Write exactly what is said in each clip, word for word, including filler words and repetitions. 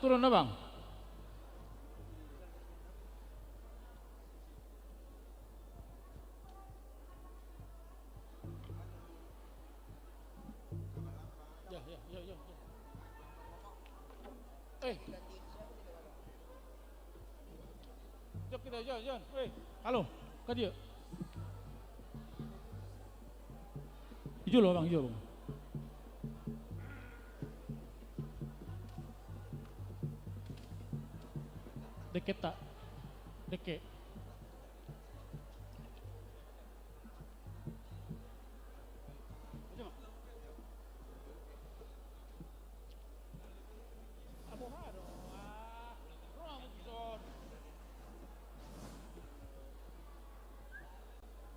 Turun, Abang. Ya, ya, ya, ya, ya. Eh. Jom kita, Jon, Jon. Eh, halo, ka dia. Ijo lo, Bang, ijo lo. Deke ta. Deke.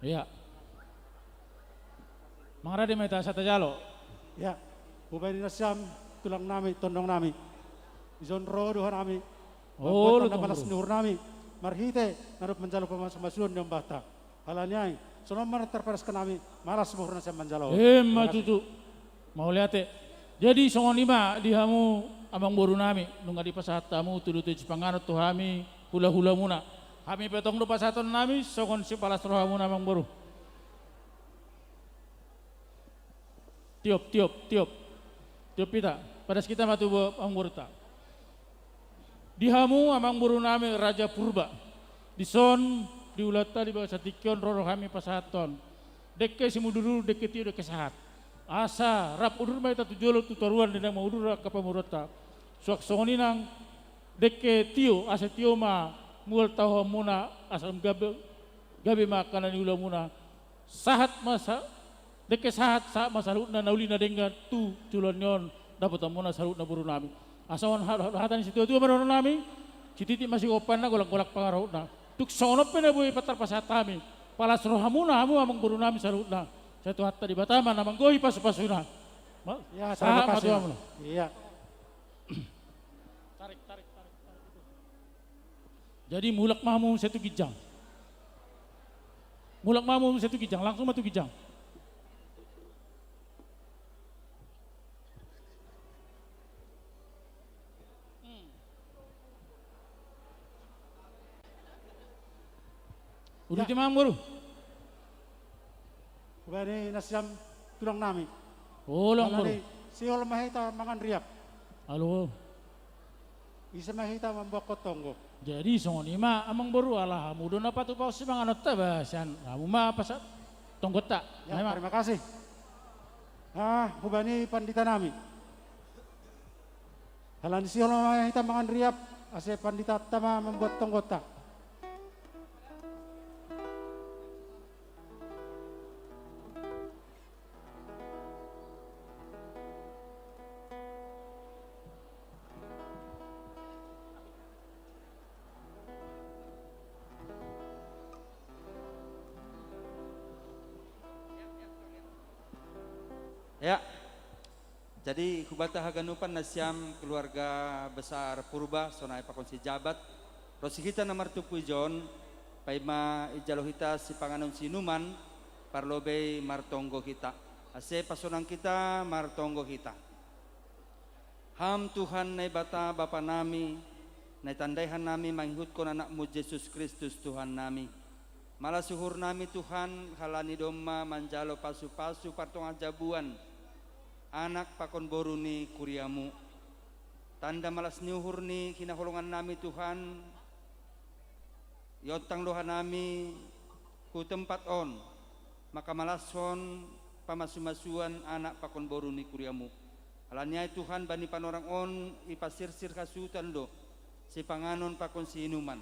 Iya. Mangarade ma hita asa tajalo. Ya, hubaen nasiam, tulang nami, tondong nami. Ijon ro do hanami. Oh, mamboan tanda malas ni uhur nami. Marhite na dob manjalo pamasumasuon ni ombahta. Halani ai, songon on ma tarpadaskon nami, malas ma uhur nasiam manjalo. Emma tutu. Mauliate. Jadi songon i ma di hamu amangboru nami, nunga dipasahat hamu tudutudu sipanganon tu hami hulahulamuna. Hami pe tong do pasahaton nami songon sipalas rohamuna, amangboru. Tiop, tiop, tiop. Tiop hita, padas hita ma tu amangborunta. Di hamu amangboru nami Raja Purba. Dison di ulaonta di bagasan tingki on ro do hami pasahathon dengke simudurudur, dengke tio, dengke sahat. Asa rap udur ma hita tu jolo tu toruan di na mangudur angka pamoruonta. Suang songon i nang dengke tio, asa tio ma mual tahuonmuna asa gabe, gabe ma angka na niulamuna. Sahat ma sa, dengke sahat, sahat ma saluhutna na uli na denggan tu joloan ni on dapotonmuna saluhutna boru nami. Asa on hata, hata ni situatua ma dohonon nami, sititi ma sigompanna, golanggolang pangarahutna. Tung songon on pe na boi tarpasahat hami, palas rohamuna hamu amangboru nami saluhutna. Sai Tuhanta Debata ma na manggohi pasupasuna. Ma, ya, sahat ma tu hamuna. Iya. Tarik, tarik, tarik, tarik. Jadi mulak ma hamu muse tu ginjang. Mulak ma hamu muse tu ginjang, langsung ma tu ginjang. Uduti ma, amangboru. Hubaen nasiam, tulang nami. Olo, amangboru. Alani sihol ma hita mangan riap. Alo. Ise ma hita mamboan tonggo. Jadi songon i ma, amangboru, ala hamu do na patupahon sipanganonta, ba sian hamu ma pasahat tonggonta. Ya, terima kasih. Ah, hubaen pandita nami. Alani sihol ma hita mangan riap, ase panditanta ma mamboan tonggonta. Ya. Jadi hubanta haganupan nasiam keluarga besar Purba, sonai pakon si Jabat, ro si hita na martumpu ijon, paima ijalo hita sipanganon sinuman, parlobei martonggo hita. Ase pasonang hita, martonggo hita. Ham Tuhan Naibata Bapa nami, na itandai hanami mangihuthon Anakmu Jesus Kristus Tuhan nami. Malas uhur nami Tuhan, halani domma manjalo pasupasu partonga jabuan anak pakon boru ni kuriamu. Tanda malas ni uhur ni hinaholongan nami Tuhan, iontang do hanami hu tempat on, mangkamalashon pamasumasuon anak pakon boru ni kuriamu. Alani ai Tuhan, bani panorang on ipasirsir hasuhuton do sipanganon pakon siinuman.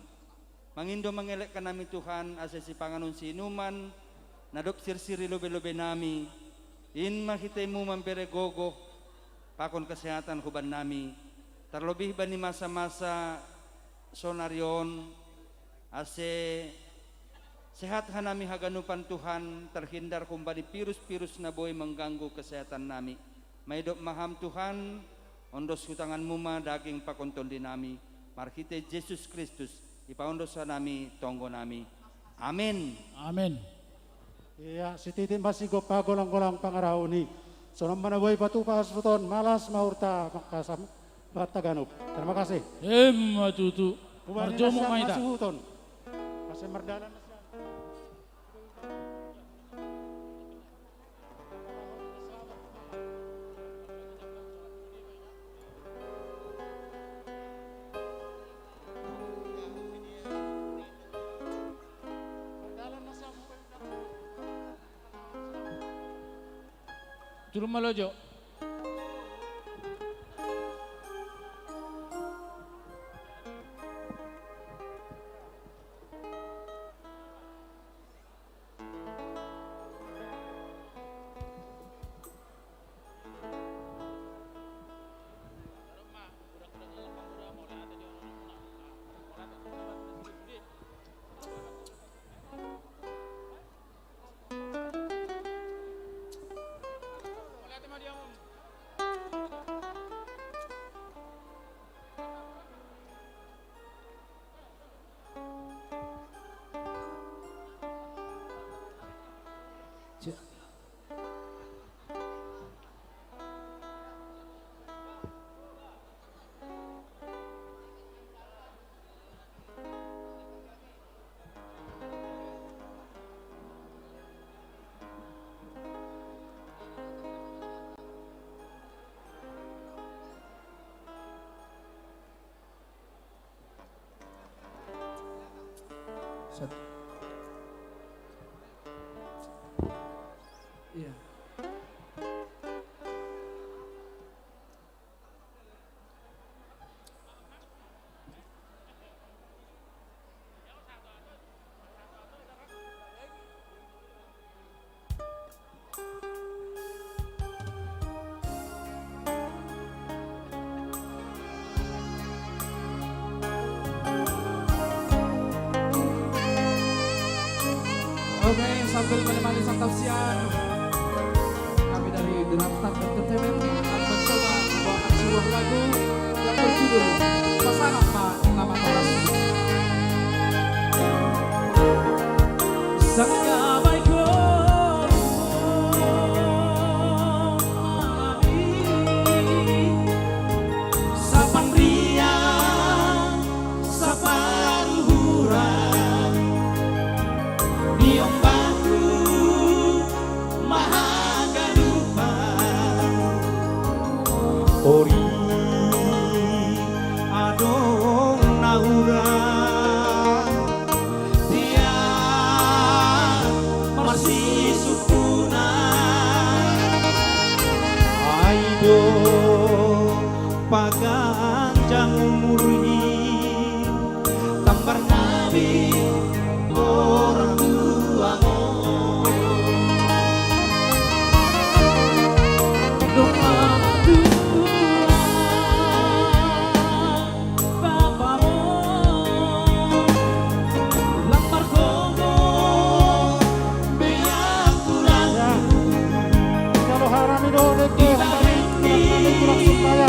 Mangindo mangelek hanami Tuhan, ase sipanganon siinuman na dob sirsir i lobei-lobei nami, in ma hitemu mambere gogo pakon kesehatan huban nami, tarlobih bani masa-masa sonari on, ase sehat hanami haganupan Tuhan, terhindar humbani virus-virus na boi mengganggu kesehatan nami. Maidop ma Ham Tuhan, ondos hu tanganmu ma daging pakon tondi nami, marhite Jesus Kristus, ipaondos hanami tonggo nami. Amin. Amin. Ia, sititi ma sigompa, golang-golang pangarahutna. Songon on ma na boi patupa hasuhuton, malas ma uhurta, mangkasam-, Pata ganup. Terima kasih. Emma tutu. Marjomo ma hita. Masuhuton. Pasa mardalan. Turun malojo. Satu. Iya. Oke, sambil menemani santap siang, kami dari Drum Tank Entertainment akan mencoba membawakan sebuah lagu yang berjudul Pasangan Ma Nama Toras. Sangkabaiko malani, sapanriang, saparuhuran, diombahku mahaganupan. Ori adong na hurang tiap marsisukuna. Ai do paganjang umurhi, tambar nabi orang tuamu. Domma tulang bapamu, lambar komo beak tulang. Kalau harami do deke, tulang Suntaya.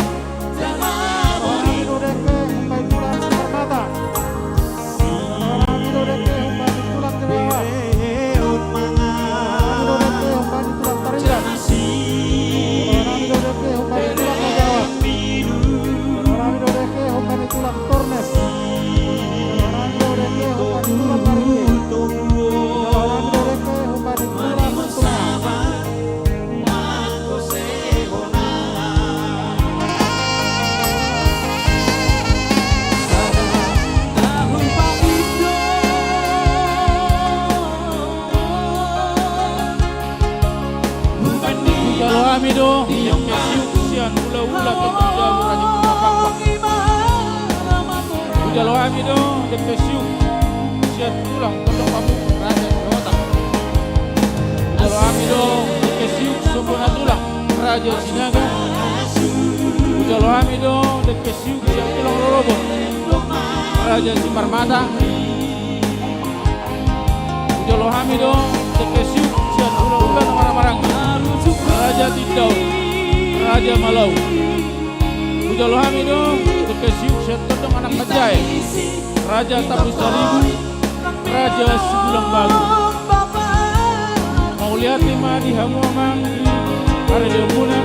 Rohami do deke humbani tulang Simarmata. Rohami do deke humbani tulang Jerewa. Rohami do deke humbani tulang Tarigan. Rohami do deke humbani tulang Rajawa. Rohami do deke humbani tulang Tornes. Rohami do deke humbani tulang Marike. Rohami do deke humbani tulang Tuna. Hujalo hami do dengke siuk sian hula-hula tondong jabu Raja Purba Pakpak. Hujalo hami do dengke siuk sian tulang tondong pamu Raja Dewata. Hujalo hami do dengke siuk sombona tulang Raja Sinaga. Hujalo hami do dengke siuk sian tulang rorobot Raja Simarmata. Hujalo hami do dengke siuk sian hula-hula na marhaha-maranggi Raja Tindaon, Raja Malau. Hujalo hami do dengke siuk sian tondong anak manjae Raja Tapusaribu, Raja Sibulangbaru. Mauliate ma di hamu amang di harajaonmuna.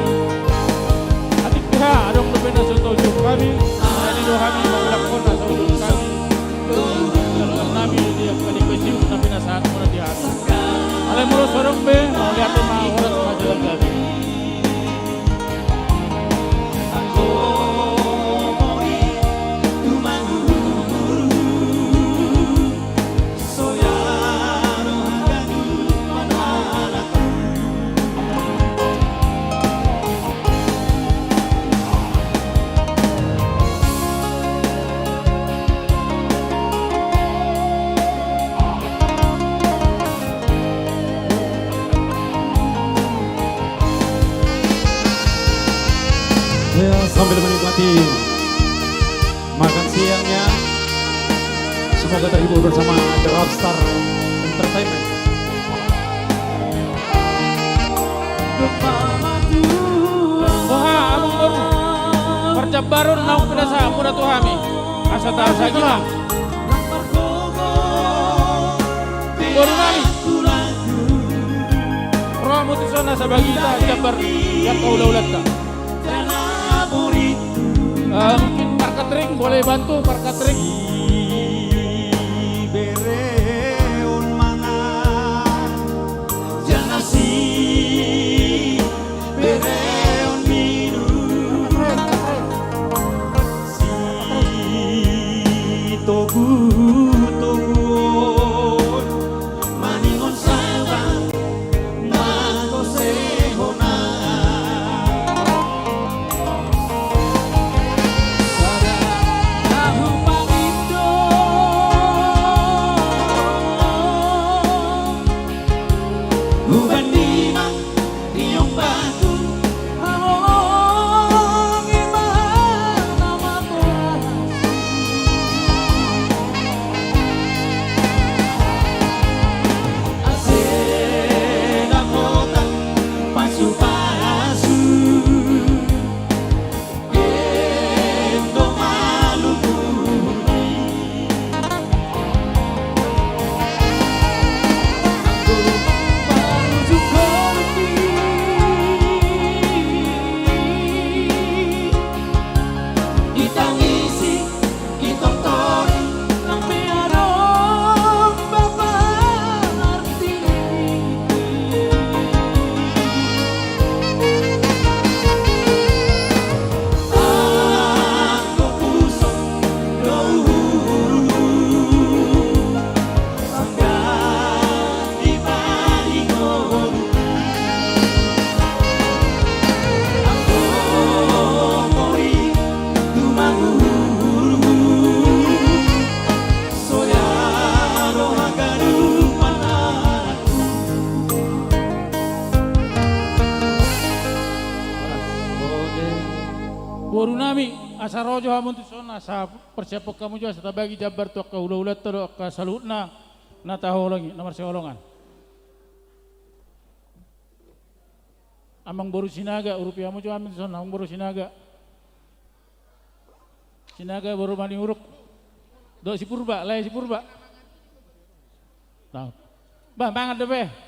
Atik pe Adong dope na so taujung hami, jadi do hami mangulakkon na so taujung hami. Nami dia kali kasiu na pinasahat muna di hami. Alai molo so adong be, mauliate ma horas ma jalan hami. Ya, sambil menikmati makan siangnya, semoga terhibur bersama The Rockstar Entertainment. Wah, amang boru. Parjambaron naung pinasahat muna tu hami. Asa tarasa gina. Boru nami. Rohamu tu son asa bagi hita jambar di angka hula-hulanta. Eh, mungkin parkatering, boleh bantu parkatering. Bere on mangan, jala si bere on minum. Si togu-togu on maningon saba mangkosehona. Sada na hupangindo huban ni ma Riong batu, haholongi ma na matoas. Ase na kota pasu-pasu. Boru nami, asa ro jo hamu tu son, asa parsiaphon hamu jo, asa tabagi jambar tu angka hula-hulanta dohot angka saluhutna na taholongi, na marsiholongan. Amang boru Sinaga, urupi hamu jo hami tu son, amang boru Sinaga. Sinaga boru Maniuruk. Dohot si Purba, lae si Purba. Bah, mangan dope.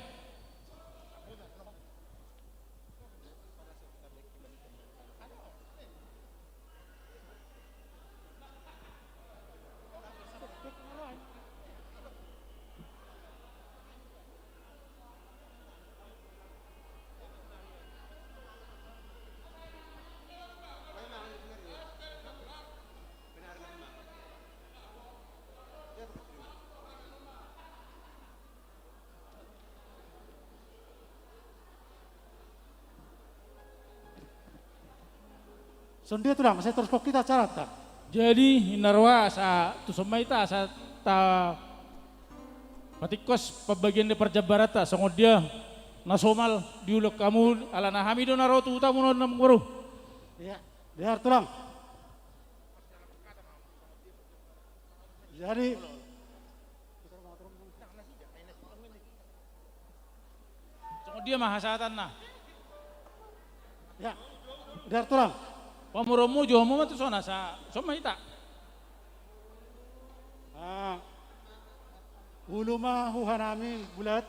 Songon dia tulang, sai torus hita acaranta. Jadi, ninna roha asa tuson ma hita asa tapatingkos pambagian ni parjambaranta, songon dia na somal diulahon hamu, alana hami do na ro tu hutamu on, amang boru. Iya, dia tulang. Jadi, songon dia ma hasahatanna? Ya, dia tulang. Pamoruonmu, jouonmu ma tu son asa, son ma hita. Ah, ulu ma huhanami bulat.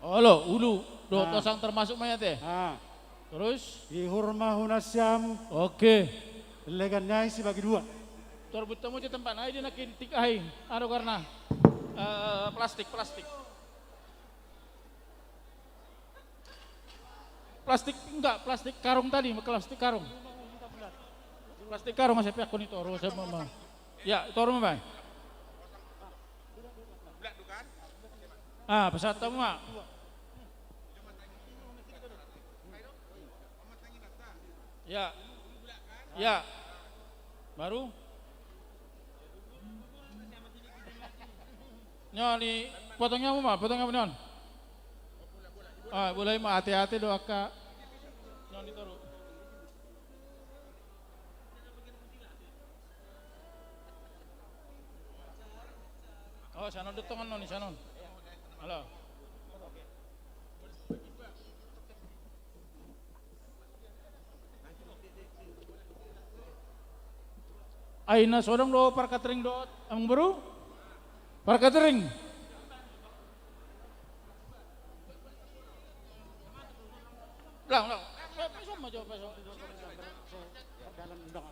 Olo, ulu. Dohot osang termasuk ma i ate. Ah. Terus? Ihur ma hu nasiam. Oke. Legan ni ai sibagi dua. Torbut tamu je tempat nai di nakin tik ai. Anu karena, eh, plastik, plastik. Plastik enggak, plastik karung tadi, plastik karung. Plastik karung saya piak ni toru saya ma. Ya, toru ma. Ah, pesawat tamu ma. Ya. Ya. Baru? Nyo ni potong nyamu ma, potong nyamu non. Ah, boleh ma, hati-hati do akka. Nyo ni toru. Oh, sanon do tongan non, sanon. Halo. Aina sodong do parkatering do, amang boru? Parkatering. Lang, lang. Pasang ma jo, pasang. Dalam dong.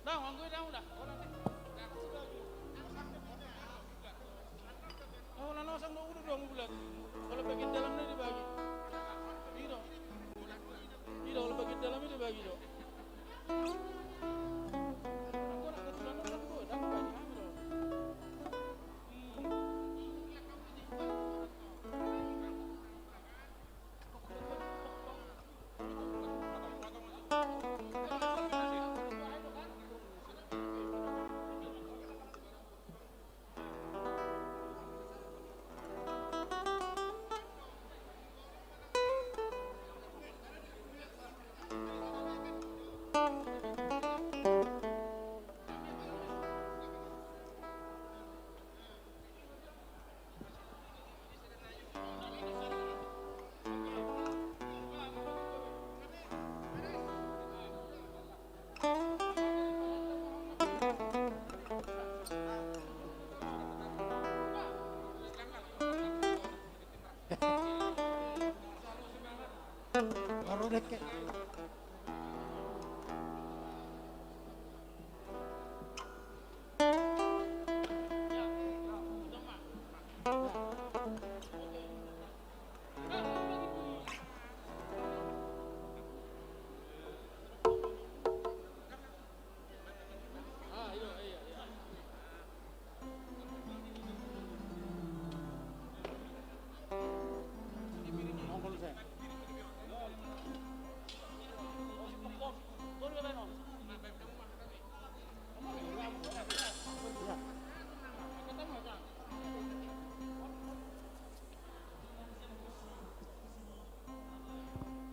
Dang, anggo i dang udah. Oh, lah nosang do uduk dong bulat. Kalau bagian dalam ni dibagi. Iyo. Iyo, kalau bagian dalam ni dibagi do. Anggo nak keturunan orang tua, dah bagi kami do. Hmm. Baru deket.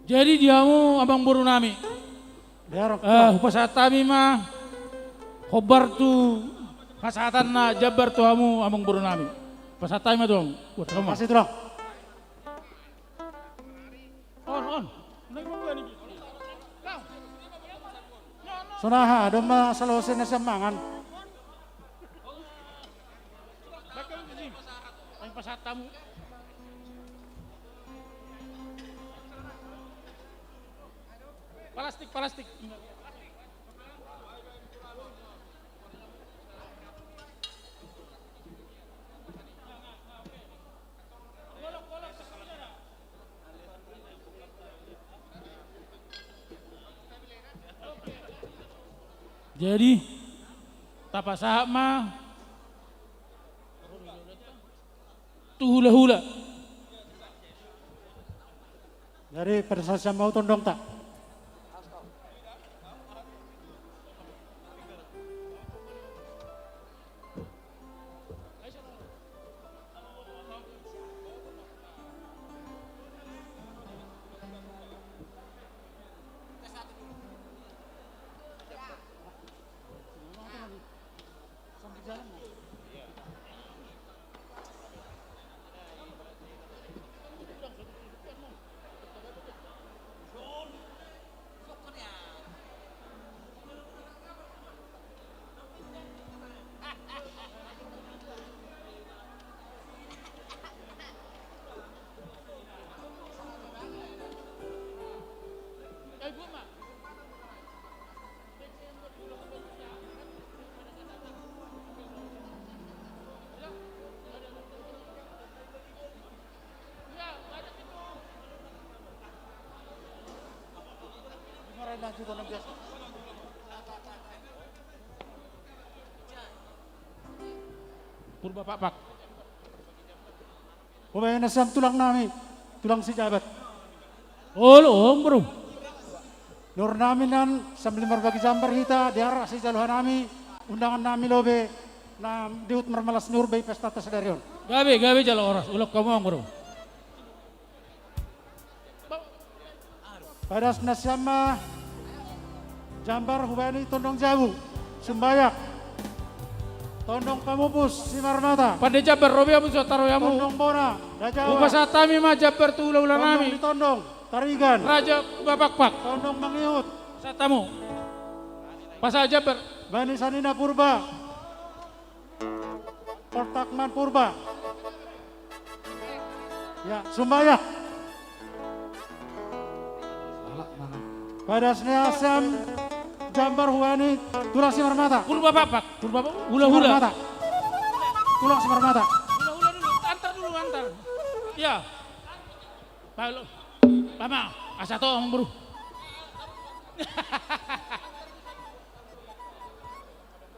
Jadi di hamu amang boru nami. Eh, hupasahat hami ma hombar tu hasahatan na jambar tu hamu amang boru nami. Pasahat hami ma tu hamu. Buat hamu. Makasih, Tulang. On, on. Sonaha, domma salose na sian mangan. Pasahat hamu. Palastik, palastik. Jadi, tapasahat ma tu hulahula. Jadi, pasahat ma tu tondongta. Purba Pakpak. Hubaen nasiam tulang nami, tulang sijabat. Olo, Amangboru. Nuhur nami nan sambil marbagi jambar hita, diarak sijalo hanami undangan nami lobe na dihuhut marmalas ni uhur ba i pestanta sadari on. Gabe, gabe jala horas, ulok hamu Amangboru. Padas nasiam ma jambar hubani tondong jabu, Sumbayak. Tondong pamupus Simarmata. Pande jambar, ro be hamu, so taroi hamu. Tondong bona, Dajawa. Hupasahat hami ma jambar tu hulahula nami. Tondong ni tondong, Tarigan. Raja Purba Pakpak. Tondong mangihut. Pasahat hamu. Pasahat jambar. Bani Sanina Purba. Poltakman Purba. Ya, Sumbayak. Padas nasiam jambar hubani tulang Simarmata. Purba Pakpak, Purba Pakpak. Hulahula. Simarmata. Tulang Simarmata. Hulahula dulu, antar dulu, antar. Ya. Pak, lu. Pama, asa to Amangboru.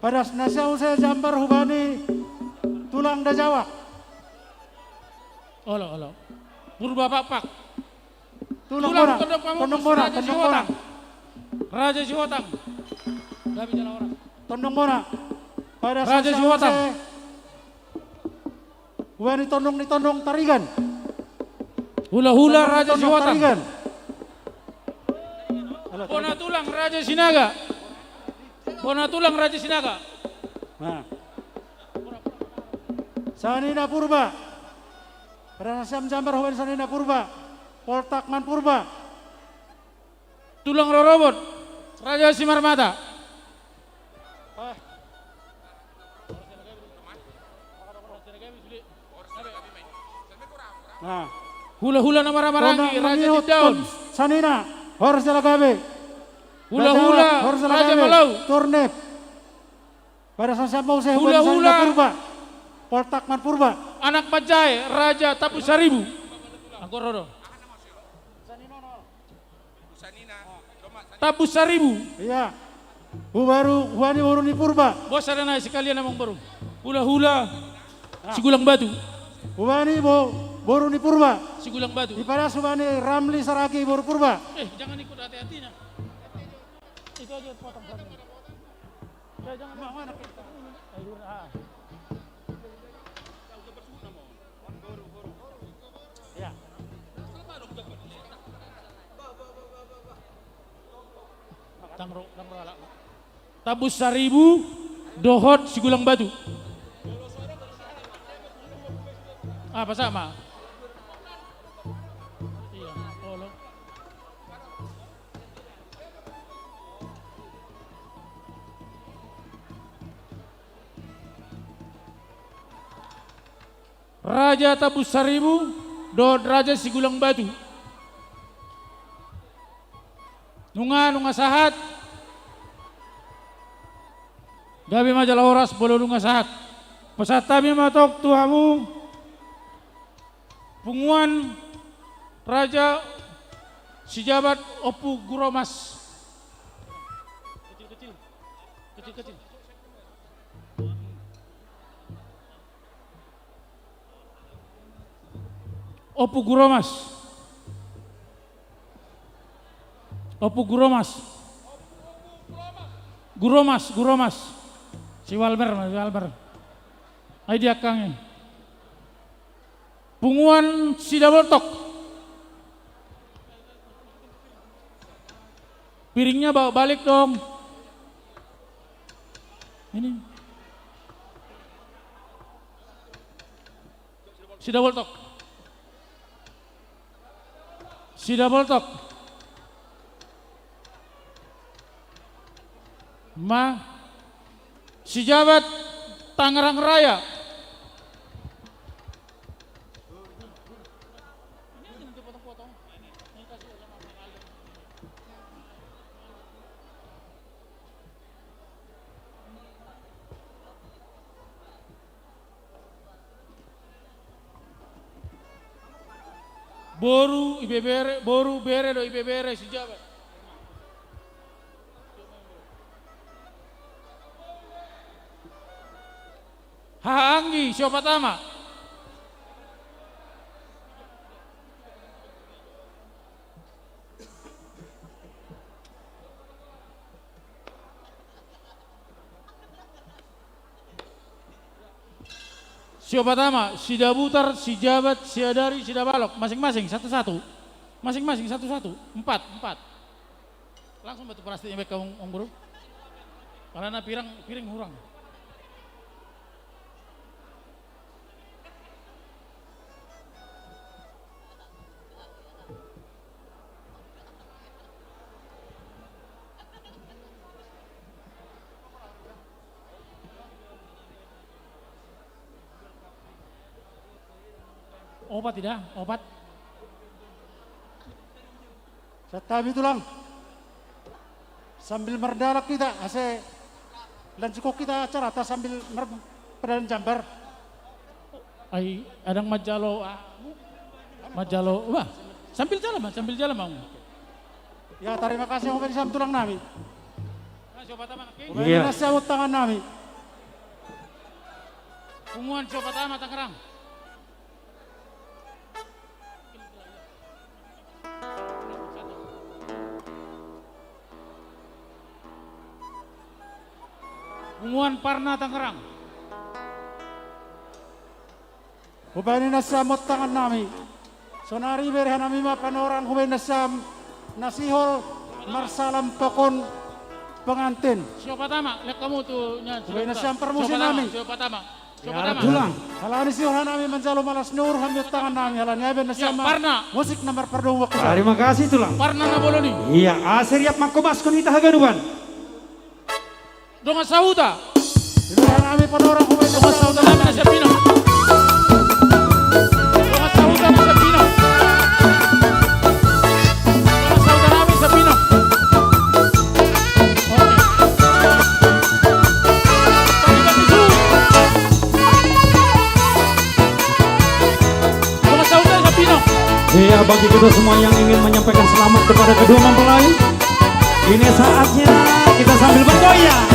Padas nasiam muse jambar hubani tulang Dajawa. Olo, olo. Purba Pakpak. Tulang, tulang bona, tondong pamupus, tondong bona, Raja tondong bona. Sihotang. Raja Sihotang. Gabe jala horas. Tondong bona. Padas nasiam muse Raja Sihotang. Hubani tondong ni tondong, Tarigan. Hulahula Raja Sihotang. Tarigan. Bona tulang Raja Sinaga. Bona tulang Raja Sinaga. Nah. Sanina Purba. Padas nasiam jambar hubani Sanina Purba. Poltakman Purba. Tulang rorobot, Raja Simarmata. Nah. Hulahula na marhaha-maranggi, Raja Tindaon. Sanina, horas jala gabe. Hulahula, Raja Malau. Turnip. Padas nasiam muse hubani Sanina Purba. Poltakman Purba. Anak manjae, Raja Tambu Saribu. Angkor rodo. Tambu Saribu. Iya. Hubaru, hubani boru ni Purba. Bosa dana sekalian Amangboru. Hulahula. Ah. Sigulang Batu. Hubani bo-, boru ni Purba. Sigulang Batu. Ipadas hubani Ramli Saragi boru Purba. Eh, jangan ikut hati-hatinya. Itu aja potong saja. Ya, jangan. Mana, mana? Ya. Tambu Saribu dohot Sigulang Batu. Ah, pasahat ma. Iya, olo. Raja Tambu Saribu dohot Raja Sigulang Batu. Nunga, nunga sahat. Gabe ma jala horas molo nunga sahat. Pasahat hami ma tong tu hamu punguan Raja Sijabat Ompu Guromas. Kecil, kecil. Kecil, kecil. Ompu Guromas. Ompu Guromas. Guromas, Guromas. Si Walmer, si Walmer. Ai diangkangi. Punguan Sidaboltok. Piringnya bawa balik dong. Ini. Sidaboltok. Sidaboltok. Ma, Sijabat Tangerang Raya. Boru, ibebere, boru, bere dohot ibebere Sijabat. Sio Patama. Sio Patama, Sidabutar, Sijabat, Siadari, Sidabalok. Masing-masing satu-satu. Masing-masing satu-satu. Empat, empat. Langsung batu plastiknya baik kamu, Om Guru. Karena pirang, piring kurang. Opat tidak? Opat. Satabi tulang. Sambil mardalak kita, ase lanjut kita acara ta sambil mar-, pedalan jambar. Ai, adang majalo, ah, majalo, wah, sambil jalan, Bang, sambil jalan, Bang. Ya, terima kasih, Om Sam tulang nami. Nah, coba taman, oke. Iya. Nasi abot tangan nami. Punguan coba taman, Tangerang. Punguan Parna Tangerang. Hubaen nasiam tangan nami. Sonari bere hanami ma panorang hubaen nasiam nasihol marsalam pakon pengantin. Siapa tama? Lihat kamu tuh, nya, hubaen nasiam parmusi nami. Siapa tama? Siapa tama? Tulang. Halani sihol hanami manjalo malas ni uhur hami tangan nami halani aben nasiam. Parna. Musik nomor perdua waktu. Terima kasih tulang. Parna na boloni. Iya, ase riap mangkobaskon hita haganupan. Dongan sahuta. Dongan sahuta nami na sapinang. Dongan sahuta na sapinang. Dongan sahuta nami sapinang. Oke. Dongan sahuta na sapinang. Iya, bagi kita semua yang ingin menyampaikan selamat kepada kedua mempelai, ini saatnya kita sambil bergoyang.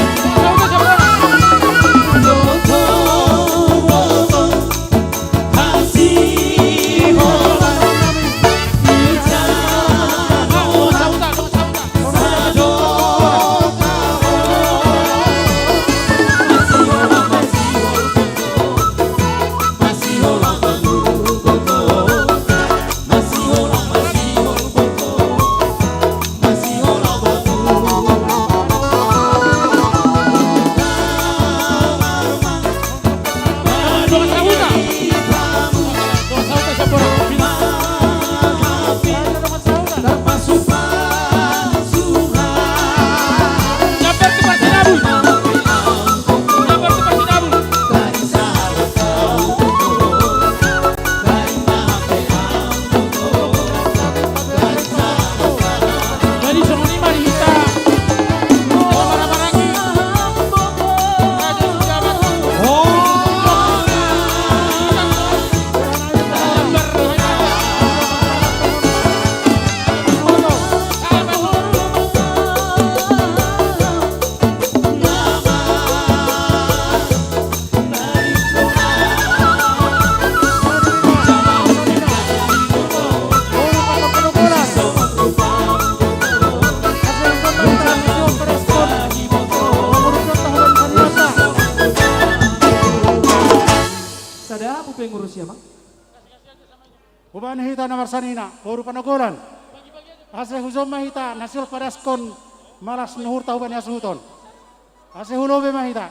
Sada, apa pengurus ya, Bang? Hubaen hita na marsanina, boru Panogolan. Ase hujou ma hita, na sihol padaskon malas ni uhurta hubaen hasuhuton. Ase hu lobei ma hita.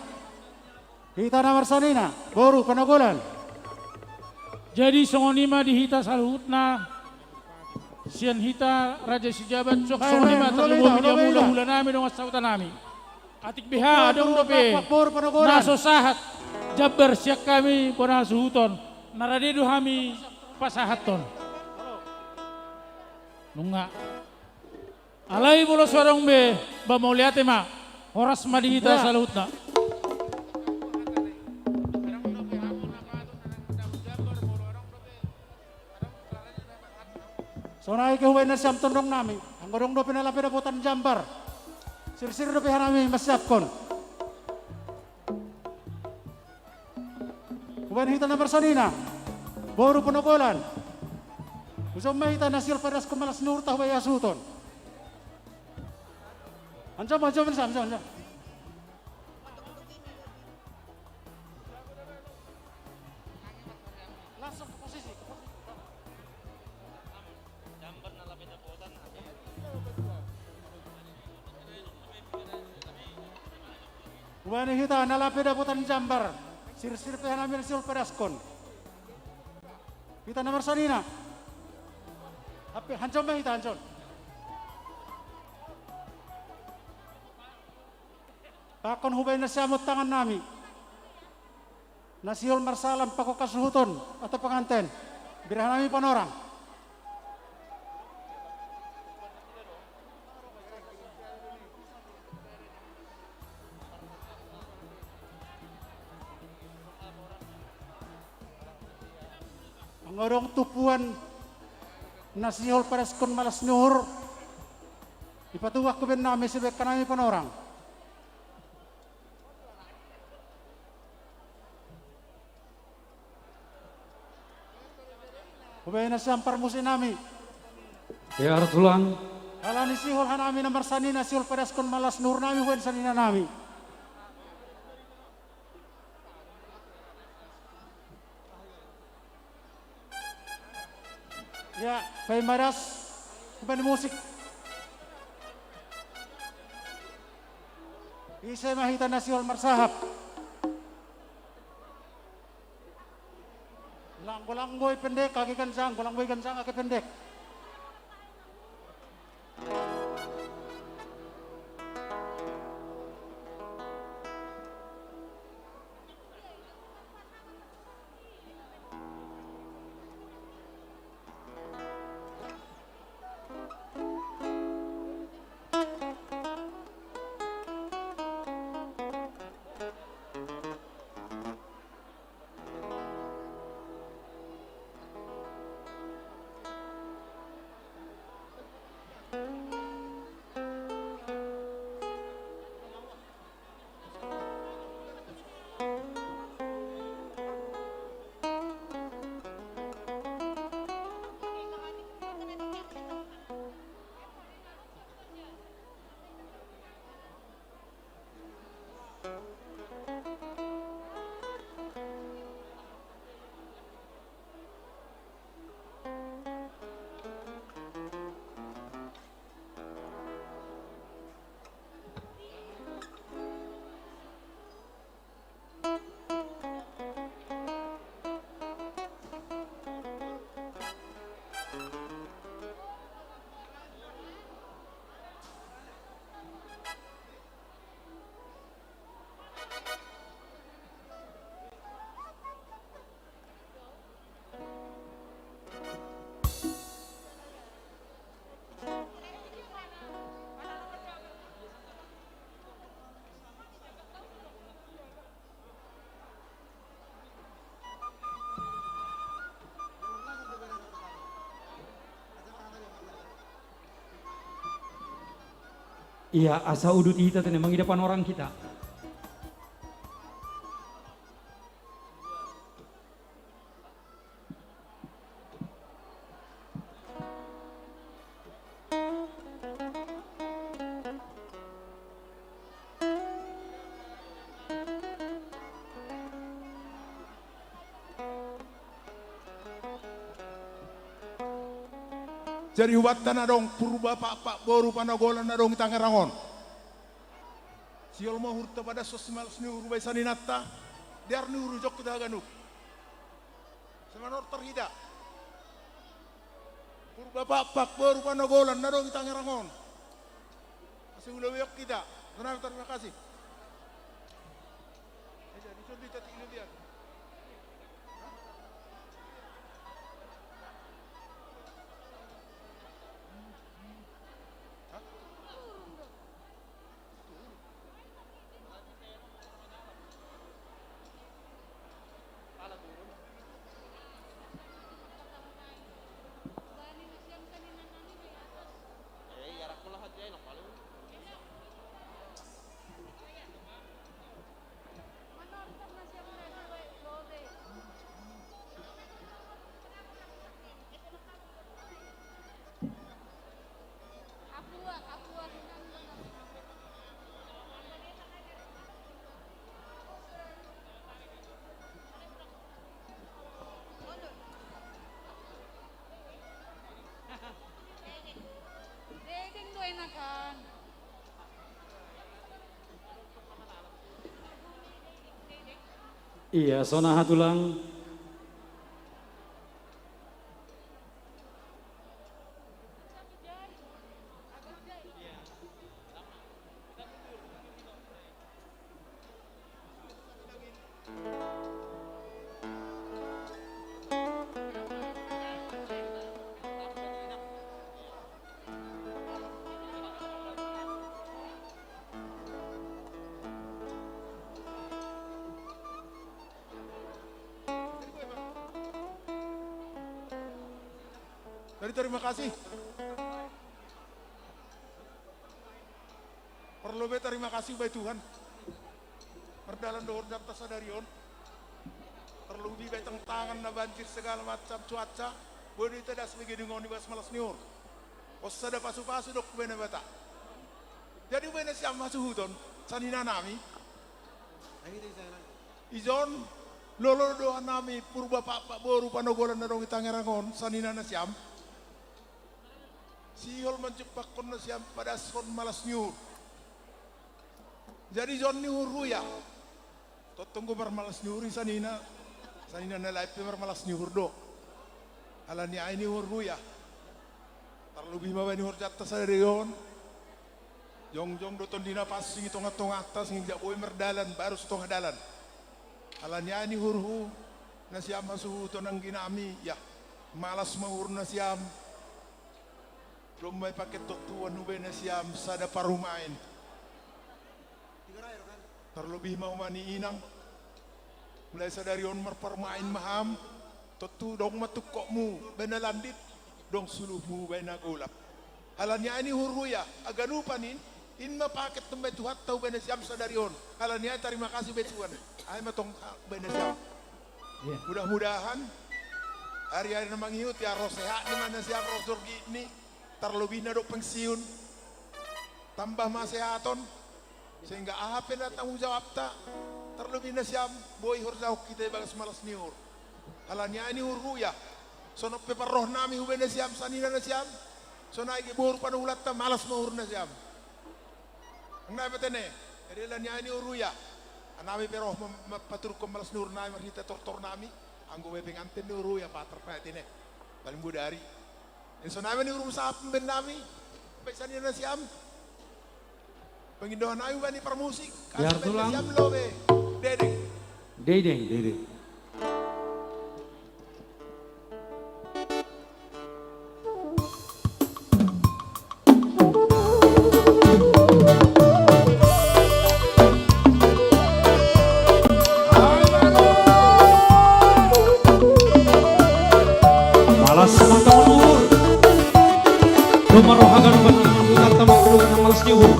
Hita na marsanina, boru Panogolan. Jadi songon i ma di hita saluhutna, sian hita Raja Sijabat, songon i ma tarlumobi di hamu hulahula nami, dongan sahuta nami. Atik beha adong dope na so sahat jambar sian hami bona hasuhuton, na rade do hami pasahathon. Nunga. Alai molo so adong be, ba mauliate ma, horas ma di hita saluhutna. Sonai ke hubaen nasiam tondong nami, anggo adong dope na lape dapotan jambar, sirsir dope hanami mansiaphon. Hita na marsanina, boru Panogolan. Hujaha ma hita na sihol padaskon malas ni uhurta hubahen hasuhuton. Anjaha, anjaha, anjaha, anjaha. Langsung ke posisi, ke posisi. Hubahen hita na lape dapotan jambar. Sirsir pe hanami na sihol padaskon. Hita na marsanina. Hape hanjom ma hita, hanjom. Pakon hubahen nasiam on tangannami. Na sihol marsalam pakon hasuhuton atau penganten. Bere hanami panorang. Anggo adong tumpuan na sihol padaskon malas ni uhur, ipatugah ho bennami, sibahen hanami panorang. Hubahen nasiam parmusiknami. Ya, tulang. Alani sihol hanami na marsanina, sihol padaskon malas ni uhurnami hubahen saninanami. Ya, paima das, hubahen musik. Ise ma hita na sihol marsahap. Langgo-langgo i pendek, age ganjang, langgo-langgo i ganjang, age pendek. Ia, asa udut hita tene mangida panorang hita. Jadi hubanta na adong Purba Pakpak boru Panogolan na adong i Tangerang on. Sihol ma uhurta padashon malas ni uhur hubahen saninanta, dear ni uhur jongjong hita haganup. Sai manortor hita. Purba Pakpak boru Panogolan na adong i Tangerang on. Asa ulaon hita. Terima kasih. Iya, sona hatulang. Jadi terima kasih. Parlu be tarima kasih bai Tuhan. Mardalan do horjanta sadari on. Terlebih bai tantangan na banjir segala macam cuaca. Boi do ita das bege dungoni bagas malas ni uhur. Pos sada pasu-pasu do hubege Debata. Jadi boi nasiam hasuhuton, sanina nami. Ijon, lolo do doha nami Purba Pakpak boru Panogolan na adong i Tangerang on, sanina nasiam. Sihol manjumpakkon nasiam padashon malas ni uhur. Jadi jon ni uhurhu ia. Tongtong do marmalas ni uhur i sanina. Sanina na lain pe marmalas ni uhur do. Ala ni aha i ni uhurhu ia. Tarlebih ma baen ni uhur horjanta sadari on. Jongjong do tondi na pansing i tonga-tonganta, sing jaboi mardalan baru so tonga dalan. Ala ni aha i ni uhurhu, nasiam hasuhuton anggi nami, ia. Malas ma uhur nasiam. Domma ipaket tontuan hubege nasiam sada parumaen. Tarlebih ma homa ni inang. Mulai sadari on marparumaen ma hamu. Tontu dong ma tungkotmu, baen na landit, dong suluhmu baen na golap. Ala ni aha i ni uhurhu ia, haganupan in, in ma paket domma i Tuhanta hubege nasiam sadari on. Ala ni aha i tarima kasih be Tuhan. Ai ma tong hubege nasiam. Iya. Mudah-mudahan ari-ari na mangihut ia ro sehatni ma nasiam, ro jorgitni. Tarlebih na adong pensiun, tambah ma hasehaton, sehingga aha pe na tanggung jawabta, tarlebih nasiam, boi horjahon hita ibagas malas ni uhur. Ala ni aha i ni uhurhu ia, songon on pe parrohon nami hubege nasiam, sanina nasiam, sonai ge boru Panohulanta malas ma uhur nasiam. Anggo na pe tene, jadi ala ni aha i ni uhurhu ia, anami pe ro ma, ma, paturuhon malas ni uhur nami marhite tortor nami, anggo boi pengantin ni uhurhu ia patar pe tene, paling bodari. Sonai ma ni uhurhu sahapon baen nami, baen sanina nasiam. Pangidoan nami hubani parmusik, ia asa baen tulang nasiam lobe. Dedeng. Dedeng. Dedeng. Malas ma tama uhur. Domma roha ganup na malas ni uhur.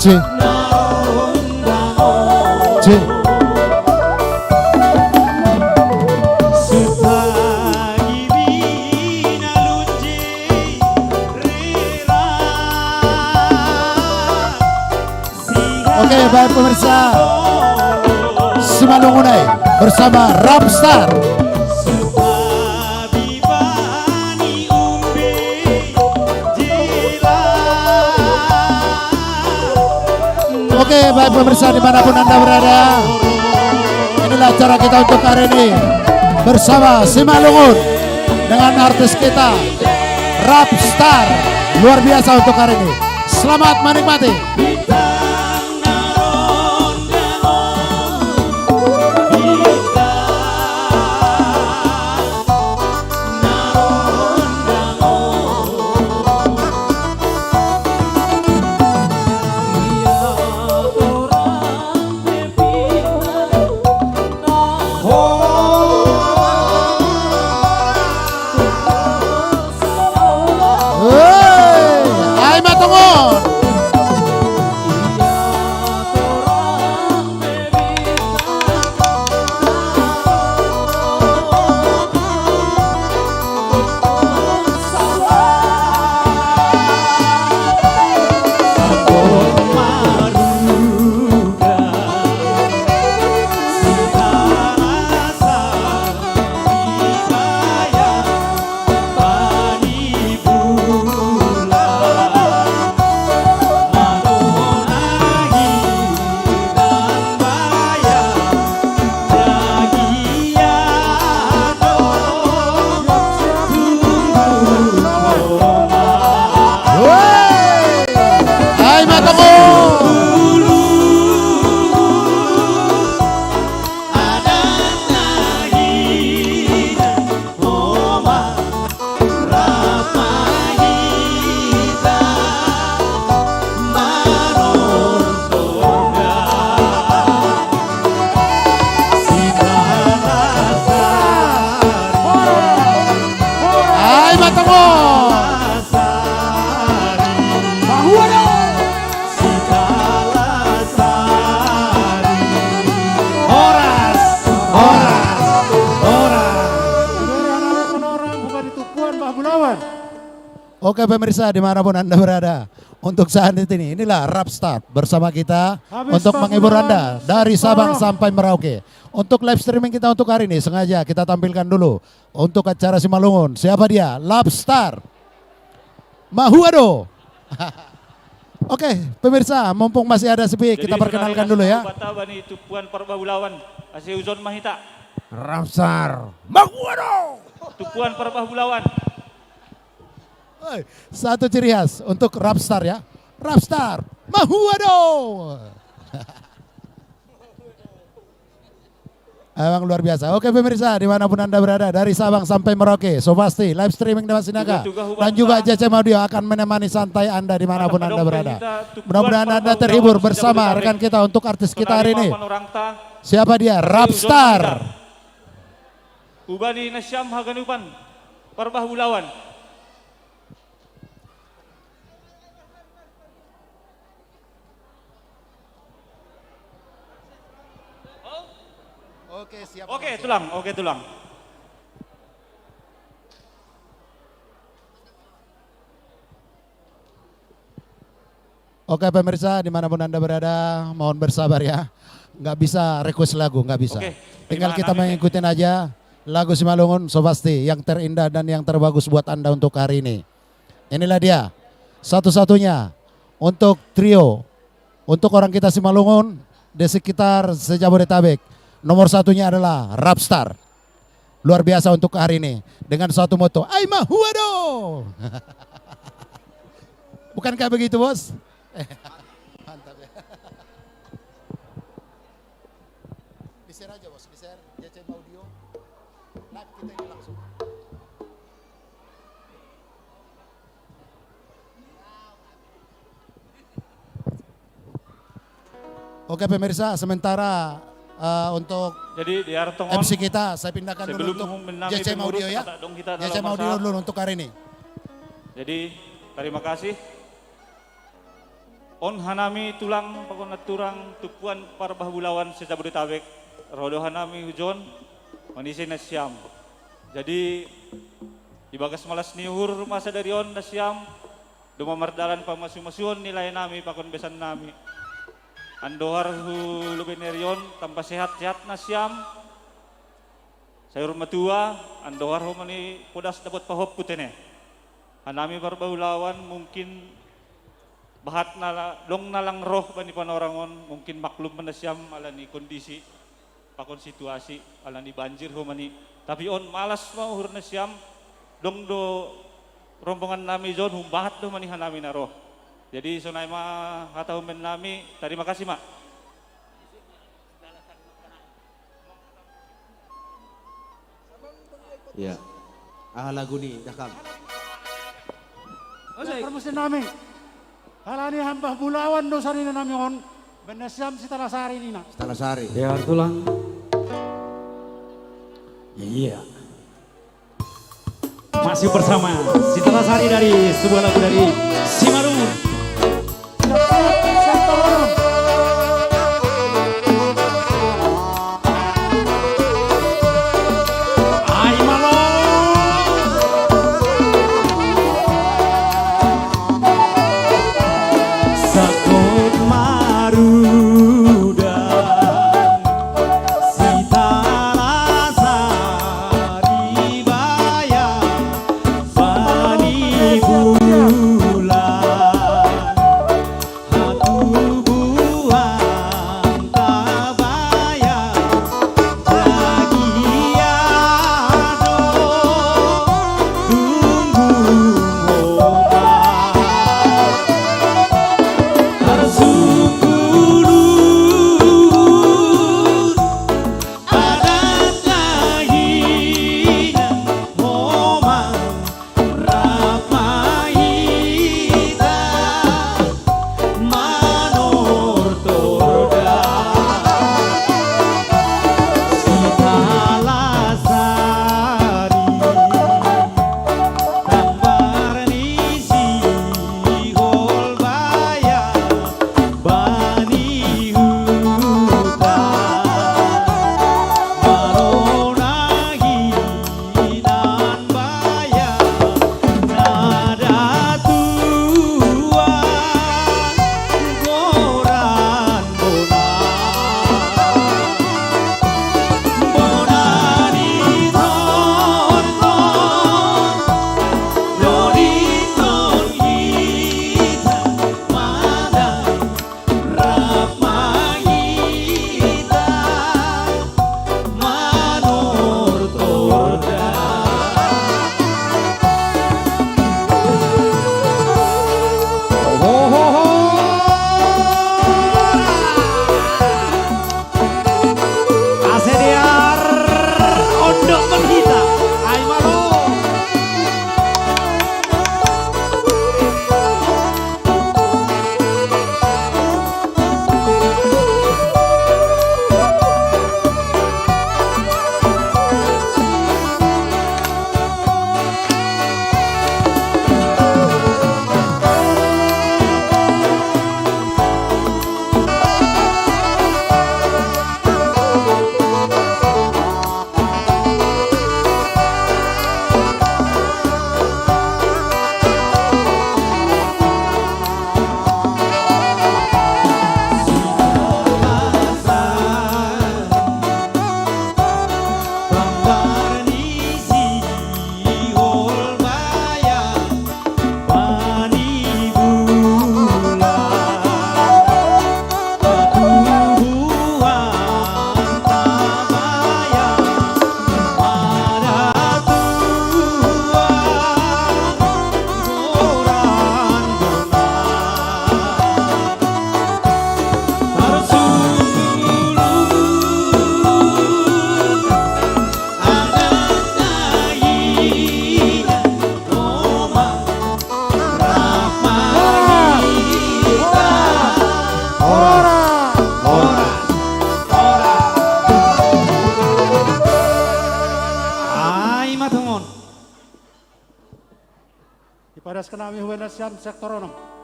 Cik. Oke, baik pemirsa, Simalungun Ae bersama Rapstar. Oke, baik pemirsa dimanapun Anda berada, inilah acara kita untuk hari ini bersama Simalungun dengan artis kita Rapstar. Luar biasa untuk hari ini. Selamat menikmati. Hei, ai matongon. Ai matongon. Ai matongon. Bahua dong. Horas, horas, horas. Saudara anak Menorang, bukan di Tupuan, Bah Bulawan. Oke pemirsa dimanapun Anda berada, untuk saat ini inilah Rapstar bersama kita untuk menghibur Anda dari Sabang sampai Merauke. Untuk live streaming kita untuk hari ini sengaja kita tampilkan dulu untuk acara Simalungun. Siapa dia? Rapstar. Mahuado. Oke, pemirsa, mumpung masih ada sepi, kita perkenalkan dulu ya. Bata bani Tupuan Parbah Bulawan, Asih Uzon Mahita. Rapstar. Mahuado. Tupuan Parbah Bulawan. Hei, satu ciri khas untuk Rapstar ya. Rapstar, Mahuado. Emang luar biasa. Oke pemirsa, dimanapun Anda berada, dari Sabang sampai Merauke, so pasti live streaming Dewan Sinaga dan juga J C M Audio akan menemani santai Anda dimanapun Anda berada. Mudah-mudahan Anda terhibur bersama rekan kita untuk artis kita hari ini. Siapa dia? Rapstar. Ubani Nasyam Haganupan, Parbah Bulawan. Oke, siap. Oke, tulang. Oke, tulang. Oke pemirsa, dimanapun Anda berada, mohon bersabar ya. Nggak bisa request lagu, nggak bisa. Oke, tinggal kita mengikutin aja lagu Simalungun, so pasti yang terindah dan yang terbagus buat Anda untuk hari ini. Inilah dia, satu-satunya untuk trio, untuk orang kita Simalungun di sekitar se-Jabodetabek. Nomor satunya adalah Rapstar. Luar biasa untuk hari ini dengan suatu moto, Ai Mahuado. Bukankah begitu, Bos? Mantap ya. Di-share aja, Bos, di-share J C M Audio. Live kita ini langsung. Oke pemirsa, sementara eh, untuk M C kita saya pindahkan dulu untuk J C M Audio ya. J C M Audio dulu untuk hari ini. Jadi terima kasih. On hanami tulang pakon turang tumpuan parbahbulaon se-Jabodetabek, ro do hanami hujon, manise nasiam. Jadi, ibagas malas ni uhur masa dari on nasiam, domma mardalan pamasu-masuon ni laenami pakon besannami. Andohar hu lobei ni ari on tamba sehat-sehat nasiam, sayur matua, andohar ho ma ni podas dapot pahompu tene. Hanami parbahbulaon mungkin bahat na la-, dong na lang roh bani panorang on, mungkin maklum ma nasiam ala ni kondisi, pakon situasi, ala ni banjir ho ma ni. Tapi on malas ma uhur nasiam, dong do rombongannami jo on, humbahat do ma ni hanami na roh. Jadi sonai ma hata humbannami, tarima kasih ma. Iya. Aha lagu ni, dah kam. Ose, parmusik nami. Halani hambah bulawan do sarina nami on, baen nasiam Sitalasari nina. Sitalasari. Ya, tulang. Iya. Masih bersama Sitalasari dari sebuah lagu dari Simalungun.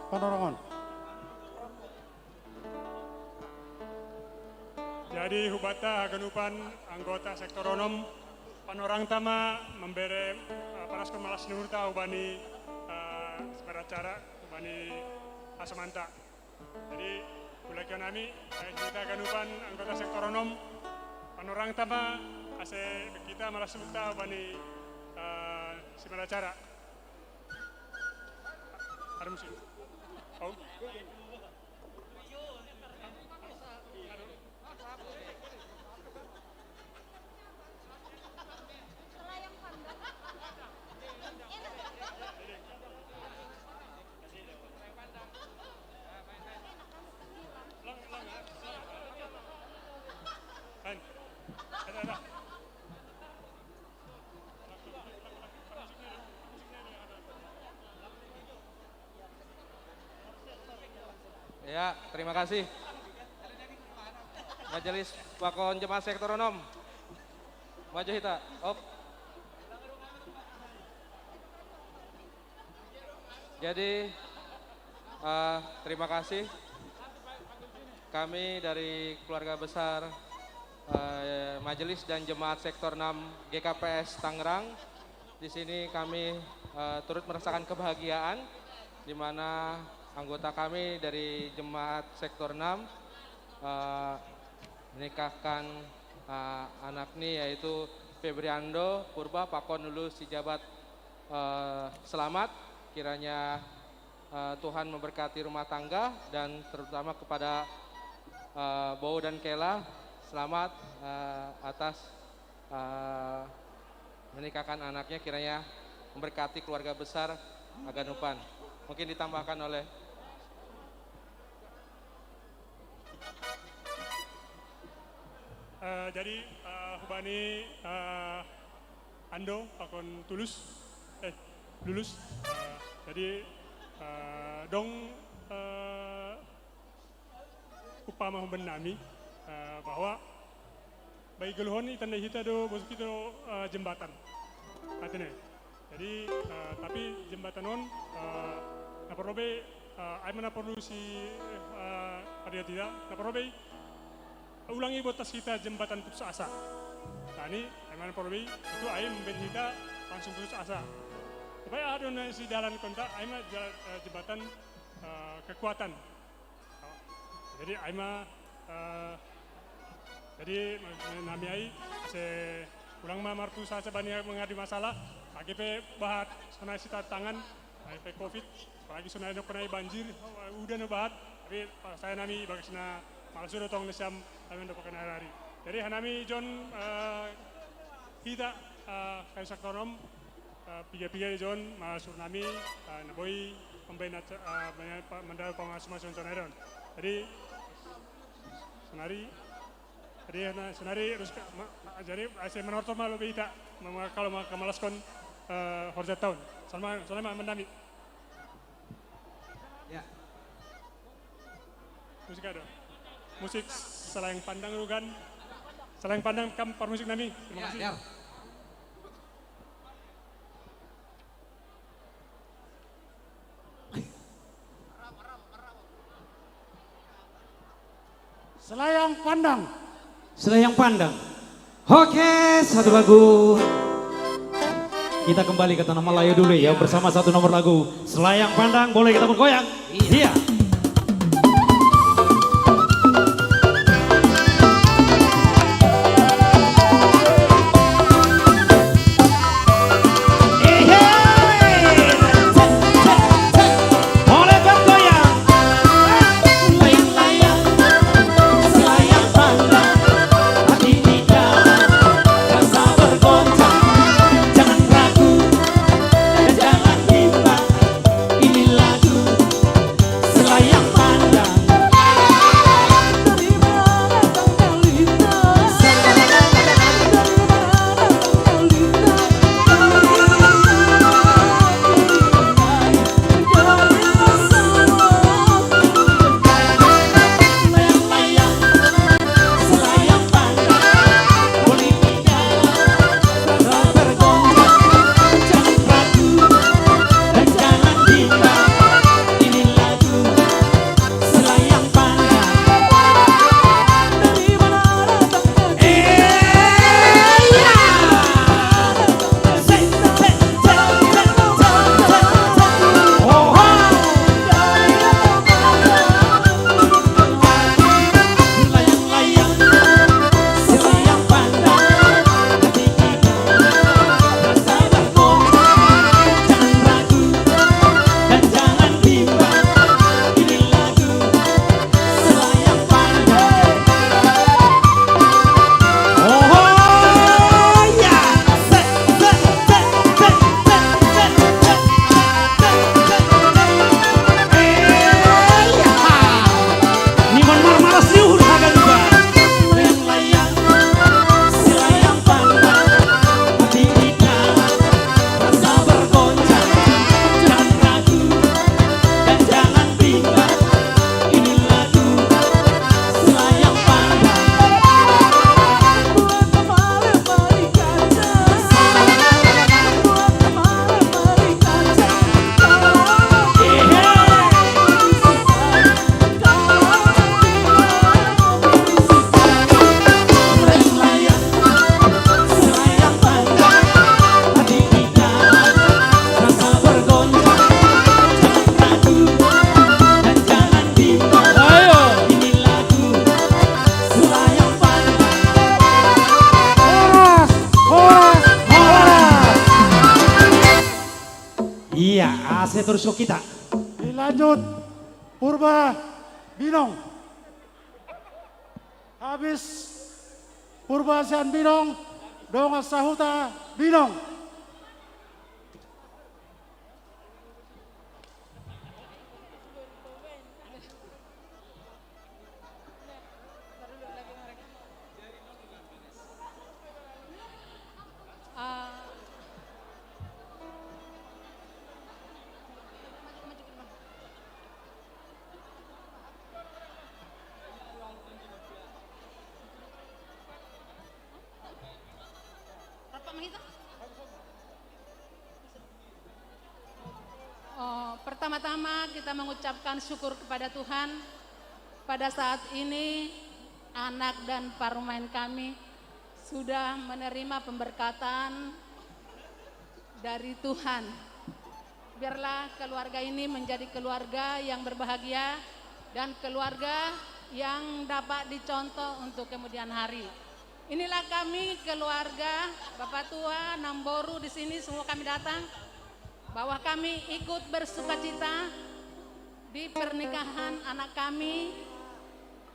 Panorang on. Jadi hubata haganupan anggota sektor onom, panorang tama membere eh, panas ko malas nurta hubani eh, sebaracara hubani asomanta. Jadi ulakian nami eh, kita haganupan anggota sektor onom, panorang tama ase kita malas nurta hubani eh, sebaracara. Ada musik. Oh. Ya, terima kasih. Majelis Pakon Jemaat Sektor Onom. Maju kita. Op. Jadi uh, terima kasih. Kami dari keluarga besar uh, Majelis dan Jemaat Sektor enam G K P S Tangerang di sini kami uh, turut merasakan kebahagiaan di mana anggota kami dari jemaat sektor enam uh, menikahkan uh, anaknya yaitu Febriando Purba Pakon lulus Sijabat uh, selamat kiranya uh, Tuhan memberkati rumah tangga dan terutama kepada uh, Bowo dan Kela selamat uh, atas uh, menikahkan anaknya kiranya memberkati keluarga besar Aganupan. Mungkin ditambahkan oleh Uh, jadi uh, hubani uh, Ando pakon tulus eh lulus. Uh, jadi uh, dong uh, upama hubani nami uh, bahwa bagi goluhon i tanda hita do bosok hita do uh, jembatan. Artinya. Jadi uh, tapi jembatan on uh, na perlu be uh, ai mana perlu si uh, ada tidak na perlu be ulangi botas kita jembatan putus asa. Tani ai mana perlu be itu ai membuat kita langsung putus asa. Supaya ada na si jalan kontak ai mana jalan uh, jembatan uh, kekuatan. Jadi ai mana uh, jadi nami ai se ulang ma martu saja bani mangadu masalah age pe bahat sonai sita tangan ai pe covid apalagi sonai no konai banjir udah no bahat tapi saya nami bagas na malas do tong nasiam kami ndo pakai hari jadi hanami John uh, hita uh, kayu saktonom uh, piga-piga di John malas nami uh, naboi pembain mandal pengasuma sonai ron jadi Sonari. Jadi na sonari terus jadi ase menorto ma lobe ita kalau ma kamalaskon eh, horja taun. Salma salma mendami. Ya. Musik ada. Musik selayang pandang rugan. Selayang pandang kam par musik nami. Terima ya, kasih. Ya. Selayang pandang. Selayang pandang. Oke, satu lagu. Kita kembali ke tanah Malayu dulu ya bersama satu nomor lagu Selayang Pandang. Boleh kita bergoyang? Iya. iya. Iya, ase terus kita. Dilanjut Purba Binong. Habis Purba Sian Binong, Dongan Sahuta Binong. Oh, pertama-tama kita mengucapkan syukur kepada Tuhan. Pada saat ini anak dan parumain kami sudah menerima pemberkatan dari Tuhan. Biarlah keluarga ini menjadi keluarga yang berbahagia dan keluarga yang dapat dicontoh untuk kemudian hari. Inilah kami keluarga Bapak Tua Namboru di sini, semua kami datang, bahwa kami ikut bersukacita di pernikahan anak kami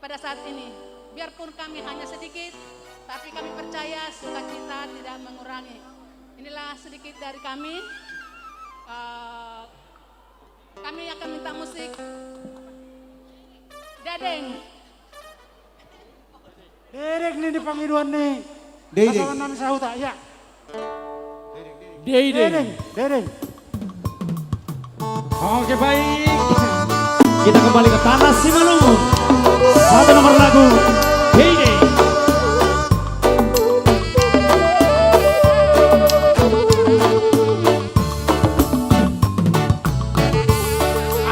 pada saat ini. Biarpun kami hanya sedikit, tapi kami percaya sukacita tidak mengurangi. Inilah sedikit dari kami. Eh, kami akan minta musik. Dedeng. Dedeng ni di pangiduan ni. Dedeng. Pasangan nami Sahuta, ya. Dedeng. Dedeng, Dedeng. Oke, baik. Kita kembali ke tanah Simalungun. Satu nomor lagu. Dedeng.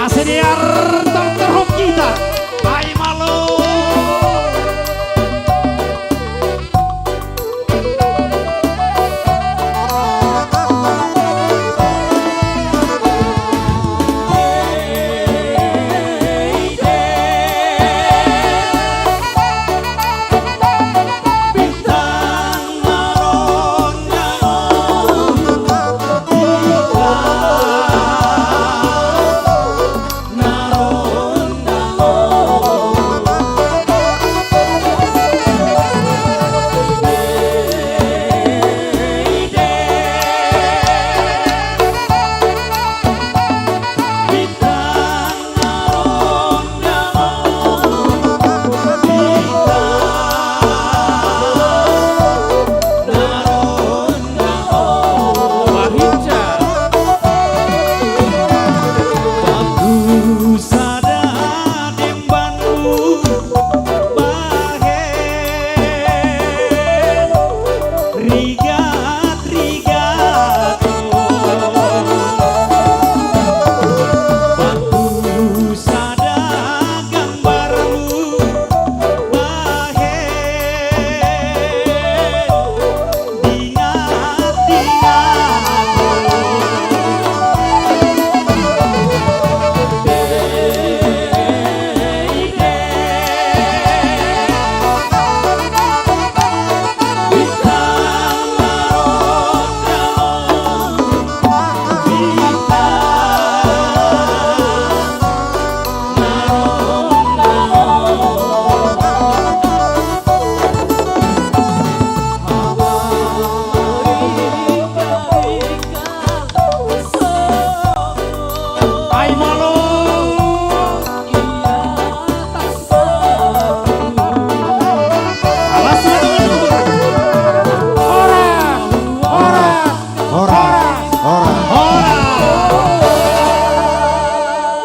Asediar terteruk kita. Ai malo. Horas, horas, horas.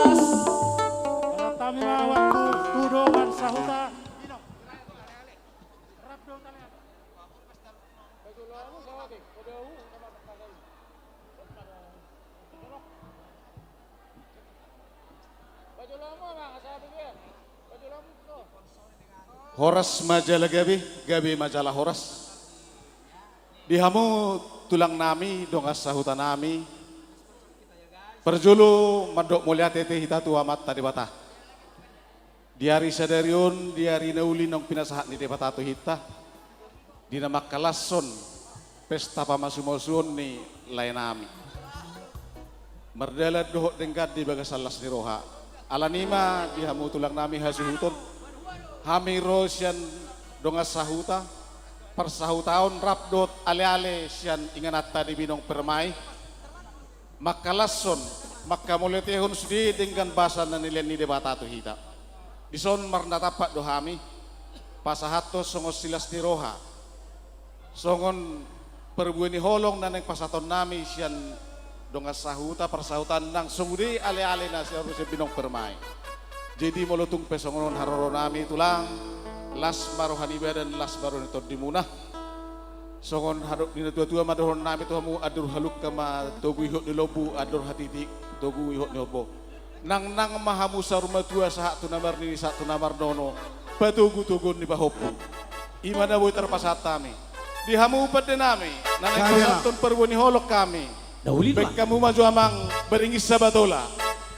Horas. Kami mawat tu, tu Dongan Sahuta. Horas majala gabe, gabe majala horas. Di hamu tulang nami, dongan sahuta nami. Parjolo mandok mauliate hita tu Amanta Debata. Di ari sadari on, di ari na uli naung pinasahat ni Debata tu hita, di na mangkalashon pesta pamasumasuon ni lae nami. Mardalan dohot denggan di bagasan las ni roha. Alani i ma di hamu tulang nami hasuhuton, hami ro sian dongan sahuta, parsahutaon rap dohot aleale sian ingananta di Binong Permai, mangkalashon, mangkamauliatehon sude denggan basa na nilehon ni Debata tu hita. Dison marnatampak do hami pasahathon songon silas ni roha, songon parbue ni holong na naeng pasahatonnami sian dongan sahuta, parsahutaan nang songon i aleale na sian Binong Permai. Jadi molo tung pe songon on haroronami tulang, las ma roha ni badan, las ma roha ni tondimuna. Songon hadok ni natuatua ma dohononnami tu hamu: andor halumpang ma togu ihot ni lombu, andor hatiti togu ihot ni horbo. Nangnang ma hamu saur matua, sahat tu na marnini, sahat tu na marnono, patogutoguon ni pahompu. I ma na boi tarpasahat hami di hamu pandenami na naeng pasahathon parbue ni holong hami. Baen hamu ma jo amang Baringin Sabatola.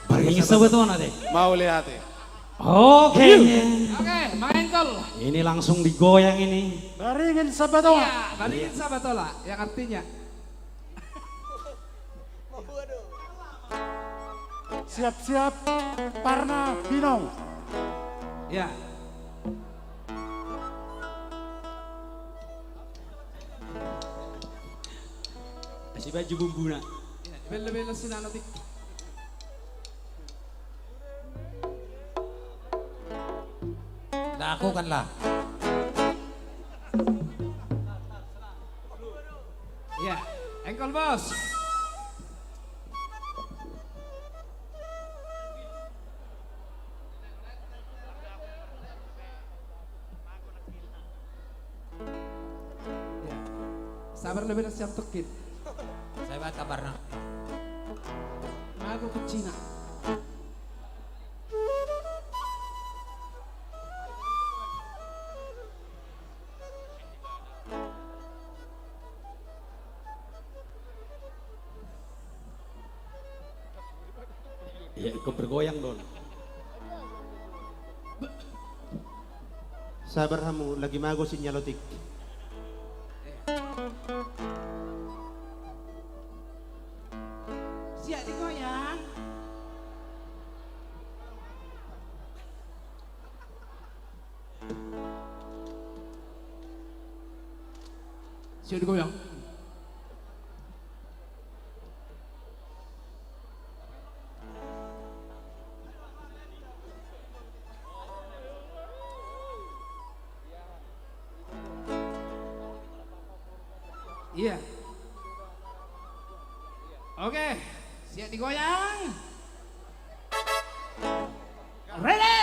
Baringin Sabatola, ate. Mauliate. Oke. Oke, Mang Engkol. Ini langsung digoyang ini. Baringin Sabatola. Iya, Baringin Sabatola yang artinya. Siap-siap, Parna Binong. Ya. Kasih baju bumbuna. Ya, bela-bela sinanotik. Lakukanlah. Ya, Engkol Bos. Ya. Sabar lebih nasi yang tukit. Saya baca kabarnya. Aku ke Cina. Ya, ikut bergoyang dong. Sabar hamu, lagi mago sinyalotik. Siap digoyang. Siap digoyang. Iya. Oke, siap digoyang. Ready.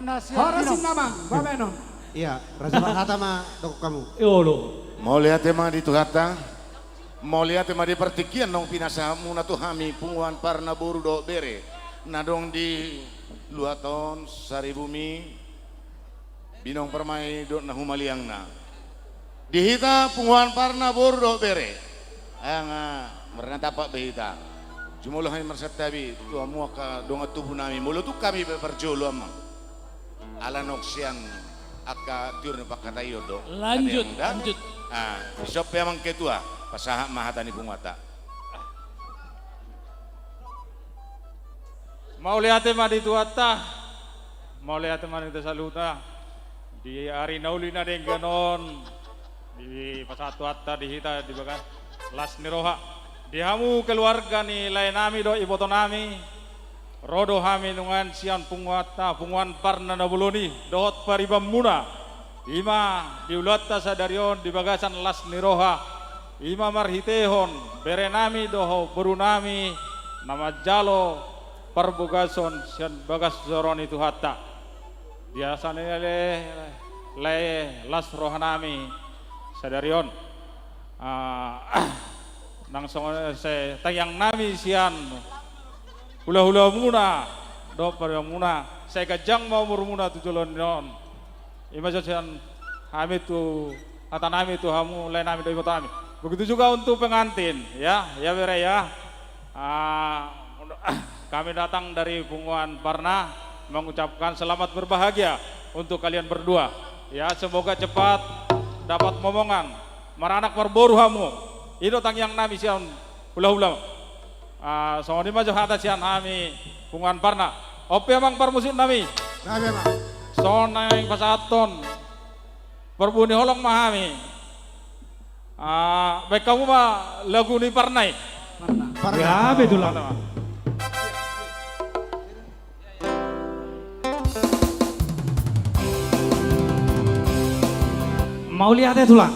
Horas sinamang, babenon. Iya, Raja Panghata ma dokon hamu. Olo. Mauliate ma di Tuhanta. Mauliate ma di partingkian naung pinasahatmuna tu hami punguan parna boru dohot bere na adong di luat on, saribumi, binong parmai dohot na humaliangna. Di hita punguan parna boru dohot bere, anga marnatampak be hita. Jumolo hami marsantabi tu hamu angka dongan tubu nami, molo tung hami be parjolo, amang. Ala naung sian angka tiur ni pangkataion do. Lanjut, lanjut. Ah, isop pe amang ketua, pasahat ma hata ni punguanta. Mauliate ma di Tuhanta, mauliate ma di hita saluhutna. Di ari na uli na denggan on, dipasahat Tuhanta di hita di bagas las ni roha. Di hamu keluarga ni lae nami dohot iboto nami, ro do hami nunga sian punguanta, punguan parna na bolon i, dohot paribanmuna. Ima di ulaonta sadari on di bagasan las ni roha, ima marhitehon bere nami dohot boru nami na manjalo parbogason sian bagas joro ni Tuhanta. Di asa ni lae, lae las roha nami sadari on. Ah, nang songon ise tangiang nami sian hulahulamuna dohot paribanmuna, sai ganjang ma umurmuna tu joloan on. Ima jo sian hami tu hata nami tu hamu lae nami dohot iboto nami. Begitu juga untuk pengantin, ya, ya bere ya. Ah, kami datang dari punguan parna mengucapkan selamat berbahagia untuk kalian berdua. Ya, semoga cepat dapat momongan, maranak marboru hamu. I do tangiang nami sian hulahula. Ah, songon i ma jo hata sian hami punguan parna. On pe amang parmusik nami. Gabe ma. Songon naeng pasahathon parbuhu ni holong ma hami. Ah, baen hamu ma lagu ni parna i. Parna. Gabe tulang. Mauliate tulang.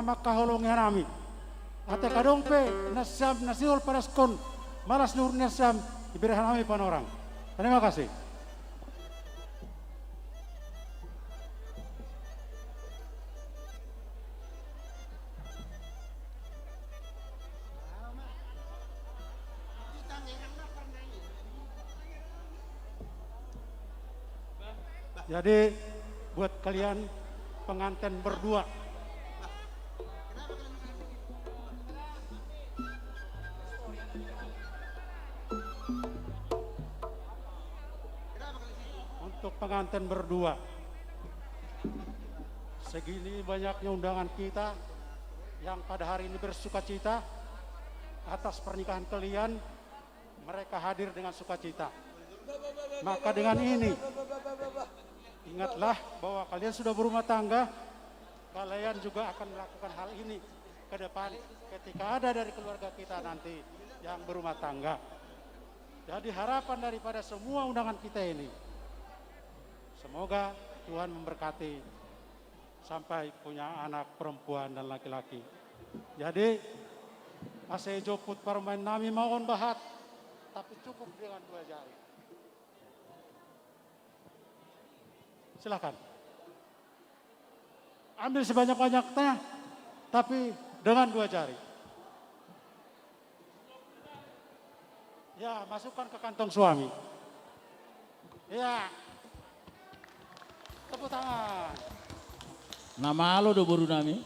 mangkaholongi hanami. Ate kadong pe nasiam na sihol padaskon malas ni uhur nasiam, ibere hanami panorang. Terima kasih. Jadi buat kalian pengantin berdua, untuk pengantin berdua, segini banyaknya undangan kita yang pada hari ini bersuka cita atas pernikahan kalian. Mereka hadir dengan sukacita. Maka dengan ini, ingatlah bahwa kalian sudah berumah tangga, kalian juga akan melakukan hal ini ke depan ketika ada dari keluarga kita nanti yang berumah tangga. Jadi harapan daripada semua undangan kita ini, semoga Tuhan memberkati sampai punya anak perempuan dan laki-laki. Jadi, ase joput parumaen nami ma on bahat, tapi cukup dengan dua jari. Silakan. Ambil sebanyak-banyaknya, tapi dengan dua jari. Ya, masukkan ke kantong suami. Ya. Tepuk tangan. Na malo do boru nami.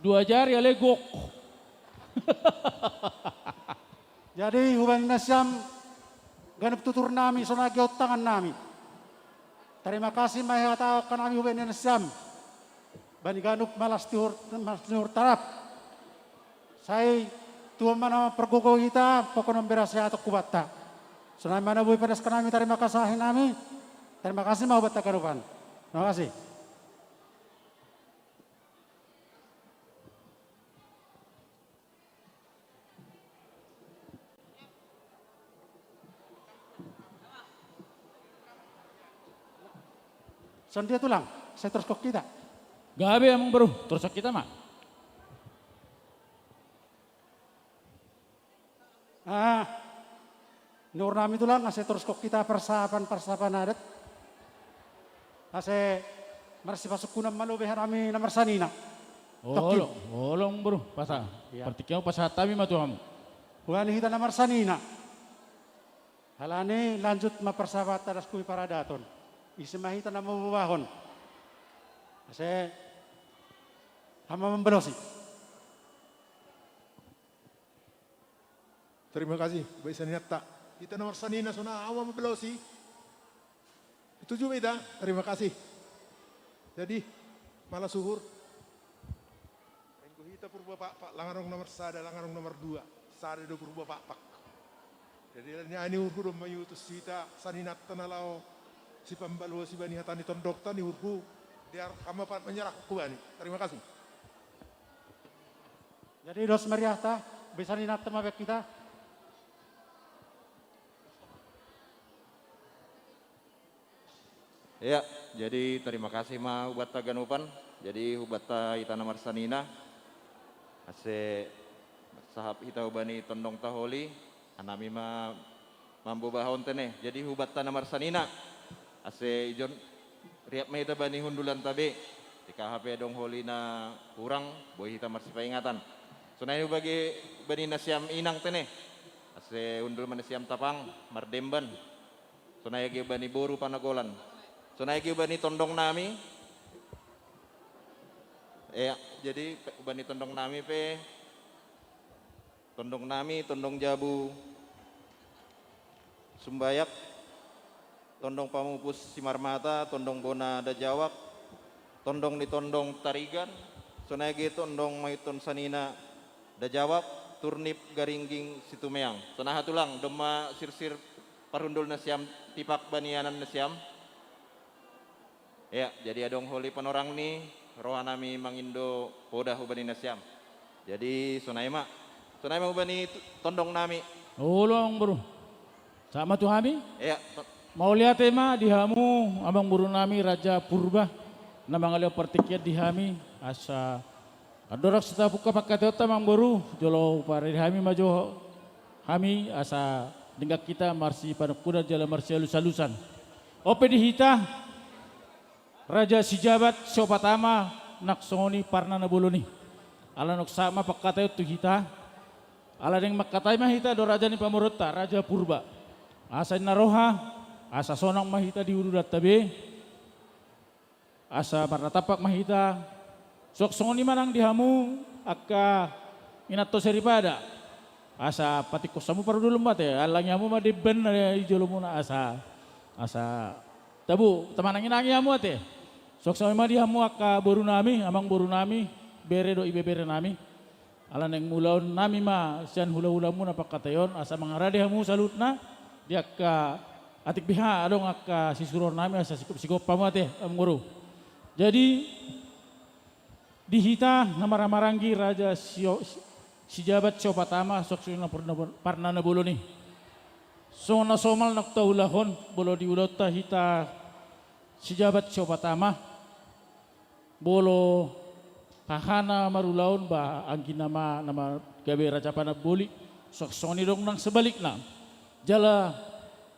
Dua jari ale gok. Jadi hubani nasiam ganup tutur nami, songon i geot tangan nami. Terima kasih ma ihatahon hanami hubani nasiam. Bani ganup malas ni uhur, malas ni uhur tarap. Sai Tuhan ma na mampargogo hita, pokokna mambere hasehaton hubanta. Sonai ma na boi padaskon nami, tarima kasih nami. Terima kasih ma hubanta ganupan. Terima kasih. Songon dia tulang, sai torus hita. Gabe amang boru, torus hita ma. Ah, ni uhur nami tulang, ase torus hita parsahapan, parsahapan adat. Ase marsipasungkunan ma lobi hanami na marsanina. Olo, olo amang boru, pasahat. Iya. Partingkian pasahat hami ma tu hamu. Hubani hita na marsanina. Halani lanjut ma parsahapan adat, hami paradaton. Ise ma hita na mambobahon. Ase hamu ma mambalosi. Terima kasih, baen saninanta. Hita na marsanina sonai, hamu ma mambalosi. Setuju ma hita? Terima kasih. Jadi, malas uhur. Anggo hita Purba Pakpak, lang adong nomor sada, lang adong nomor dua. Sada do Purba Pakpak. Jadi, ni ani uhurhu do maiutus hita, saninanta na laho sipambalosi bani hata ni tondongta ni uhurhu, di ar-, hamu ma pat manyarahon hubani. Terima kasih. Jadi dos meriahta, baen saninanta ma baen hita. Ya, jadi terima kasih ma hubanta ganupan. Jadi hubanta hita na marsanina. Ase sahap hita hubani tondongta holi, hanami ma mambobahon tene. Jadi hubanta na marsanina. Ase ijon riap ma hita bani hundulanta be. Tika hape adong holi na hurang, boi hita marsipaingatan. Sonai hubagi bani nasiam inang tene. Ase hundul ma nasiam tapang, mardemban. Sonai age bani boru panagolan. Sonai age bani tondong nami. Ya, jadi pe-, bani tondong nami pe, tondong nami, tondong jabu Sumbayak, tondong pamupus Simarmata, tondong bona Dajawak, tondong ni tondong Tarigan, sonai age tondong maihuthon sanina Dajawak, turnip garingging Situmeang. Sonai hatulang, domma sirsir parhundul nasiam tipak bani ianan nasiam. Ya, jadi adong holi panorang ni roha nami mangindo poda hubani nasiam. Jadi sonai ma. Sonai ma hubani tu-, tondong nami. Olo amang boru. Sahat ma tu hami? Ya, to- Mauliate ma di hamu amang boru nami Raja Purba, na mangalehon partingkian di hami asa Andorang so tapungka pangkataionta, amangboru, jolo huparade hami ma jo hami asa denggan hita marsipanungkunan jala marsialus-alusan. On pe di hita, Raja Sijabat Siopat Ama, nang songon i parna na bolon i. Ala naung sahat ma pangkataion tu hita, ala naeng mangkatai ma hita do raja ni pamoruonta, Raja Purba. Asa inna roha, asa sonang ma hita di huludanta be, asa marnatampak ma hita. Suang songon i ma nang di hamu angka inanta soripada, asa patingkos hamu parhundulmu ate, alangi hamu ma demban na i jolomuna asa, asa tabo tamanangi-nangi hamu ate. Suang songon i ma di hamu angka borunami, amangborunami, bere dohot ibeberenami. Ala naeng mangulahon hami ma sian hulahulamuna pangkataion, asa mangarade hamu saluhutna di angka atik beha adong angka sisuruonnami asa sigop-sigop hamu ate, amangboru. Jadi, di hita na marhahamaranggi Raja Sio-, Sijabat Siopat Ama, suang songon i nang parna, parna na bolon i. Songon na somal naung taulahon, molo di ulaonta hita Sijabat Siopat Ama, molo hahana marulaon ba anggina ma na ma-, gabe raja panamboli, suang songon i adong nang sebalikna. Jala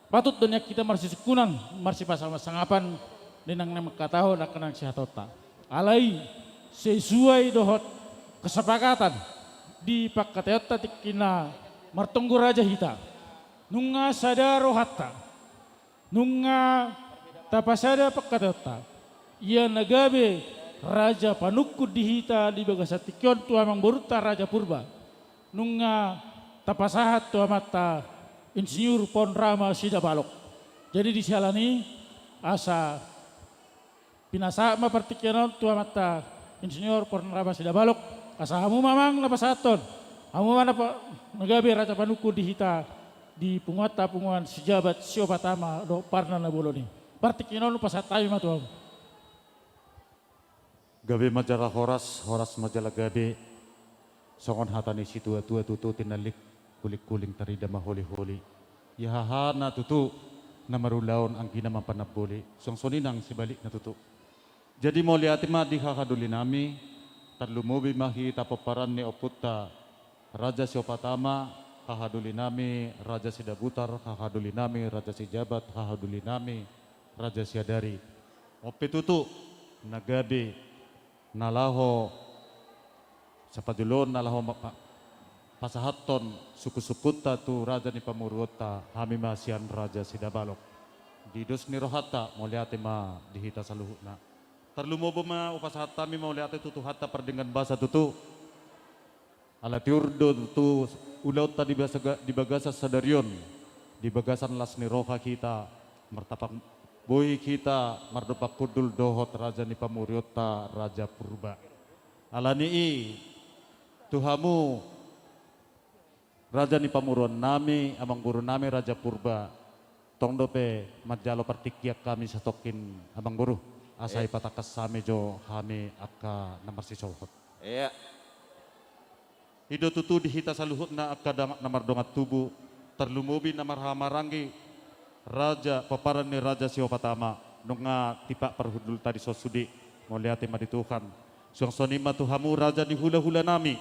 patut do nian hita marsisungkunan, marsipasangapsangapan di na naeng mangkatahon angka na sihataonta. Alai sesuai dohot kesepakatan di pangkataionta tingki na martonggo raja hita, nunga sada rohanta, nunga tapasada pangkataionta. Ia na gabe raja panungkun di hita di bagasan tingki on tu amangborunta Raja Purba, nunga tapasahat tu amanta Insinyur Pon Rama Sidabalok. Jadi di siala ni i, asa pinasahat ma partingkian on tu amanta Insinyur Pon Rama Sidabalok, asa hamu ma amang na pasahathon, hamu ma na pa-, na gabe raja panungkun di hita, di punguanta, punguan Sijabat Siopat Ama dohot parna na bolon i. Partingkian on hupasahat hami ma tu hamu. Gabe ma jala horas, horas ma jala gabe. Songon hata ni situatua tutu, tinallik hulingkuling tarida ma holiholi. Ia hahana tutu na marulaon anggina ma panamboli. Suang songon i nang sebalikna tutu. Jadi mauliate ma di hahadolinami, tarlumobi ma hita pomparan ni ompunta Raja Siopat Ama, hahadolinami Raja Sidabutar, hahadolinami Raja Sijabat, hahadolinami Raja Siadari. On pe tutu na gabe na laho sapajoloon na laho ma-, pa-, pasahathon sungkunsungkunta tu raja ni pamoruonta, hami ma sian Raja Sidabalok. Di dos ni rohanta mauliate ma di hita saluhutna. Tarlumobi ma hupasahat hami mauliate tu Tuhanta pardenggan basa tutu. Ala tiur do tutu ulaonta di basa-, di bagasan sadari on, di bagasan las ni roha hita, martampak bohi hita mardompak hundul dohot raja ni pamoruonta Raja Purba. Ala ni i, tu hamu raja ni pamoruonnami, amangborunami Raja Purba, tong dope manjalo partingkian hami satongkin, amangboru, asa, eh, ipatangkas hami jo hami angka na marsisolhot. Iya. I do tutu di hita saluhutna angka dangka na mardongan tubu, tarlumobi na marhahamaranggi raja, pomparan ni Raja Siopat Ama, nunga tipak parhundulta dison sude, mauliate ma di Tuhan. Suang songon i ma tu hamu raja ni hulahulanami.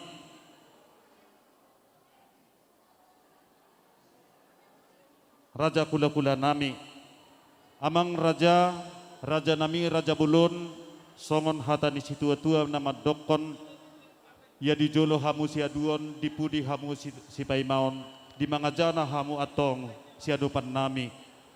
Raja hulahulanami, amang raja, rajanami raja bolon, songon hata ni situatua na mandokkon, ia di jolo hamu siaduon, di pudi hamu si-, sipaimaon, di mangajana hamu antong siadopannami.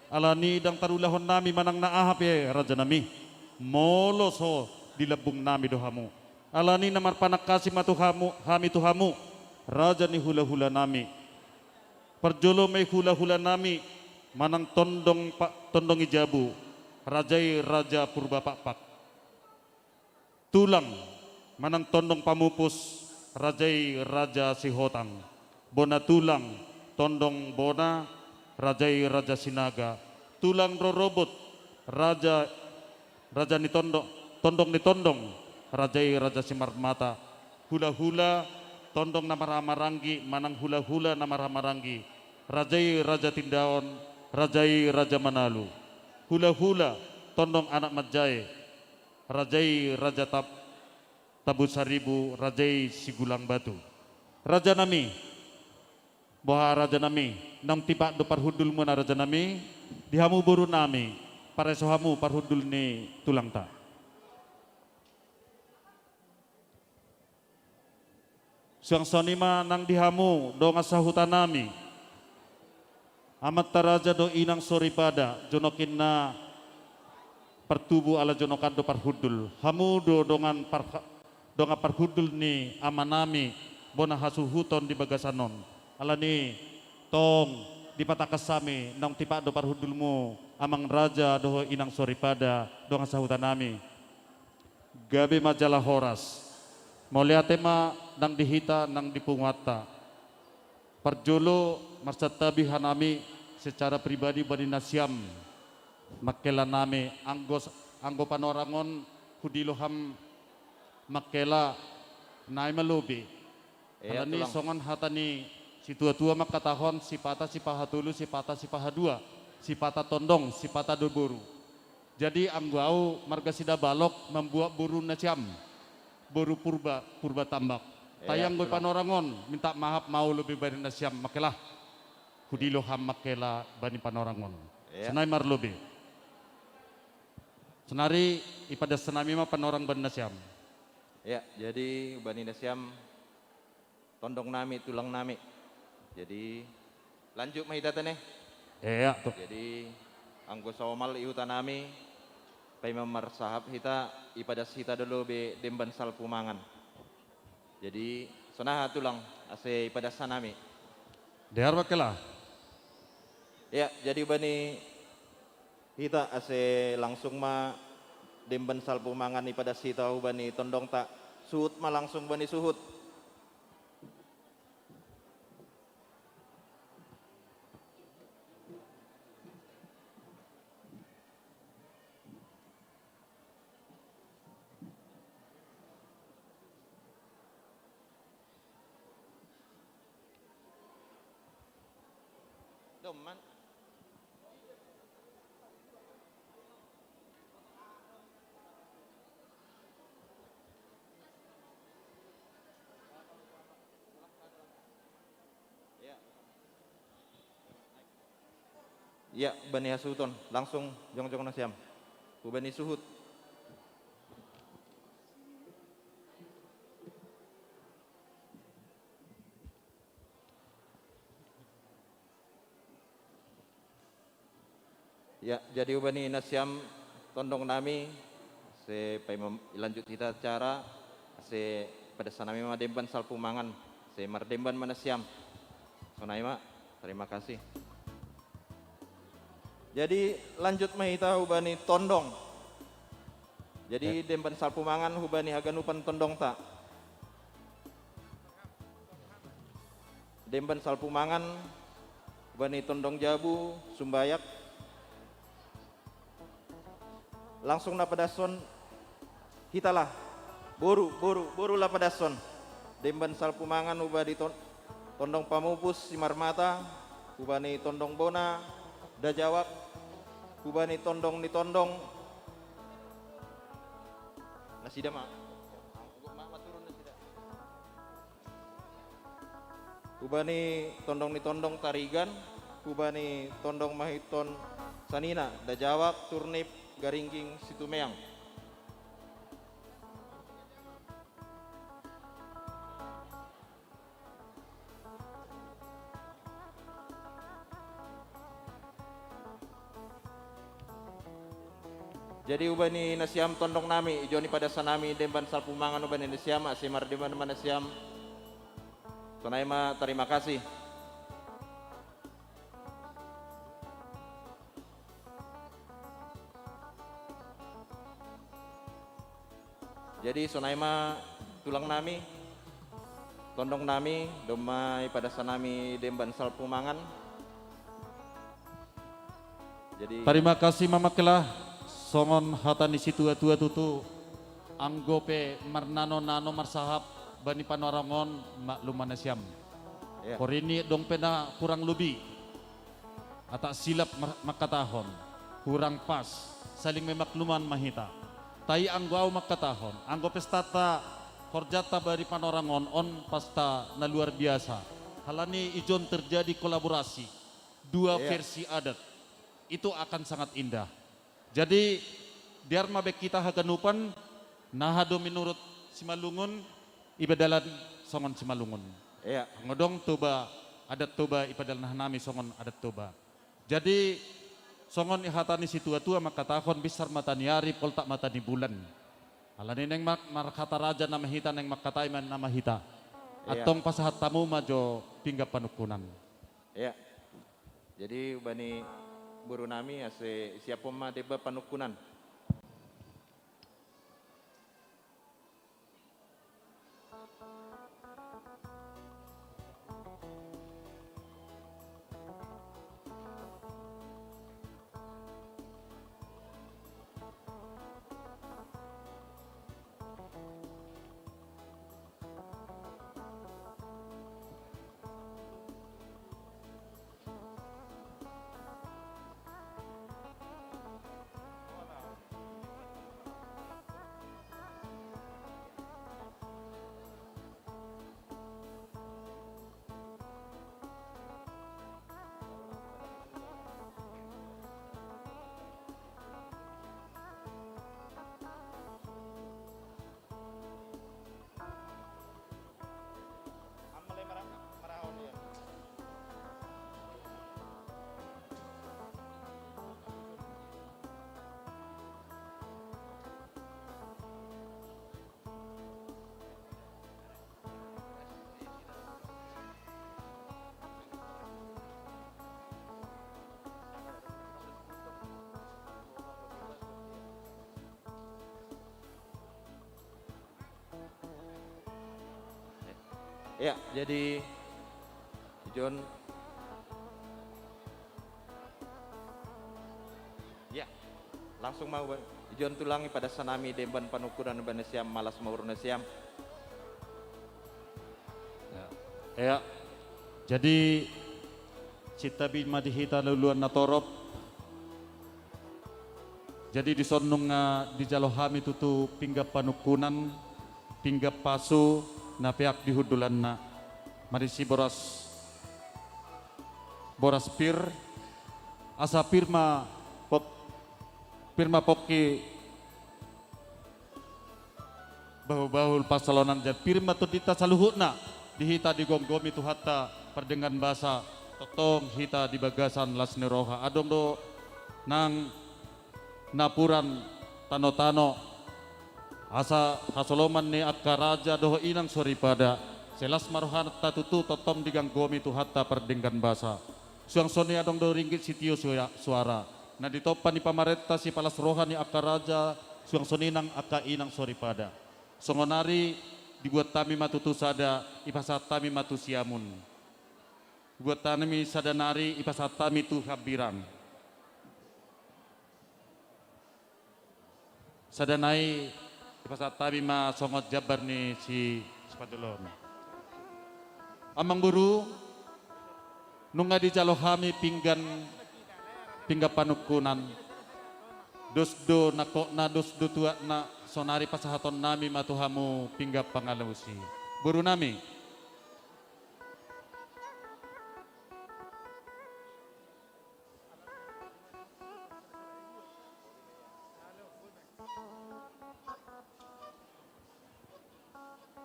Ala ni i ndang tarulahon nami manang na aha pe rajanami, molo so di lambungnami do hamu. Ala ni i na marpanangkasi ma tu hamu, hami tu hamu, raja ni hulahulanami. Parjolo ma i hulahulanami manang tondong pa-, tondong i jabu, raja i Raja Purba Pakpak. Tulang manang tondong pamupus, raja i Raja Sihotang. Bona tulang, tondong bona, raja i Raja Sinaga. Tulang rorobot, raja, raja ni tondong, tondong ni tondong, raja i Raja Simarmata. Hulahula, tondong na marhahamaranggi manang hulahula na marhahamaranggi, raja i Raja Tindaon, raja i Raja Manalu. Hulahula, tondong anak manjae, raja i Raja Tap-, Tabu Saribu, raja i Sigulang Batu. Raja nami, boha raja nami, naung tipak do parhundulmuna raja nami, di hamu boru nami, pareso hamu parhundul ni tulangta. Suang songon i ma nang di hamu dongan sahuta nami. Amanta raja dohot inang soripada, jonokinna partubu ala jonokan do parhundul. Hamu do dongan parha-, dongan parhundul ni ama nami, bona hasuhuton di bagasan on. Alani i tong dipatangkas hami naung tipak do parhundulmu, amang raja dohot inang soripada, dongan sahuta nami. Gabe ma jala horas. Mauliate ma nang di hita nang di punguanta. Parjolo marsantabi hanami secara pribadi bani nasiam, mangkela nami, anggo, anggo panorang on hudilo ham mangkela, nai ma lobi. Ia, alani tulang. Songon hata ni situatua mangkatahon, sipata sipahatolu, sipata sipahadua, sipata tondong, sipata do boru. Jadi anggo au marga Sidabalok mambuat boru nasiam, boru Purba, Purba Tambak. Ia, tulang. Tai anggo panorang on, minta maaf ma au lobi bani nasiam, mangkela. Hudilo ham mangkela bani panorang on. Ia. Sonai marlobi. Sonari ipadas hanami ma panorang bani nasiam. Ia, jadi bani nasiam tondong nami, tulang nami. Jadi, lanjut ma hita te ne. Ia, tu. Jadi, anggo saomal i huta nami, paima marsahap hita, ipadas hita do lobi demban salpu mangan. Jadi, sonaha tulang, ase ipadas hanami. Dear mangkela. Ia, jadi bani hita ase langsung ma demban salpu mangan ipadas hita hubani tondongta. Suhut ma langsung bani suhut. Doman. Ia, bani hasuhuton, langsung jongjong nasiam. Hubani suhut. Ia, jadi hubani nasiam tondong nami, ase paima ilanjut hita acara, ase padas hanami ma demban salpu mangan, ase mardemban ma nasiam. Sonai ma, terima kasih. Jadi, lanjut ma hita hubani tondong. Jadi, ya, demban salpu mangan hubani haganupan tondongta. Demban salpu mangan hubani tondong jabu, Sumbayak. Langsung na padashon hita lah. Boru, boru, boru lah padashon. Demban salpu mangan hubani ton-, tondong pamupus Simarmata, hubani tondong bona Dajawak, hubani tondong ni tondong. Nasida ma. Anggo ma, maturun nasida. Hubani tondong ni tondong Tarigan, hubani tondong Mahiton Sanina, Dajawak, Turnip, Garingging, Situmeang. Jadi hubani nasiam tondong nami, ijon ipadas hanami demban salpu mangan hubani nasiam, ase mardemban ma nasiam. Sonai ma, tarima kasih. Jadi sonai ma tulang nami, tondong nami, domma ipadas hanami demban salpu mangan. Jadi tarima kasih ma mangkela, songon hata ni situa-tua tutu, anggo pe marnano-nano marsahap bani panorang on, maklum ma nasiam. Ya. Porini dong pe na kurang lobi. Atak silap ma-, mangkatahon, kurang pas, saling memakluman ma hita. Tai anggo au mangkatahon, anggo pestanta Horjata bari panorangon on pasta na luar biasa. Halani ijon terjadi kolaborasi dua Iya. versi adat. Itu akan sangat indah. Jadi, biar mabe kita haganupan, naha do menurut Simalungun, iba dalan songon Simalungun. Iya. Ngodong Toba, adat Toba, iba dalan hanami songon adat Toba. Jadi, songon ihata ni situatua mangkatahon, bisar mata ni ari, poltak mata ni bulan. Alani naeng mar-, marhata raja nama hita, naeng mangkatai ma nama hita. Iya. Antong pasahat hamu ma jo pinggan panungkunan. Iya. Jadi, bani boru nami, ase siapon ma demban panungkunan. Ya, jadi John. Ya, langsung mau, Bang. John tulangi pada sanami demban panungkunan bani siam, malas maur nasiam. Ya. Ya. Jadi, sintabi ma di hita luluan na torop. Jadi dison nunga dijalo hami tutu pinggan panungkunan, pinggan pasu, na peak di hundulanna. Marisi boras, boras pir, asa pir ma pok-, pir ma pongki bahul-bahul pansalongan, jadi pir ma tondinta saluhutna, di hita digomgomi Tuhanta pardenggan basa, tongtong hita di bagasan las ni roha. Adong do nang napuran tano-tano, asa hasoloman ni angka raja dohot inang soripada, sai las ma rohanta tutu tongtong digomgomi Tuhanta pardenggan basa. Suang songon i adong do ringgit sitio sua-, suara. Na ditompa ni pamarenta sipalas roha ni angka raja, suang songon i nang angka inang soripada. Songonari dibuat hami ma tutu sada, ipasahat hami ma tu siamun. Dibuat hami sada nari, ipasahat hami tu hambirang. Sada nai, ipasahat hami ma songon jambar ni si, si Patulon. Amang Guru, nunga dijalo hami pinggan, pinggan panungkunan. Dos do nangkokna, dos do tuatna, sonari pasahaton nami ma tu hamu pinggan pangalusi. Boru nami.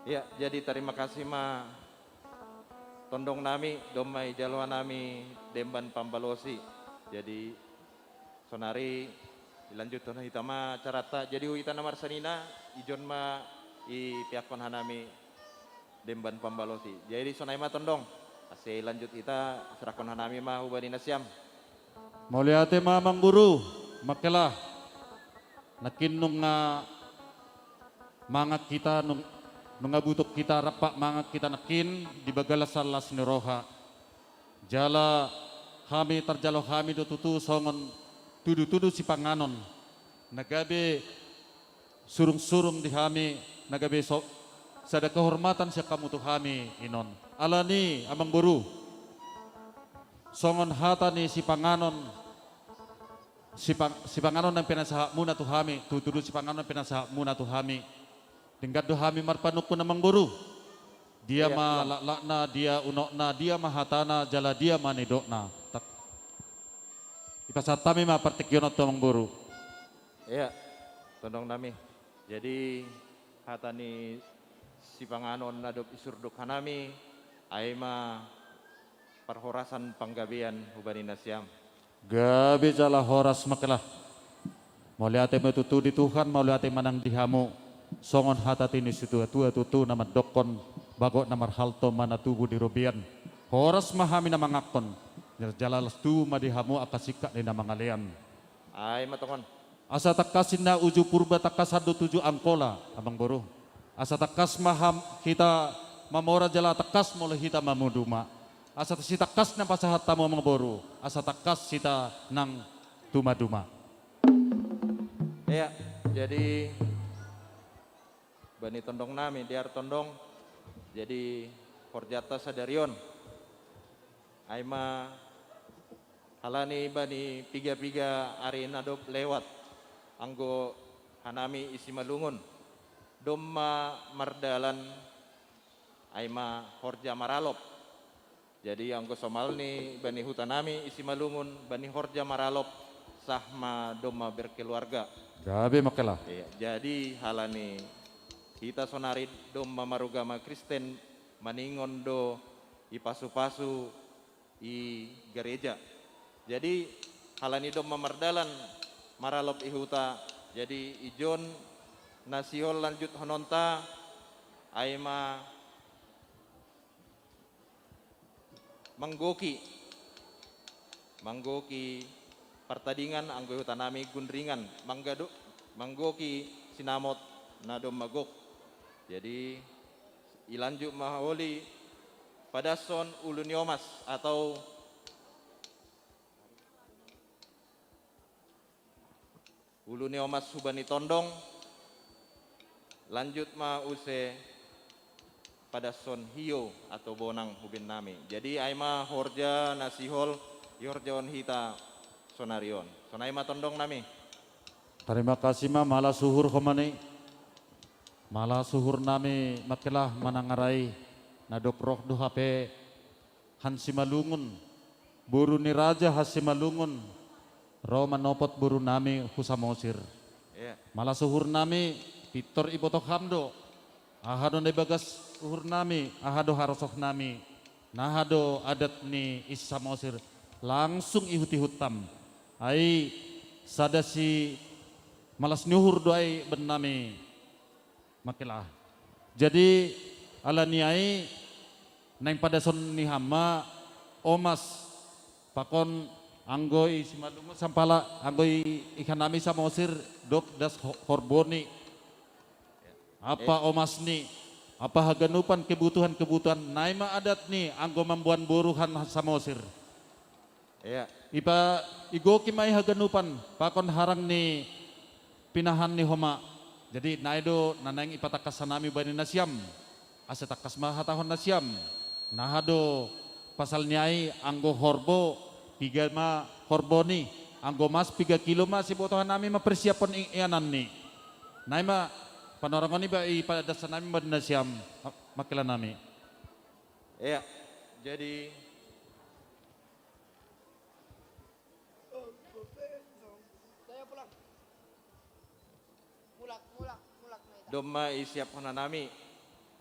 Ya, jadi tarima kasih ma tondong nami, domma ijalo nami demban pambalosi. Jadi, sonari ilanjuthon hita ma acaranta. Jadi, hita na marsanina, ijon ma ipeakkon hanami demban pambalosi. Jadi sonai ma tondong, ase lanjut hita, serahkon hanami ma hubani nasiam. Mauliate ma Amang Guru, mangkelah. Nangkin nunga mangan hita, nung-, nunga butuk hita rap mangan hita nangkin di bagasan las ni roha. Jala hami tarjalo hami do tutu songon tudu-tudu sipanganon. Na gabe surung-surung di hami, na gabe so-, sada kehormatan sian hamu tu hami inon. Alani, Amang Guru, songon hata ni sipanganon, sipang-, sipanganon na pinasahatmuna tu hami, tudu-tudu sipanganon na pinasahatmuna tu hami. Tingkat do hami marpanungkun, Amangboru. Dia ma laklakna, dia unokna, dia ma hatana, jala dia ma nidokna. Tak. Ipasahat hami ma partingkionon tu, Amangboru. Iya, tondong nami. Jadi hata ni sipanganon na dob isurduk hanami, ai ma parhorasan panggabean hubani nasiam. Gabe jala horas ma kela. Mauliate ma tutu di Tuhan, mauliate ma nang di hamu. Songon hata ni situatua tutu na mandokkon, bagot na marhalto ma na tubu di robean. Horas ma hami na mangakkon, jala las tubu ma di hamu angka singkat ni na mangalean. Ai ma tongon. Asa tangkas ninna uju Purba tangkasan do tuju Angkola, Amangboru. Asa tangkas ma hita mamora jala tangkas molo hita mamaduma. Asa sitangkas na pasahat hamu, Amangboru, asa tangkas hita nang tumaduma. Iya, jadi bani tondong nami, dear tondong, jadi horjanta sadari on. Ai ma halani bani piga-piga ari na dob lewat, anggo hanami i Simalungun, domma mardalan, ai ma horja maralop. Jadi anggo somalni bani huta nami i Simalungun, bani horja maralop, sah ma domma berkeluarga. Gabe ma kela. Iya, jadi halani hita sonari domma marugama Kristen, maningon do i pasu-pasu i gareja. Jadi halani domma mardalan maralop i huta, jadi ijon na sihol lanjuthononta, ai ma manggoki, manggoki partadingan anggo i huta nami Gundringan, manggado, manggoki sinamot na domma gok. Jadi ilanjut ma holi padashon ulu ni omas atau ulu ni omas hubani tondong, lanjut ma use padashon hiou atau bonang huben nami. Jadi ai ma horja na sihol ihorjahon hita sonari on. Sonai ma tondong nami. Tarima kasih ma, malas uhur homani. Malas uhur nami ma kela manang arai, na dob roh do hape han Simalungun, boru ni raja han Simalungun, ro manopot boru nami hu Samosir. Iya. Malas uhur nami, pintor iboto ham do. Aha do na ibagas uhur nami, aha do harosoh nami, aha do adat ni i Samosir, langsung ihut-ihut ham. Ai sada si malas ni uhur do ai bannami ma kela. Jadi alani ai naeng padashon ni ham ma omas, pakon anggo i Simalungun sampala anggo i, i hanami Samosir dob das ho-, horboni. Apa omasni, apa haganupan kebutuhan-kebutuhan, nai ma adatni anggo mamboan boru han Samosir. Iya. Ipa, igoki ma i haganupan pakon harang ni pinahan ni homa. Jadi nai do na naeng ipatangkas hanami bani nasiam. Asa tangkas ma hatahon nasiam. Naha do pasal ni ai, anggo horbo, piga ma horboni, anggo mas piga kilo ma, sibotohan nami ma persiapon i-, iananni. Nai ma panorangon iba ipadas hanami bani nasiam, ma-, ma kela nami. Iya, jadi domma isiaphon hanami,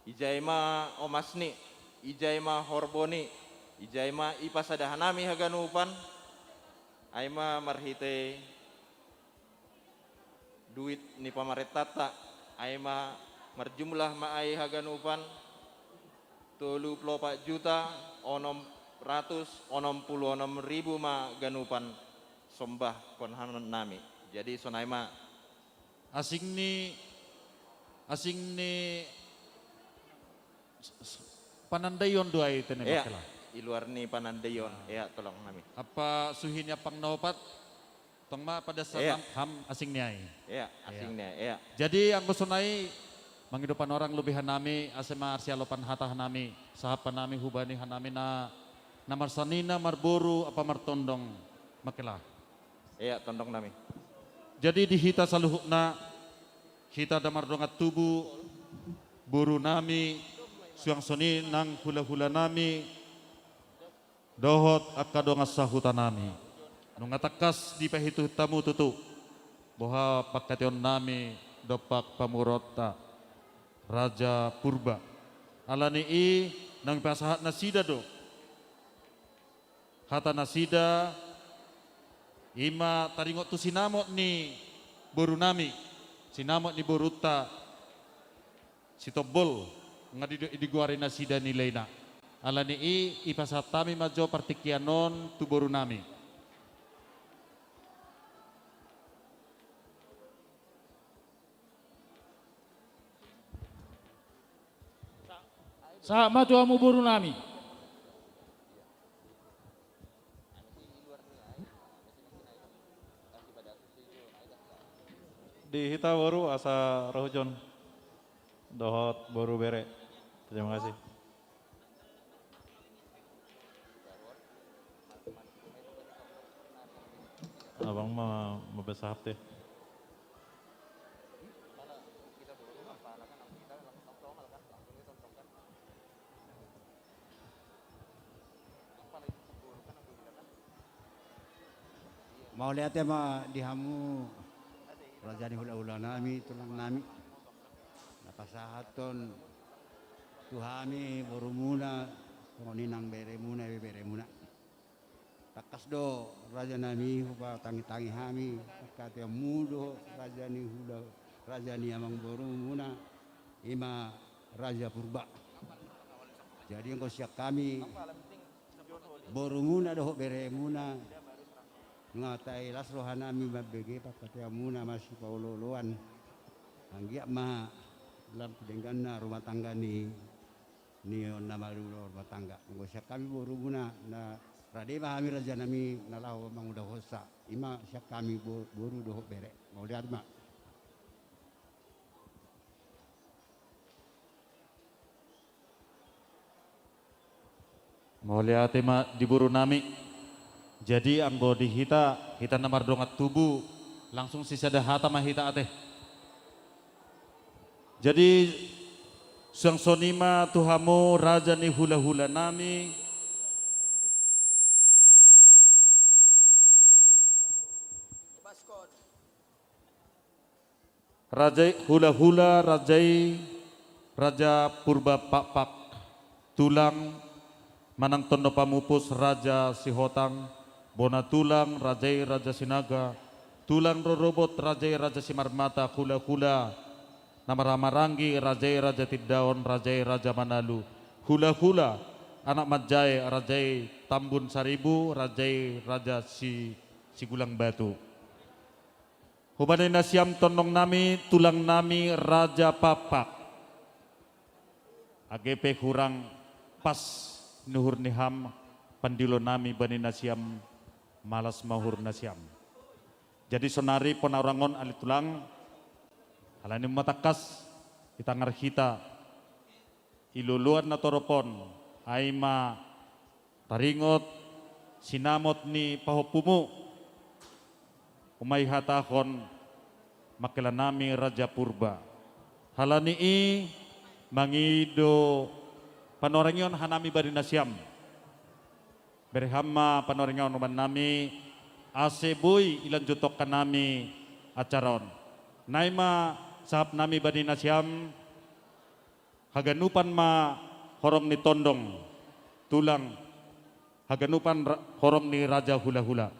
ijai ma omasni, ijai ma horboni, ijai ma ipasada hanami haganupan, ai ma marhite duit ni pamarentanta, ai ma marjumlah ma ai haganupan tolu pulu opat juta onom ratus onom pulu onom ribu ma ganupan sombahon hanami. Jadi sonai ma. Asing ni, asing ni s-, s-, panandaion do ai tene. Iya, ma kela. I luar ni panandaion, iya, tondong nami. Apa suhi ni ampang na opat, tong ma padas hanami ham asing ni ai. Iya, asing ni ai, iya. Jadi anggo sonai mangido panorang lobi hanami, asa ma arsialopan hata hanami, sahat hanami hubani hanami na, na marsanina marboru apa martondong, ma kela. Iya, tondong nami. Jadi di hita saluhutna, hita na mardongan tubu, boru nami, suang songon i nang hula-hula nami, dohot angka dongan sahuta nami. Nunga tangkas dipaihut hamu tutu boha pangkataion nami dompak pamoruonta Raja Purba. Ala ni i nang pasahat nasida do hata nasida, i ma taringot tu sinamot ni boru nami, sinamot ni borunta Sitombul, nga di, digoari nasida nilaina. Ala ni i, ipasahat hami ma jo partingkian on tu boru nami. Sahat ma tu hamu boru nami. Di hita boru asa roh hujon dohot boru bere. Terima kasih. Abang ma mabasa hapte. Mauliate ma di hamu raja ni hula-hula nami, tulang nami. Na pasahathon tu hami borumuna, songon i nang beremuna, ibeberemuna. Tangkas do raja nami hupatangi-tangi hami, pangkataionmu do raja ni hula, raja ni amangborumuna, i ma Raja Purba. Jadi anggo sian hami borumuna dohot beremuna, nunga tailas roha nami mambege pangkataionmuna masipaolo-oloan. Anggiat ma lam dengganna rumah tangga ni, ni on na marumah tangga. Anggo sian hami borumuna na rade ma hami raja nami na laho mangudahonsa. I ma sian hami bo-, boru dohot bere. Mauliate ma. Mauliate ma di boru nami. Jadi anggo di hita, hita na mardongan tubu, langsung sisada hata ma hita ate. Jadi suang songon i ma tu hamu raja ni hula-hula nami. Raja i hula-hula, raja i Raja Purba Pakpak, tulang manang tondong pamupus Raja Sihotang, bona tulang raja i Raja Sinaga, tulang rorobot raja i Raja Simarmata, hula-hula na marhaha-maranggi raja i Raja Tindaon, raja i Raja Manalu, hula-hula anak manjae raja i Tambun Saribu, raja i Raja Si-, Sigulang Batu. Hubani nasiam tondong nami, tulang nami, Raja Pakpak. Age pe hurang pas ni uhur ni ham pandilo nami bani nasiam, malas ma uhur nasiam. Jadi sonari panaurang on ale tulang, ala ni i ma tangkas itangar hita i loloan na torop on, ai ma taringot sinamot ni pahompumu, umai hatahon mangkela nami Raja Purba. Ala ni i mangido panorangion hanami bani nasiam. Bere ham ma panorangion bani nami, ase boi ilanjuthon hanami acara on. Nai ma sahap nami bani nasiam, haganupan ma horong ni tondong, tulang, haganupan ra-, horong ni raja hula-hula.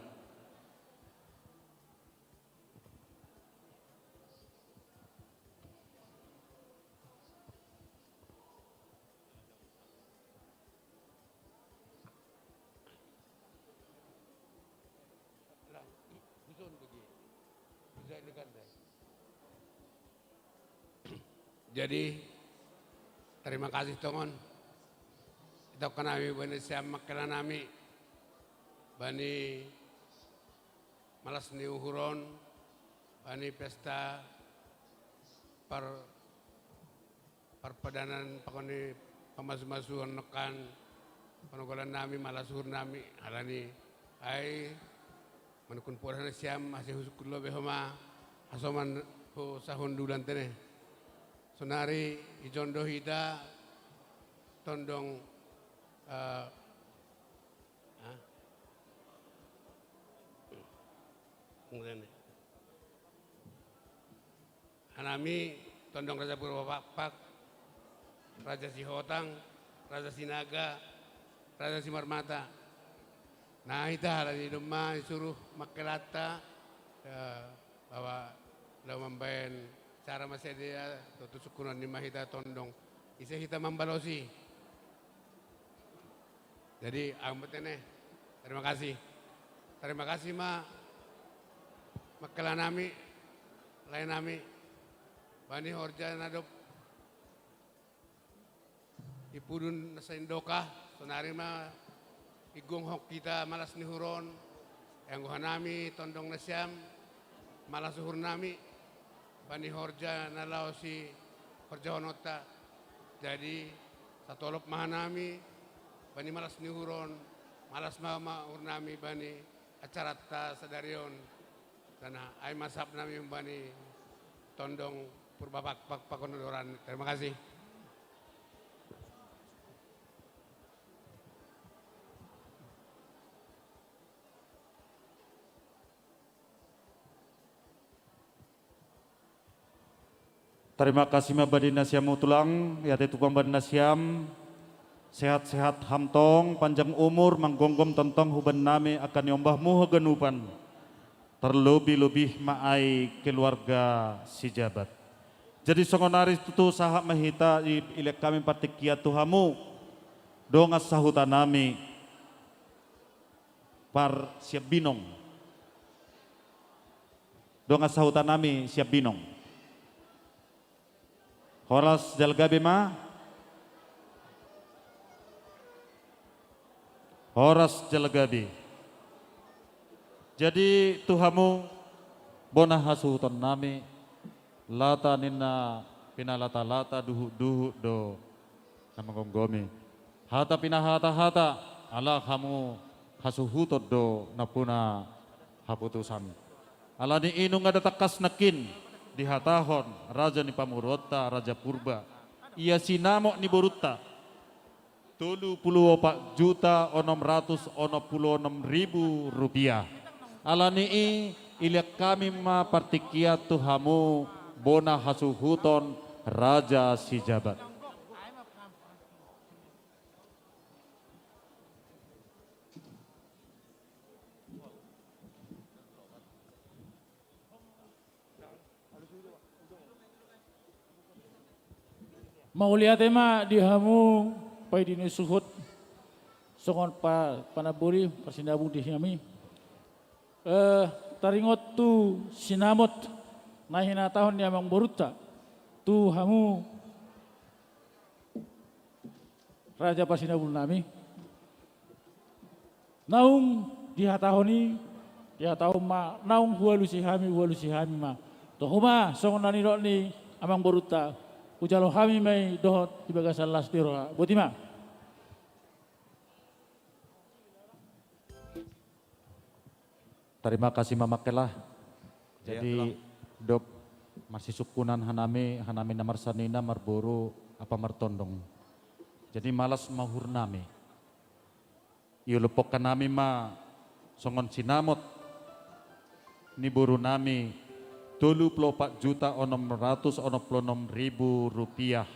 Jadi, tarima kasih tongon. Itongka nami bani siam mangkela nami bani malas ni uhur on, bani pesta par-, parpadanan pakon ni pamasu-masuon nangkin, panogolan nami, malas uhur nami, ala ni ai manungkun poda nasiam, ase husungkun lobei homa, hasoman husahon dulan tene. Sonari ijondo hita tondong, eh, ah? Kemudian, hanami tondong Raja Purba Pakpak, Raja Sihotang, Raja Sinaga, Raja Simarmata. Nah, hita halani domma isuruh makkelanta, eh, bahwa lao mambaen acara ma sidea, tontu sukkunanni ma hita tondong. Ise hita mambalosi. Jadi, ambo tene. Terima kasih. Terima kasih ma makkelanami, laenami, bani horja na dob ipudun na saindoka, sonari ma iggonghon hita malas ni uhur on, anggo hanami tondong nasiam, malas uhurnami, bani horja na lao sihorjahononta. Jadi, satolop ma hanami, bani malas ni uhur on, malas ma, ma uhurnami bani acaranta sadari on. Dana, ai ma sahapnami humbani tondong Purba Pakpak Pakondoran. Terima kasih. Tarima kasih ma bani nasiam, Tulang, yati tu pambaen nasiam, sehat-sehat ham tong, panjang umur, manggonggom tongtong hubaen nami angka ni ombahmu haganupan, terlebih-lebih ma ai keluarga Sijabat. Jadi songon ari tutu sahat ma hita, i-, ilehon hami partingkian tu hamu, dongan sahuta nami, par Siambinong. Dongan sahuta nami Siambinong. Horas jala gabe ma. Horas jala gabe. Jadi tu hamu bona hasuhuton nami, lata ninna pinalata-lata, duhut-duhut do na manggomgomi. Hata pinahata-hata, ala hamu hasuhuton do nampuna haputusan. Ala ni i nunga nda tangkas nangkin dihatahon raja ni pamoruonta, Raja Purba, ia sinamot ni borunta, tolu pulu opat juta onom ratus onom pulu onom ribu rupiah. Ala ni i, ilehon hami ma partingkian tu hamu bona hasuhuton Raja Sijabat. Mauliate ma di hamu paidi ni suhut, songon pa-, panamboli parsinabung di hami. Eh, taringot tu sinamot na hinatahon ni amangborunta tu hamu raja parsinabung nami. Naung dihatahon i, dihatahon ma, naung hualusi hami, hualusi hami ma. Toho ma songon na nidok ni amangborunta, hujalo hami ma i dohot di bagasan las ni roha. Boti ma. Tarima kasih ma Mangkela. Jadi dob marsisungkunan hanami, hanami na marsanina, marboru ampa martondong. Jadi malas ma uhurnami. Iolophon hanami ma songon sinamot ni borunami tolu pulu opat juta onom ratus onom pulu onom ribu rupiah.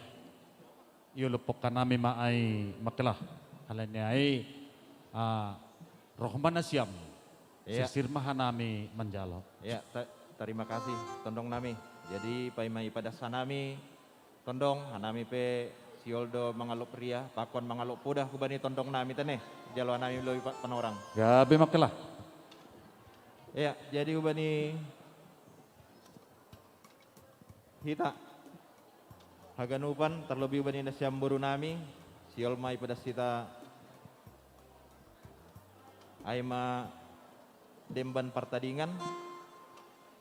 Iolophon hanami ma ai Mangkela. Alani ai, ah, roh ma nasiam. Sirsir ma hanami manjalo. Ya, ta-, tarima kasih tondong nami. Jadi paima ipadas hanami tondong, hanami pe sihol do mangalop ria, pakon mangalop poda hubani tondong nami tene. Jalo hanami lobi pa-, panorang. Gabe Mangkela. Ya, jadi hubani hita haganupan, tarlobi hubani nasiam boru nami, sihol ma ipadas hita ai ma demban partadingan,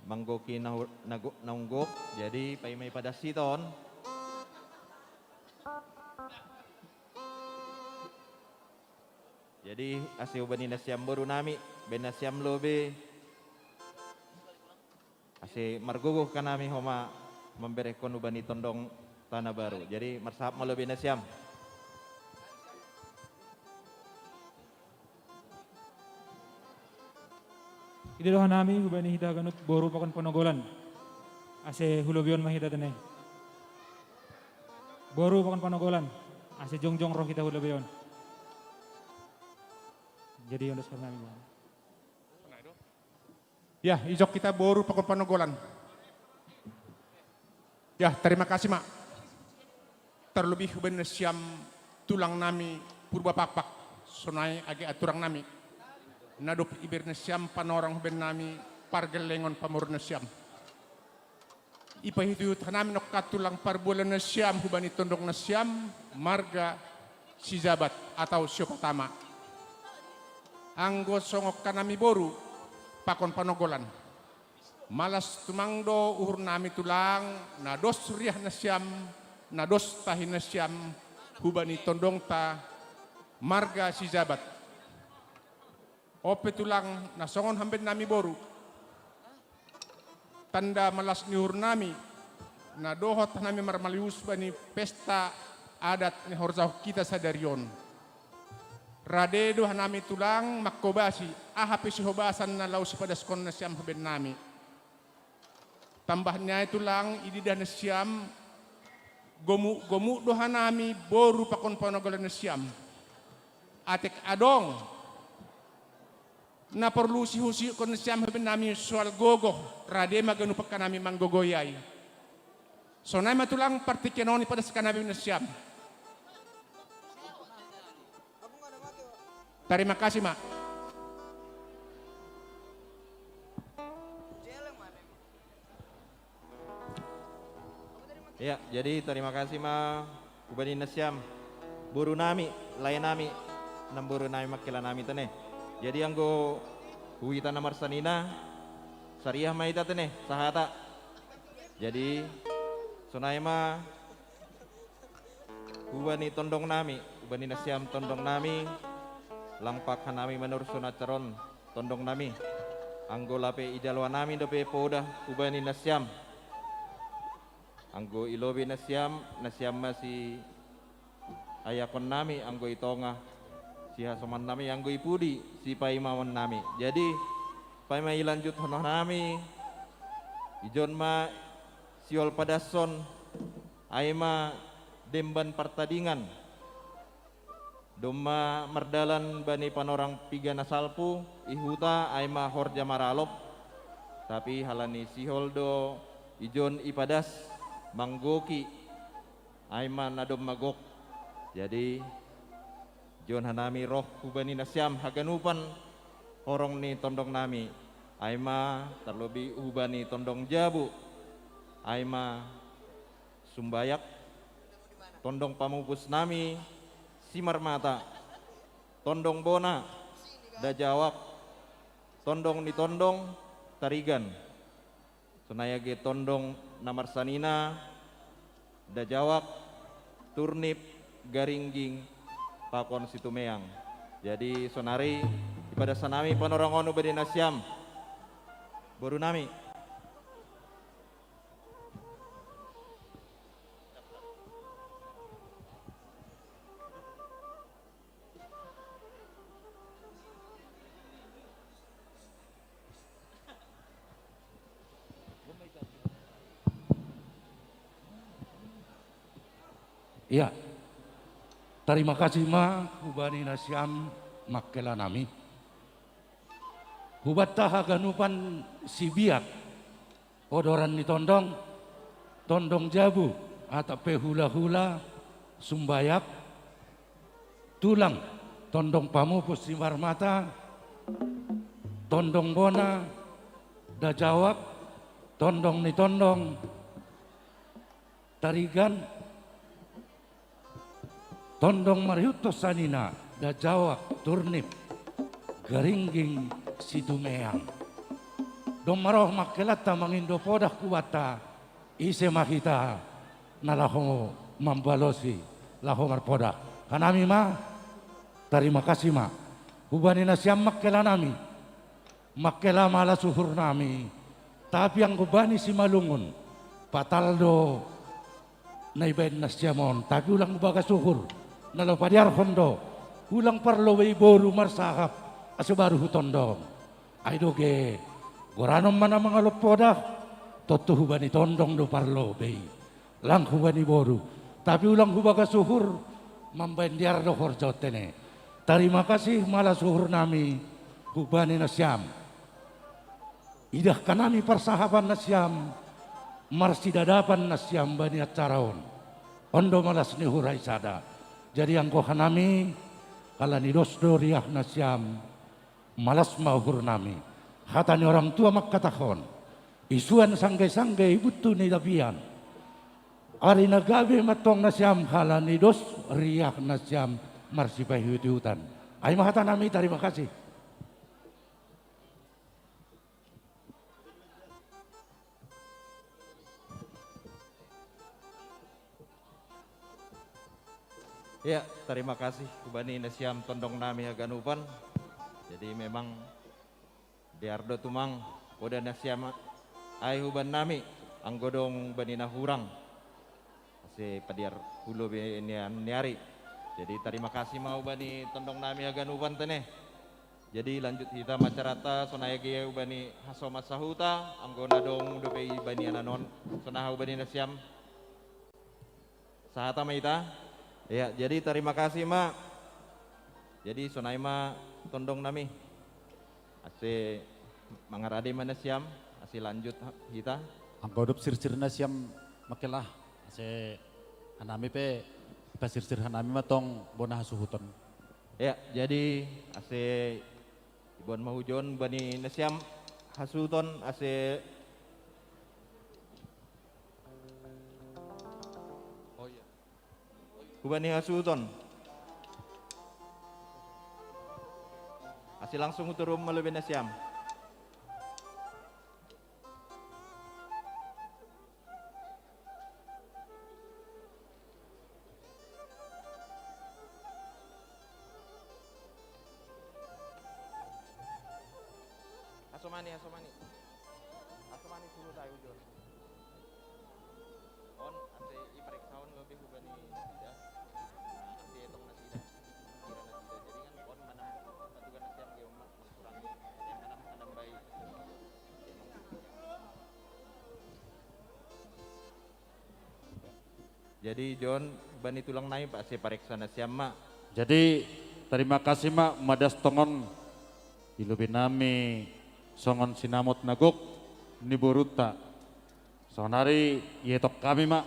manggohi na hu-, na go-, naung gok, jadi paima ipadas hita on. Jadi ase hubani nasiam boru nami, baen nasiam lobi. Ase margogoh hanami homa mamberehon hubani tondong Tanah Baru. Jadi marsahat ma lobi nasiam. Ida do hanami hubani hita haganup boru pakon Panogolan. Ase hulobion ma hita tene. Boru pakon Panogolan. Ase jongjong roh hita hulobion. Jadi ondos hanami. Ya, ijok hita boru pakon Panogolan. Ya, tarima kasih ma. Tarlobi hubani nasiam tulang nami Purba Pakpak, sonai age aturang nami. Na dob iberre nasiam panorang hubani nami pargellengon pamoruon nasiam. Ipahutihut hanami nongkan tulang parbualan nasiam hubani tondong nasiam marga Sijabat atau Siopatama. Anggo songon hanami boru pakon Panogolan. Malas tumang do uhur nami tulang, na dos riah nasiam, na dos tahi nasiam, hubani tondongta marga Sijabat. Onpe tulang na songon hubani nami boru. Tanda malas ni uhur nami, na dohot hanami marmalius bani pesta adat ni horjahon hita sadari on. Rade do hanami tulang mangkobasi, aha pe sihobasan na laho sipadaskon nasiam hubani nami. Tambah ni ai tulang ididah nasiam, gomuk-gomuk do hanami boru pakon Panogolan nasiam. Atik adong na porlu sihusihon nasiam hubani nami soal gogoh, rade ma ganup hanami manggogoi ai. Sonai ma tulang partingkian on ipadas hanami nasiam. Tarima kasih ma. Ya, jadi tarima kasih ma hubani nasiam boru nami, lae nami, namboru nami, mangkela nami tene. Jadi anggo huhita na marsanina, sariah ma hita tene sahata. Jadi sonai ma hubani tondong nami, hubani nasiam tondong nami, lam pak hanami manurus on acara on tondong nami. Anggo lape ijalo hanami dope poda hubani nasiam. Anggo ilobi nasiam, nasiam ma siayakon nami, anggo i tonga sihasoman nami, anggo i pudi sipaimaon nami. Jadi paima ilanjuthon hanami, ijon ma sihol padashon, ai ma demban partadingan. Domma mardalan bani panorang piga na salpu i huta ai ma horja maralop, tapi halani sihol do ijon ipadas manggoki ai ma na domma gok. Jadi ijon hanami roh hubani nasiam haganupan horong ni tondong nami, ai ma tarlobi hubani tondong jabu, ai ma Sumbayak, tondong pamupus nami Simarmata, tondong bona Dajawak, tondong ni tondong Tarigan, sonai age tondong na marsanina Dajawak, Turnip, Garingging pakon Situmeang. Jadi sonari ipadas hanami panorang on hubani nasiam boru nami. Ia, tarima kasih ma hubani nasiam mangkela nami. Hubanta haganupan sibiak, odoran ni tondong, tondong jabu, atap pe hulahula, sumbayak, tulang, tondong pamupus Simarmata, tondong bona Dajawak, tondong ni tondong Tarigan, tondong marihut sanina Dajawak, Turnip, Garingging, Situmeang. Domma roh mangkelanta mangindo podah hubanta, ise ma hita na laho mambalosi, laho marpodah. Hanami ma, tarima kasih ma. Hubani nasiam mangkela nami, mangkela ma las uhur nami. Tapi anggo bani Simalungun, patal do Na ibaen nasiam on, tapi ulang hubagas uhur, na laho padiarhon do, ulang parlobei boru marsahap, ase baru hutondong. Ai doge, goranon ma na mangalop poda, tontu hubani tondong do parlobei. Lang hubani boru, tapi ulang hubagas uhur, mambaen diar do horja on tene. Tarima kasih malas uhurnami hubani nasiam. Idah hanami parsahapan nasiam, marsidadapan nasiam bani acara on. On do malas ni uhur ai sada. Jadi anggo hanami, halani dos do riah nasiam, malas ma uhurnami. Hata ni orang tua mangkatahon, isuan sangge-sangge i buntu ni tapian. Ari na gabe mantong nasiam halani dos riah nasiam marsipaihututan. Ai ma hatanami, tarima kasih. Ya, tarima kasih hubani nasiam tondong nami haganupan. Jadi memang dear do tumang poda nasiam ai huban nami, anggo dong bani na hurang ase padiar hulo be nian ni ari. Jadi tarima kasih ma hubani tondong nami haganupan tene. Jadi lanjut hita ma acaranta, sonai age hubani hasoman sahuta, anggo na dong dope i bani anan on, sonaha hubani nasiam. Sahata ma hita. Ya, jadi tarima kasih ma. Jadi sonai ma tondong nami. Ase mangarade ma nasiam, ase lanjut ha-, hita. Anggo dob sirsir nasiam mangkelah, ase hanami pe, ipasirsir hanami ma tong bona hasuhuton. Ya, jadi ase iboan ma hujon bani nasiam hasuhuton ase hubani hasuhuton. Ase langsung hutoruhon ma lobei nasiam. Hasomani, hasomani. Hasomani suhut ahu jo. On, ase ipareksahon lobei hubani nasida. Ase etong nasida. Kira nasida. Jadi kan on manang patugan nasiam ge ma-, mangkurangi. Yang manang manambai. Jadi John, bani tulang nai pa, ase pareksa nasiam ma. Jadi tarima kasih ma, madas tongon i lobei nami songon sinamot na gok ni borunta. Saonari ietok hami ma.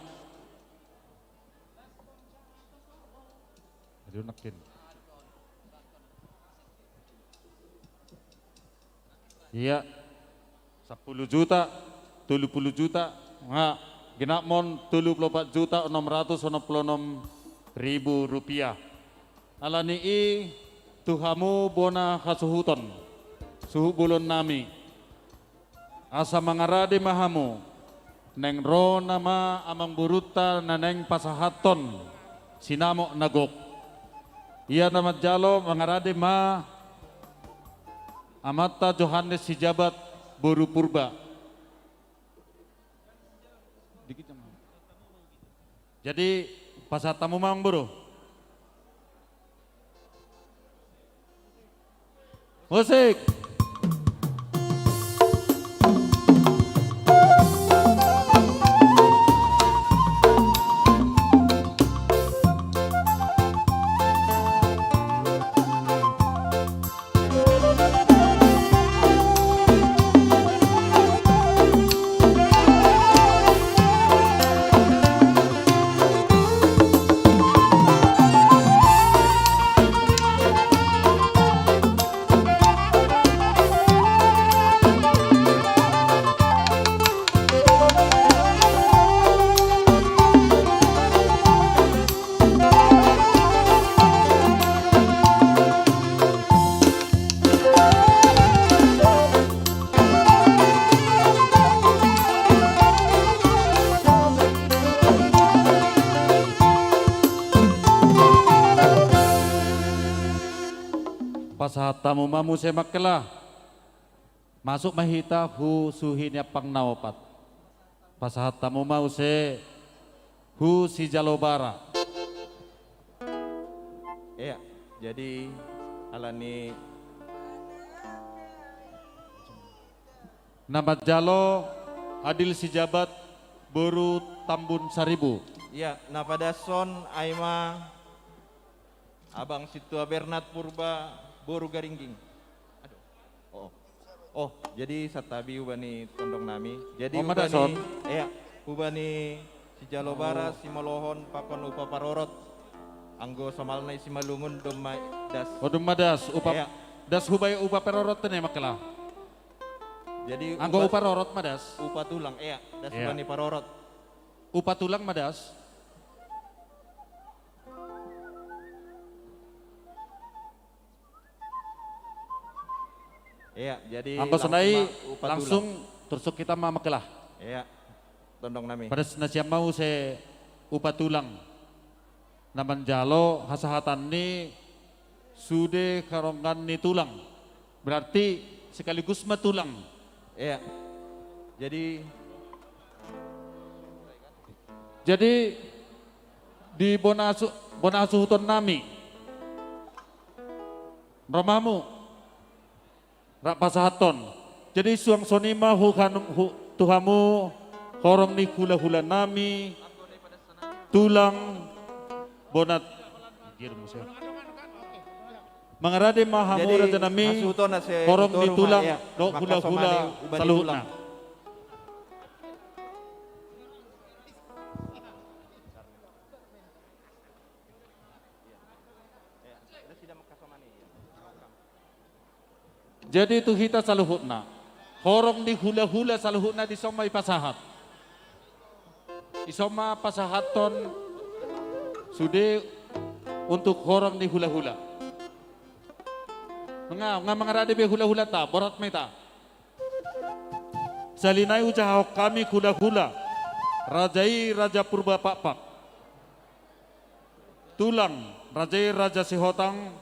Jadi unakin. Iya, sapuluh juta, tolu puluh juta, nga genap mon tolu puluh opat juta enam ratus enam puluh enam ribu rupiah. Alani i tu hamu bona hasuhuton, suhut bolon nami. Asa mangarade ma hamu, naeng ro nama amangborunta na naeng pasahathon sinamot na gok. Ia na manjalo mangarade ma amanta Johannes Sijabat boru Purba. Jadi pasahat hamu ma amangboru. Musik. Pasahat hamu ma muse mangkelah. Masuk ma hita hu suhi ni ampang na opat. Pasahat hamu ma muse Hu Sijalo Bara. Iya, jadi alani na manjalo Adil Sijabat boru Tambun Saribu. Iya, na padason ai ma Abang Sintua Bernat Purba boru Garingging. Aduh. Oh. Oh, jadi santabi hubani tondong nami. Jadi oh, hubani, iya, hubani Sijalo Bara, oh, simolohon pakon upa parorot. Anggo somalna i simalungun domma das. Oh, domma das, upa, iya, das hubaen upa parorot ne makela. Jadi anggo upa, upa rorot ma das. Upa tulang, iya, das, iya, hubani parorot. Upa tulang ma das. Iya, jadi anggo sonai langsung ma upa tulang. Langsung tursuk hita ma makela. Iya. Tondong nami. Padas nasiam ma muse upa tulang. Na manjalo hasahatan ni sude haronggan ni tulang. Berarti sekaligus ma tulang. Iya. Jadi, jadi di bona hasu-, bona hasuhuton nami. Ro ma hamu. Rap pasahathon. Jadi suang songon i ma hu-, hanu-, hu-, tu hamu horong ni hula-hula nami, tulang, bona. Mangarade ma hamu, jadi, raja nami, hasuhuton asa horong ni tulang, iya, dohot hula-hula saluhutna. Jadi tu hita saluhutna, horong ni hula-hula saluhutna dison ma ipasahat. Dison ma pasahathon sude untuk horong ni hula-hula. Nga, nga mangarade be hula-hulanta, borat ma hita. Sahali nai hujahahon hami hula-hula. Raja i Raja Purba Pakpak. Tulang, raja i Raja Sihotang.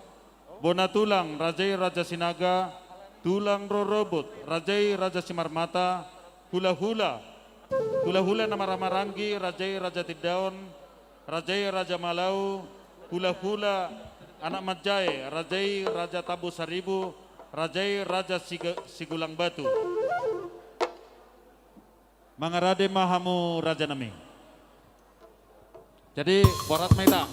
Bona tulang, raja i Raja Sinaga. Tulang rorobot, raja i Raja Simarmata. Hula-hula, hula-hula na marhaha maranggi, raja i Raja Tindaon. Raja i Raja Malau. Hula-hula anak manjae, raja i Raja Tambun Saribu. Raja i Raja Siga-, Sigulang Batu. Mangarade ma hamu, raja nami. Jadi borat ma hita.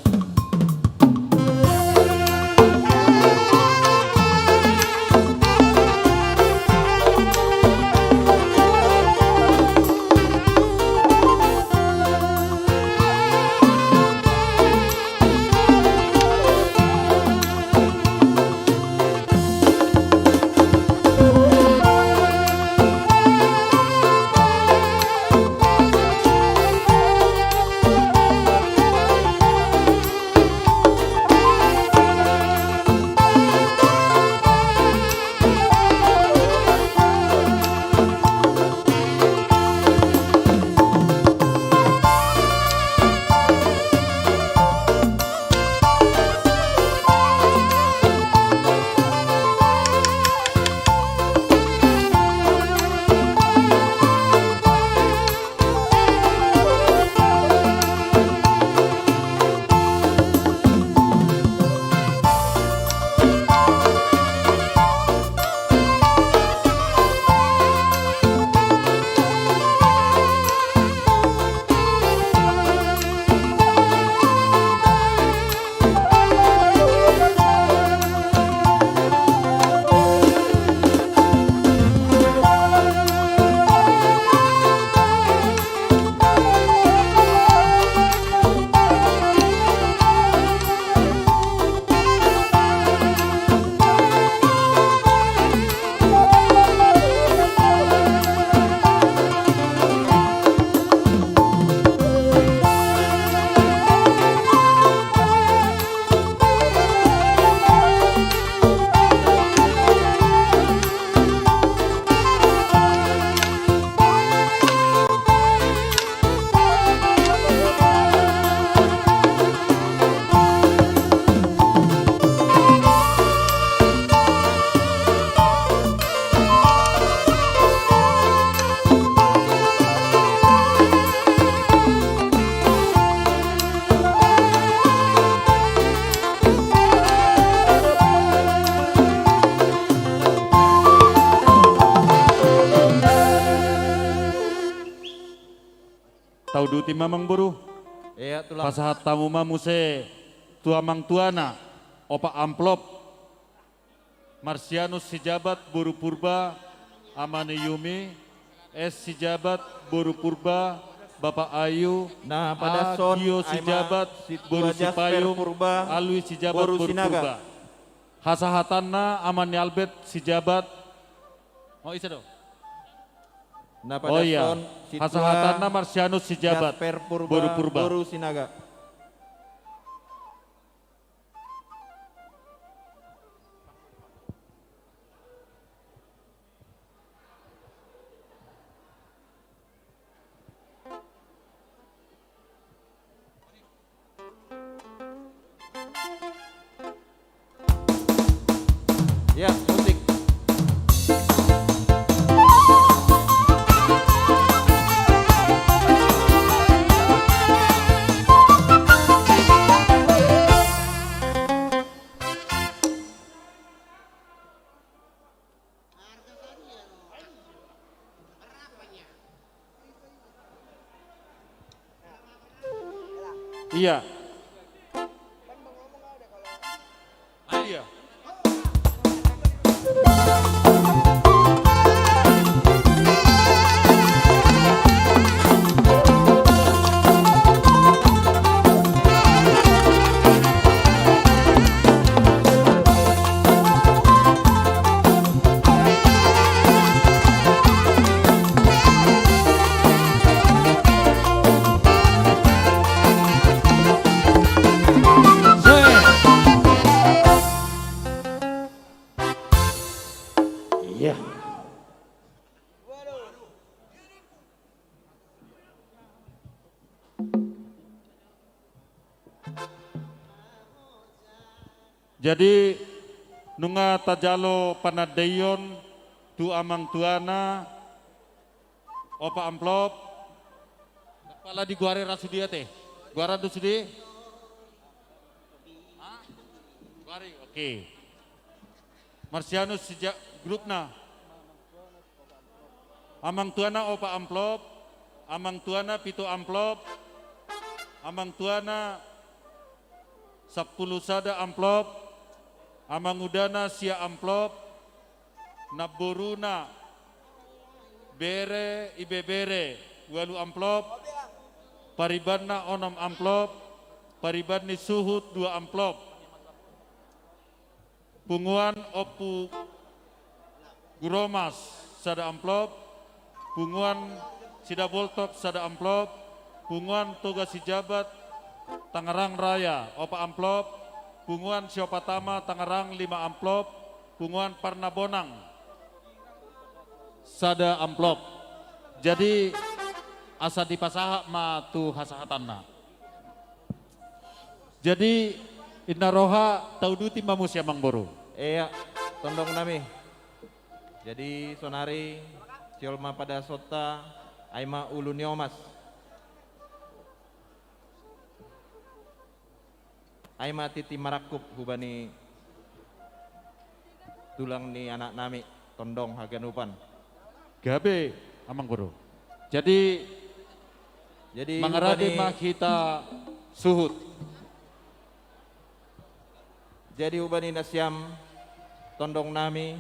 Tauduti ma amangboru. Iya, tulang. Pasahat hamu ma muse tu amang tuana opat amplop. Marsianus Sijabat boru Purba, ama ni Yumi, S Sijabat boru Purba, Bapa Ayu, nah, pada A son, Gio Sijabat boru Sipayung, Alwi Sijabat boru Purba. Hasahatanna ama ni Albert Sijabat. Oh, isa do. Nah, pada son, hasahatanna Marsianus Sijabat boru Purba. Boru Sinaga. Ya, musik. Iya. Iya. Iya. Jadi, nunga tajalo panandaion tu amang tuana, opat amplop. Pala digoari ra sude ate. Goaran do sude? Hah? Goari, oke. Marsianus Sijabat grupna. Amang tuana opat amplop, amang tuana pitu amplop, amang tuana sampulu sada amplop, amangudana sia amplop, namboruna bere ibebere ualu amplop, paribanna onom amplop, pariban ni suhut dua amplop. Punguan Ompu Guromas sada amplop, Punguan Sidaboltok sada amplop, Punguan Toga Sijabat Tangerang Raya opat amplop, Punguan Siopatama Tangerang lima amplop, Punguan Parnabonang sada amplop. Jadi asa dipasahat ma tu hasahatanna. Jadi, inna roha tauduti ma muse amangboru. Iya, tondong nami. Jadi, sonari, sihol ma pada sonta, ai ma ulu ni omas. Ai ma titi marangkup hubani tulang ni anak nami, tondong haganupan. Gabe, amangboru. Jadi, jadi mangarade ma hita suhut. Jadi hubani nasiam tondong nami,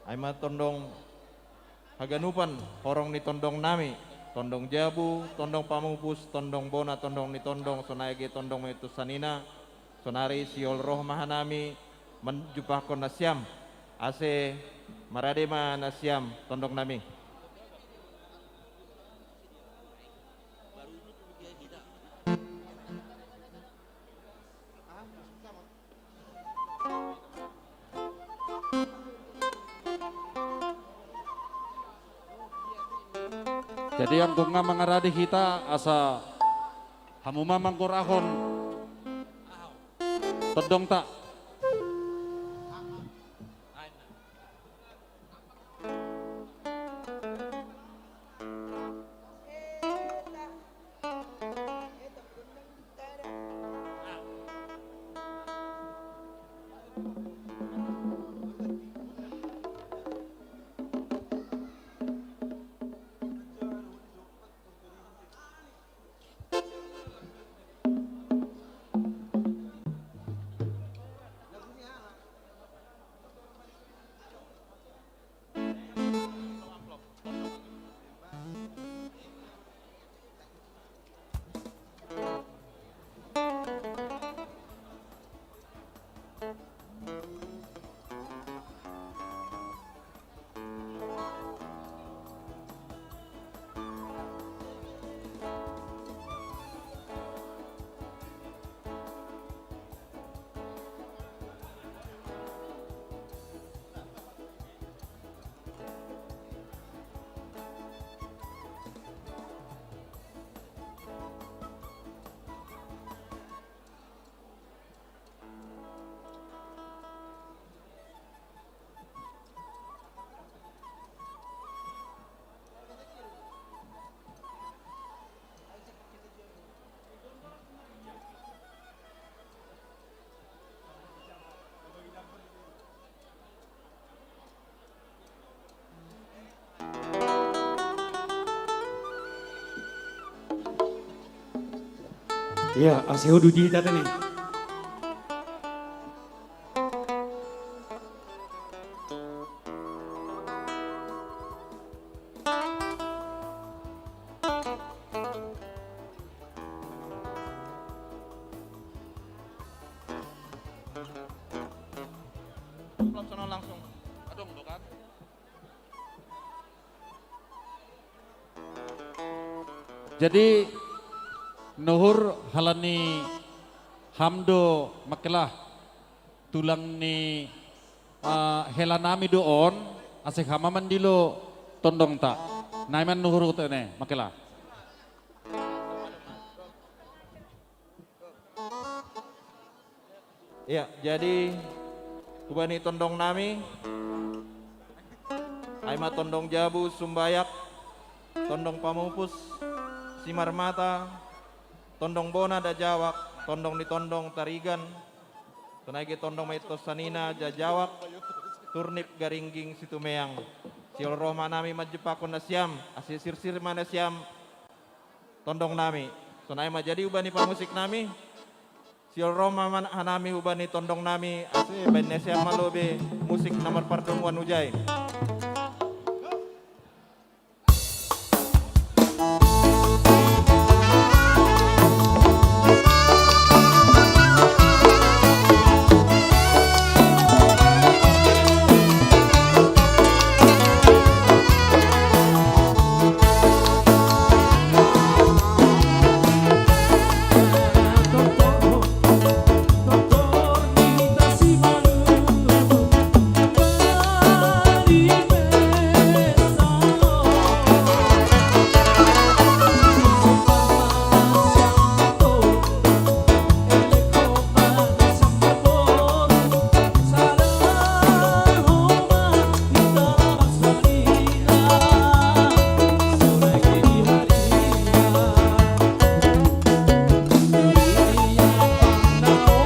ai ma tondong haganupan horong ni tondong nami, tondong jabu, tondong pamupus, tondong bona, tondong ni tondong, sonai age tondong ma i tu sanina, sonari sihol roh ma hanami manjumpahkon nasiam, ase marade ma nasiam tondong nami. Jadi anggo nga mangarade hita asa hamu ma manggorahon tondongta. Iya, ase uduti tata nih. Langsung, langsung. Adong tuh kan. Jadi nuhur halani ham do makelah tulang ni, eh, hela nami do on, ase hama mandilo tondongta. Nai man nuhur hutene makelah. Iya, jadi hubani tondong nami, ai ma tondong jabu sumbayak, tondong pamupus, simarmata, tondong bona dajawak, tondong ni tondong tarigan, tonai ge tondong ma itto sanina jajawak, turnip garingging situmeang. Siol roh ma nami manjepakon nasiam, ase sirsir ma nasiam, tondong nami. Sonai ma jadi hubani pamusik nami. Siol roh ma hanami hubani tondong nami, ase baen nasiam ma lobe musik na marpardomuan ujai.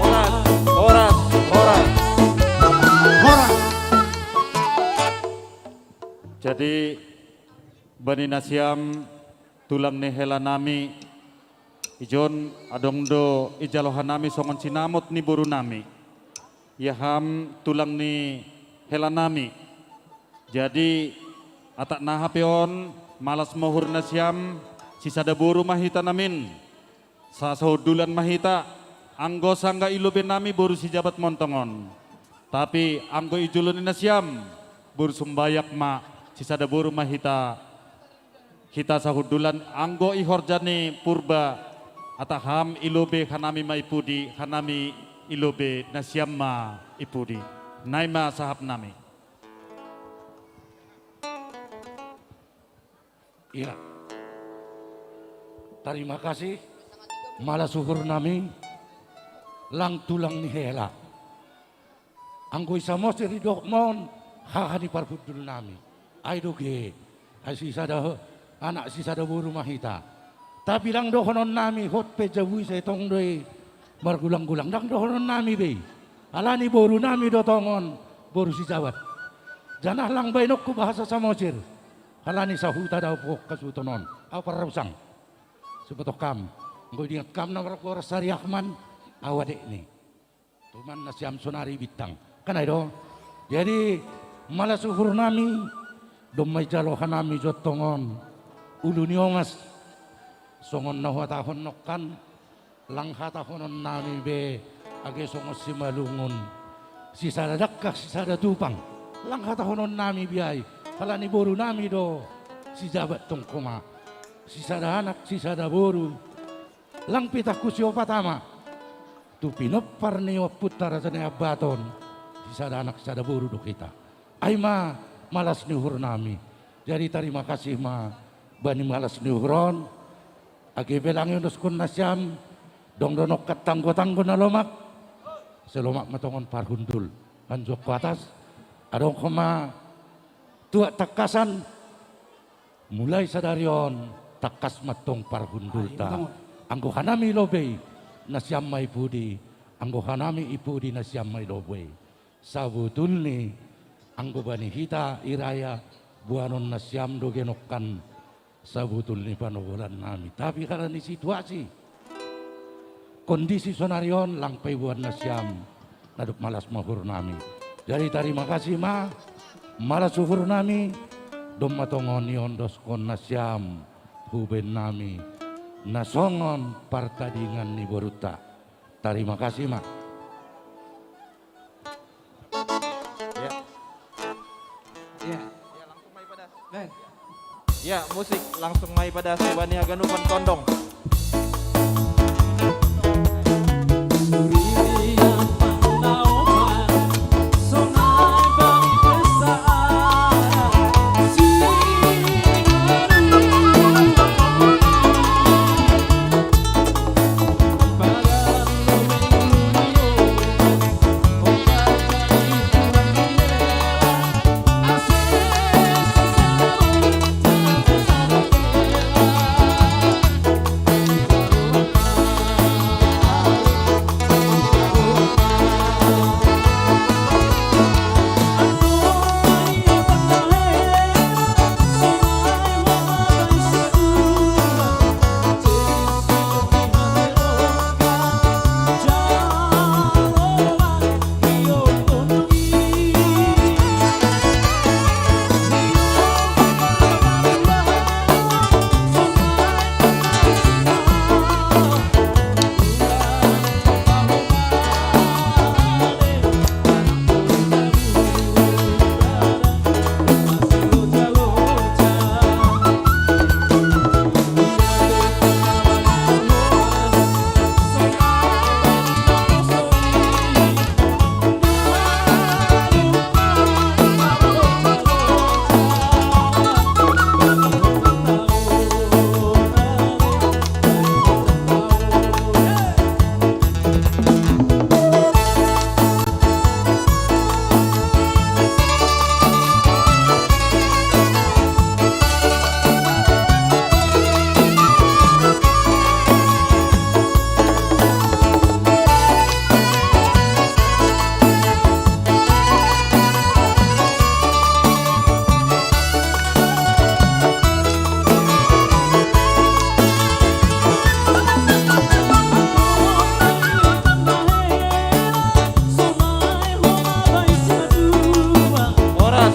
Horas, horas, horas. Horas. Jadi, bani nasiam tulang ni hela nami, ijon adong do ijalo hanami songon sinamot ni boru nami. Ia ham tulang ni hela nami. Jadi, atak na hape on, malas ma uhur nasiam, sisada boru ma hita namin. Sa-, sahundulan ma hita, anggo sangga i lobe nami boru Sijabat montongon. Tapi anggo i jolo ni nasiam, boru Sumbayak ma, sisada boru ma hita, hita sahundulan, anggo i horja ni Purba, atak ham i lobe hanami ma i pudi, hanami i lobe nasiam ma i pudi. Nai ma sahap nami. Iya. Tarima kasih. Malas uhur nami, lang tulang ni hela. Anggo i Samosir i dohononmon, haha ni parhundul nami. Ai doge, ai sisada, anak sisada boru ma hita. Tapi lang dohonon nami, hot pe jabu i sai tong do i margulang-gulang, ndang dohonon nami be i. Alani boru nami do tongon, boru Sijabat. Janah lang baenonku bahasa Samosir. Halani sahuta do ahu pohon hasuhuton on. Ahu parrausang. Sibotoh kam. Anggo diingot kam na margoar sariak man, ahu adekni. Tuman nasiam sonari bintang. Kan ai do. Jadi, malas uhur nami, domma ijalo hanami jo tongon ulu ni omas. Songon na huhatahon nongkan, lang hatahonon nami be, age songon Simalungun. Sisada dangka, sisada tupang. Lang hatahonon nami be ai. Halani boru nami do Sijabat tong homa. Sisada anak, sisada boru. Lang pitahku siopat ama. Tu pinompar ni ompunta Raja Naiambaton. Sisada anak, sisada boru do hita. Ai ma malas ni uhur nami. Jadi tarima kasih ma bani malas ni uhur on. Age pe lang ionoskon nasiam, dong do nongkan tanggo-tanggo na lomak. Sai lomak ma tongon parhundul. Manjou atas. Adong homa tuak tangkasan. Mulai sadari on, tangkas ma tong parhundulta. Ai, betul. Anggo hanami i lobe i, nasiam ma i pudi. Anggo hanami i pudi, nasiam ma i lobe i. Sabotulni, anggo bani hita i raya, boanon nasiam do ge nongkan sabotul ni panobolan nami. Tapi halani situasi, Kondisi sonari on lang paiboan nasiam na dob malas ma uhur nami. Jadi tarima kasih ma, malas uhur nami, domma tongon iondoskon nasiam hu band nami na songon partadingan ni borunta. Tarima kasih ma. Ya. Ya. Ya, langsung mai padas. Baik. Ya, musik langsung mai padas hubani haganupan tondong.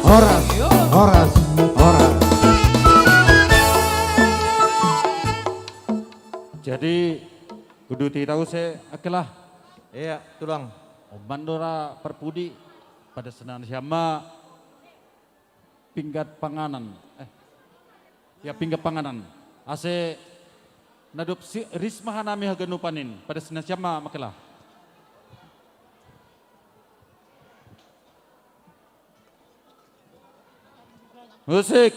Horas, horas, horas. Jadi, kuduti tau se, akelah. Iya, tulang. Oman do ra parpudi, padas nasiam ma pinggan panganan. Eh, ya, pinggan panganan. Ase na dob si, ris ma hanami haganupan in, padas nasiam ma, akelah. Musik.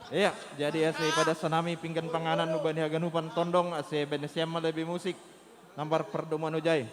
Iya, jadi ase padas nami pinggan panganan hubani haganupan tondong, ase baen nasiam ma lebih musik. Nomor pardomuan ujai.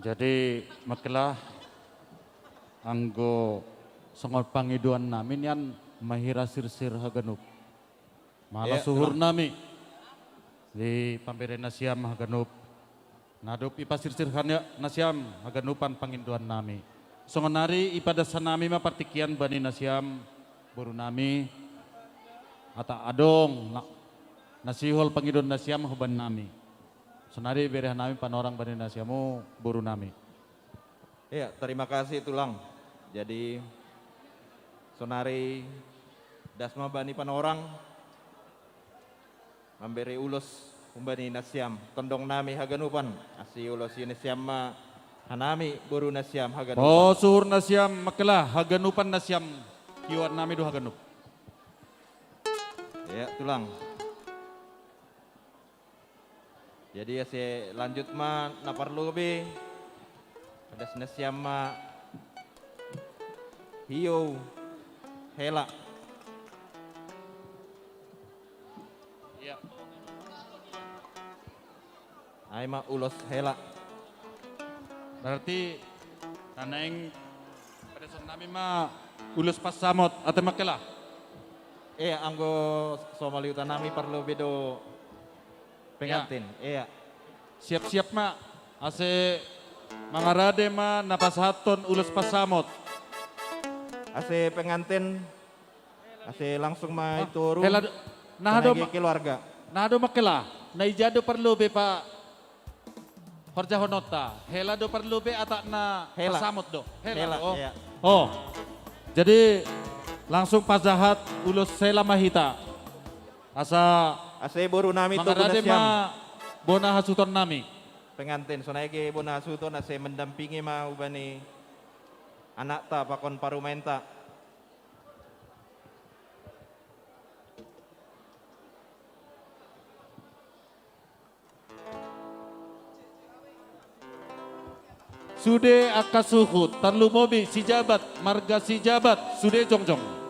Jadi, akelah, anggo songon pangidoan nami nian, mahira sirsir haganup. Malas uhur nami di pambere nasiam haganup. Nadup ipasirsir hana nasiam haganupan pangindoan nami. Songon nari ipadas hanami ma partingkian bani nasiam boru nami, ata adong na, na sihol pangidoan nasiam hubani nami. Sonari bere hanami panorang bani nasiamu boru nami. Iya, terima kasih tulang. Jadi sonari das ma bani panorang mambere ulos humbani nasiam tondong nami haganupan, asi ulos i nasiam ma hanami boru nasiam haganupan. O suhur nasiam mangkela haganupan nasiam, hiuan nami do haganup. Iya tulang. Jadi ase lanjut ma na parlobe, padas nasiam ma hiou hela. Ai ma ulos hela. Berarti na naeng padason nami ma ulos pansamot, ate mangkela. Iya, anggo so maliutan nami parlobe do pengantin. Iya. Siap-siap ma, ase mangarade ma na pasahathon ulos pansamot. Ase pengantin, ase langsung ma i toru. Hela do, na aha do keluarga. Na aha do mangkela, na ija do parlobe pa horjahononta, hela do parlobe atap na pasamot do? Hela do. O. Jadi langsung pasahat ulos hela ma hita. Asa ase boru nami mangarade ma bona hasuhuton nami. Pengantin, sonai ge bona hasuhuton ase mendampingi ma hubani anakta pakon parumaenta. Sude angka suhut, tarlumobi si Jabat, marga si Jabat, sude jongjong.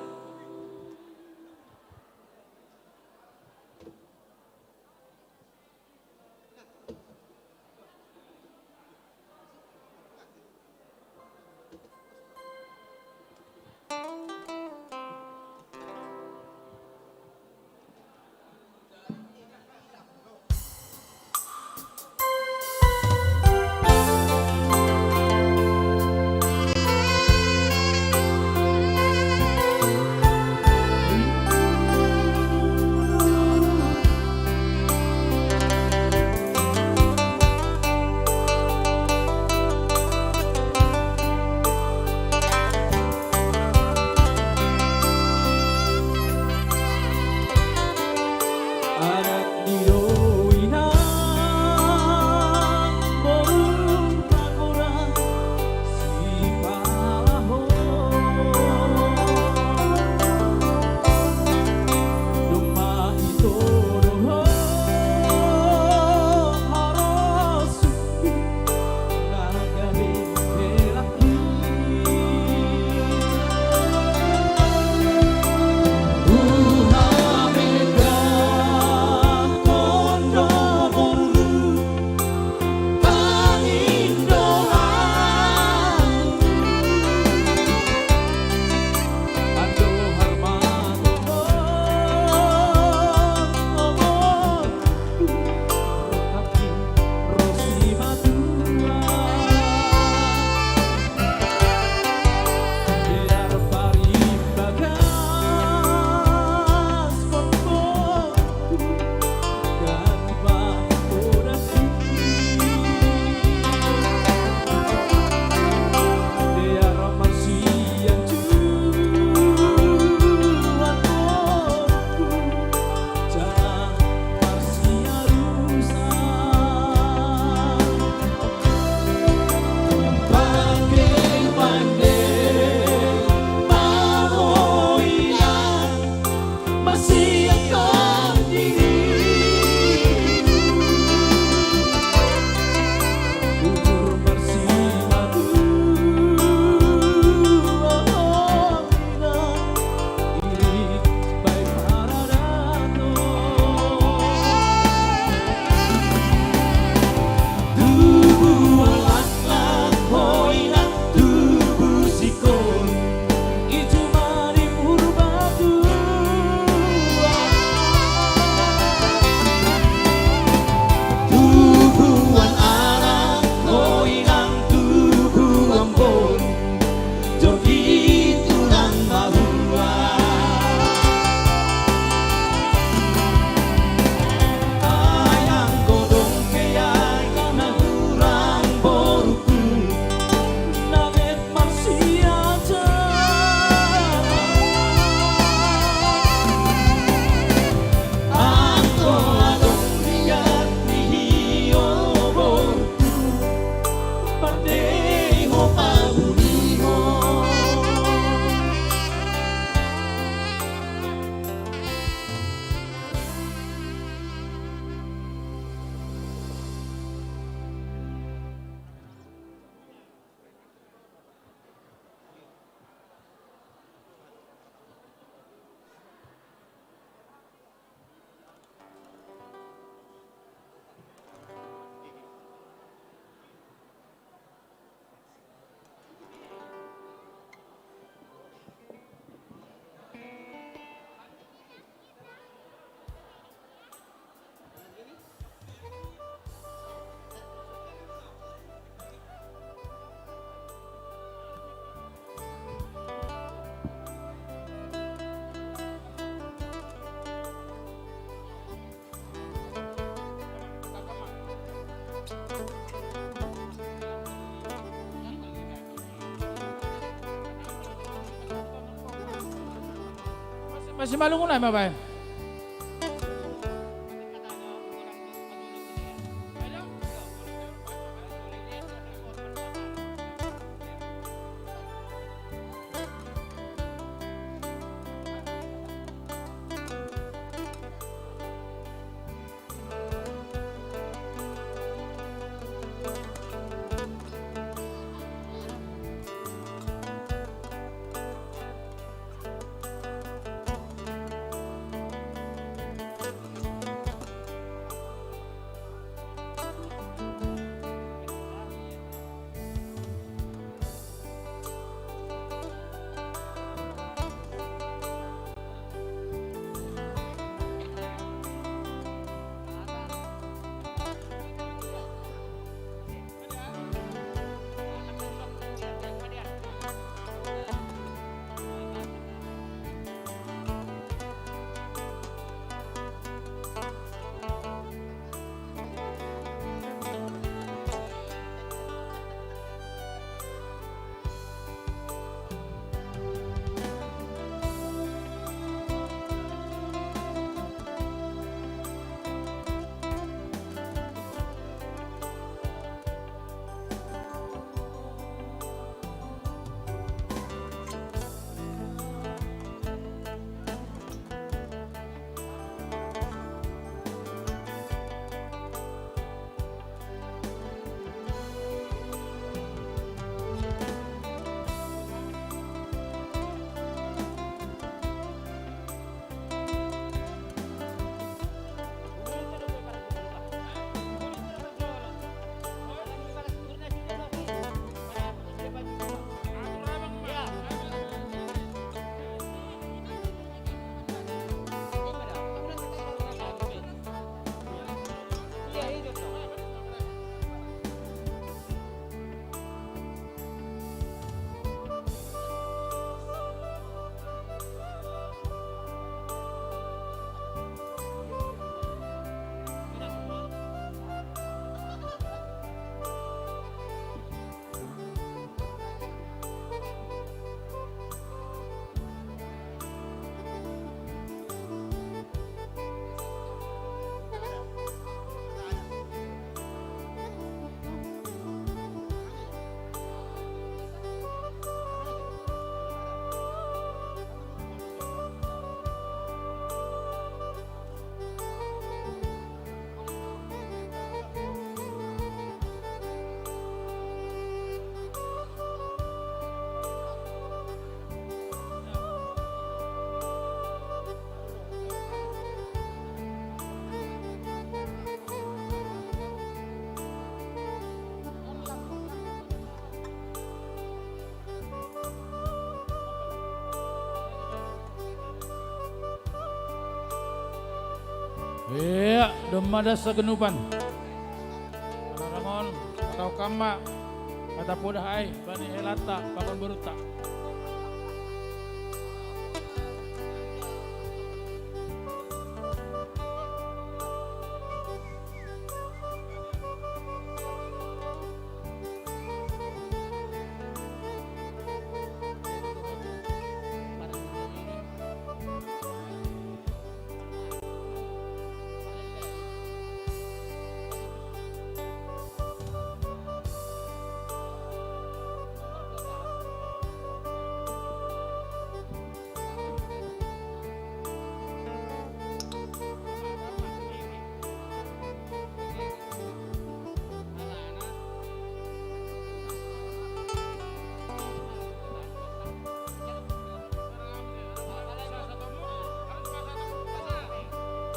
Simalungun ay mabaen. Iya, domma dessa genupan. Rarangon, atau kamma, kata poda ai, bani helatta, pakon borutta.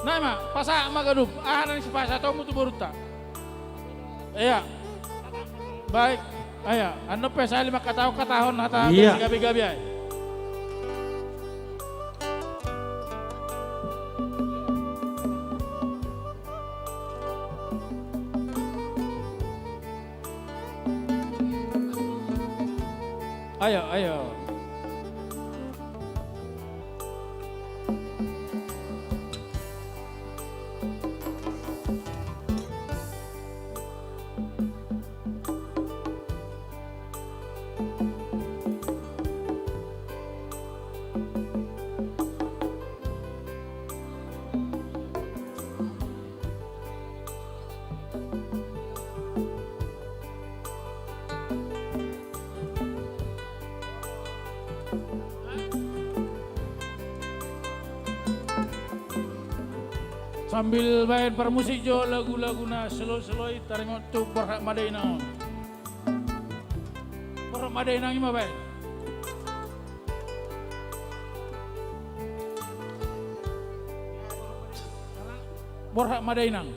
Nae ma, pasa ma ganup, aha na sipasa tommu tu borutta. Iya. Baik. Aya, anno pe sali makkatau-katahon hata. Iya. Gabi-gabi ai. Ayo, ayo. Sambil baen parmusik jo lagu-lagu na slow-slow i, taringot tu Borhat Madainang on. Borhat Madainang i ma baen. Borhat Madainang.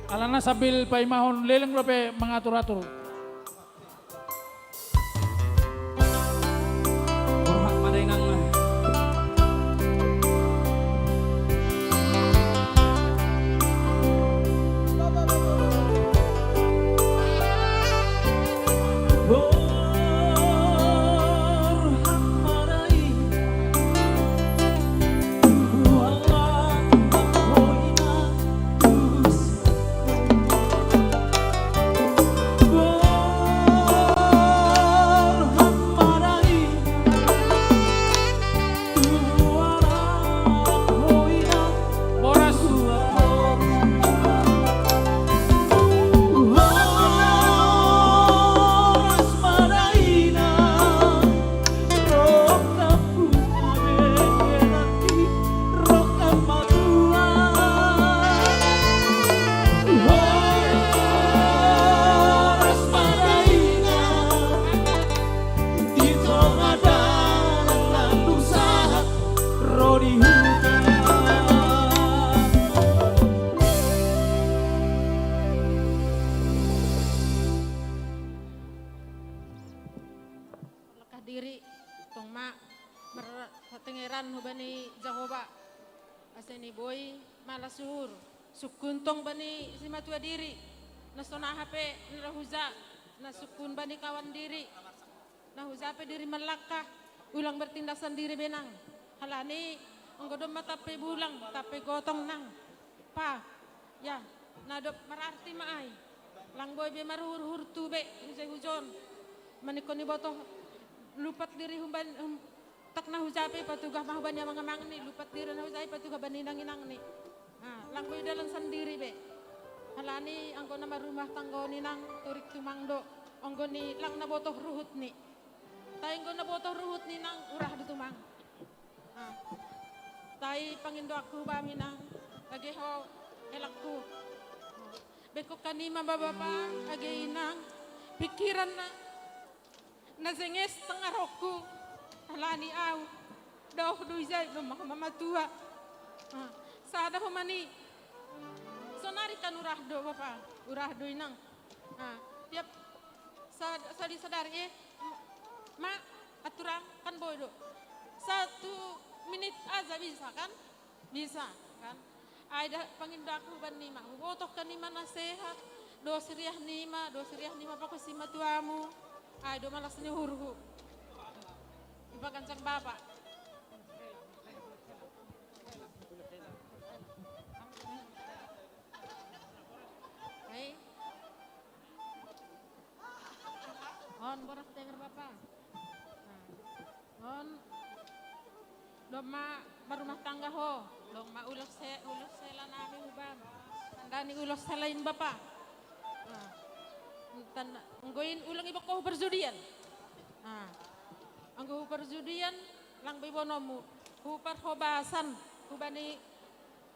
Alana sambil paimahon leleng dope mangatur-atur. Borhat Madainang. Borhat Madainang. Lakah diri, tong ma marhatengeran hubani Jahowa, ase ni boi malas uhur. Sungkun tong bani simatua diri, na songon aha pe na huja, na sungkun bani kawan diri, na huja pe diri manlangkah, ulang bertindak sandiri be nang. Halani anggo domma tampe bulang, tampe gotong nang. Pa, ya, na dob mararti ma ai. Lang boi be maruhur-uhur tu be, hujai hujon. Maningkon iboto lumpat diri humban, hum-, tak na huja pe patugah ma hubani amang-amangni, lumpat diri na huja i patugah bani inang-inangni. Ah, lang boi dalan sandiri be. Halani anggo na marrumah tangga on inang, turik tumang do. Anggo ni lang na botoh ruhutni. Tai anggo na botoh ruhutni nang, urah do tumang. Ah. Tai pangindoanku hubam inang, age ho, helangku. Bengkok hanima ma bapa, age inang, pingkiran na, na jenges tengah rohangku, halani au, daoh do ijai, domma ho mamatua. Ah, sada homa ni, sonari kan urah do bapa, urah do inang. Ah, tiap sad-, sadari sadari, eh, ma, aturang kan boi do. Satu menit aja bisa kan? Bisa kan? Ai da pangindoanku hubannima, hubotoh hanima nasehat, dos riahnima, dos riahnima pakon simatuamu. Ai do malas ni uhurhu. Ipaganjang bapa. Ai. On, boras tenger bapa. Nah. On, domma marrumah tangga ho, domma ulos se-, ulos sela nami hubam. Tanda ni ulos sela in bapa. Nah. Tanda, anggo in ulang ibakko hu perjudian. Nah. Anggo hu perjudian, lang be bonomu. Hu parhobasan, hubani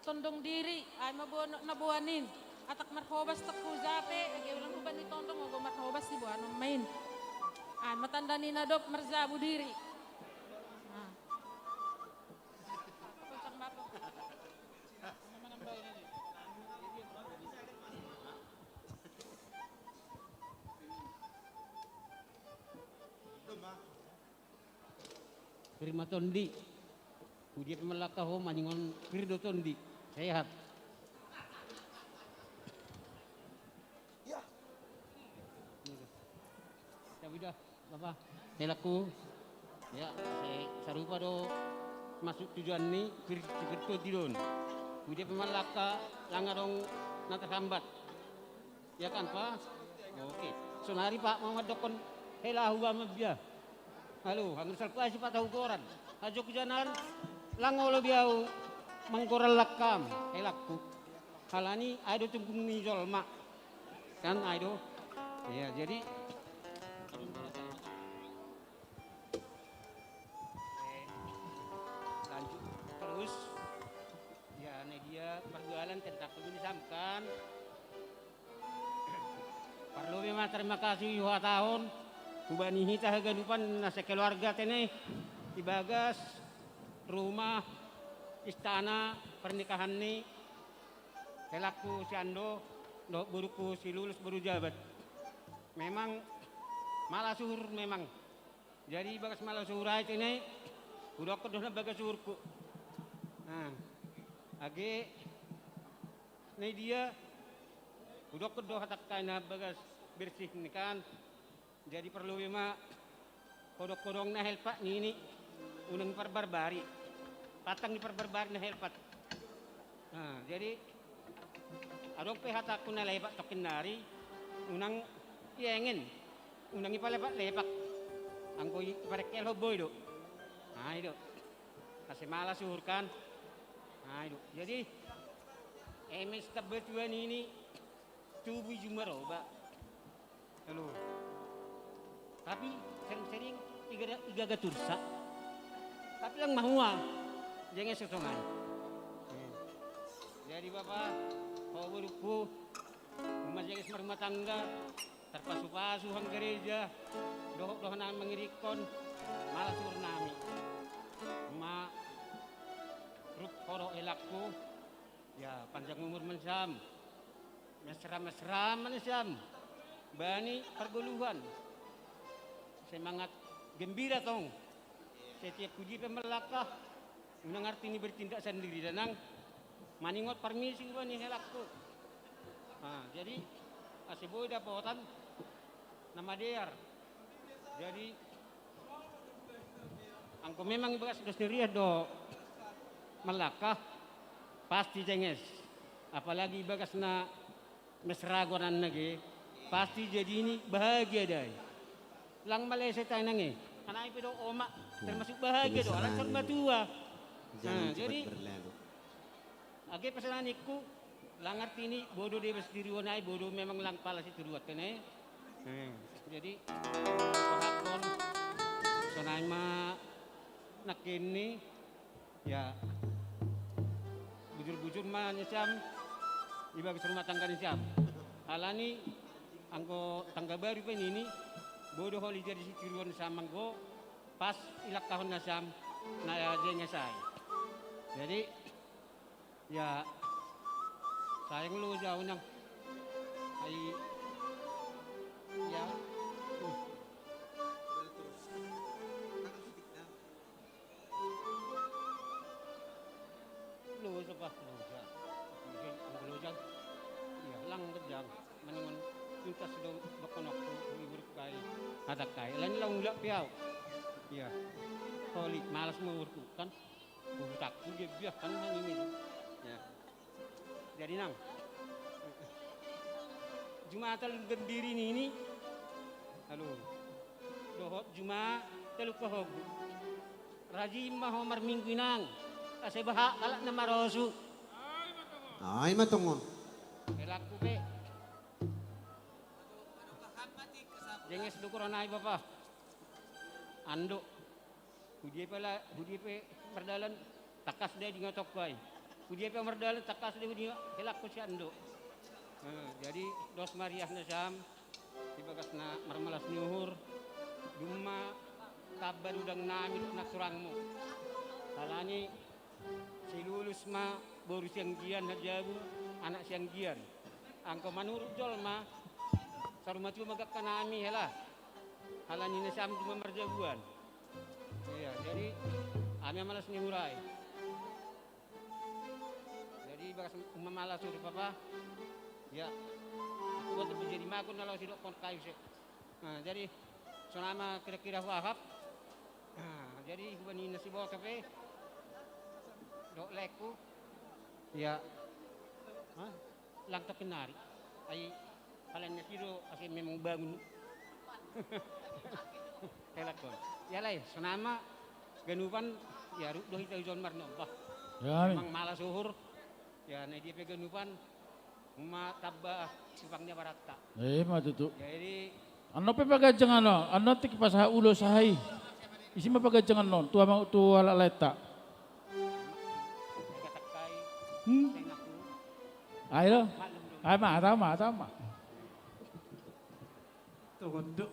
tondong diri, ai ma bo-, na boan in. Atak marhobas tak huja pe, age ulang hubani tondong, anggo marhobas diboanon ma in. Ai ma tanda ni na dob marjabu diri. Nah. Kocang bapa. Pir ma tondi. Hudia pe manlangka ho, maningon pir do tondi. Sehat. Ya. Tapi dah, bapa. Helangku. Ya, se-, sarupa do masuk tujuan ni pir, pir tondi do on. Hudia pe manlangka, lang adong na terhambat. Ya kan, Pa? Oke. Sonari, Pa, mau mandokkon hela hubam mabiar. Halo, anggo sal kuasi patau goran. Ajo ku janan, lang olo be au manggoran langkam, helangku. Halani ai do tunggung ni jolma. Kan ai do. Iya, jadi, eh, lanjut terus. Ya, ne dia Marbualan tentang pemilihan kan. Parlu memang terima kasih uhatahon hubani hita haganupan na sekeluarga tene, ibagas rumah istana pernikahan ni helakku si Ando dohot boruku si Lulus boru Jabat. Memang malas uhur memang. Jadi ibagas malas uhur ai tene, hudokkon do na bagas uhurku. Nah, age na dia hudokkon do hatangkai na bagas bersih ni kan. Jadi parlu be ma hodong-hodong na helpat nini, unang parbarbari. Patang ni parbarbari na helpat. Nah, jadi adong pe hatangku na lepak tongkin nari, unang iengen, unang ipalepak-lepak. Anggo i-, iparekkel ho boi do. Nah, i do. Ase malas uhur kan. Nah, i do. Jadi eme si Tambatua nini, tubu i jummaroba. Halo. Tapi sering-sering iga-, igaga tursa. Tapi lang mahua. Jenge so songon i. Eh. Jadi bapa, ho boruku, uma jenge marumah tangga, tarpasu-pasu hang gereja, dohot dohot nami mangirikkon, malas uhur nami. Uma rup ho dohot helakku, ya, panjang umur ma siam. Mesra-mesra ma siam. Bani pargoluhan. Semangat gembira tong. Setiap puji pe mallangka. Unang arti ni bertindak sendiri da nang. Maningot parmisi hubani helakku. Nah, jadi ase boi dapotan na madear. Jadi anggo memang ibagas dos ni rias do mallangka, pasti jenges. Apalagi ibagas na mesra goarna ge, pasti jadi ni bahagia da i. Lang maleset ai nang i. Kan ai pe do oma, termasuk bahagia do, ala saur matua. Nah, jadi age pesanan ningku, lang arti ni bodo deba sitiruon ai, bodo memang lang pala sitiruon tene. Nah, jadi pahakon sonai ma nangkin ni, ya, bujur-bujur ma ni siam ibagas rumah tangga ni siam. Alani anggo tangga baru pe nini, bodo holi jadi sitiruon siam anggo pas ilangkahon na siam na jenges ai. Jadi ya, sayang loja unang. Ai, ya. Loja pa, loja. Loja, anggo loja. Iya, lang kejang. Maningon tuntas do dohononku, iburuk kai. Hatangkai. Lain lang ulak pe au. Iya. Holi, malas ma uhurku kan. Uhutangku dia biar kan nang ini. Ya. Jadi nang. Jumata lu gembiri nini. Halo. Dohot juma telu pahogu. Rajin ma ho marminggu inang. Ase bahat halak na marosu. Ai ma tongon. Helakku pe. Jenges do huroha nai bapa. Ando. Hudia pe la, hudia pe mardalan tangkas do diingotonku ai. Hudia pe mardalan tangkas do diingot helakku si Ando. Nah, jadi dos ma riasna siam, ibagas na marmalas ni uhur, dung ma tamba rudang nami dohot nang turangmu. Alani si Lulus ma boru sianggian hajabu, anak sianggian. Anggo manurut jolma, saur matua ma angka nami hela. Alani na siam juma marjabuan. Iya, jadi ami malas ni uhur ai. Jadi bagas uma malas uhur papa. Ya. Aku buat jadi makun na laos idokkon kayu se. Nah, jadi sonai ma kira-kira huahap. Nah, jadi hubani na siboto pe. Dohot laengku. Ya. Hah? Lang tongkin nari. Ai palan na sido ase memang bangun. Helakon. Ya lai, sonai ma ganupan, ya rup do hita ijon marnomba. Ya, amin. Memang malas uhur. Ya, na dia pe ganupan. Uma tamba supang ni abaranta. Eh, ma tutu. Jadi annon pe paganjang annon, annon tingki pasahat ulos sahat i. Isi ma paganjang annon, tu ama, tu halak laenta. Hmm? Ayo. Ayo, Mak, atau Mak, atau Mak. Tuh, waduh.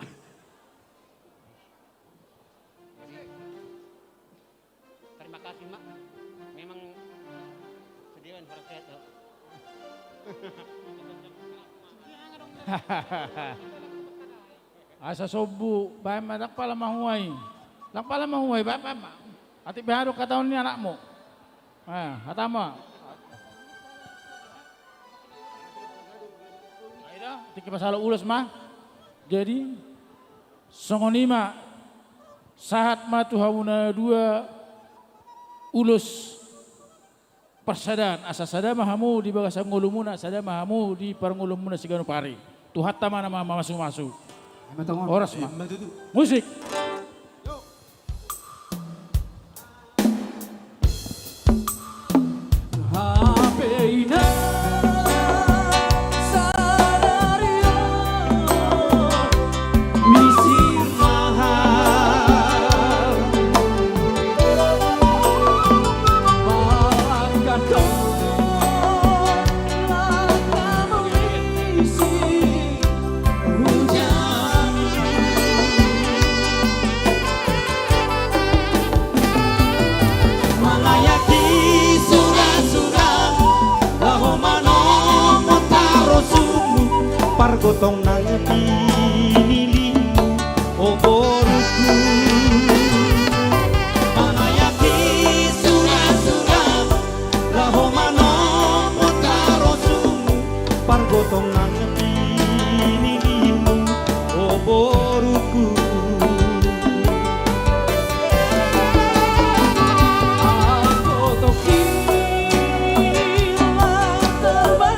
Terima kasih, Mak. Memang sedih kan, harus sehat, tuh. Asa sobu, bae ma, lakpa la mahuai. Lakpa la mahuai, bae, bae ma. Ati biharu kataun ni anakmu. Eh, hatama. Aida, tiki pasal ulas ma. Jadi, songon i ma, sahat ma tu hamuna dua ulos parsadaan, asa sada ma hamu di bagasan ngolumuna, sada ma hamu di parngolumuna siganup ari. Tuhanta ma na ma-, mamasu-masu. Emang tong on. Horas ma. Emang tutu. Musik. Manayaki sura-sura, laho manomo tarosumu, pargotong nang tinilimu, o boruku. Manayaki sura-sura, laho manomo tarosumu, pargotong nang tinilimu, o boruku. Anggo toki terbang.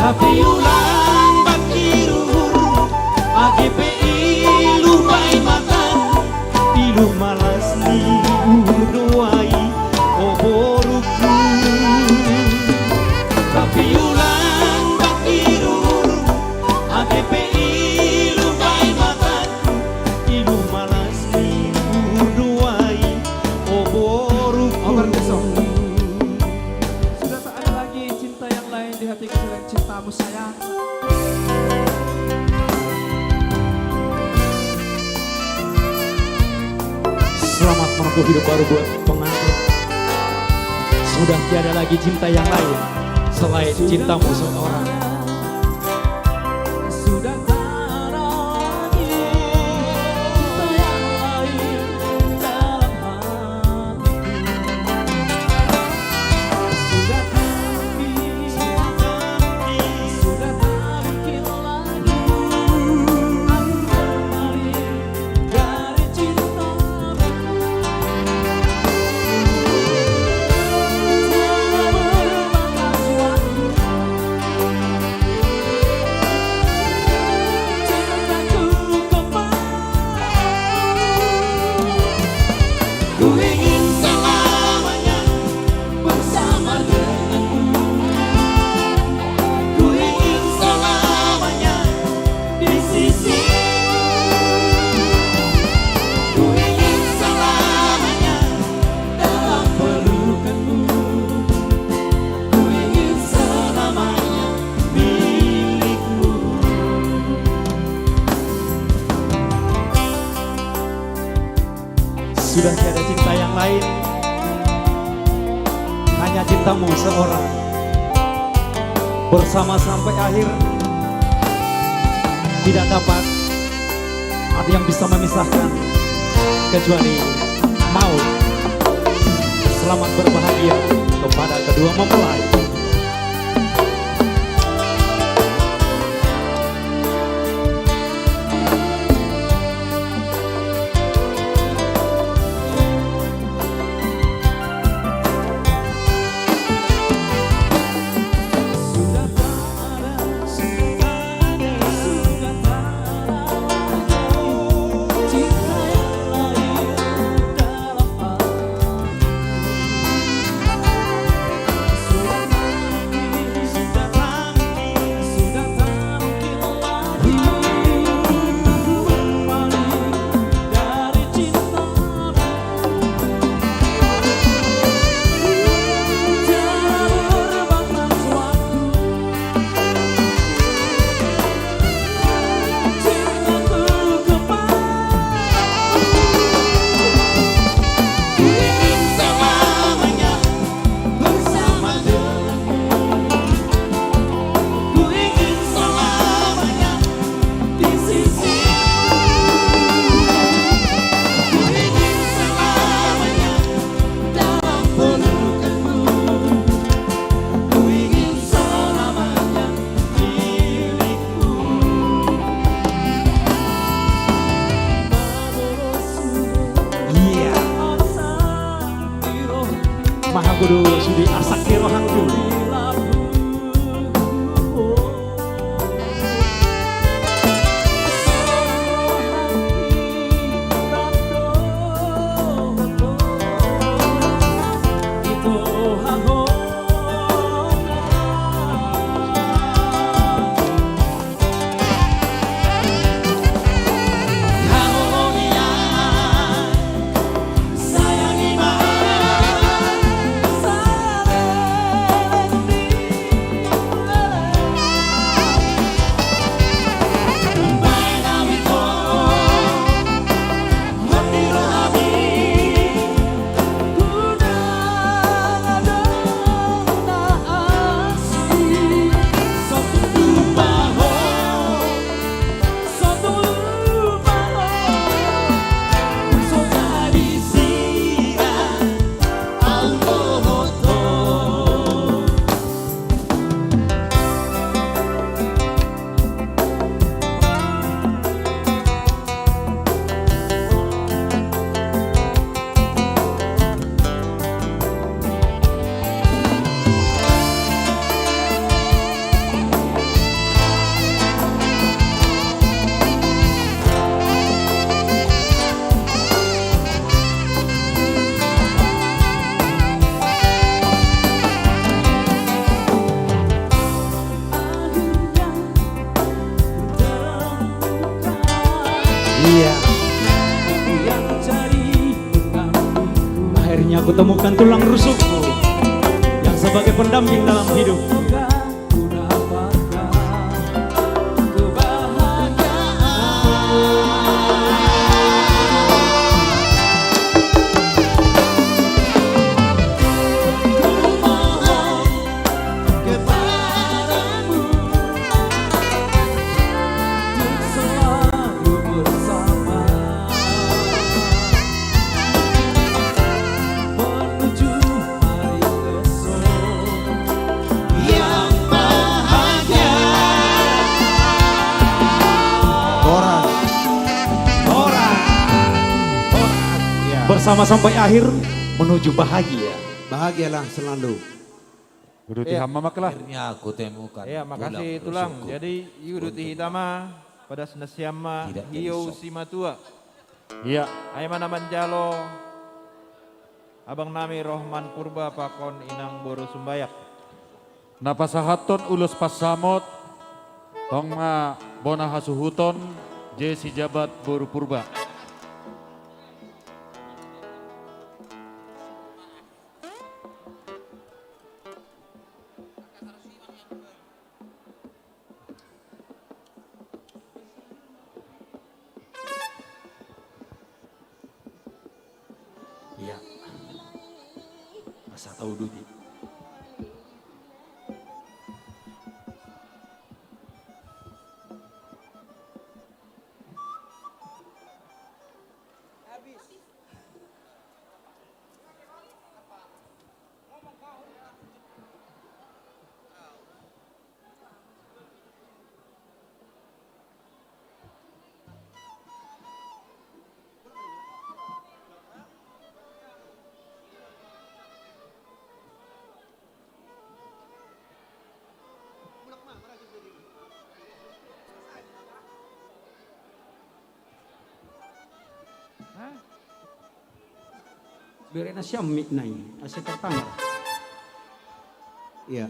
Tapi ulang batiru, age pe ilu bai matan, ilu malas ni uduai, o boruku. Tapi ulang batiru, age pe ilu bai matan, ilu malas ni uduai, o boruku. Obar besok. Sudah tak ada lagi cinta yang lain di hatiku selain cintamu, sayang. Selamat menempuh hidup baru buat pengantin. Sudah tiada lagi cinta yang lain selain cintamu seorang. Sudah tak ada lagi cinta yang lain dalam Ku ingin selamanya bersama denganmu. Ku ingin selamanya di sisimu. Ku ingin selamanya dalam pelukanmu. Ku ingin selamanya milikmu. Sudah tiada cinta yang lain, hanya cintamu seorang. Bersama sampai akhir, tidak dapat ada yang bisa memisahkan kecuali maut. Selamat berbahagia kepada kedua mempelai. Kudu sudi asak di rohang tu. Iya. Akhirnya aku temukan tulang rusukku yang sebagai pendamping dalam hidup. Bersama sampai akhir menuju bahagia. Bahagialah selalu. Kudu ti hamma makelah. Akhirnya aku temukan. Iya, makasih tulang. Jadi, ieu kudu ti hita mah pada senesiam mah hiu simatua. Iya. Aya mana manjalo abang nami Rohman Purba pakon inang boru Sumbayak. Napasahaton ulos pasamot tong ma bona hasuhuton je si jabat boru Purba. Iya. Asa tahu duit. Hah? Berena siam mik nai, asa tertanggal. Iya.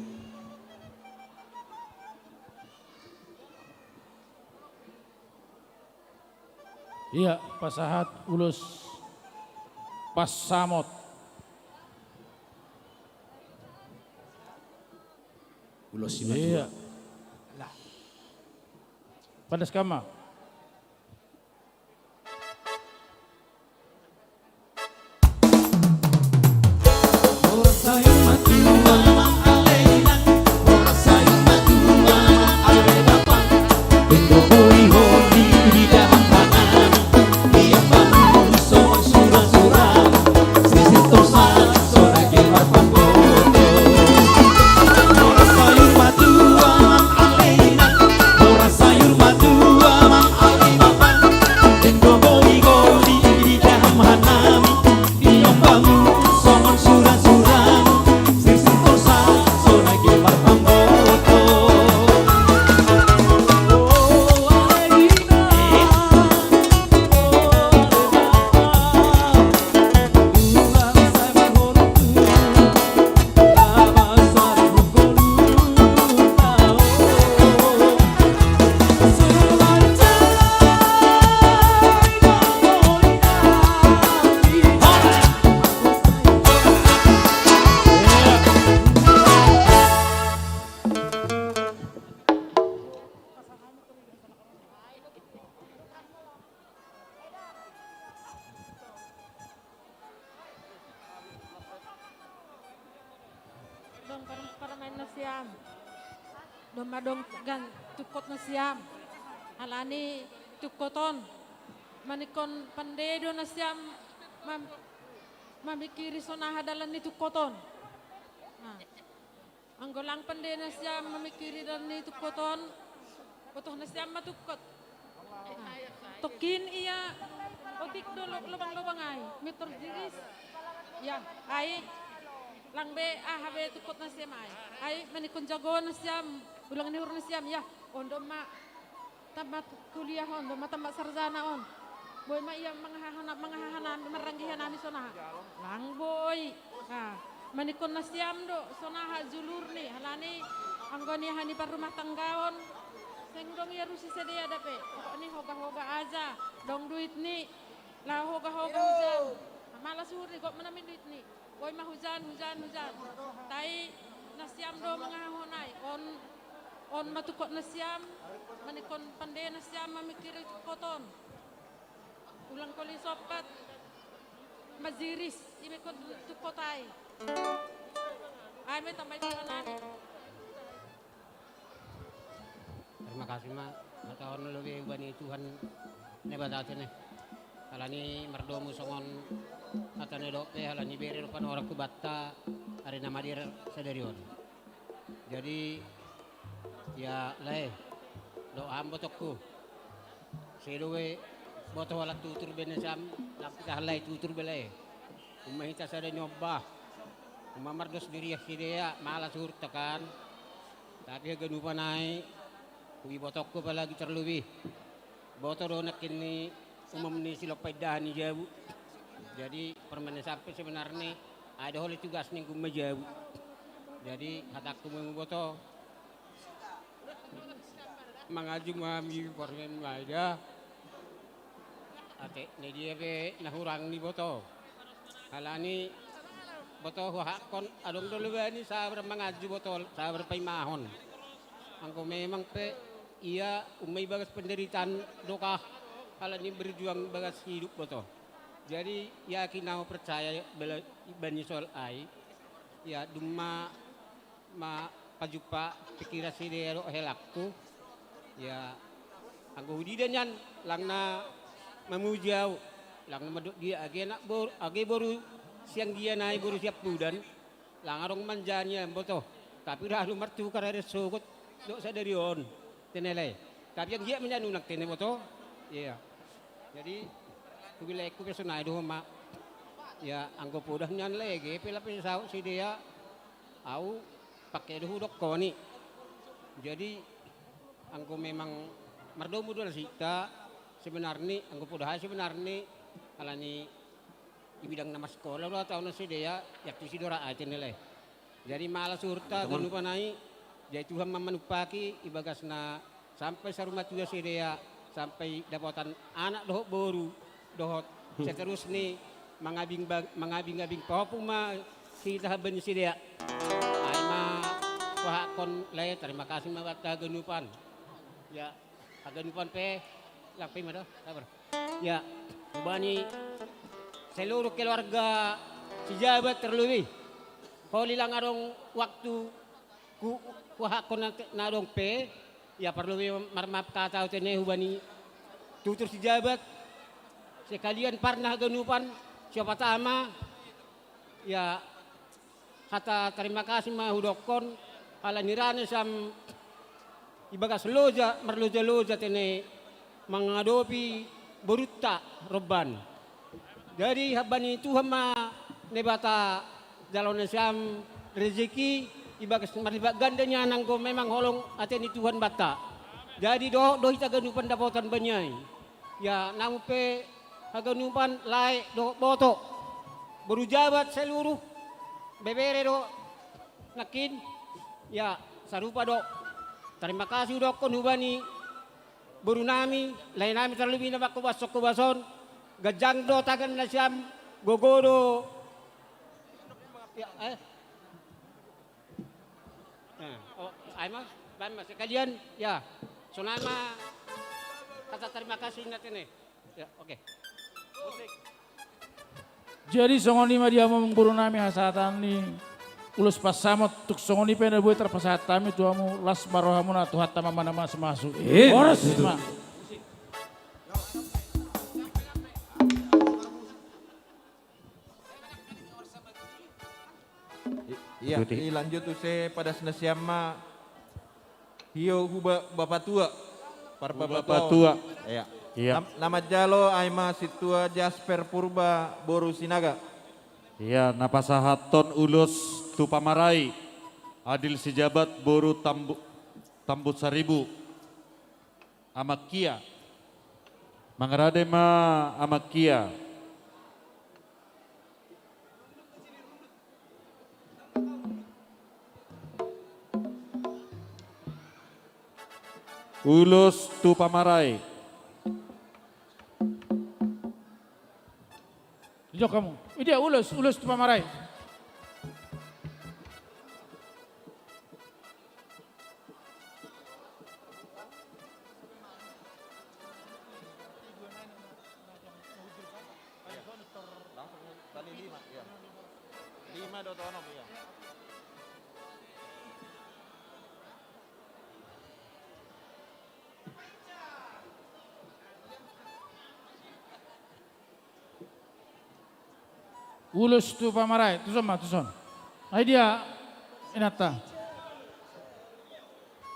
Iya, pasahat ulos pasamot. Ulos si Iya. Lah. Padas kama. Siam. Doma dong gan tukot na siam. Halani tukot on. Manikon pande do na siam mam, mamikiri sonaha dalan ni tukot on. Nah. Anggo lang pande na siam mamikiri dalan ni tukot on. Botoh na siam ma tukot. Nah. Tokin ia otik do lo-, lobang-lobang ai. Mitor jiris. Ya, ai. Lang be aha be tukot na siam ai. Ai manikon jago na siam, ulang ni hur na siam ya. Ondo ma tamat kuliah on, ondo ma tamat sarjana on. Boi ma ia mangahahana, mangahahana, maranggihan ami sonaha. Lang boi. Ha, manikon na siam do sonaha julur ni, halani anggo ni aha ni parrumah tanggaon. Seng dong ia rusi sedea dape. Pokok ni hoga-hoga aja. Dong duit ni. Lah hoga-hoga hujan. Malas huri gok menami duit ni. Boi ma hujan, hujan, hujan. Tai na siam do mangahahonai. On, on matukot na siam, manikon pande na siam mamikiri tukot on. Ulang koli sopat, majiris, imikon tukot ai. Ai me tambai tulanani. Terima kasih ma, mataon lobi ubani Tuhan ne batate ne. Halani mardomu songon hata ne dope halani bere do panorang ku batta ari na madir sadari on. Jadi ya lae do am botokku. Sedo we boto halak tutur bene sam, tapi tahan lae tutur belae. Umma hita sada nyobba. Umma mardos diriah sidea, malas hurta kan. Tapi haganupa nai, ubi botokku apalagi terlebih. Boto do nakkin ni umum ni siloppa indahan ni jabu. Jadi permane sampe sebenarni ada hole tugas ni gumma jabu. Jadi hatakku memu boto. Mangaju mami pormen maida. Ate ne dia pe na hurang ni boto. Halani boto huhakkon adong do lobani sabar mangaju boto sabar paimahon. Anggo memang pe ia umma ibagas penderitaan dokah halani berjuang bagas hidup boto. Jadi yakin au percaya bani soal ai. Ya dumma ma pajumpa pikiran sidea dohot helakku. Ya anggo hudida nian lang na mamuji au, lang na mandok dia age anak boru, age boru siang dia nai boru siap budan, lang adong manjani ambo to. Tapi rahu martukar ere sogot dok sadari on tenelai. Tapi yang dia menyanunang tene boto. Iya. Jadi kubilaiku pe sonai do ma. Ya anggo podah nian lege pe lape saut sidea. Au pake do hudokkoni. Jadi anggo memang mardomu do nasita sebenarni anggo podahai sebenarni alani di bidang na maskola do atau na sidea yaktu sidora ai tenelai. Jadi malas hurta ganupa nai. Jadi Tuhan ma manumpaki ibagas na sampai sarumatua sidea sampai dapotan anak dohot boru dohot seterusni mangabing-abing pahopu ma hita habani sidea. Ai ma pahakkon lae terima kasih ma banta haganupan. Ya haganupan pe lape ma do sabar. Ya hubani seluruh keluarga sijabat terlebih holi lang adong waktu ku pahakkon na adong pe. Ya parlu be marmaap kata au tene hubani tutur sijabat sekalian parna haganupan siopat ama. Ya hata terima kasih ma hudokkon halani rane sam ibagas loja marloja-loja tene mangadopi borutta robban. Jadi habani Tuhan ma Naibata jalo nasiam rezeki ibagas marlipat ganda nian anggo memang holong ate ni Tuhan banta. Jadi dohot do hita ganupan dapotan baniai. Ya namu pe haganupan lae dohot boto boru jabat seluruh bebere do nakkin. Ya sarupa do terima kasih udokkon hubani boru nami lae nami terlebih na bakko bassokko bason. Ganjang do tagan nasiam gogo do. Ya eh. Nah, oh, ai ma, baen ma sekalian ya. Sonai ma kata terima kasih na tene. Ya, oke. Jadi songon i ma di hamu amang boru nami hasahatan ni Ulos pansamot, tung songon i pe na boi tarpasahat hami tu hamu, las ma rohamuna, Tuhanta ma na mamasu-masu. Eh, horas itu. Ma. I-, iya, ikuti. Dilanjut use padas nasiam ma. Hio huba-, bapatua. Parba-, huba-, bapatua. Iya. Iya. Nam-, na manjalo ai ma sintua Jasper Purba boru Sinaga. Iya, na pasahathon ulos tu pamarai, Adil Sijabat boru Tambu-, Tambun Saribu. Amakia. Mangarade ma Amakia. Ulos tu pamarai. Jok hamu. Idia ulos, ulos tu pamarai. Iya. Langsung tali lima, iya. Lima do tonom, iya. Ulos tu pamarai, tuson ma, tuson. Ai dia, inanta.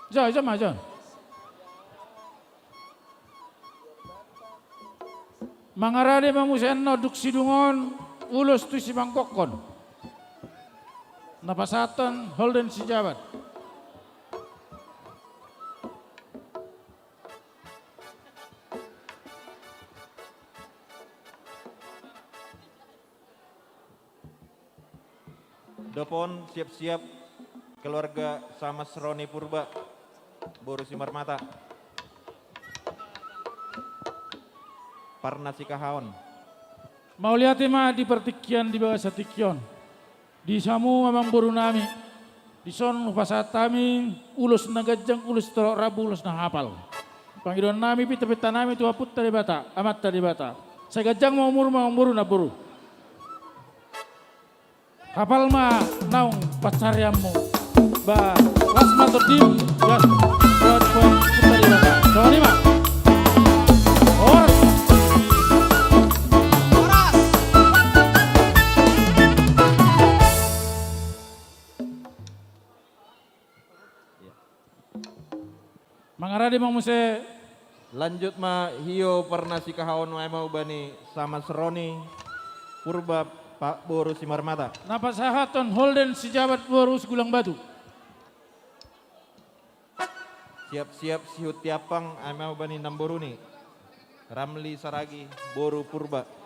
Jo, jo ma, jo. Mangarade ma muse annon dung sidung on, ulos tu simangkokkon. Na pasahathon Holden Sijabat. Dob on siap-siap keluarga Samas Roni Purba, boru Simarmata. Parnasikahaon. Mauliate ma di partingkian di bagasan tingki on. Di hamu amangboru nami. Dison hupasahat hami ulos na ganjang, ulos torop rambu, ulos na hapal. Pangidoan nami, pinta-pinta nami tu Ompunta Debata, Amanta Debata. Sai ganjang ma umurmu amangboru, namboru. Hapal ma naung pansarianmu. Ba, las ma tondim, gas, buat, buat, putar di mata. Songon i ma. Horas. Horas. Mangarade ma muse. Lanjut ma hio parnasikahaon, ai ma hubani Samas Roni Purba pa-, boru Simarmata. Na pasahathon Holden Sijabat boru Sigulang Batu. Siap-siap Sihut Tiampang, ai ma hubani namboruni Ramli Saragi boru Purba.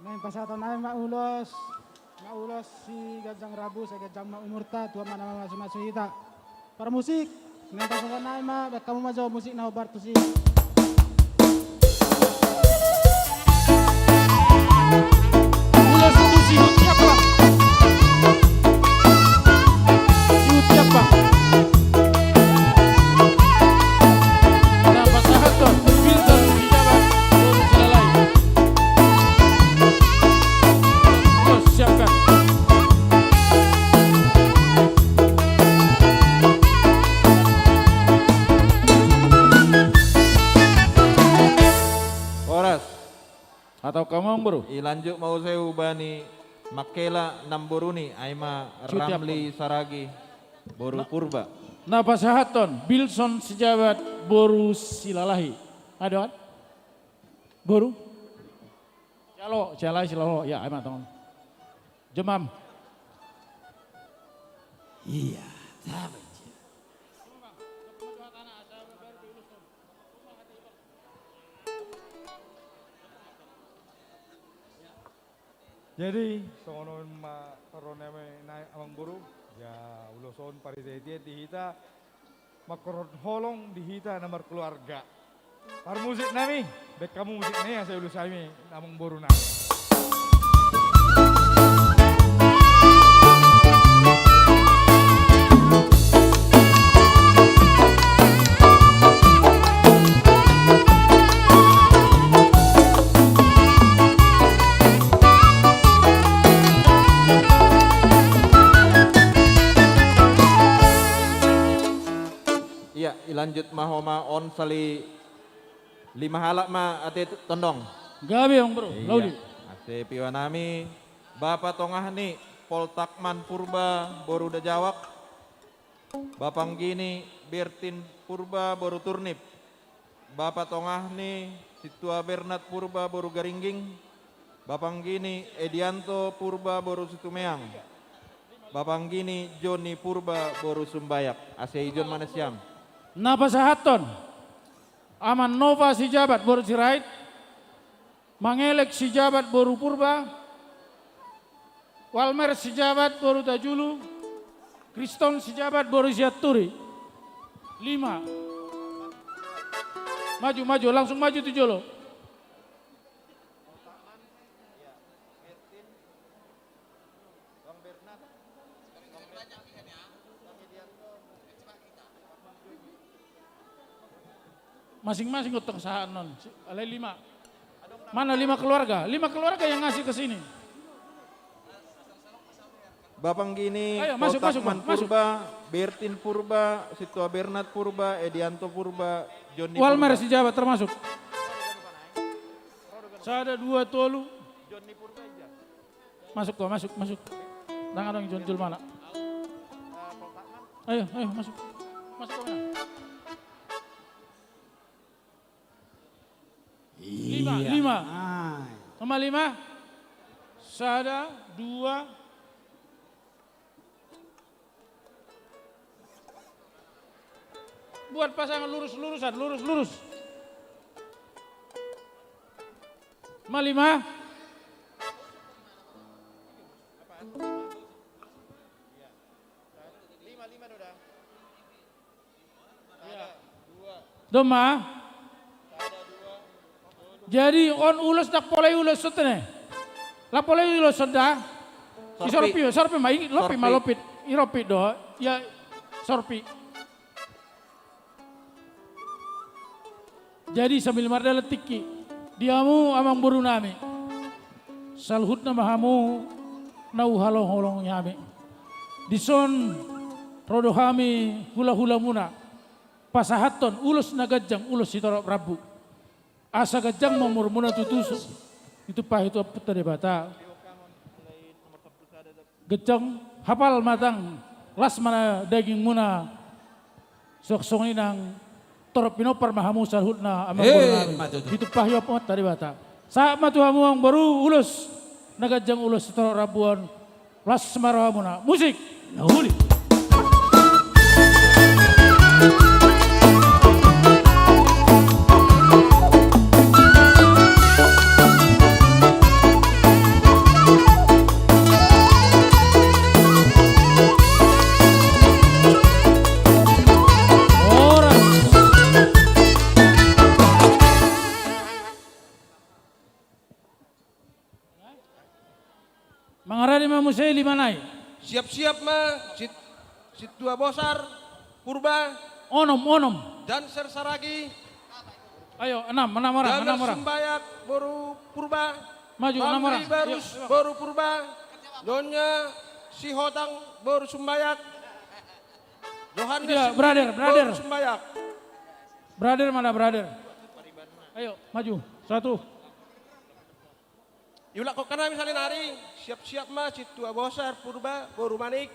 Naeng pasahaton nami ma ulos, ma ulos si ganjang rambu, sai ganjang ma umurta, Tuhan ma na mamasu-masu hita. Parmusik, naeng pasahaton nami ma, baen hamu ma jo musik na hombar tusi. Ulos tu Sihut Tiampang. Sihut Tiampang. Na pasahathon, Wilson Sijabat, boru Silalahi. Ulos siapkan. Horas. Atau kamang, bro? Ilanjut ma muse hubani Makela namboruni, ai ma Ramli Saragi boru Purba. Na pasahathon, Wilson Sijabat boru Silalahi. Adong? Boru? Jalo, Silalahi, Silalahi. Ya, ai ma tongon. Jomam. Iya, sabar. Jadi, songon on ma parroha nami nai amangboru, ya ulos on parhitean di hita, mangkorhon holong di hita na markeluarga. Parmusik nami, baen hamu musik nai, asa ulos hami amangboru nami. Lanjut ma homa on sali lima halak ma ate tondong. Gabe, Amang Boru. Iya. Lauli. Ase piua nami, Bapa tongahni Poltakman Purba boru Dajawak, Bapanggini Bertin Purba boru Turnip, Bapa tongahni Sintua Bernat Purba boru Garingging, Bapanggini Edianto Purba boru Situmeang, Bapanggini Joni Purba boru Sumbayak. Ase ijon ma nasiam. Na pasahathon, Amang Nova Sijabat boru Sirait, Mangelek Sijabat boru Purba, Walmer Sijabat boru Tajulu, Kriston Sijabat boru Sianturi. Lima. Maju, maju, langsung maju tu jolo. Masing-masing gotong sahanon. Si-, alai lima. Mana lima keluarga? Lima keluarga yang ngasih ke sini. Bapanggini, ayo, masuk, masuk, Poltakman, Bang, masuk. Purba, Bertin Purba, Sintua Bernat Purba, Edianto Purba, Joni Walmer Purba. Sijabat termasuk. Sada, dua, tolu. Masuk ko, masuk, masuk. Nang adong Jon Julmana. Ayo, ayo, masuk. Masuk ko, Bang. Lima, iya, lima. Ai. Nomor lima. Sada, dua. Buat pasangan lurus-lurusan, lurus-lurus. Ma lima. Doma. Jadi on ulos, ndang pola iulos songon i. Ndang pola iulos songon i da. Sorpi. I sorpi, sorpi ma, i lopi ma, sorpi. Lopi. I lopi do. Ya, sorpi. Jadi sambil mardalan tingki, di hamu amang boru nami, saluhutna ma hamu na huhaholongi hami. Dison ro do hami hula-hulamuna, pasahathon ulos na ganjang, ulos sitorop rambu. Asa ganjang ma umurmuna tutu, ditumpahi tu Amanta Debata. Ganjang hapal ma ndang, las ma na dagingmuna. Songon i nang torop pinompar ma hamu saluhutna amang boru nami. Eh, ma tutu. Ditumpahi Amanta Debata. Sahat ma tu hamu amang boru, ulos na ganjang, ulos sitorop rambu on. Las ma rohamuna. Musik. Na uli. Mangarade ma muse lima nai. Siap-siap ma sit-, sintua bosar Purba. Onom, onom. Janser Saragi. Ayo, enam, enam orang, Jamil enam orang. Sumbayak boru Purba. Maju, enam orang. Ramli Barus, iya, iya, boru Purba. Nyonya Sihotang boru Sumbayak. Johannes, iya, brother, brother. Boru Sumbayak. Brother mana, brother? Ayo, maju. Satu. Iulak hon hami saonari, siap-siap ma sintua bosar Purba boru Manik,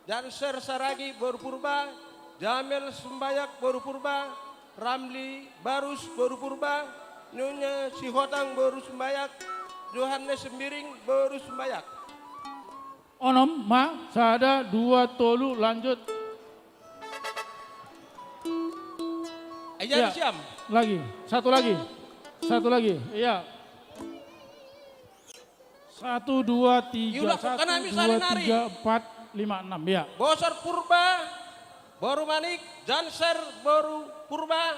Janser Saragi boru Purba, Jamil Sumbayak boru Purba, Ramli Barus boru Purba, Nyonya Sihotang boru Sumbayak, Johannes Sembiring boru Sumbayak. Onom ma, sada, dua, tolu, lanjut. Aja. Iya. Siam. Lagi, satu lagi. Satu lagi, iya. Satu, dua, tiga. Iulak, satu, kan kami dua, saling nari. Tiga, empat, lima, enam, ya. Bosar Purba, boru Manik, Janser, boru Purba,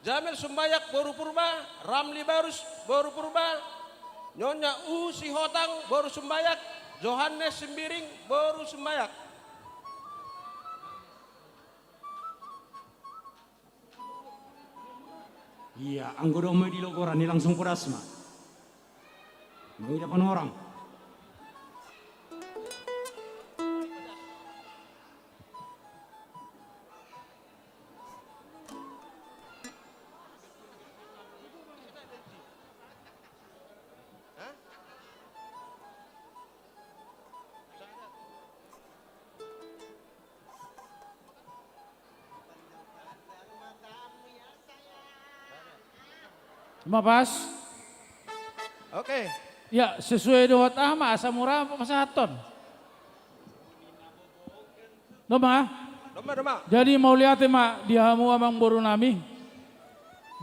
Jamil Sumbayak, boru Purba, Ramli Barus, boru Purba, Nyonya U Sihotang, boru Sumbayak, Johannes Sembiring, boru Sumbayak. Iya, anggo adong ma i di logoran i langsung podas ma. Mangida panorang. Mapas. Oke. Ya, sesuai dengan ama asa mura pasahaton. Doma. Doma, doma. Jadi mauliate ma di hamu amang boru nami.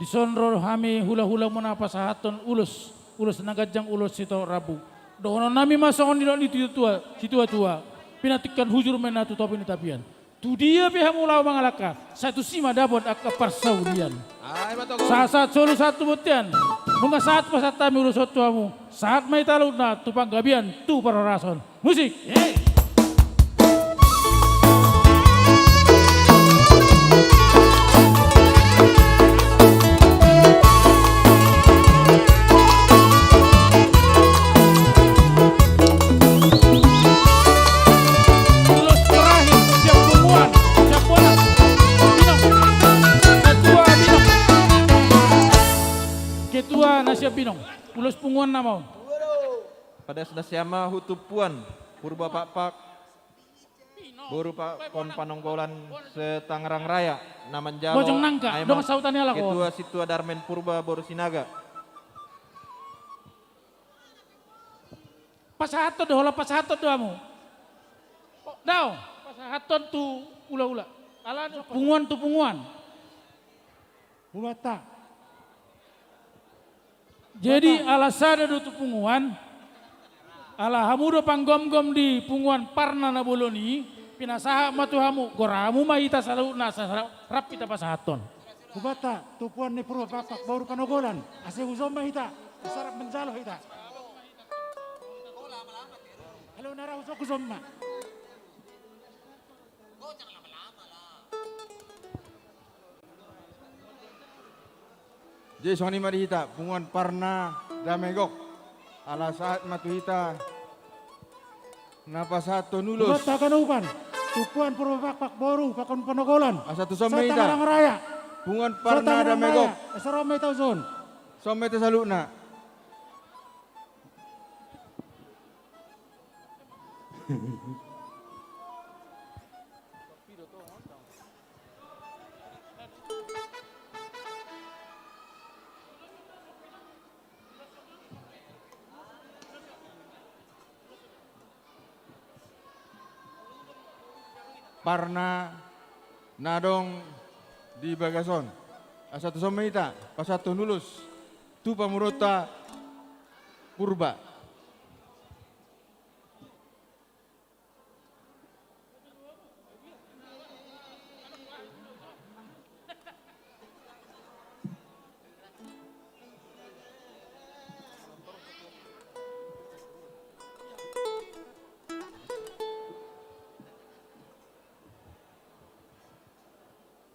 Dison ro hami hula-hula muna pasahaton ulos, ulos na ganjang, ulos sitaon rambu. Dohonon nami ma songon nidok ni tua-tua, situa-tua. Pinantikhon hujur ma inna tu topi ni tapian. Tu dia pe hamu laho mangalangka, sai tusi ma dapot angka parsaulian. Ai ma tong. Sahat-sahat solu sahat tu bontean. Nunga sahat pasahat hami ulos on tu hamu. Sahat ma hita saluhutna tu panggabean tu parhorasan. Musik. Ulos terakhir, siap punguan, siap bola. Binong. Ketua Binong. Ketua na siap Binong. Ulos punguan nama on. Padas nasiam ma tu Puan Purba Pakpak, boru Pakon Panonggolan se-Tangerang Raya, na manjalo. Bojong Nangka, ai ma dong sahuta ni halak on. Ketua Sintua Darmen Purba boru Sinaga. Pasahaton do, holan pasahaton do hamu. Dao, pasahaton tu hula-hula. Ala punguan tu punguan. Hubanta. Jadi, ala sada do tu punguan, ala hamu do panggomgom di punguan parna na bolon i, pinasahat ma tu hamu, goramu ma hita saluhutna, asa rap hita pasahathon. Hubanta, tu Puan ni Purba Pakpak boru Panonggolan, asa hujou ma hita, asa rap manjalo hita. Halo, na ra hujou, hujou ma. Jadi songon i ma di hita, punguan parna dame gok. Ala sahat ma tu hita na pasahathon ulos. Buat tagan upan, tu Puan Purba Pakpak boru Pakon Panonggolan. Asa tuson ma hita. Tangerang Raya. Punguan parna dame gok. Asa ro ma hita tuson. Tuson ma hita saluhutna. Parna na adong di bagas on. Asa tuson ma hita pasahathon ulos tu pamoruonta Purba.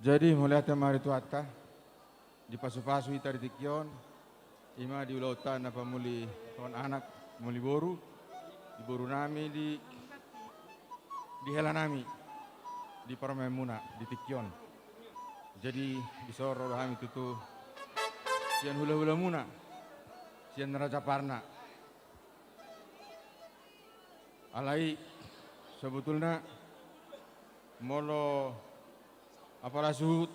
Jadi mauliate ma di Tuhanta, dipasupasu hita di tingki on, i ma di ulaonta na pamulihon anak, pamuli boru, di boru nami, di, di hela nami, di parumaenmuna di tingki on. Jadi dison ro do hami tutu sian hulahulamuna, sian Raja Parna. Alai sebetulna molo apala suhut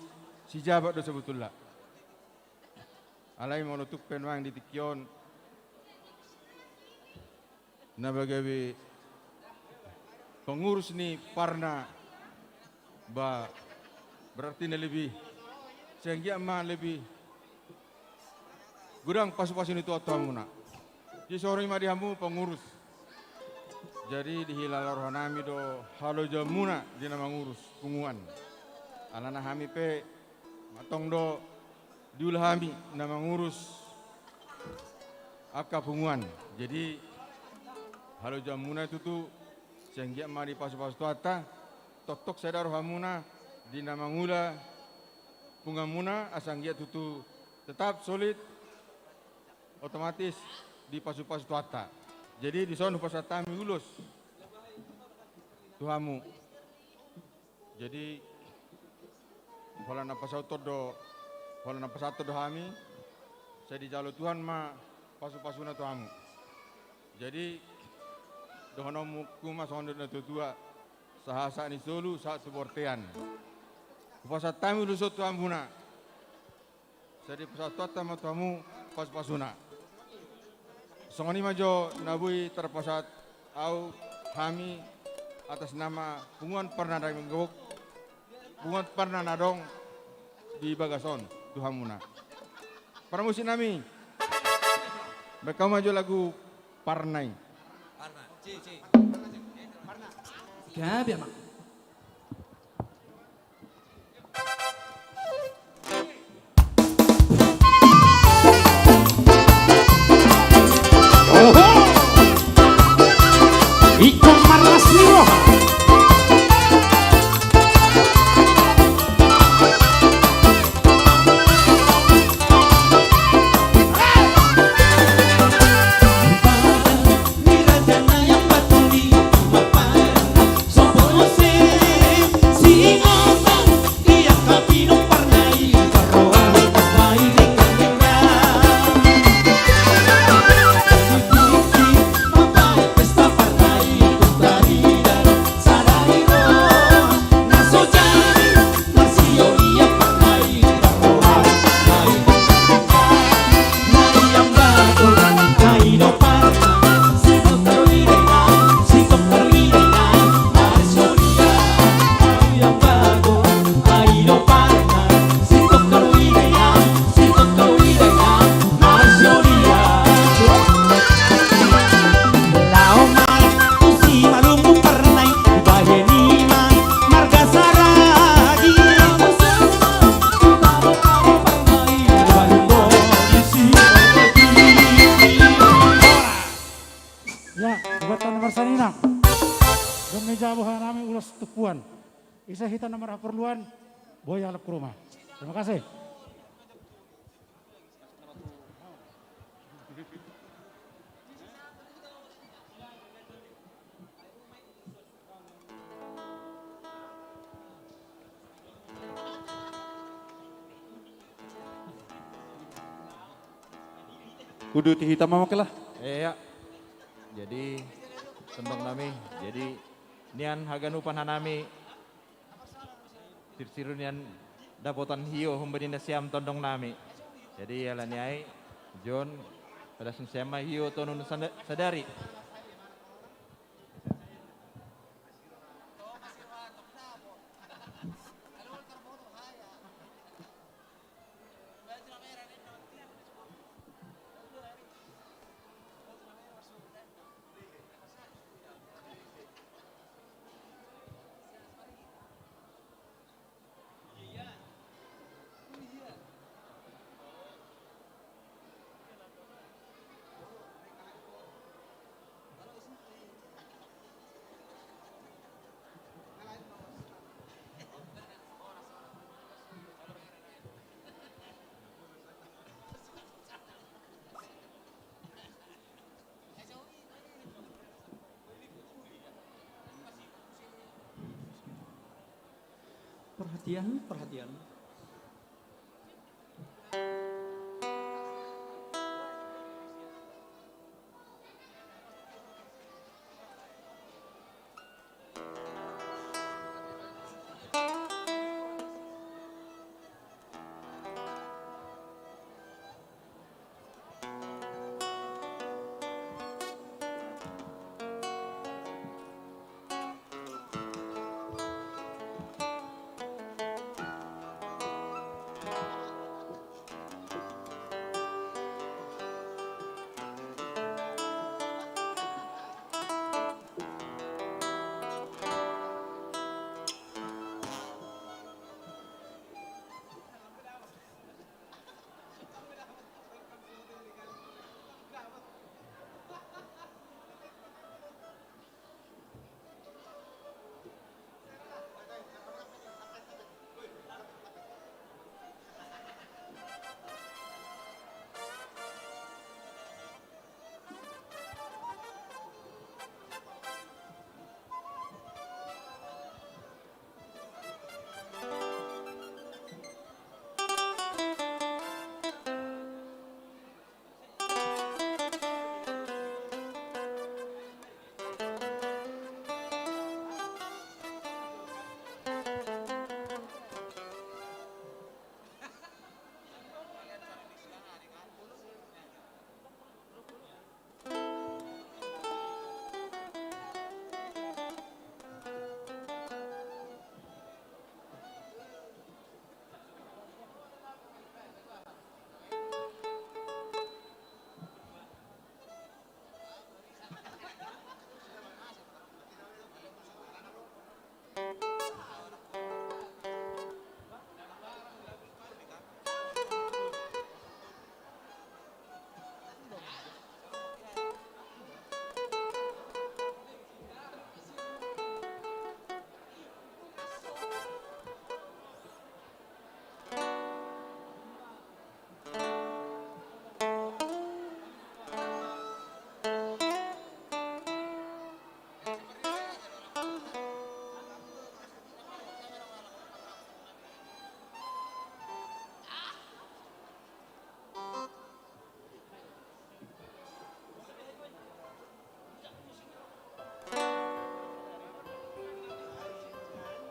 si jabat do sebetulna. Alai molo tung pe nuaeng di tingki on na gabe pengurus ni Parna, ba, berarti na lebih, sanggiat ma lebih godang pasupasu ni Tuhanta tu hamuna. Dison ro i ma di hamu pengurus. Jadi dihilala roha nami do halojaonmuna di na mangurus punguan. Alana hami pe mantong do diula hami na mangurus angka punguan. Jadi halojaonmuna tutu, sanggiat ma dipasupasu Tuhanta, tongtong sada rohamuna di na mangula punguanmuna, asa anggiat tutu tetap solid, otomatis dipasupasu Tuhanta. Jadi dison hupasahat hami ulos tu hamu. Jadi holan na pasahathon do, holan na pasahathon do hami, sai dijalo Tuhan ma pasupasuna tu hamu. Jadi dohononku ma songon didok natuatua, sahat sahat ni solu sahat tu bontean. Hupasahat hami ulos on tu hamuna. Sai dipasahat Tuhanta ma tu hamu pasu-pasuna. Songon i ma jo na boi tarpasahat ahu, hami, atas nama punguan Parna Daeng Gabok, punguan Parna na adong di bagas on, tu hamuna. Parmusik nami, baen hamu ma jo lagu Parna i. Gabe ma. Oho! Ikon marlas ni roha. Ya, buat tanda marsanina. Dong meja buah nami ulos tupuan. Isa hita na marhaporluan, boya alap ke rumah. Terima kasih. Kudu ti hita ma oke lah. Iya. Jadi tondong nami. Jadi nian haganupan hanami. Sirsiru nian dapotan hiyo humbani nasiam tondong nami. Jadi ala ni ai John pada siam ma hiyo tonu sada-, sadari. Perhatian, perhatian.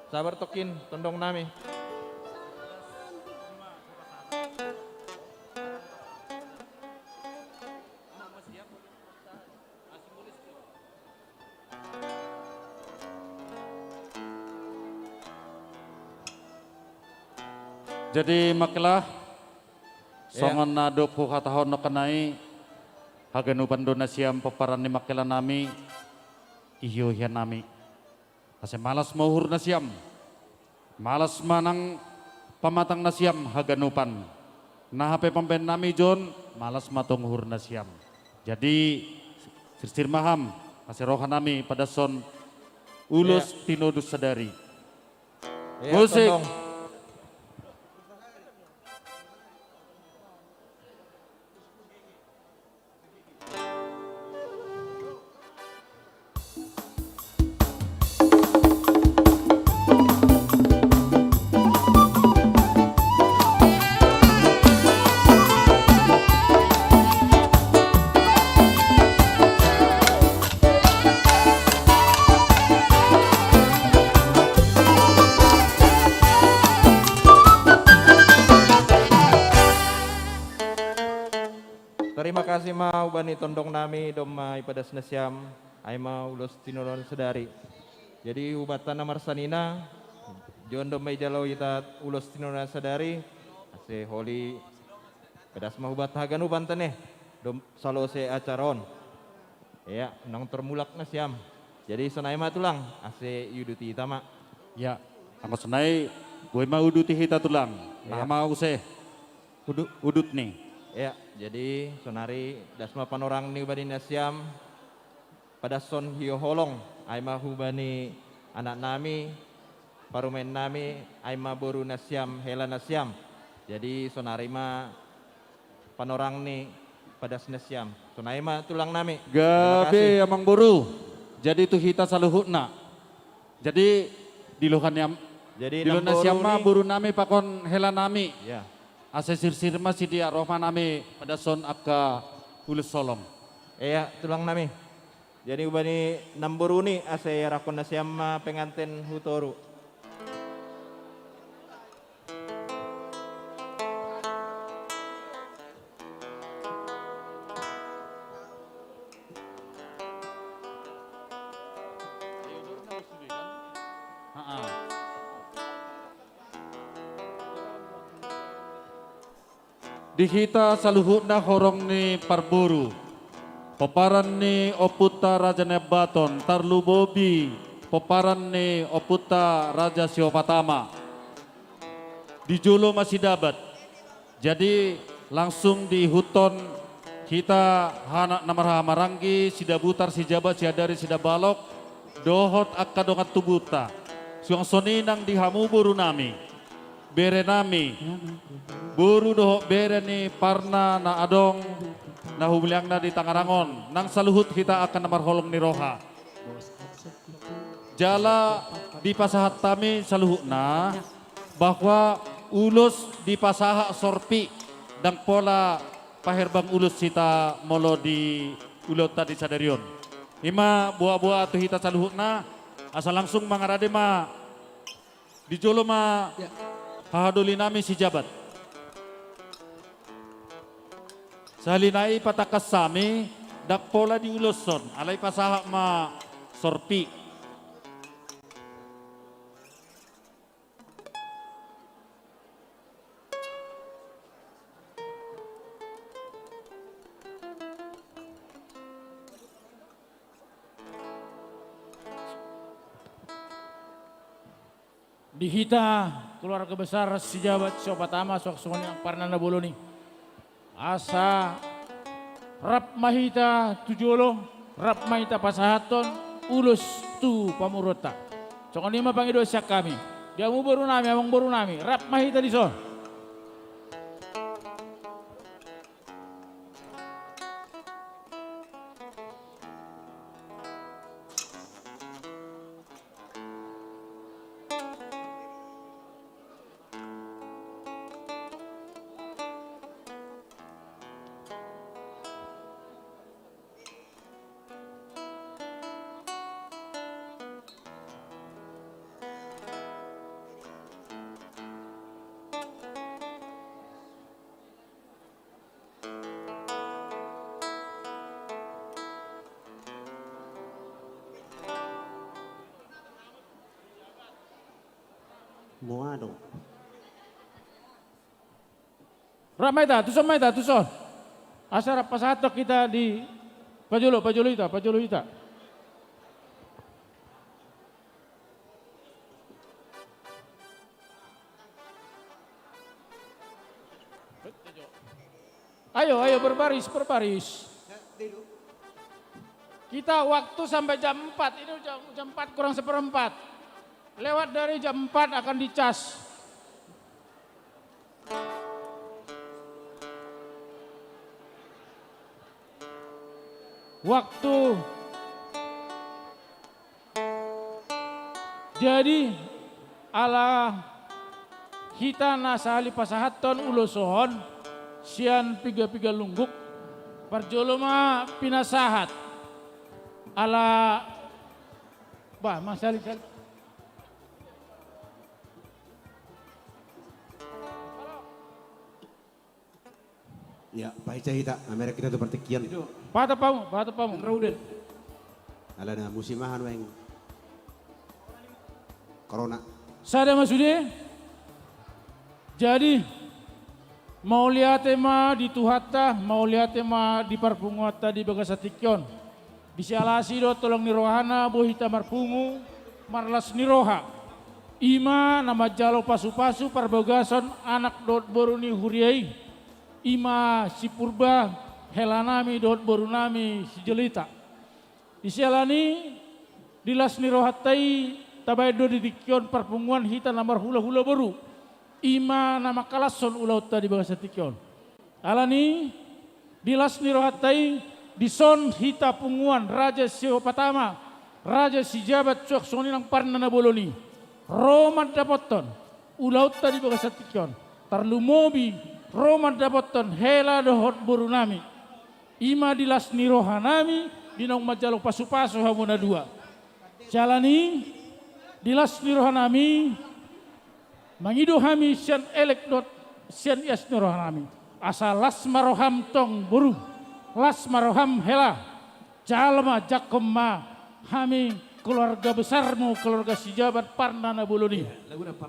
Sabar tokin, tondong nami. Jadi makilah, songon na dob huhatahon nangkin i, haganupan do nasiam pomparan ni makilah nami, ihiohian nami. Ase malas ma uhur nasiam, malas ma nang pamatang nasiam haganupan. Na hape pambahen nami jon, malas ma tong uhur nasiam. Jadi sirsir ma ham, ase roha nami padashon ulos tinodus sadari. Musik. Tarima kasih ma hubani tondong nami domma ipadas nasiam, ai ma ulos tinodus sadari. Jadi hubanta na marsanina, jon domma ijalo hita ulos tinodus sadari, ase holi padas ma hubanta haganupan tene, dom salose acara on. Ia, nang tormulak nasiam. Jadi sonai ma tulang, ase iuduti hita ma. Ia, anggo sonai, boi ma uduti hita tulang. Nah ma use. Udut ni. Ia, jadi sonari das ma panorang ni hubani nasiam, padashon hioholong, ai ma hubani anak nami, parumaen nami, ai ma boru nasiam, hela nasiam. Jadi sonari ma panorang ni padas nasiam. Sonai ma tulang nami. Gabe amang boru. Jadi tu hita saluhutna. Jadi dilohan ni am, jadi dilohan nasiam ma boru nami pakon hela nami. Ia. Ase sirsir ma sidia roha nami padashon angka ulos holong. Ia, tulang nami. Jadi hubani namboru ni ase iarahon nasiam ma penganten hu toru. Di hita saluhutna horong ni parboru, pomparan ni ompunta Raja Nai Ambaton, tarlumobi pomparan ni ompunta Raja Siopatama. Di jolo ma sidabat. Jadi langsung diihuthon hita anak na marhaha maranggi, sidabutar, sijabat, siadari, sidabalok, dohot angka dongan tubunta. Suang songon i nang di hamu boru nami, bere nami, boru dohot bere ni parna na adong na humulingna di Tangerang on, nang saluhut hita angka na marholong ni roha. Jala dipasahat hami saluhutna bahwa ulos dipasahat sorpi, ndang pola paherbang ulos hita molo di ulaonta di sadari on. I ma boa-boa tu hita saluhutna, asa langsung mangarade ma. Di jolo ma hahadoli nami sijabat. Sahali nai patangkas hami, ndang pola diuloshon, alai pasahat ma sorpi. Di hita keluarga besar sijabat Siopatama, suang songon i nang parna na bolon i. Asa rap ma hita tu jolo, rap ma hita pasahathon ulos tu pamoruonta. Songon i ma pangidoan sian hami. Di hamu boru nami, amang boru nami, rap ma hita dison. Moa do. Rap ma hita, tuson ma hita, tuson. Asa rap pasahathon hita di pajolo, pajolo hita, pajolo hita. Ayo, ayo, berbaris, berbaris. Kita waktu sampai jam empat, ini jam, jam empat kurang seperempat. Lewat dari jam empat akan dicas. Waktu. Jadi, ala hita na sahali pasahathon ulos on, sian piga-piga lungguk, parjolo ma pinasahat. Ala, bah, masali-sali. Ya, paica hita, mamereng hita tu partingkian. Patap hamu, patap hamu. Raudan. Alana musim aha nuaeng corona. Sada ma sude. Jadi, mauliate ma di Tuhanta, mauliate ma di parpunguanta di bagasan tingki on. Disialasi do tolong ni rohana boi hita marpungu, marlas ni roha. I ma na manjalo pasu-pasu parbagason anak dohot boru ni huria i. I ma si Purba, helanami dohot borunami si Jelita. Disiala ni i, di las ni rohanta i, tabaen do di tingki on parpunguan hita na marhula-hula boru. I ma na mangkalashon ulaonta di bagasan tingki on. Alani i, di las ni rohanta i, dison hita punguan Raja Siopatama, Raja Sijabat suang songon i nang Parna Nabolon i, ro mandapothon ulaonta di bagasan tingki on, tarlumobi ro mandapothon hela dohot borunami. I ma di las ni rohanami, di naung manjalo pasu-pasu hamu na dua. Siala ni i, di las ni rohanami, mangido hami sian elek dohot sian ias ni rohanami. Asa las ma roham tong boru, las ma roham hela, jalo ma, jangkon ma hami keluarga besarmu, keluarga Sijabat Parna Nabolon i.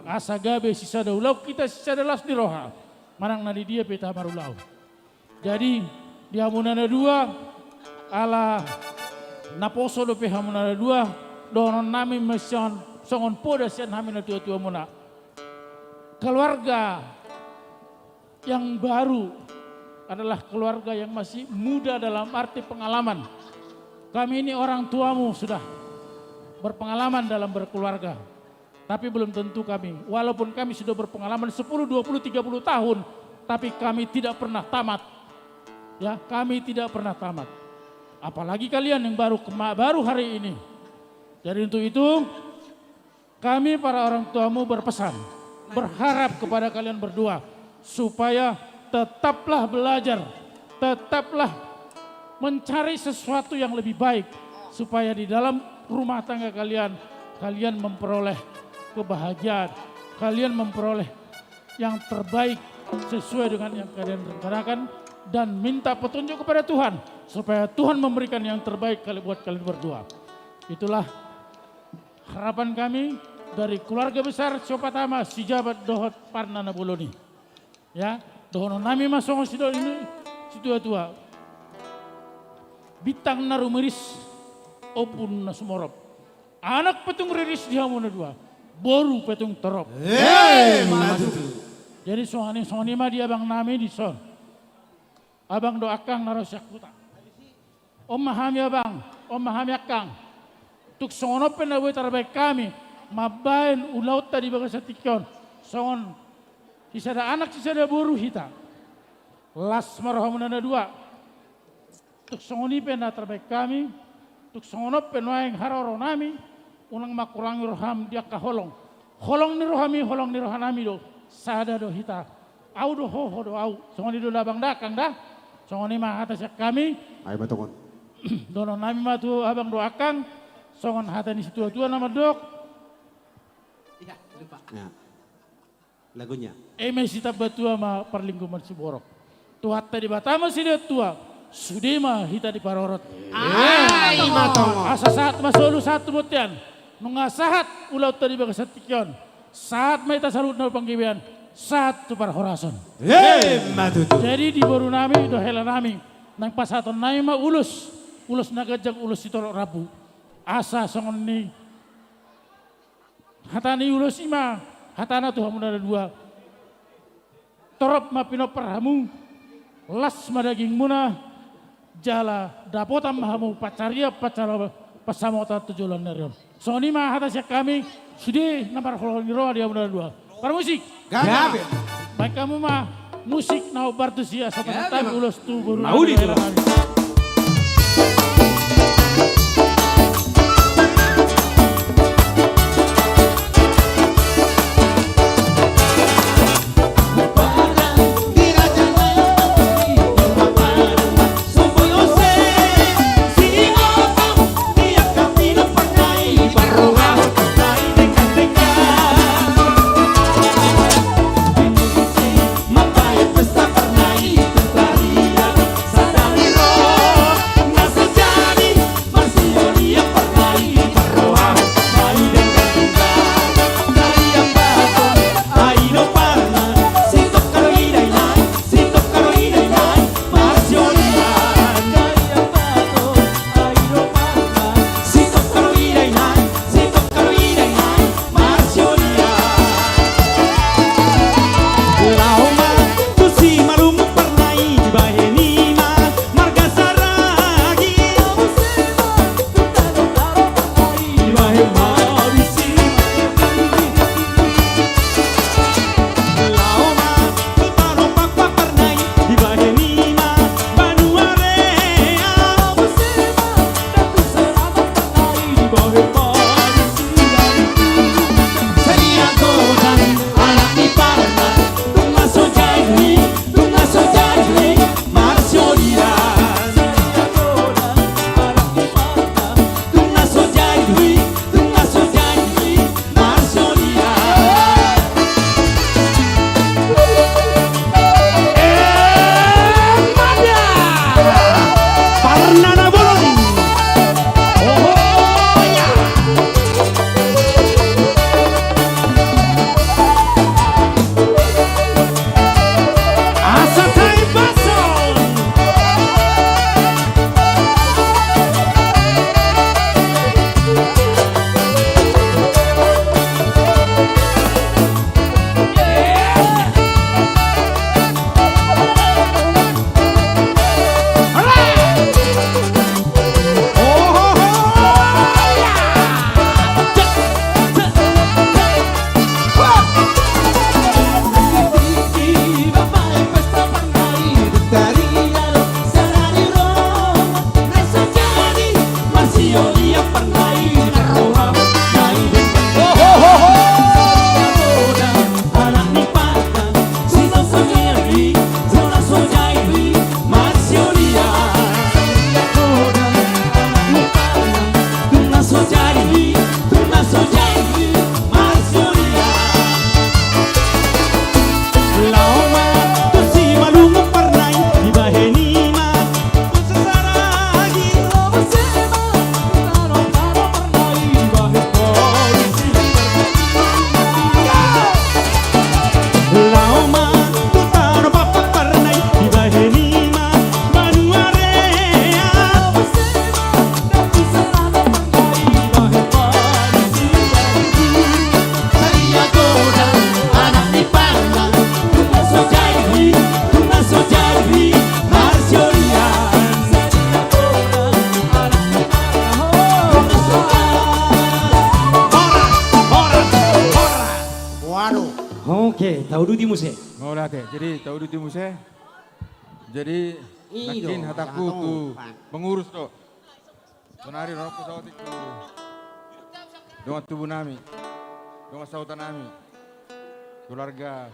Asa gabe sisada ulaon hita, sisada las ni roha, manang na di dia pe hita marulaon. Jadi, di hamuna na dua, ala naposo dope hamuna na dua, dohononnami ma sian songon poda sian hami natua-tuamuna. Keluarga yang baru adalah keluarga yang masih muda dalam arti pengalaman. Kami ini orang tuamu sudah berpengalaman dalam berkeluarga. Tapi belum tentu kami. Walaupun kami sudah berpengalaman sepuluh, dua puluh, tiga puluh tahun, tapi kami tidak pernah tamat. Ya, kami tidak pernah tamat. Apalagi kalian yang baru kema-, baru hari ini. Jadi untuk itu, kami para orang tuamu berpesan, berharap kepada kalian berdua supaya tetaplah belajar, tetaplah mencari sesuatu yang lebih baik, supaya di dalam rumah tangga kalian, kalian memperoleh kebahagiaan, kalian memperoleh yang terbaik sesuai dengan yang kalian rencanakan, dan minta petunjuk kepada Tuhan supaya Tuhan memberikan yang terbaik kali buat kalian berdua. Itulah harapan kami dari keluarga besar Siopatama, Sijabat dohot Parna Nabolon i. Ya, dohononnami ma songon sidok ni situa-tua. Bintang na rumiris, ombun na sumorop. Anak pe tung riris di hamu na dua, boru pe tung torop. Eh, ma tutu. Jadi songon i, songon i ma di abangnami dison. Abang dohot angkang na ro sian huta. On ma hami abang, on ma hami angkang. Tung songon on pe na boi tarbaen hami, mambaen ulaonta di bagasan tingki on. Songon sisada anak sisada boru hita. Las ma rohamuna na dua. Tung songon i pe na tarbaen hami, tung songon on pe nuaeng haroronami, unang ma hurangi roham di angka holong. Holong ni rohami, holong ni rohanami do, sada do hita. Au do ho, ho do au. Songon i do da abang da angkang da. Songon i ma hata sian hami. Ai ma tongon. Dohononnami ma tu abang dohot angkang. Songon hata ni situa-tua na mandok. Iya, lupa. Ya. Lagunya. Eme sitamba tua ma parlinggoman siborok. Tuhanta Debata ma sidea tua, sude ma hita diparorot. Ai ma tongon. Asa sahat ma solu sahat tu bontean. Nunga sahat ulaonta di bagasan tingki on. Sahat ma hita saluhutna tu panggabean, sahat tu parhorasan. Emma tutu. Jadi di boru nami dohot hela nami, naeng pasahaton nami ma ulos, ulos na ganjang, ulos sitorop rambu. Asa songon ni hata ni ulos i ma hatana tu hamu na dua. Torop ma pinompar hamu, las ma dagingmuna, jala dapotan ma hamu pansarian, pansarian, pansamotan tu joloan ni ari on. Songon i ma hata sian hami, sude na marholong ni roha di hamu na dua. Parmusik. Gabe. Baen hamu ma musik na hombar tusi asa pasahat hami ulos tu boru nami. Oke, tauduti muse. Mauliate. Jadi tauduti muse. Jadi nangkin hataku tu pengurus do. Sonari ro hupasauti tu dongan tubu nami, dongan sahuta nami, keluarga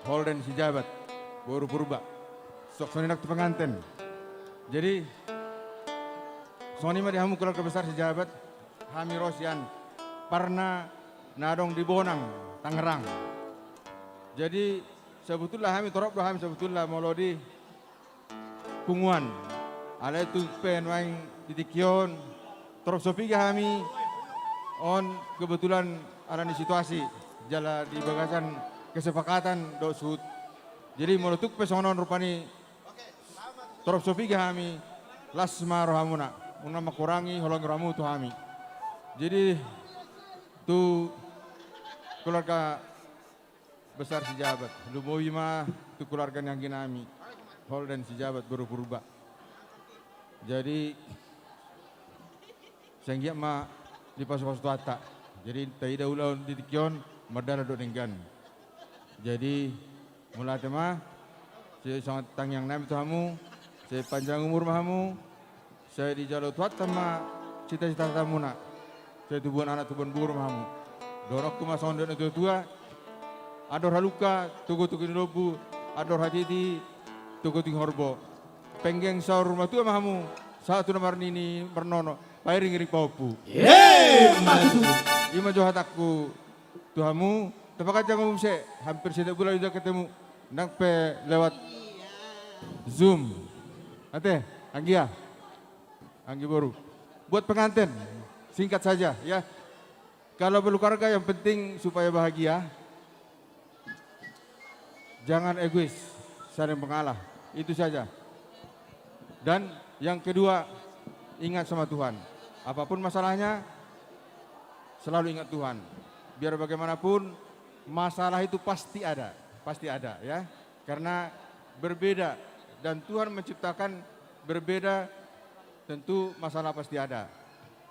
Holden Sijabat, boru Purba. Suang songon i nang tu penganten. Jadi songon i ma di hamu keluarga besar Sijabat, hami ro sian Parna na adong di Bonang, Tangerang. Jadi sebetulna hami torop do hami sebetulna molo di punguan. Alai tung pe nuaeng di tingki on torop so piga hami on kebetulan ala ni situasi. jala di bagasan kesepakatan dohot suhut. Jadi molo tung pe songon on rupani torop so piga hami, las ma rohamuna, unang mangkurangi holong ni rohamu tu hami. Jadi tu keluarga besar Sijabat, lumobi ma tu keluarga ni angginami Holden Sijabat boru Purba. Jadi sai anggiat ma dipasu-pasu Tuhanta. Jadi taida ulaon di tingki on mardalan dohot denggan. Jadi mauliate ma, sai songon tangiang nami tu hamu, sai panjang umur ma hamu, sai dijalo Tuhanta ma cita-cita hamuna, sai tubuan anak tubuan boru ma hamu. Dohononku ma songon didok ni natua-tua: Andor halumpang tu gotuki ni lombu, andor hatiti tu gotuki horbo. Penggeng saur matua ma hamu, sahat tu na marnini marnono, pairing-iring pahompu. Emma tutu. I ma jo hatangku tu hamu, tapaganjang ma muse, hampir setiap bulan sudah ketemu, nang pe lewat Zoom. Ate, anggia, anggi boru. Buat pengantin, singkat saja ya. Kalau berkeluarga yang penting supaya bahagia. Jangan egois, saling mengalah. Itu saja. Dan yang kedua, ingat sama Tuhan. Apapun masalahnya, selalu ingat Tuhan. Biar bagaimanapun, masalah itu pasti ada, pasti ada ya. Karena berbeda dan Tuhan menciptakan berbeda, tentu masalah pasti ada.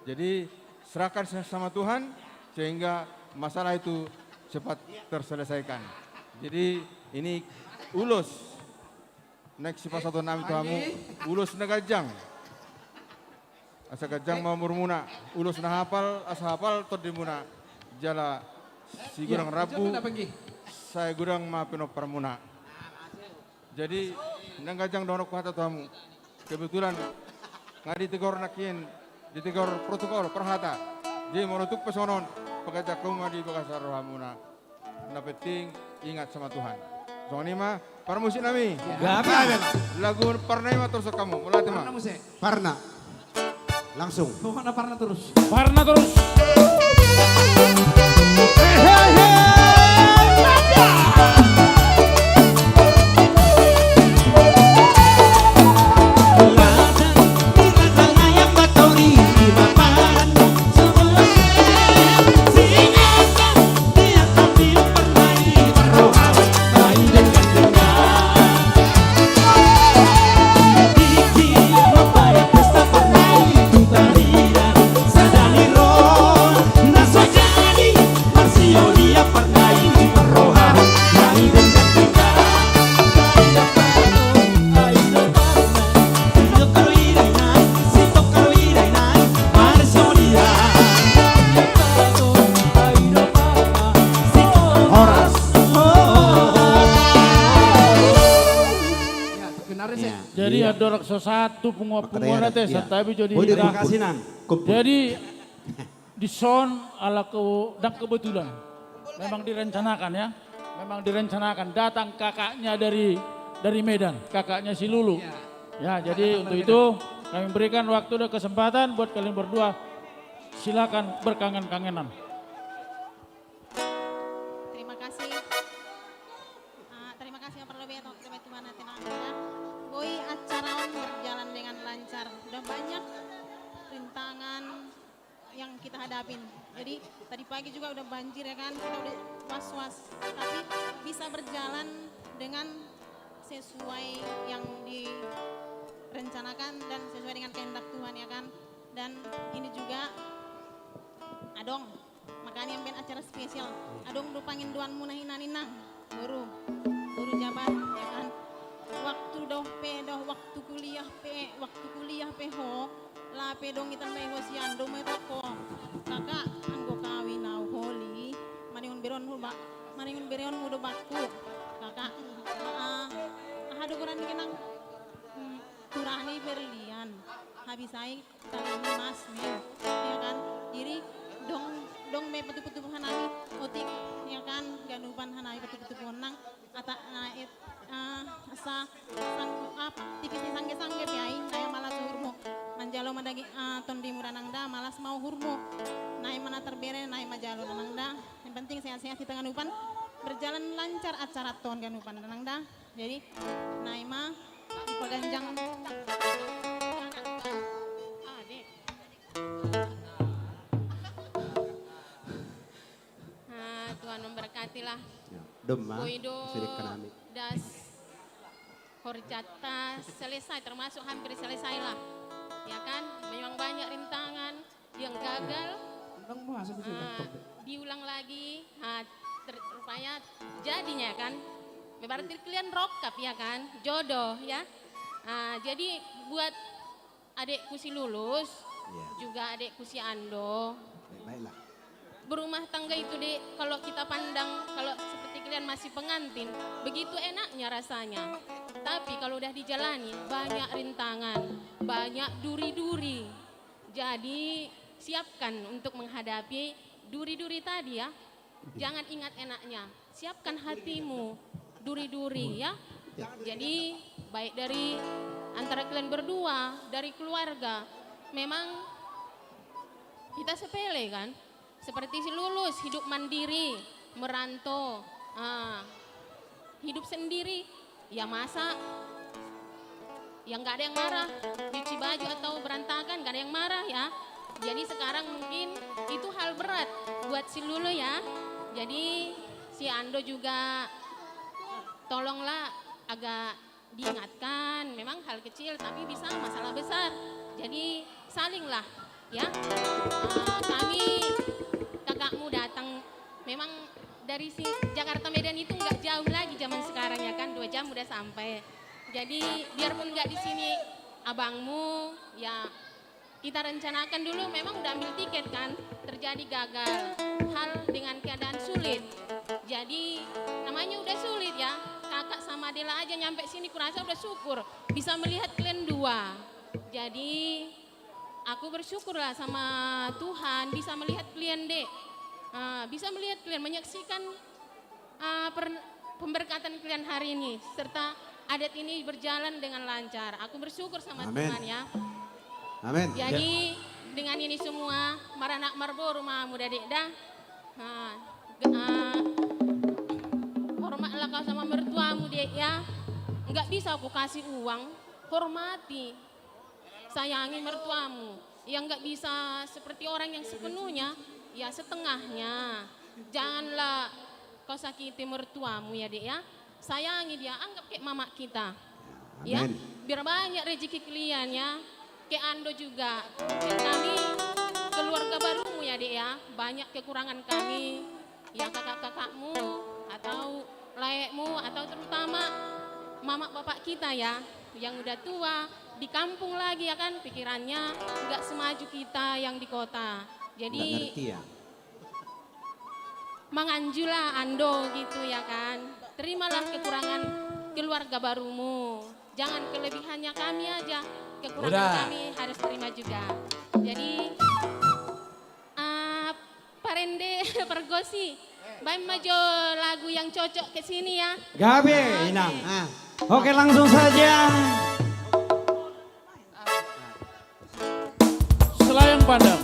Jadi serahkan sama Tuhan sehingga masalah itu cepat terselesaikan. Jadi ini ulos, naeng sipasahaton nami tu hamu, ulos na ganjang. Asa ganjang ma umurmuna, ulos na hapal, asa hapal tondimuna. Jala sai godang rambu, sai godang ma pinomparmuna. Jadi nang ganjang dohononku hata tu hamu. Kebetulan nga ditegor nangkin, ditegor protokol parhata. Jadi molo tung pe songon on, paganjang hamu ma di bagasan rohamuna. Na penting ingat sama Tuhan. Songon i ma, parmusik nami. Gabe. Lagu parna i ma torus hamu, mauliate ma. Parna muse. Parna. Langsung. Pokokna parna torus. Parna torus. Horas. Jadi andor so satu punguan-punguan ate, santabi jo di. Jadi dison ala ke, ndang kebetulan. Memang direncanakan ya. Memang direncanakan datang kakaknya dari dari Medan, kakaknya si Lulu. Ya, jadi untuk itu kami berikan waktu dan kesempatan buat kalian berdua. Silakan berkangen-kangenan. Terima kasih. Ah, terima kasih yang perlu banyak, terima kasih mana tenang ya. Boi, acara on berjalan dengan lancar. Udah banyak rintangan yang kita hadapin. Jadi tadi pagi juga udah banjir ya kan, kita udah was-was. Tapi bisa berjalan dengan sesuai yang direncanakan dan sesuai dengan kehendak Tuhan ya kan. Dan ini juga adong, makanya yang ben acara spesial. Adong do pangindoanmuna hinan inang. Boru, boru Jabat ya kan. Waktu dope dohot waktu kuliah pe, waktu kuliah pe ho, lape dong itandai ho sian do metok ho. Kakak, anggo kawin au holi, maningon bereonmu ba, maningon bereonmu do bakku. Kakak, ah, aha do goran ni inang? Hmm, turani Berlian. Habis ai tali mas me, ya kan. Jadi dong, dong me patupu-tupu hanami otik, ya kan, ganupan hanami patupu-tupu nang ata, eh, asa sang apa, tipis ni sangge-sangge pe ai, ndai malas uhurmu manjalo ma daging, Tondimu Danang Da, malas mau hurmu. Nai mana terbere, nai majalo Danang Da. Yang penting sehat-sehat kita ganupan. Berjalan lancar acara ton ganupan Danang Da. Jadi nai ma iko danjang. Ah, dek. Ah, Tuhan memberkatilah. Ya, dema, Boido sirik kanami. Das horjata selesai, termasuk hampir selesai lah. Ya kan? Memang banyak rintangan yang gagal. Undang mau masuk ke sini, Ah, laptop. Diulang lagi. Ah, ter- rupanya jadinya kan. Berarti kalian rokap ya kan? Jodoh ya. Ah, jadi buat adikku si Lulus, Iya. juga adikku si Ando. Baik-baiklah. Berumah tangga itu, Dek, kalau kita pandang, kalau seperti kalian masih pengantin, begitu enaknya rasanya. Tapi kalau udah dijalani, banyak rintangan, banyak duri-duri. Jadi, siapkan untuk menghadapi duri-duri tadi ya. Jangan ingat enaknya. Siapkan hatimu, duri-duri ya. Ya. Jadi, baik dari antara kalian berdua, dari keluarga, memang kita sepele kan. Seperti si Lulus, hidup mandiri, merantau, ah, hidup sendiri. Ya masa, ya nggak ada yang marah. Cuci baju atau berantakan, nggak ada yang marah ya. Jadi sekarang mungkin itu hal berat buat si Lulu ya. Jadi si Ando juga tolonglah agak diingatkan. Memang hal kecil tapi bisa masalah besar. Jadi salinglah ya. Eh, kami, kakakmu datang, memang dari si Jakarta Medan itu nggak jauh lagi zaman sekarang ya kan, dua jam udah sampai. Jadi biarpun nggak di sini abangmu, ya kita rencanakan dulu, memang udah ambil tiket kan, terjadi gagal, hal dengan keadaan sulit. Jadi namanya udah sulit ya, kakak sama Dela aja nyampe sini kurasa udah syukur bisa melihat kalian dua. Jadi aku bersyukurlah sama Tuhan bisa melihat kalian, Dek. Ah, bisa melihat kalian, menyaksikan ah, per- pemberkatan kalian hari ini, serta adat ini berjalan dengan lancar. Aku bersyukur sama Amin. Tuhan ya. Amin. Jadi Ya. dengan ini semua, maranak marbo rumahmu, Dadek, dah. Nah, ge- ah, hormatlah kau sama mertuamu, Dek, ya. Nggak bisa aku kasih uang, hormati. Sayangi mertuamu. Ya nggak bisa seperti orang yang sepenuhnya, ya setengahnya. Janganlah kau sakiti mertuamu ya, Dek, ya. Sayangi dia, anggap kayak mamak kita. Ya, Amin. Biar banyak rezeki kalian ya. Kayak Ando juga. Kayak kami keluarga barumu ya, Dek, ya. Banyak kekurangan kami. Ya kakak-kakakmu atau layakmu atau terutama mamak bapak kita ya yang udah tua di kampung lagi ya kan, pikirannya nggak semaju kita yang di kota. Jadi Nggak ngerti ya. Manganjulah Ando gitu ya kan. Terimalah kekurangan keluarga barumu. Jangan kelebihannya kami aja, kekurangan Udah. Kami harus terima juga. Jadi uh, Parende Pergosi, bae majo lagu yang cocok ke sini ya. Gabe, Inang. Ah. Oke, langsung saja. Selayang pandang.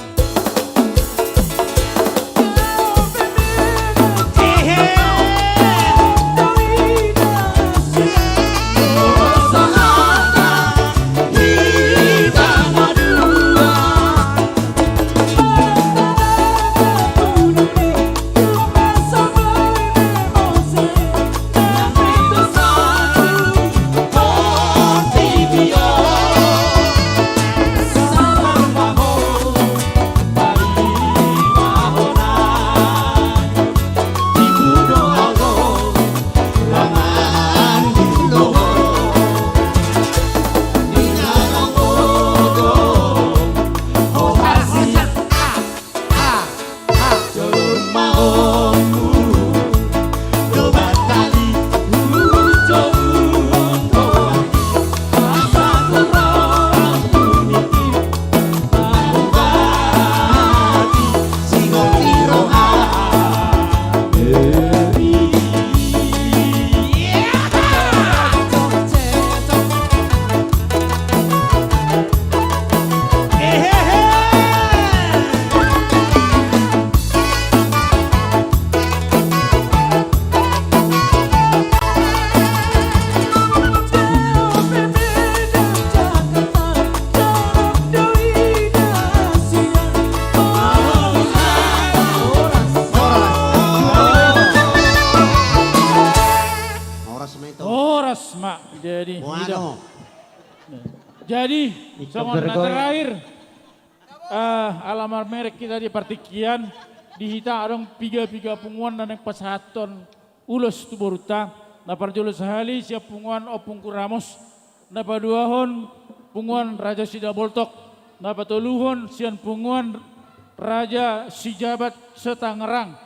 Jadi, songon na terakhir, eh, ala marmerek hita di partingkian, di hita adong piga-piga punguan na naeng pasahathon ulos tu borunta. Na parjolo sahali sian punguan Ompung Guramos, na paduahon punguan Raja Sidaboltok, na patoluhon sian punguan Raja Sijabat se-Tangerang.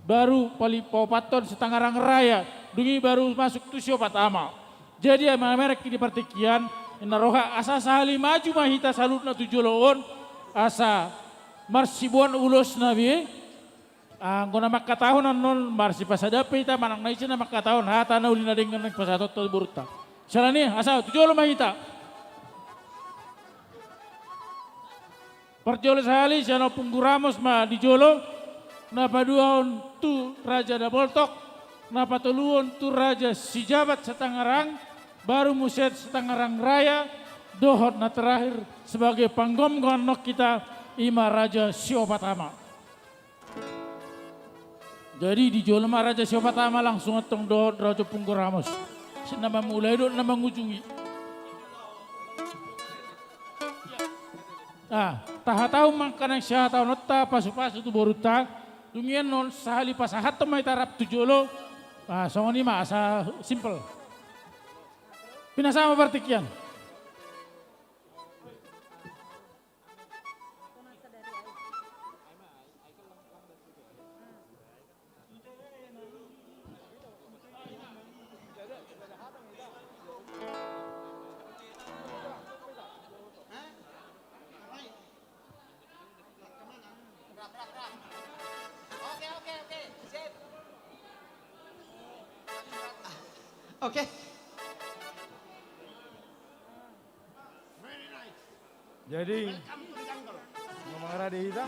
Baru pali paopathon se-Tangerang Raya, dung i baru masuk tu Siopat Ama. Jadi, ala marmerek di partingkian, inna roha asa sahali maju ma hita saluhutna tu jolo on, asa marsiboan ulosna be. Anggo na mangkatahon annon marsipasada pe hita, manang na ise na mangkatahon hata na uli na denggan na pasahathon tu borunta. Siala ni i, asa tu jolo ma hita. Parjolo sahali sian Ompung Guramos ma di jolo, na paduahon tu Raja Daboltok, na patoluhon tu Raja Sijabat se-Tangerang, baru muse se-Tangerang Raya, dohot na terakhir sebagai panggomgom annon hita, i ma Raja Siopat Ama. Jadi di jolo ma Raja Siopat Ama langsung antong dohot Raja Ompung Guramos. Sian na mamulai dohot na mangujungi. Ah, tahatahon ma angka na sihahatahononta, pasupasu tu borunta. Dung i annon sahali pasahathon ma hita rap tu jolo. Ah, songon i ma, asa simpel. Pinasa ma partingkian. Oke. Jadi, ngomong di hita.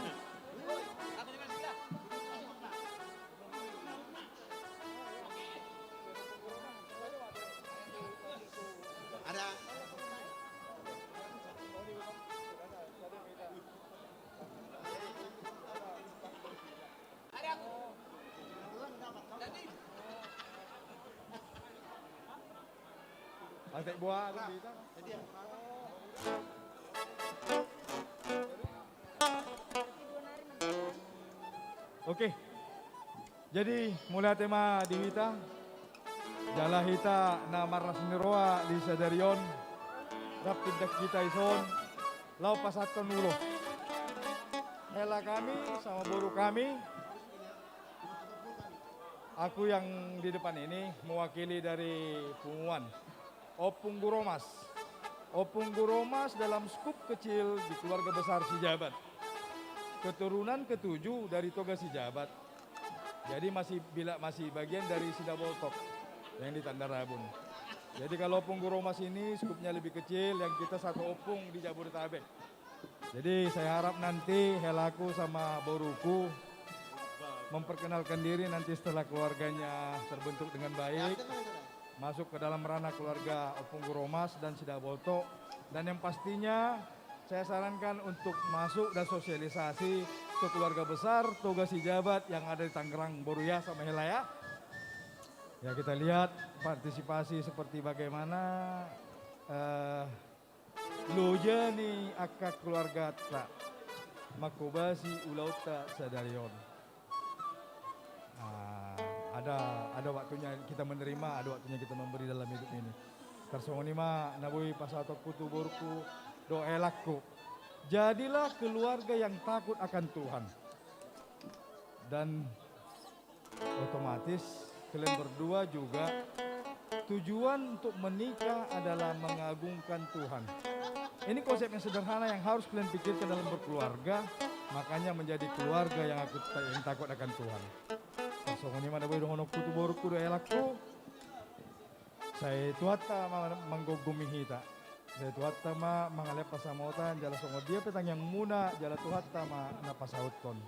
Ada. Atek buah, aku bisa. Oke. Jadi, mauliate ma di hita. Jala hita na marlas ni roha di sadari on, rap tindak hita dison, laho pasahathon ulos. Hela kami sama boru kami, aku yang di depan ini mewakili dari punguan Ompung Guromas. Ompung Guromas dalam skup kecil di keluarga besar Sijabat. Keturunan ketujuh dari Toga Sijabat. Jadi masih bila, masih bagian dari Sidaboltok yang di Tandarabun. Jadi kalau Ompung Guromas ini skupnya lebih kecil, yang kita satu ompung di Jabodetabek. Jadi saya harap nanti helaku sama boruku memperkenalkan diri nanti setelah keluarganya terbentuk dengan baik, masuk ke dalam ranah keluarga Ompung Guromas dan Sidaboltok. Dan yang pastinya saya sarankan untuk masuk dan sosialisasi ke keluarga besar Toga Sijabat yang ada di Tangerang, boru ya, sama hela ya. Ya, kita lihat partisipasi seperti bagaimana, eh, loja ni angka keluargata manghobasi ulaonta sadari on. Ah, ada, ada waktunya kita menerima, ada waktunya kita memberi dalam hidup ini. Tarsongon i ma na boi pasahatonku tu boruku dohot helangku. Jadilah keluarga yang takut akan Tuhan. Dan otomatis kalian berdua juga tujuan untuk menikah adalah mengagungkan Tuhan. Ini konsep yang sederhana yang harus kalian pikirkan dalam berkeluarga, makanya menjadi keluarga yang aku, yang takut akan Tuhan. Tarsongon i ma na boi dohononku tu boruku dohot helangku. Sai Tuhanta ma manggomgomi hita. Sai Tuhanta ma mangalean pansamotan, jala songon dia pe tangiangmuna, jala Tuhanta ma na pasauthon.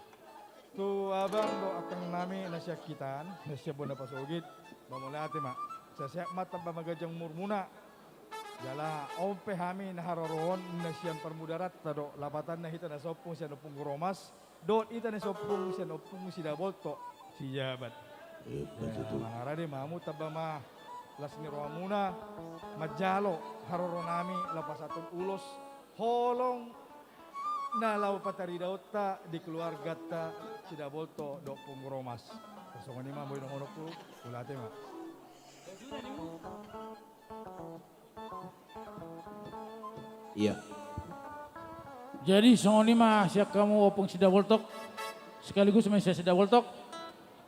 Tu abang dohot angkang nami na sian hita, na sian bona pasogit, mauliate ma. Sai sehat ma tamba maganjang umurmuna. Jala on pe hami na haroroan na sian parmudaranta do, lapatanna hita na saompung sian Ompung Guromas, dohot hita na saompung sian Ompung Sidaboltok, Sijabat. Eh, ya, mangarade ma hamu tamba ma Las ni rohamuna, manjalo haroro nami lapasaton ulos, holong na laho pataridaonta di keluargata Sidaboltok dohot Punggromas. Songon i ma boi dohononku, mauliate ma. Iya. Jadi songon i ma sian hamu Ompung Sidaboltok, sekaligus ma sian Sidaboltok.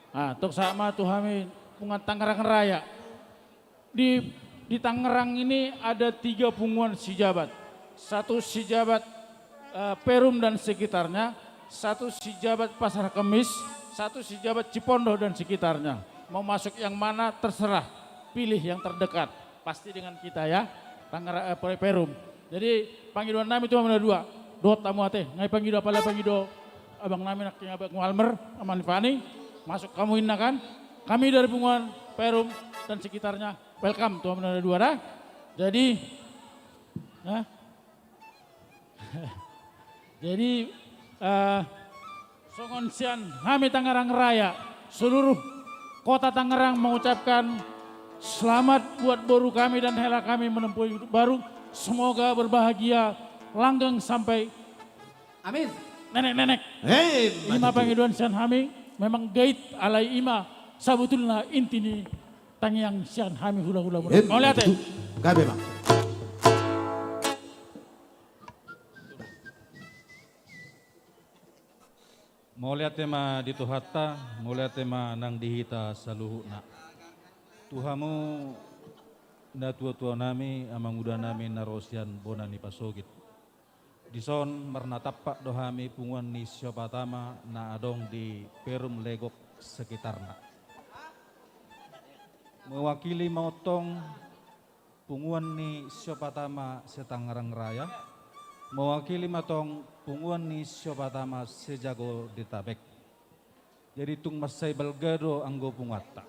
Ah, tong sahat ma tu hami punguan Tangerang Raya. Di, di Tangerang ini ada tiga punguan Sijabat. Satu Sijabat eh, Perum dan sekitarnya, satu Sijabat Pasar Kemis, satu Sijabat Cipondoh dan sekitarnya. Mau masuk yang mana terserah, pilih yang terdekat. Pasti dengan kita ya, Tangerang eh, Perum. Jadi pangidoan nami tu hamu na dua. Dohot hamu ate, nunga pangido apala pangido abang nami nangkin, abang Walmer, ama ni Fani. Masuk hamu inna kan. Kami dari punguan Perum dan sekitarnya, welcome tu hamu na dua da. Jadi, nah, jadi eh, songon sian hami Tangerang Raya, seluruh kota Tangerang mengucapkan selamat buat boru kami dan hela kami menempuh hidup baru. Semoga berbahagia, langgeng sampai Amin. Nenek-nenek. Hei, ima pangidoan sian hami, memang gait alai ima sabotulna inti ni tangiang sian hami hula-hula muna. Mauliate. Gabe ma. Mauliate ma di Tuhanta, mauliate ma nang di hita saluhutna. Tu hamu na tua-tua nami, amanguda nami na ro sian bona ni pasogit. Dison marnatampak do hami punguan ni Siopatama na adong di Perum, Legok sekitarna. Mewakili ma tong punguan ni Siopatama se-Tangerang Raya, mewakili ma tong punguan ni Siopatama sejago di Tabek. Jadi tung mansai balga do anggo punguanta.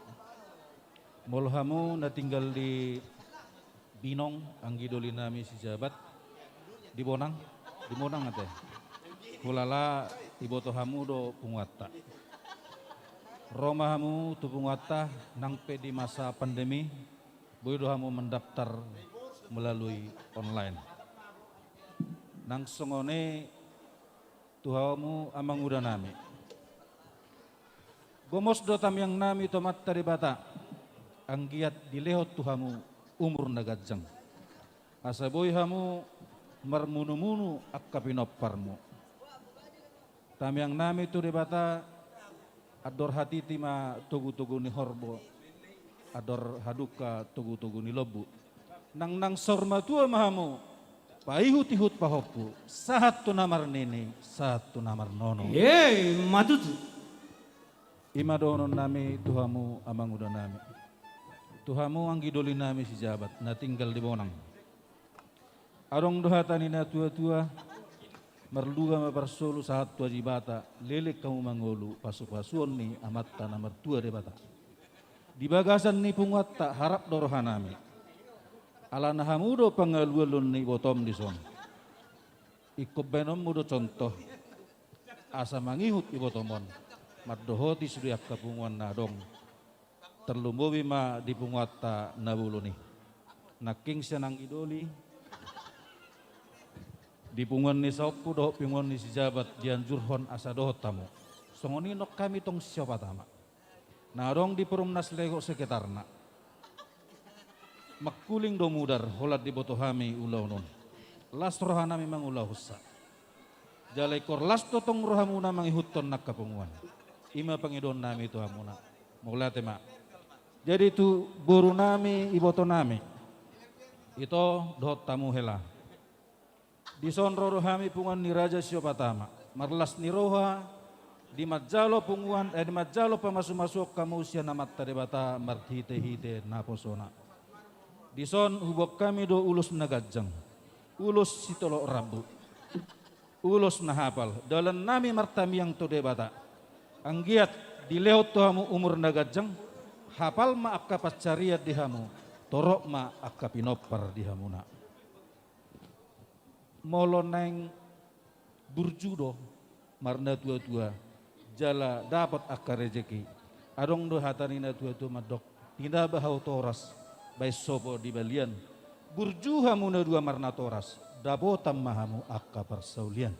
Molo hamu na tinggal di Binong, anggi doli nami Sijabat, di Bonang, di Bonang ate. Hulala iboto hamu do punguanta. Ro ma hamu tu punguanta nang pe di masa pandemi, boi do hamu mendaftar melalui online. Nang songon i tu hamu amanguda nami. Gomos do tamiang nami tu Amanta Debata, anggiat dilehon tu hamu umur na ganjang, asa boi hamu marmunumunu angka pinomparmu. Tamiang nami tu Debata, andor hatiti ma togu-togu ni horbo, andor hadungka togu-togu ni lombu. Nang nang saur matua ma hamu, paihut-ihut pahompu, sahat tu na marnini, sahat tu na marnono. Hei, ma tutu. I ma dohonon nami tu hamu amanguda nami, tu hamu anggi doli nami Sijabat na tinggal di Bonang. Adong do hata ni na tua-tua, marluga ma parsolu sahat tu ajibata, leleng hamu mangolu pasu-pasuon ni Amanta na martua Debata. Di bagasan ni punguanta harap do roha nami. Alana hamu do pangalualon ni ibotom dison. Ingkon baenonmu do contoh, asa mangihut ibotom on, mandohoti sude angka punguan na adong. Tarlumobi ma di punguanta na bolon i. Nangkin sian anggi doli, di punguan ni saompu dohot punguan ni Sijabat dianjurhon asa dohot hamu. Songon i nang hami tong Siopatama na adong di Perumnas Legok sekitarna. Mangkuling do mudar holan diboto hami ulaon on. Las roha nami mangulahonsa. Jala ingkon las do tong rohamuna mangihuthon angka punguan. I ma pangidoan nami tu hamuna. Mauliate ma. Jadi tu boru nami, iboto nami, ito dohot hamu hela. Dison ro do hami punguan ni Raja Siopatama, marlas ni roha, di manjalo punguan, eh, di manjalo pamasu-masuon hamu sian Amanta Debata marhite-hite naposona. Dison huboan hami do ulos na ganjang, ulos sitolop rambu, ulos na hapal, dalan nami martamiang tu Debata. Anggiat dilehon tu hamu umur na ganjang, hapal ma angka pansarian di hamu, torop ma angka pinompar di hamuna. Molo naeng burju do marnatua-tua, jala dapot angka rejeki. Adong do hata ni natua-tua mandok, tinaba hau toras, baen sopo di balian. Burju hamu na dua marnatoras, dapotan ma hamu angka parsaulian.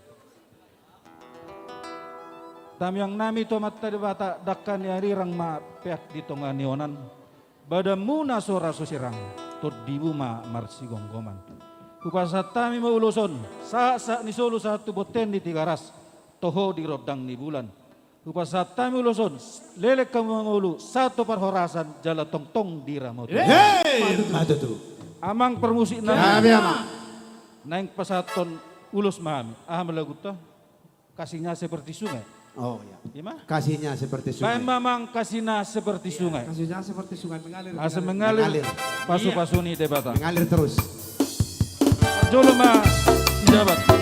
Tamiang nami tu Amanta Debata, dangka ni arirang ma peak di tonga ni onan. Badanmuna so ra so sirang, tondimu ma marsigomgoman. Hupasahat hami ma ulos on, sahat-sahat ni solu sahat tu bontean ni Tigaras, toho di rondang ni bulan. Hupasahat hami ulos on, leleng hamu mangolu, sahat tu parhorasan jala tongtong diramoti. Hei, ma tutu. Amang parmusik nami. Kami, Amang. Naeng pasahathon ulos ma hami. Aha ma laguta? Kasihnya seperti sungai. Oh, iya. Ima? Kasihnya seperti sungai. Baen ma, Amang, kasihna seperti sungai. Kasihnya seperti sungai mengalir, asa mengalir. Mengalir. Pasu-pasu ni Debata. Mengalir terus. Jolo ma jabat.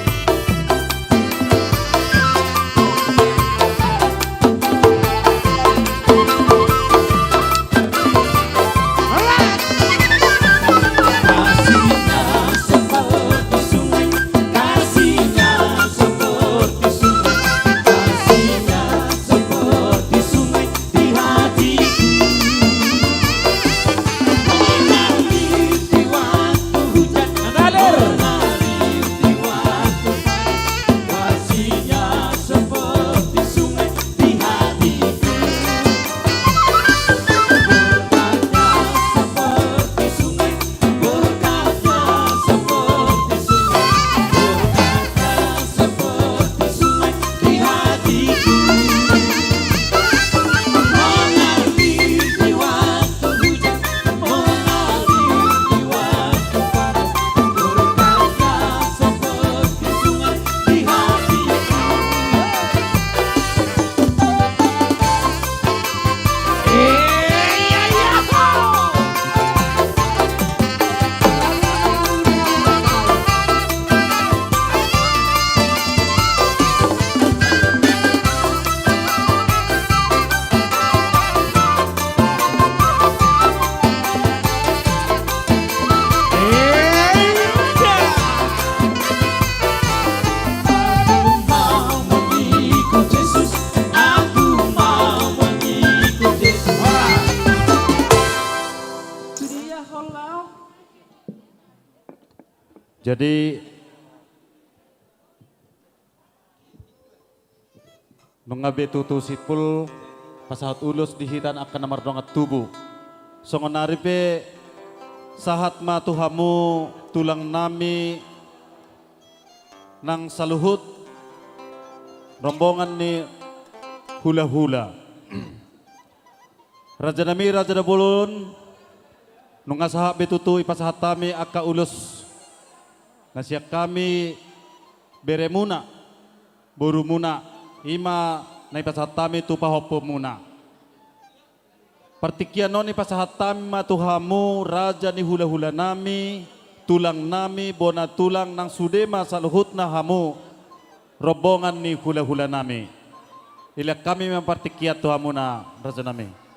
Jadi, nunga be tutu simpul pasahat ulos di hita angka na mardongan tubu. Songon nari pe sahat ma tu hamu tulang nami nang saluhut rombongan ni hula-hula. Raja nami, raja na bolon, nunga sahat be tutu ipasahat hami angka ulos na sian hami beremuna, borumuna, ima na ipasahat hami tu pahompumuna. Partingkian on ipasahat hami ma tu hamu raja ni hula-hula nami, tulang nami, bona tulang, nang sude ma saluhutna hamu rombongan ni hula-hula nami. Ilean hami ma partingkian tu hamuna, raja nami.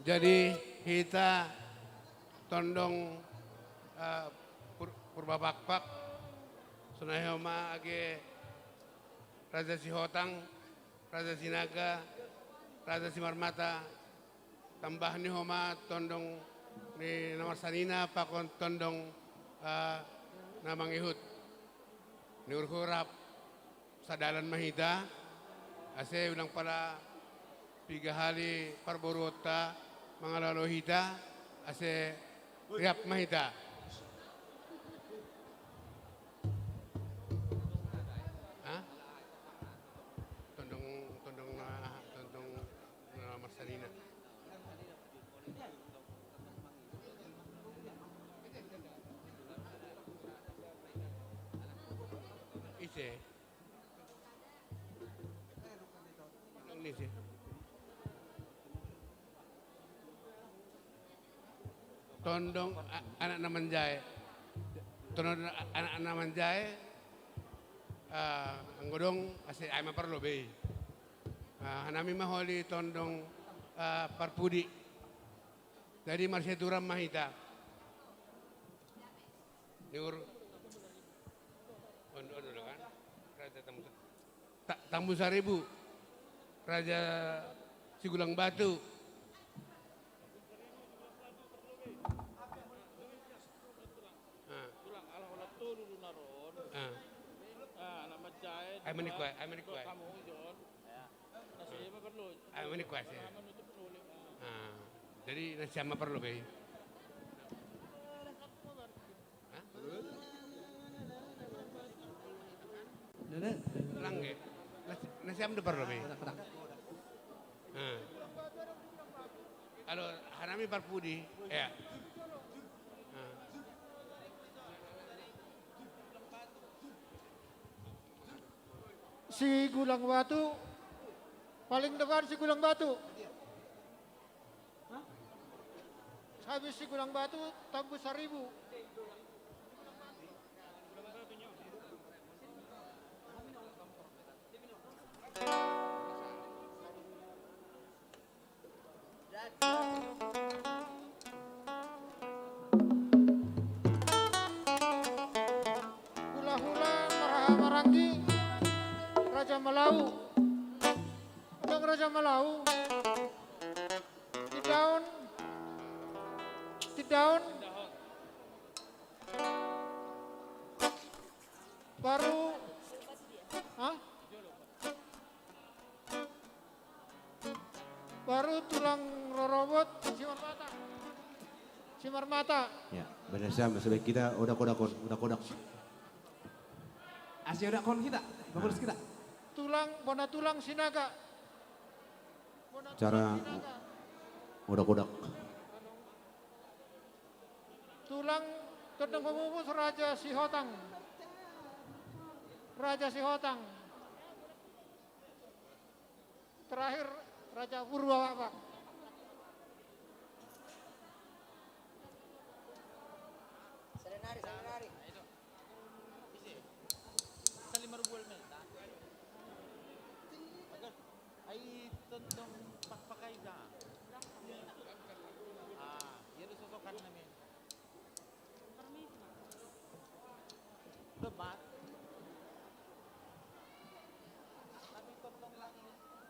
Jadi hita tondong, eh, Pur-, Purba Pakpak, sonai homa age Raja Sihotang, Raja Sinaga, Raja Simarmata, tambah ni homa tondong ni na marsanina pakon tondong, eh, na mangihut. Ni urhurap sadalan ma hita, ase unang pala piga hali parboruonta mangalo-alo hita, ase riap ma hita. Tondong a-, anak na manjae. Tondong a-, anak na manjae. Ah, anggo dong ase ai ma parlo be i. Ah, hanami ma holi tondong, ah, parpudi. Jadi marsiaturan ma hita. Niur. On, on dulu kan. Raja Tambu, Ta-, Tambu Saribu. Raja Sigulang Batu. Ah. Ah. Ai mani kuai, ai mani kuai. Ai mani kuai. Ah. Jadi nasiam ma parlo be i. Hah? Nene. Langge. Nas-, nasiam do parlo be i. Pedang, pedang. Ah. Alo, hanami parpudi. Ya. Ah. Sigulang Batu. Paling depan Sigulang Batu. Hah? Habis Sigulang Batu, Tambu Saribu. Hula-hula, marhaha maranggi, Raja Malau. Dong Raja Malau. Tidaon. Tidaon. Baru. Hah? Baru tulang rorobot, Simarmata. Simarmata. Ya, benar, Sam. Sebaik kita odak-odak, odak-odak. Asi odak kon kita, bagus kita. Tulang, bona tulang Sinaga. Bona tulang Sinaga. Cara odak-odak. Tulang tondong pamupus Raja Sihotang. Raja Sihotang. Terakhir, Raja Purba, Pak. Salenari, salenari. Ai tondong pakpakai sa. Ah, iya do sosokan nami. Debat. Tapi tondong,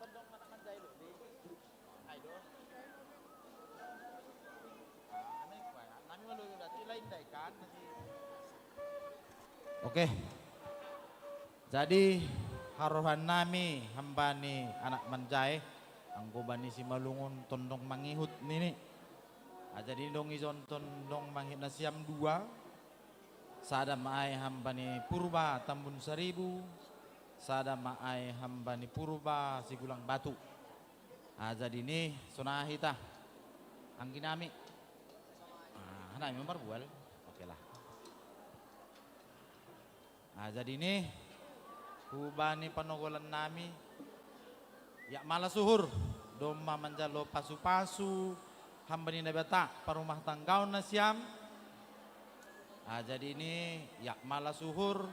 tondong mana kan jai lo di. Ai do. Ah, nami, nami malu berarti lain dai kan, masih. Oke. Jadi, haroroan nami hambani anak manjae, anggo bani Simalungun tondong mangihut nini. Ah, jadi dong ijon tondong mangihut nasiam dua, sada ma ai hambani Purba Tambun Saribu, sada ma ai hambani Purba Sigulang Batu. Ah, jadi ni sonai hita. Anggi nami. Ah, hanami ma marbual. Oke lah. Ah, jadi ni, hubani panogolan nami, ya malas uhur, domma manjalo pasu-pasu, hamba ni Debata, parumah tanggaon nasiam. Ah, jadi ni, ya malas uhur,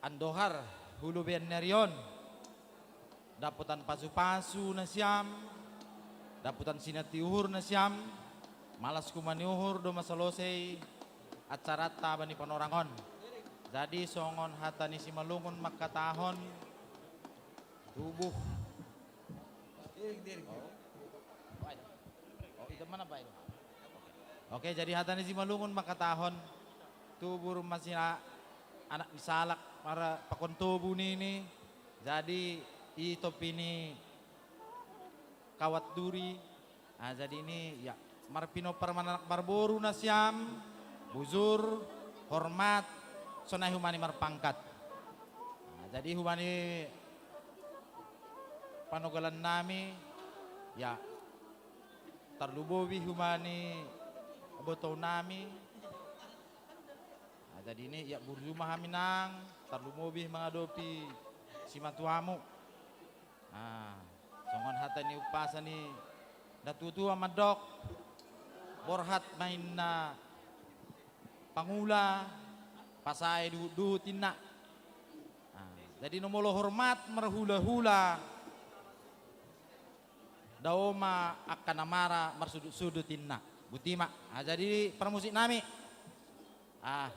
andohar hulubean ni ari on, dapotan pasu-pasu nasiam, dapotan sinanti uhur nasiam, malas huma ni uhur do masalosei acaranta bani panorang on. Jadi songon hata ni Simalungun mangkatahon, tubuh. Oh, itu mana, Pak, itu? Oke, jadi hata ni Simalungun mangkatahon, tubu rumah si a-, anak ni salak, mara pakon tobu nini. Jadi i topi ni kawat duri. Ah, jadi ni, ya, marpinompar ma anak marboru nasiam, bujur, hormat, sonai huma ni marpangkat. Ah, jadi huma ni panogolan nami, ya, tarlumobi huma ni botou nami. Ah, jadi ni, ya, burju ma hami nang, tarlumobi mangadopi Simatuamu. Ah, songon hata ni umpasa ni natuatua mandok, borhat ma inna pangula, pasae duhutduhut inna. Ah, jadi na molo hormat marhulahula, dao ma angka na mara marsudutsudut inna. Boti ma. Ah, jadi parmusik nami. Ah.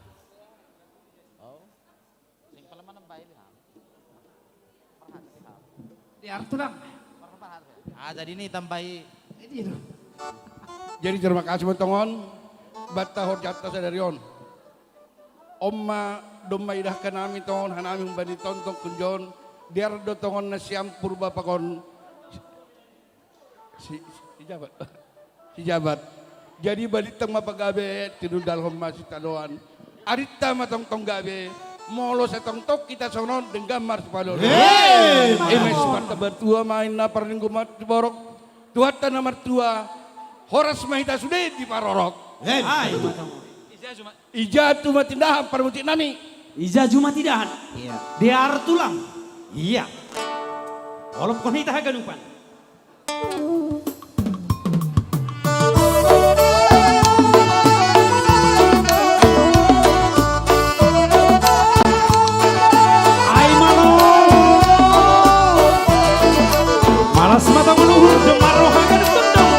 Oh. Sing pala manambai lihat. Parhati lihat. Di Artulang. Ah, jadi ni tambai. Ini itu. Jadi terima kasih ma tongon, banta horjanta sadari on. On ma domma idahkan nami tongon hanami humbani tontong kunjon, diar do tongon nasiam Purba pakon. Si, si jabat. Si jabat. Jadi balintang ma pagabe, tinundalhon ma sitadoan. Arinta ma tongtong gabe, molo sai tongtong hita songon on denggan marsipalolo. Hei, ima sipata martua ma inna parlinggoman siborok. Tuhanta na martua, horas ma hita sude diparorok. Hei. Ai, ima tong. Ija juma tindahan parmusik nami. Ija juma tindahan. Iya. Di Artulang. Iya. Olopkon hita haganupan. Ai malo. Malas mata maluhur demar roha gaduk tendang.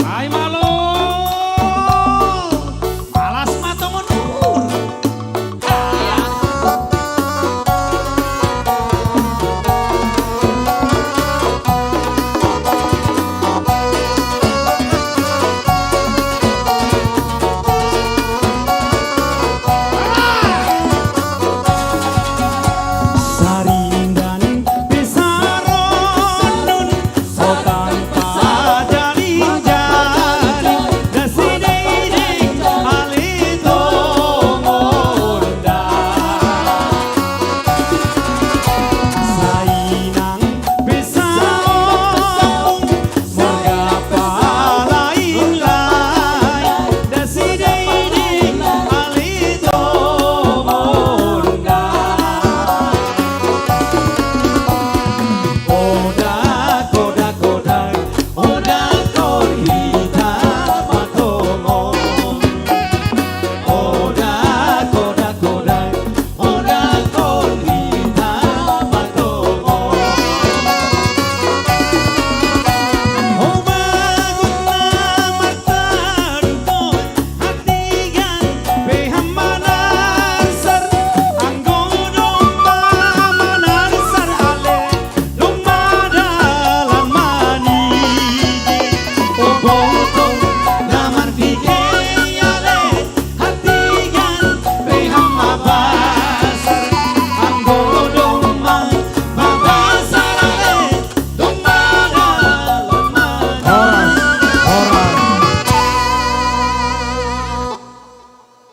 Ai malo. Malas ma tongon uhur.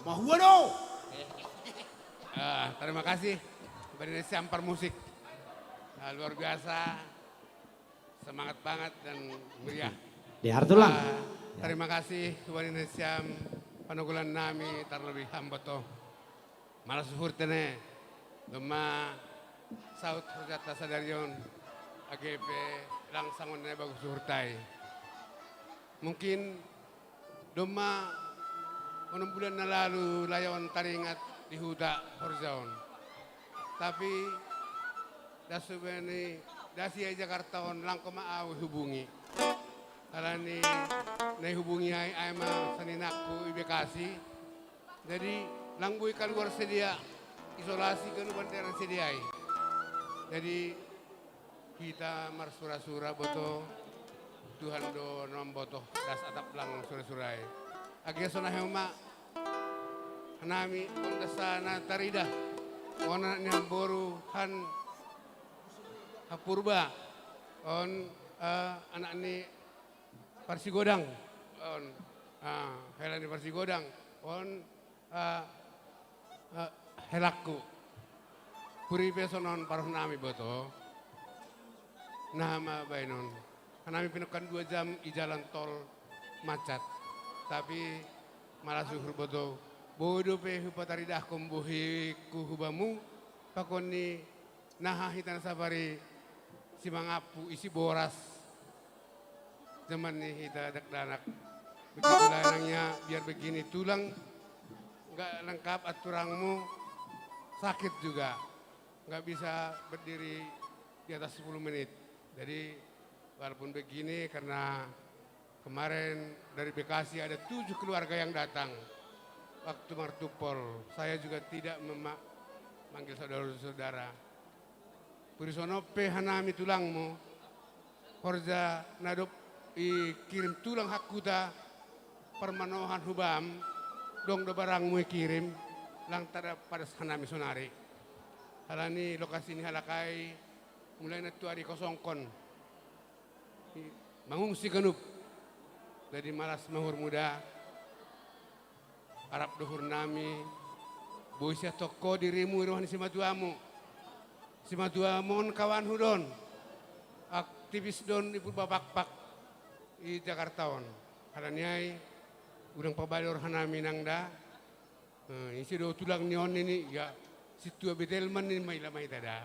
Mahua do. Ah, terima kasih. Beri siampar musik. Ah, luar biasa, semangat banget dan meriah. Di Artulang. Ah, terima kasih, Wali Nesiam, panogulan nami, terlebih hamboto. Malas suhur tene, domma saut horjata sadarion, age pe lang sangon ne bagus suhurtai. Mungkin domma onom bulan na lalu layaon taringat di huta horjaon. Tapi das hubani das ia Jakarta on langko ma au hubungi. Alani na hubungi ai ai ma saninakku i Bekasi. Jadi lang boi kaluar sedia isolasi ke nuban daerah sedia ai. Jadi kita marsura-sura boto Tuhan do nomboto das atap lang sura-surai. Age sona hema hanami on dasa na taridah on anak ni hamboru han hapurba on, eh, anak ni parsigodang on, ah, hela ni parsigodang on, ah, ah, helakku. Puri pe sonon paruh nami boto. Nah ma baenon. Hanami pinokkan dua jam i jalan tol macet. Tapi malas suhur boto. Boi dope hupataridahkon bohiku hubamu pakon ni naha hita na sapari simangampu isi boras. Zaman ni hita dakdanak. Begitulah enaknya biar begini tulang nggak lengkap at tulangmu sakit juga. Nggak bisa berdiri di atas sepuluh menit. Jadi walaupun begini karena kemarin dari Bekasi ada tujuh keluarga yang datang waktu martupol. Saya juga tidak memanggil saudara-saudara. Puri sonon pe hanami tulangmu, horja na dob ikirim tulang hakkuta parmanohan hubam, dong do barangmu ikirim, lang tada padas hanami sonari. Halani lokasi ni halak ai mulai na tu ari kosongkon. Mangungsi ganup. Jadi malas ma uhurmu da. Arap do uhurnami. Boi sian tongko dirimu i roha ni simatuamu. Simatuamu on kawanhu do on. Aktivis do on i Purba Pakpak i Jakarta on. Halani ai unang pabalor hanami nang da. Eh, ise do tulang ni on nini, ya, sintua Betelman nini ma ila ma hita da.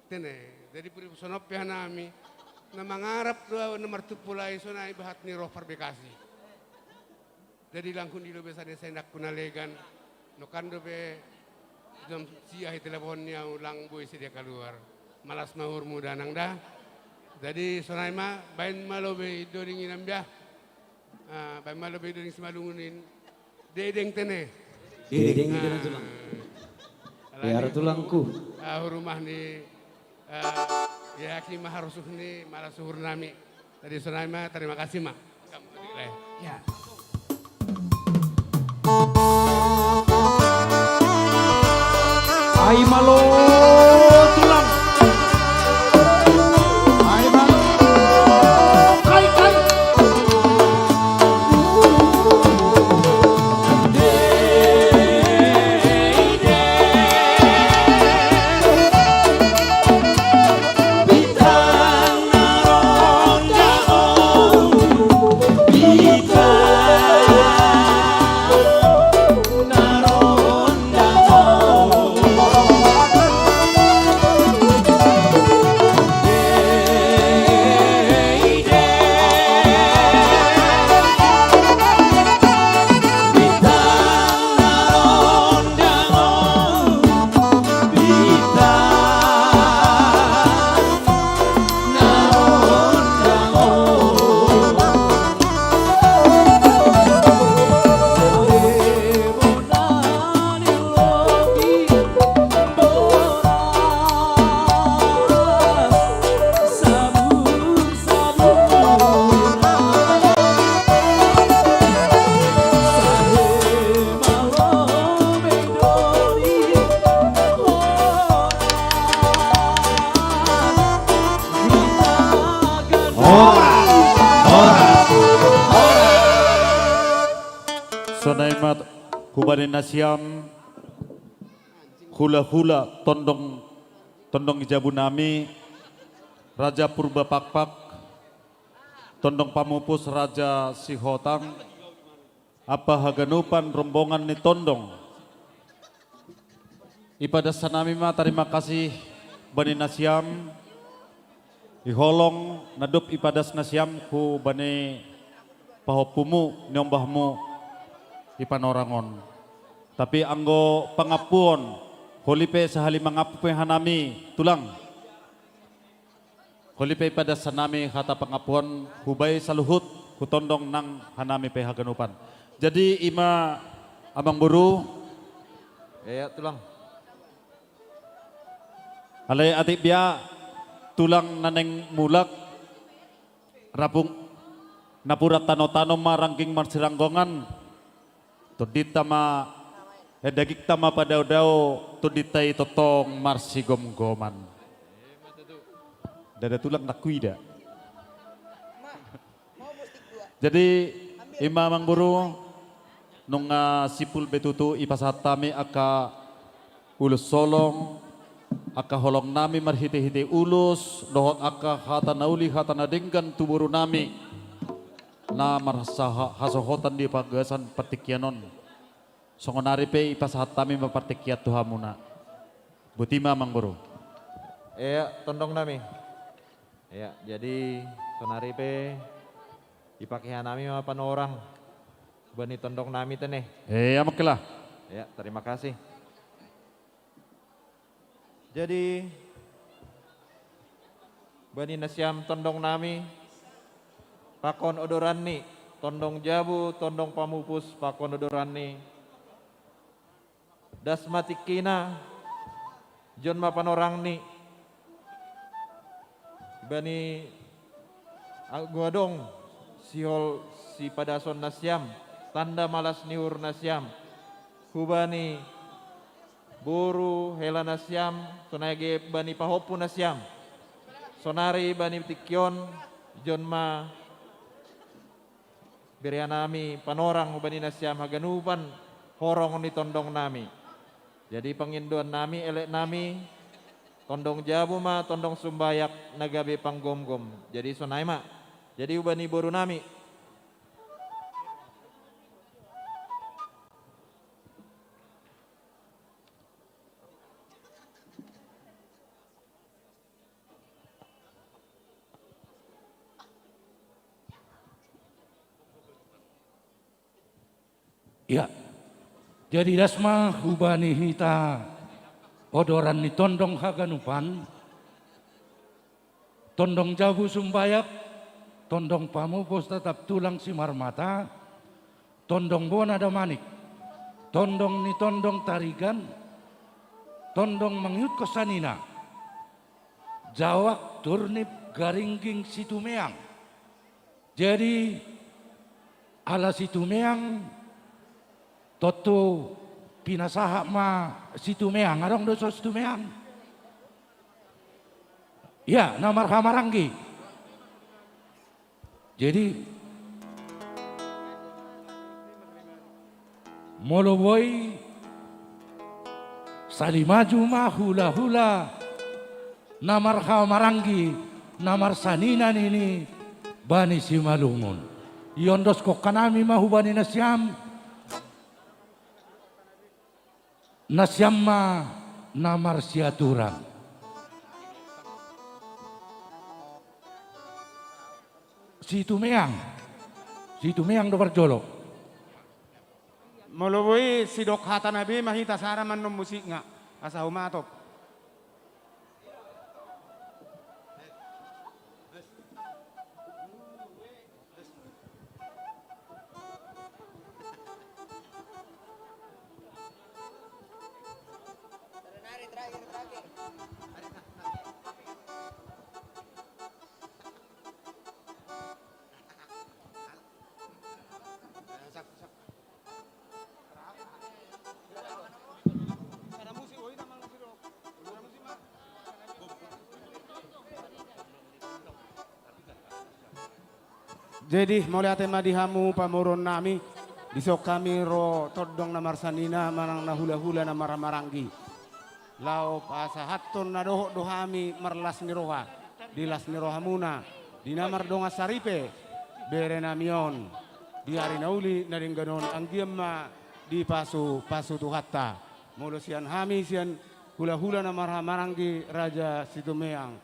Tene, jadi puri sonon pe hanami na mangarap do au na martupol ai sonai bahat ni roh parbekasi. Jadi lang hundilo be sade saindakku na legan, nongkan dope jam sia i telepon ni au lang boi sedia kaluar. Malas ma uhurmu da nang da. Jadi sonai ma, baen ma lobe i doding i nang da. Ah, baen ma lobe i doding simalungun in. Dedeng tene. Dedeng i tene tulang. Biar tulangku. Ah, rumah ni, ah, ya ki ma harosuh ni malas suhur nami. Tadi sonai ma, terima kasih ma. Ya. Ai malo tulang. Ai malo. Kai, kai. Sonai ma hubani nasiam hula-hula tondong, tondong i jabu nami. Raja Purba Pakpak, Tondong Pamupus Raja Sihotang, ampa haganupan rombongan ni tondong. Ipadas hanami ma tarima kasih bani nasiam, i holong na dob ipadas nasiam hubani pahompumu, niombahmu i panorang on. Tapi anggo pangampuon, holi pe sahali mangampu pe hanami, tulang. Holi pe ipadas hanami hata pangampuon, hubai saluhut, hu tondong nang hanami pe haganupan. Jadi i ma, amang boru. Ia, tulang. Alai atik bia, tulang na naeng mulak, rapung, napuran tano-tano ma rangging marsiranggongan. Tondinta ma, eh, dagingta ma padao-dao, tondinta i tongtong marsigomgoman. Ndada tulang na huida. Jadi, i ma amang boru, nunga simpul be tutu ipasahat hami angka ulos holong, angka holongnami marhite-hite ulos, dohot angka hata na uli, hata na denggan tu borunami, na marhasohotan di bagasan partingkian on. Songon nari pe ipasahat hami ma partingkian tu hamuna. Boti ma, amang boru. Ia, tonddongnami. Ia, jadi sonari pe dipake hanami ma panorang bani tonddongnami tene. Ia, mangkelah. Ia, tarima kasih. Jadi, bani nasiam tonddongnami, pakon odoranni, tonddong jabu, tonddong pamupus, pakon odoranni. Das ma tingkina, jon ma panorangni. Bani anggo adong sihol sipadason nasiam, tanda malas ni uhur nasiam. Hubani boru hela nasiam, sonai age bani pahompu nasiam. Sonari bani tingki on, jon ma bere hanami panorang hubani nasiam haganupan horong ni tonddongnami. Jadi pangindoannami, eleknami, tonddong jabu ma, tonddong sumbayak na gabe panggomgom. Jadi sonai ma. Jadi hubani borunami. Ia. Jadi das ma hubani hita odoran ni tonddong haganupan, tonddong jabu sumbayak, tonddong pamupus tatap tulang Simarmata, tonddong bona damanik, tonddong ni tonddong Tarigan, tonddong mangihuthon sanina, jawak, turnip, garingging, situmeang. Jadi, ala situmeang, tontu pinasahat ma situmeang, adong do so situmeang. Ia, na marhahamaranggi. Jadi, molo boi, sali maju ma hulahula na marhahamaranggi, na marsanina nini bani Simalungun. Iondoskon hanami ma hubani nasiam, nasiam ma na marsiaturan. Situmeang, situmeang do parjolo. Molo boi sidok hatana be ma hita sada mannon musikna, asa humatop. Jadi, mauliate ma di hamu pamoruonnami, dison hami ro tondong na marsanina manang na hulahula na marhahamaranggi. Laho pasahathon na dohot do hami marlas ni roha. di las ni rohamuna, di na mardongan saripe, bere nami on, di ari na uli na denggan on anggiat ma dipasu-pasu Tuhanta. Molo sian hami sian hula-hula na marhahamaranggi Raja Situmeang.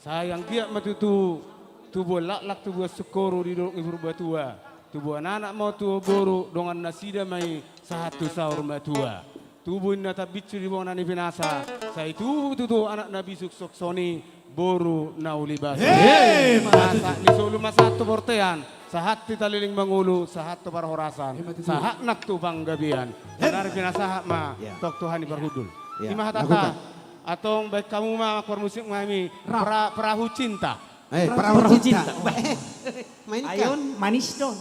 Sai anggiat ma tutu tubuan laklak, tubuan singkoru di Dolok ni Purbatua, tubuan anak ma tubuan boru, dongan nasida ma i sahat tu saur matua. Tubu inna tambinsu di bona ni pinasa, sai tubu tutu anak na bisuk songon i boru na uli basa. He, ma tutu. Sahat ni solu ma sahat tu bortean, sahat tu taliling mangolu, sahat tu parhorasan, he, ma tutu, sahat nang tu panggabean. He. Sadari pinasahat ma, ya, tong tu hami parhundul. Ya. I ma hatanta. Lakukan. Antong baen hamu ma, parmusik ma hami. Rap. Pra-, perahu cinta. Eh, perahu cinta. Perahu cinta. Bah. Mainkan. Ayon, manis do.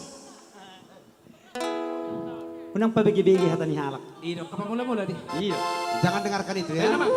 Unang pabege-bege hata ni halak. Iyo, kapamula-mula di. Iyo. Jangan dengarkan itu, ya. Enak, Mak.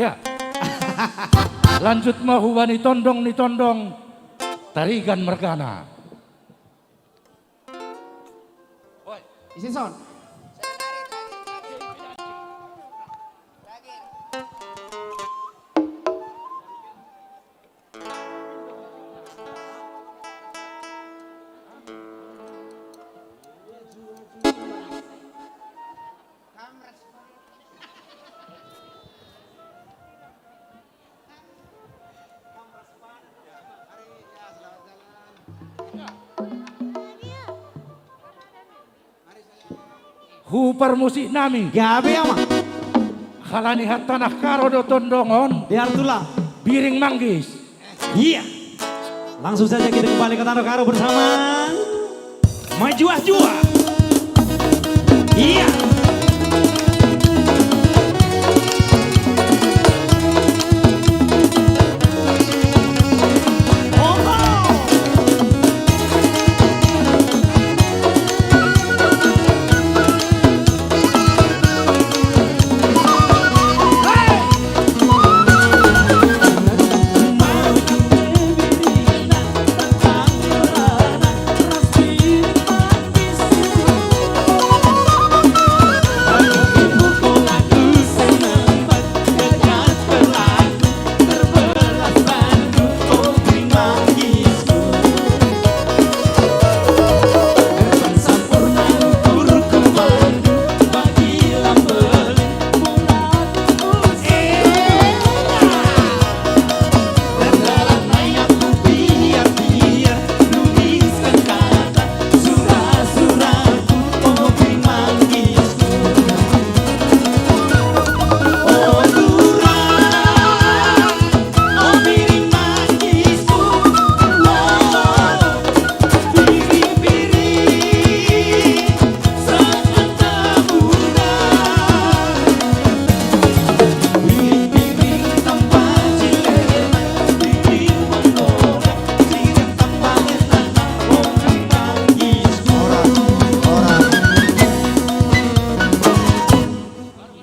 Ya. Lanjut ma hubani tondong ni tondong, Tarigan mergana. Ise son. Hu parmusik nami. Gabe, Amang. Halani hatana haro do tondongon. Biar tulang. Biring manggis. Iya. Langsung saja kita kembali ke Tanah Karo bersama Majuah-juah. Iya.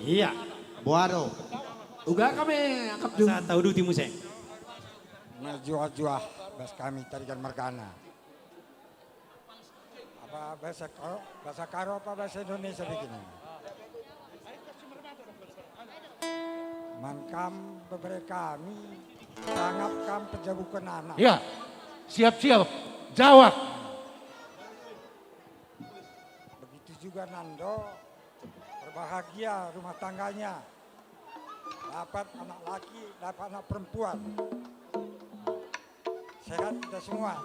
Iya. Boa do. Uga kami angkap dulu. Sa tahu duti museng. Majuah-juah, bas kami Tarigan mergana. Bahasa Karo, bahasa Karo apa bahasa Indonesia begini? Man kam bebere kami, tangap kam pejabukan anak. Ya, siap-siap. Jawab. Begitu juga Nando, berbahagia rumah tangganya. Dapat anak laki, dapat anak perempuan. Sehat kita semua.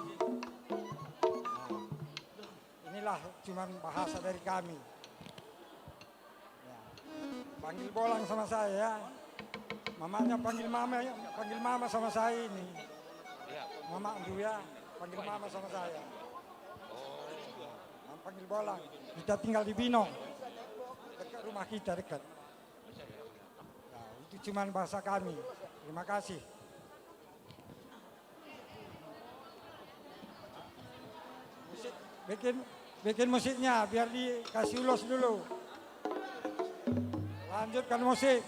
Nah, inilah cuman bahasa dari kami. Ya. Panggil Bolang sama saya ya. Mamanya panggil mama, panggil mama sama saya ini. Mama Andu ya, panggil mama sama saya. Mama panggil Bolang. Kita tinggal di Bino. Dekat rumah kita, dekat. Ya, itu cuman bahasa kami. Terima kasih. Musik, bikin, bikin musiknya biar dikasih ulos dulu. Lanjutkan musik.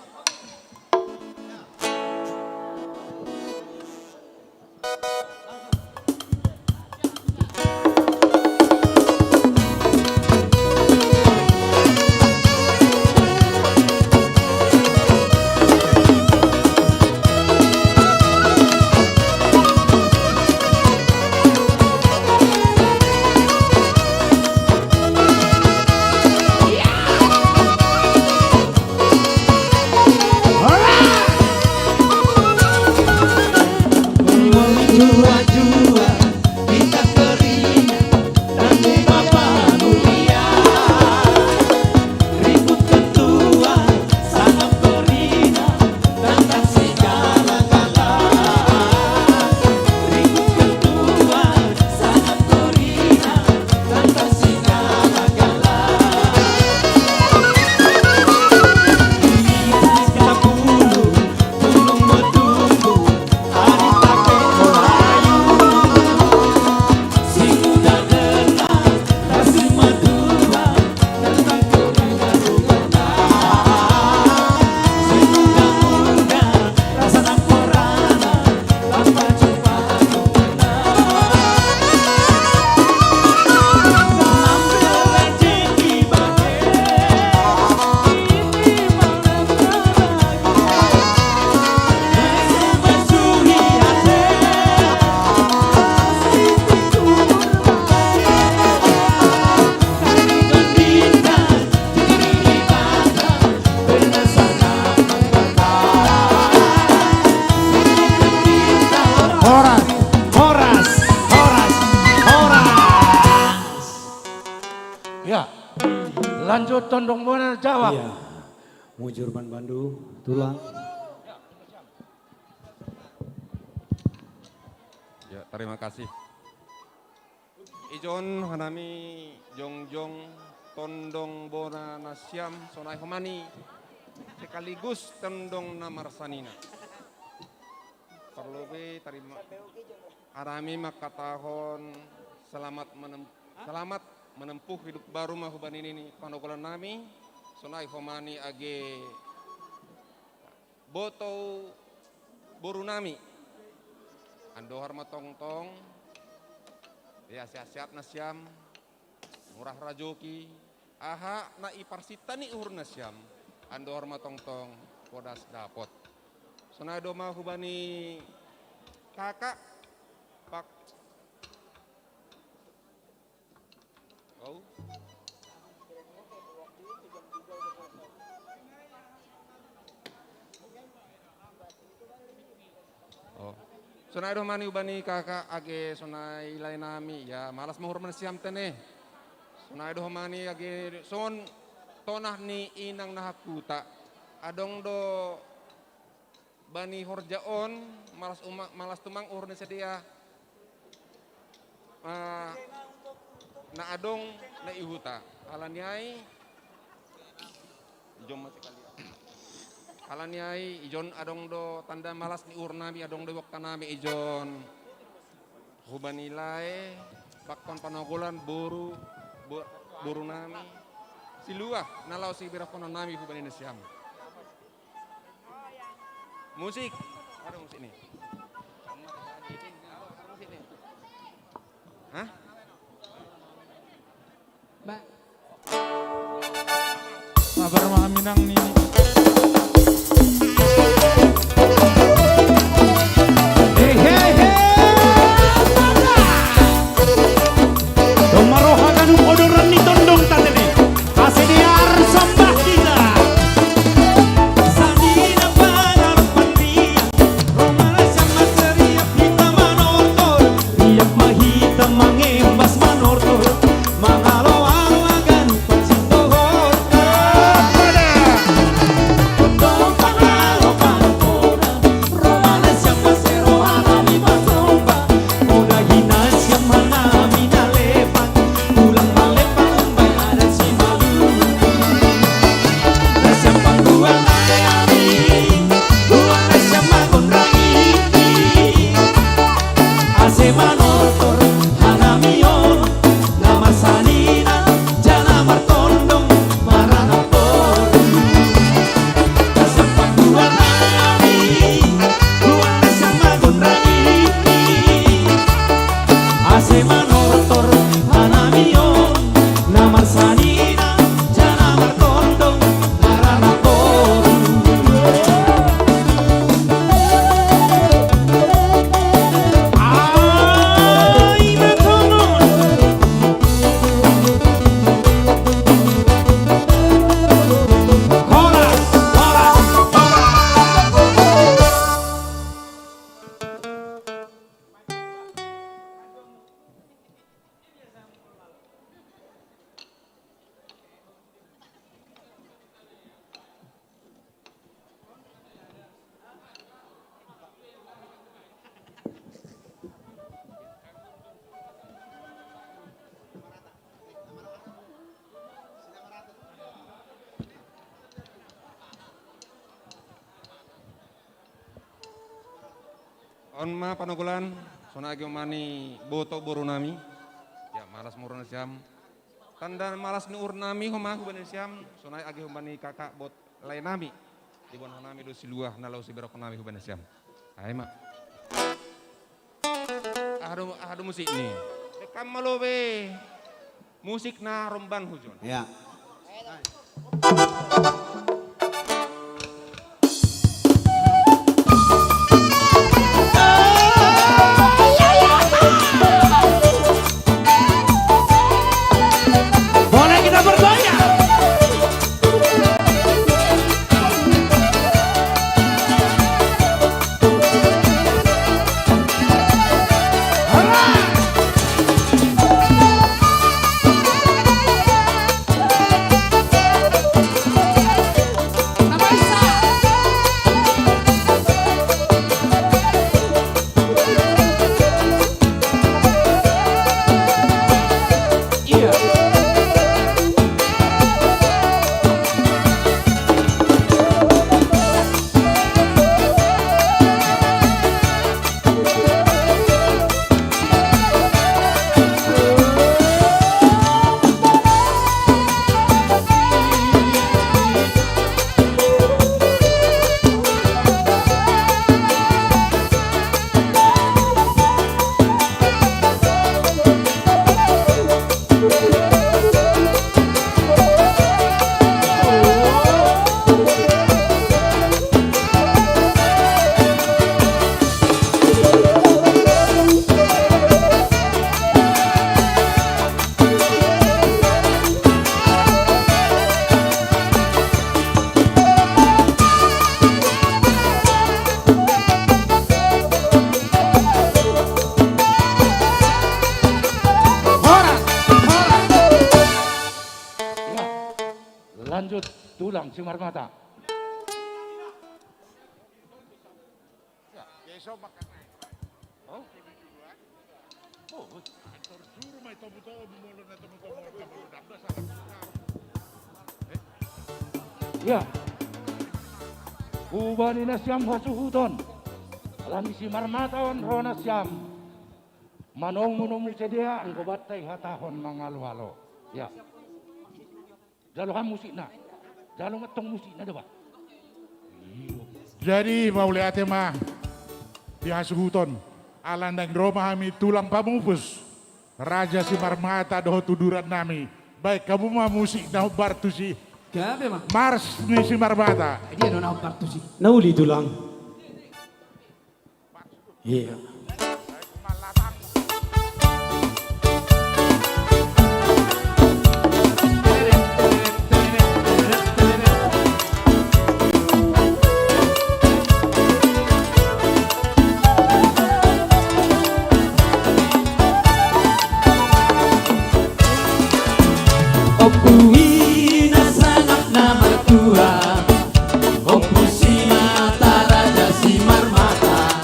Horas, horas, horas, horas. Ya, lanjut Tondong Bona jawab. Iya. Mujur ban bandu, tulang. Ya, terima kasih. Ijon hanami jongjong Tondong Bona nasiam sonai homani sekaligus tondong na marsanina. Parlobe tarima hanami mangkatahon selamat menem-, selamat menempuh hidup baru ma hubani nini panogolan nami sonai homani age botou boru nami. Andohar ma tongtong, ya sehat-sehat nasiam, murah rajoki, aha na iparsinta ni uhur nasiam, andohar ma tongtong podas dapot. Sonai do ma hubani kakak, pak, Oh. Oh. Sonai do homani hubani kakak age sonai lae nami, ya malas ma uhur nasiam tene. Sonai do homani age songon tonah ni inang na hakuta. Adong do bani horja on, malas uma-, malas tumang uhur ni sidea. Ah, na adong na i huta. Alani ai, ijon ma sekali. Alani ai, ijon adong do tanda malas ni uhur nami, adong do wokta nami ijon. Hubani lae, pakon panogolan boru, bo-, boru nami. Silua, na laho sibirahon nami hubani nasiam. Musik. Ada musik nih. Hah? Sabar ma hami nang nini. He, he, he. Domma ro haganup odoran ni tondong tadi. Ase dear sambah kita. Sanina pada rupan dia. Romana sama seria kita manortor. Riap ma hita mangembas manortor. Mangalo-alo haganup pacinta horta. Tondong pangalo pangkona. Romana siapa sero alami patomba. Udah hina siapa nami na lepak. Ulang malepak umbai ada si malu. Na siapa kuat nami. Kuat na siapa gondrangi. Ase manortor hanami on, na marsanina, jala martondong, marana poru. Tasampa kuanami, kuasa magonrangi. Ase manortor hanami on, na marsanina, jala martondong, marana poru. On ma panogolan, sonai age umani boto boru nami. Ya, malas ma uhur nasiam. Tanda malas ni uhur nami homa hubani nasiam, sonai age homa ni kakak bot lae nami. Diboan homa nami do siluah na laho siberok nami hubani nasiam. Ai ma. Aha do, aha do musik ni. Dekam malo be. Musik na romban hujon. Ya. Boleh kita bergoyang. Horas, horas. Ya, lanjut tulang Simarmata. Ya. Hubani nasiam hasuhuton. Alani Simarmata on ro nasiam. Manomu-nomu sidea anggo banta ihatahon mangalo-alo. Ya. Jalo ham musikna. Jalo mantong musikna do bah. Iyo. Jadi mauliate ma di hasuhuton. Ala ndang ro ma hami tulang pamupus. Raja Simarmata dohot uduran nami. Baik, kamu ma musik na hombar tusi. Gabe ma. Mars ni Simarmata. Dia do na hombar tusi. Na uli tulang. Iya. Ompu i na sangap na martua, Ompu Simataraja Simarmata,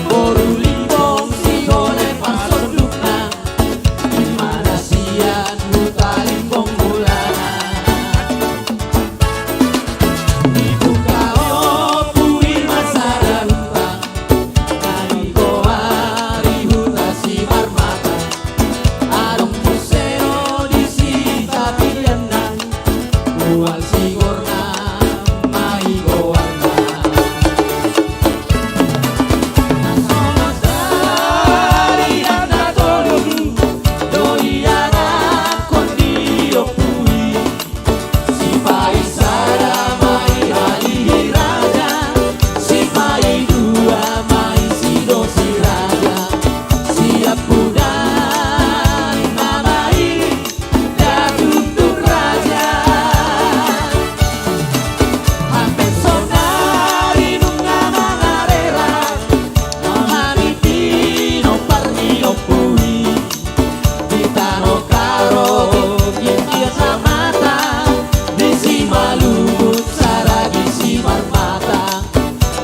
boru Limbong Sigone pasondukna, di mana sian huta Limbong mulana. Dibuka Ompu i ma sada huta, na digoari huta Simarmata. Adong muse do disi tapianna, mual sigorna ma i goarna. Na songon sada na tolu do ianakkon ni Ompu i. Sipaisada ma i Halihi Raja, sipaidua ma i Sidosi Raja, siampudanna ma i Datutu Raja. Hape saonari nunga mangarera, mangaliti nompar ni Ompu i. Di tano Karo, di Piasamata, di Simalungun, sada di Simarmata,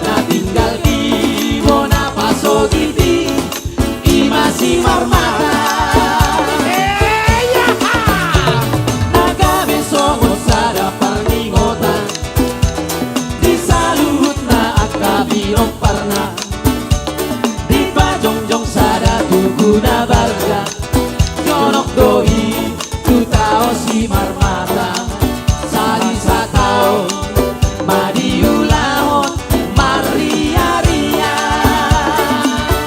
na tinggal di bona pasogiti, i ma Simarmata. Na gabe songon sada parningotan di saluhutna angka pinomparna. Dipajongjong sada tugu na balga, jonok do i tu tao Simarmata, sahali sataon ma diulahon marriaria.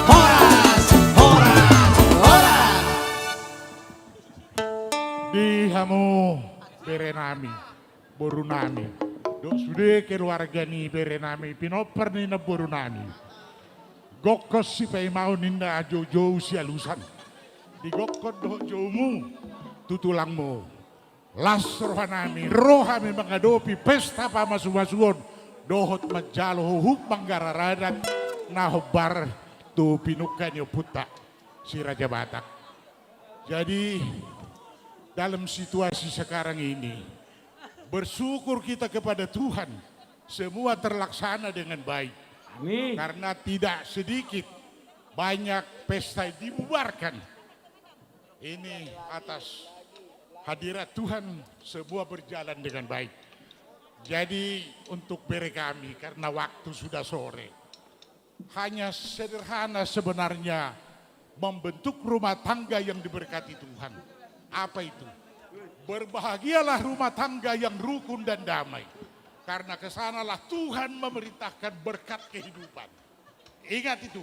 Horas, horas, horas. Di hamu berenami, borunami, dohot sude keluarga ni berenami, pinompar ni namborunami. Gokkon sipaimaon ninna joujou sialusan. Digokkon dohot joumu tu tulangmu. Las rohanami, ro hami mangadopi pesta pamasumasuon dohot manjalo huhut manggarar adat na hombar tu pinungka ni ompunta si Raja Batak. Jadi, dalam situasi sekarang ini, bersyukur kita kepada Tuhan, semua terlaksana dengan baik. Amin. Karena tidak sedikit, banyak pesta dibubarkan. Ini atas hadirat Tuhan, semua berjalan dengan baik. Jadi, untuk bere kami, karena waktu sudah sore, hanya sederhana sebenarnya membentuk rumah tangga yang diberkati Tuhan. Apa itu? Berbahagialah rumah tangga yang rukun dan damai, karena kesanalah Tuhan memerintahkan berkat kehidupan. Ingat itu.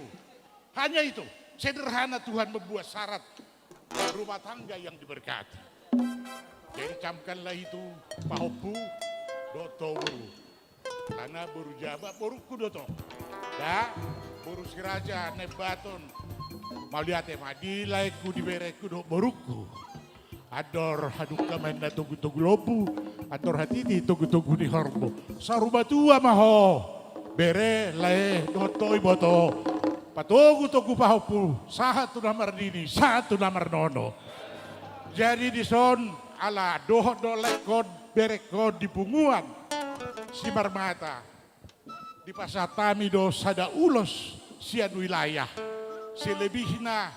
Hanya itu. Sederhana Tuhan membuat syarat rumah tangga yang diberkati. Jadi camkanlah itu, pahompu dohot boru. Karena boru Jaba borungku do tong. Da, boru Siraja Naingbaton. Mauliate ma di laengku, di berengku dohot borungku. Andor hadungka ma ninna togutogu lombu, andor hatiti togutogu ni horbo. Saur matua ma ho, bere, lae, dohot ho iboto. Patogutogu pahompu, sahat tu na marnini, sahat tu na marnono. Jadi dison ala dohot do laengkon berengkon di punguan Simarmata, dipasahat hami do sada ulos sian wilayah. Selebihna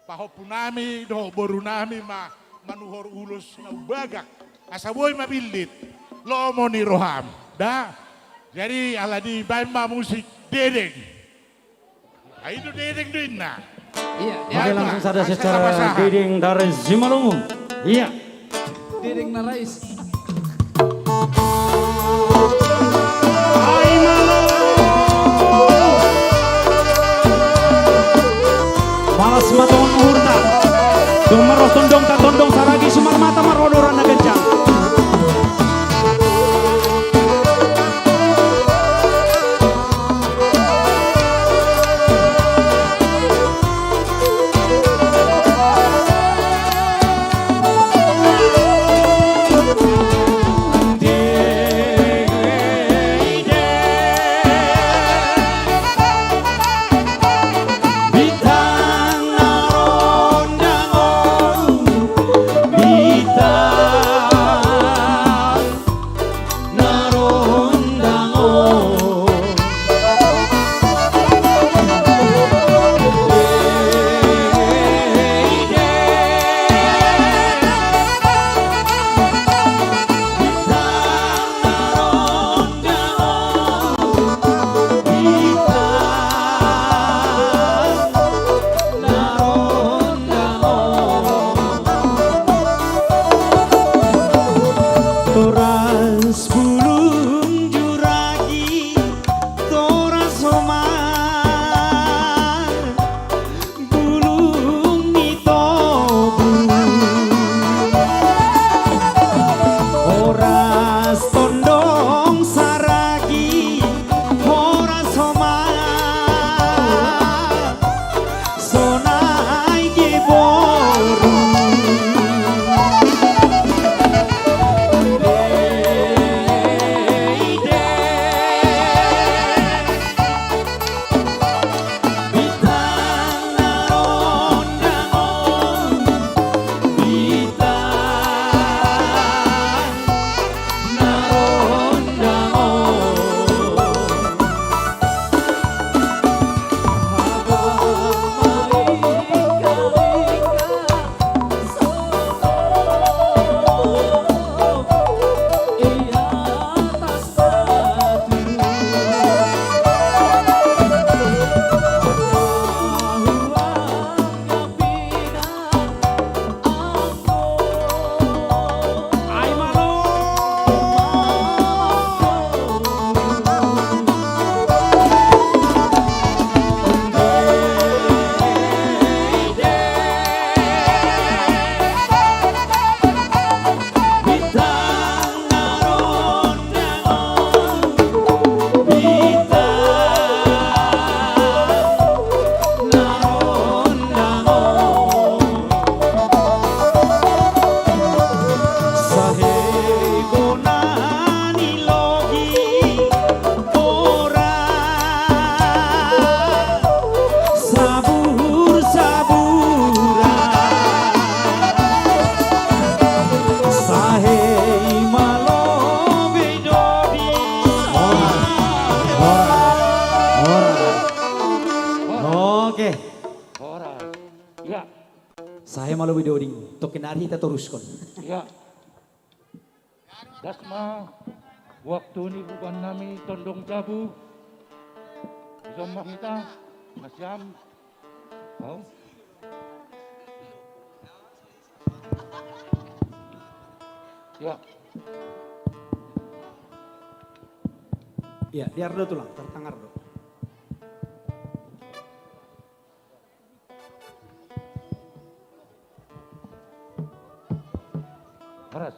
pahompunami dohot borunami ma manuhor ulos na umbagak, asa boi ma bildit lomo ni roham. Da. Jadi alani i baen ma musik Dedeng. Ai do Dedeng do inna. Iya, iya. Oke, langsung saja secara Dedeng dari Simalungun. Iya. Dedeng na rais. Ai malo. Malas ma tongon uhurna. Dung marroh tondongta, tondong saragi Sumarma. Doding, tokin ari hita toruskon. Ya. Das ma waktu ni huban nami tondong jabu. Bisa ma hita, nasiam. Oh. Ya. Ya, diar do tulang, tartangar do. Horas.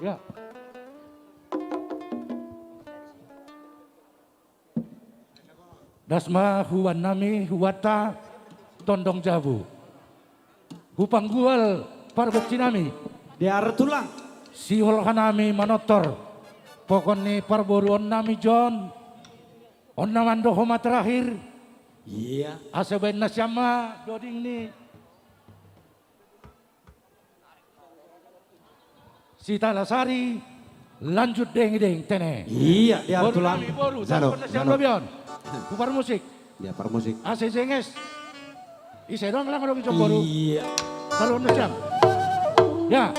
Ya. Das ma huban nami, hubanta tondong jabu. Hupanggual pargonsi nami. Diar tulang. Sihol hanami manortor. Pokon ni parboruon nami John. On na mando homa terakhir. Iya. Asa baen nasiam ma doding ni Sitalasari, lanjut deng deng tene. Iya, diar tulang. Boru nami boru, jalo, jalo. Siap lobi on. Ku parmusik. Dia parmusik. Ase jenges. Ise doang lang dong, John, boru. Iya. Taruh siap. Ya.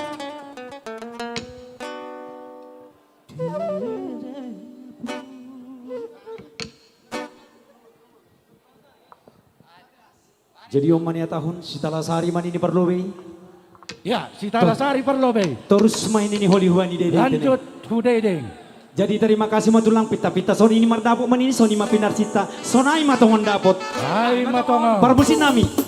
Jadi on ma nian, tahun Sitalasari ma nini parlobei. Ya, Sitalasari parlobei. Torus ma i nini holi huani dede. Lanjut hu dede. Jadi terima kasih ma tulang, pinta-pinta songon i nini mardapot ma nini, songon i ma pinarsinta, sonai ma tongon dapot. Ai ma tongon. Parmusik nami.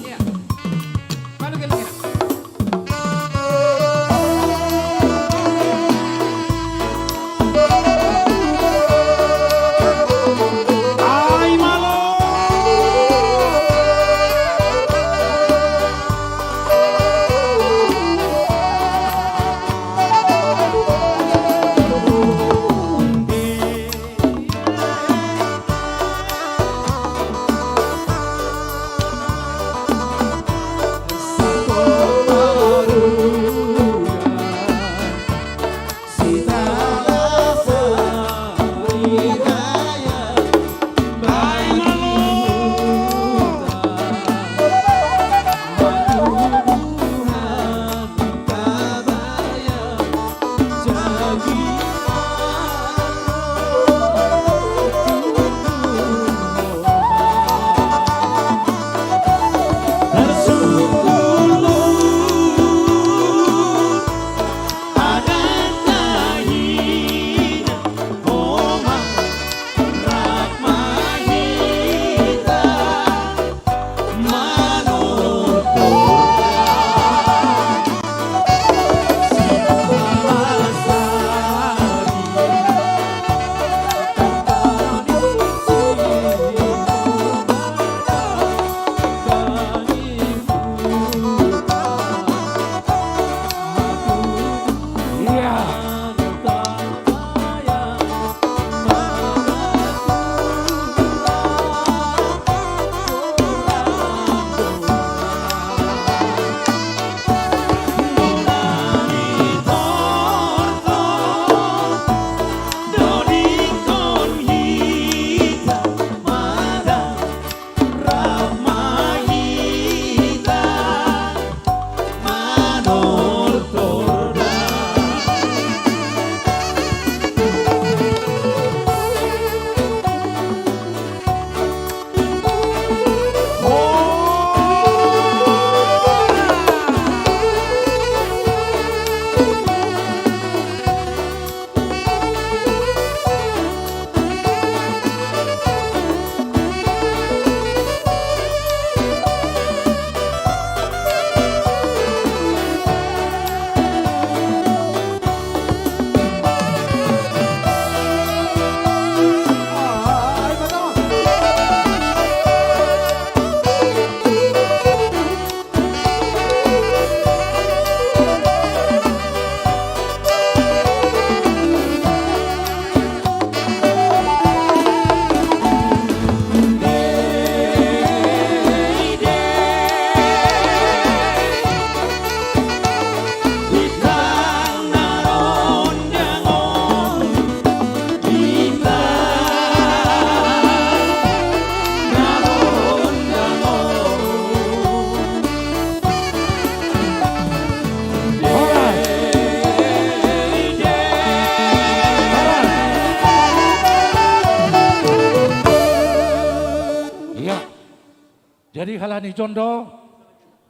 Jadi halani jondo,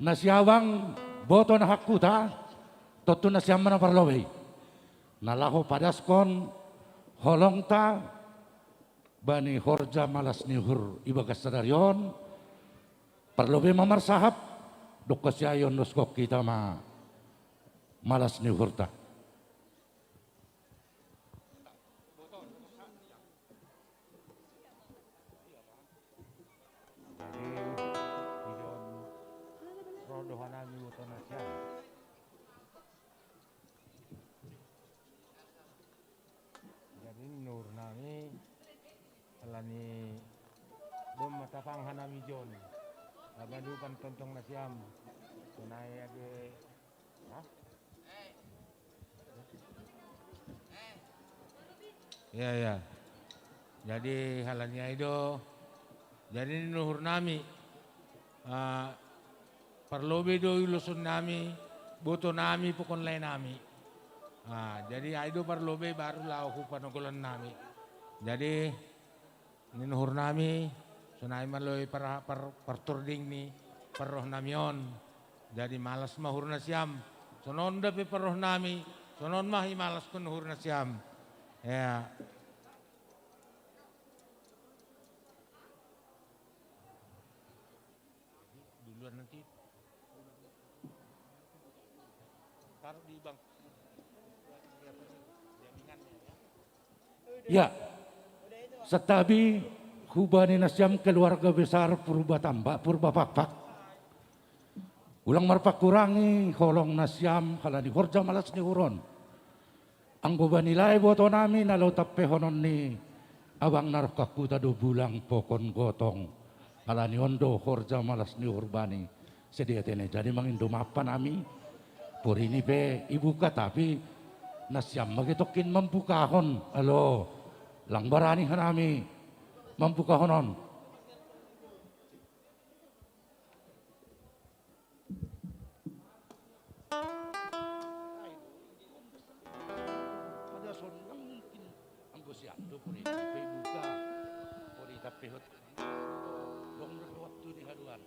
na siabang boto na hakkuta, tontu na siam ma na parlobei. Na laho padaskon holongta bani horja malas ni uhur i bagas sadari on, parlobei ma marsahap, dongkon siai ondoskon hita ma malas ni uhurta. Jadi, ijon ro do hanami boto na siam. Jadi, nuhur nami, alani doma tapang hanami jon. Aba dupan tontong na siam. Sonai age, hah? Iya, iya. Jadi, halani ai do. Jadi, nuhur nami, ah, parlobei do uloson nami, boto nami, pokon lae nami. Ah, jadi ai do parlobei baru lao hu panogolan nami. Jadi, ni nuhur nami, sonai ma loi par-, par-, partording ni parroh nami on. Jadi malas ma uhur na siam. Sonon dope parroh nami, sonon ma himalaskon uhur na siam. Ya. Duluan nanti. Taruh di bang. Ya. Santabi hubani na siam keluarga besar Purba Tambak, Purba Pakpak. Ulang marpangkurangi holong na siam halani horja malas ni uhur on. Anggo bani lae boto nami na laho tampehonon ni abang na roh hakkuta do bulang pokon gotong. Halani on do horja malas ni uhur bani Sedia tene. Jadi mangindo mapa nami, porini pe ibuka, tapi na siam ma getongkin mambukahon, alo, lang barani hanami mambukahon on. Pada sonang mungkin anggo sian do puri pe buka, puri tapi hot. Dong do waktu di haduan.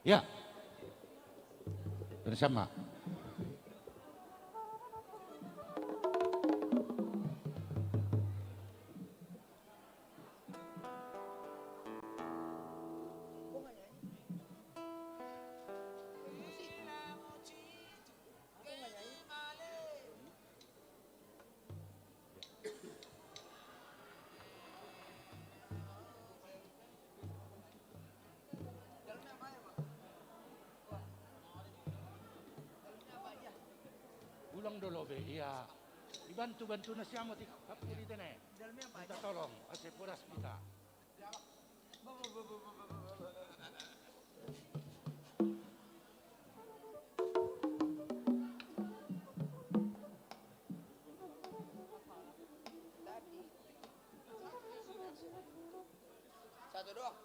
Ya. Bersama. Ulang dolo be, iya. Dibantu-bantu na siamo ti kapuri tene. Minta tolong, ase puras kita. Satu doang.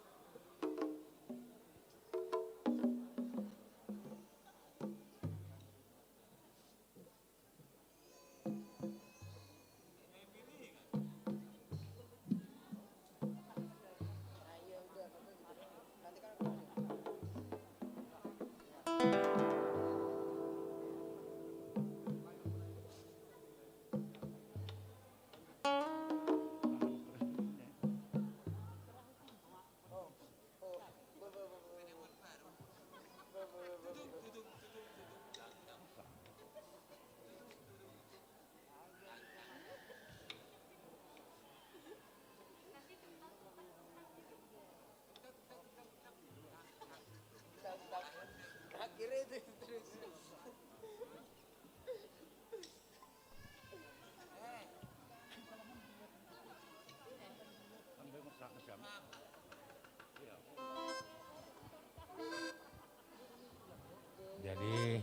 Jadi,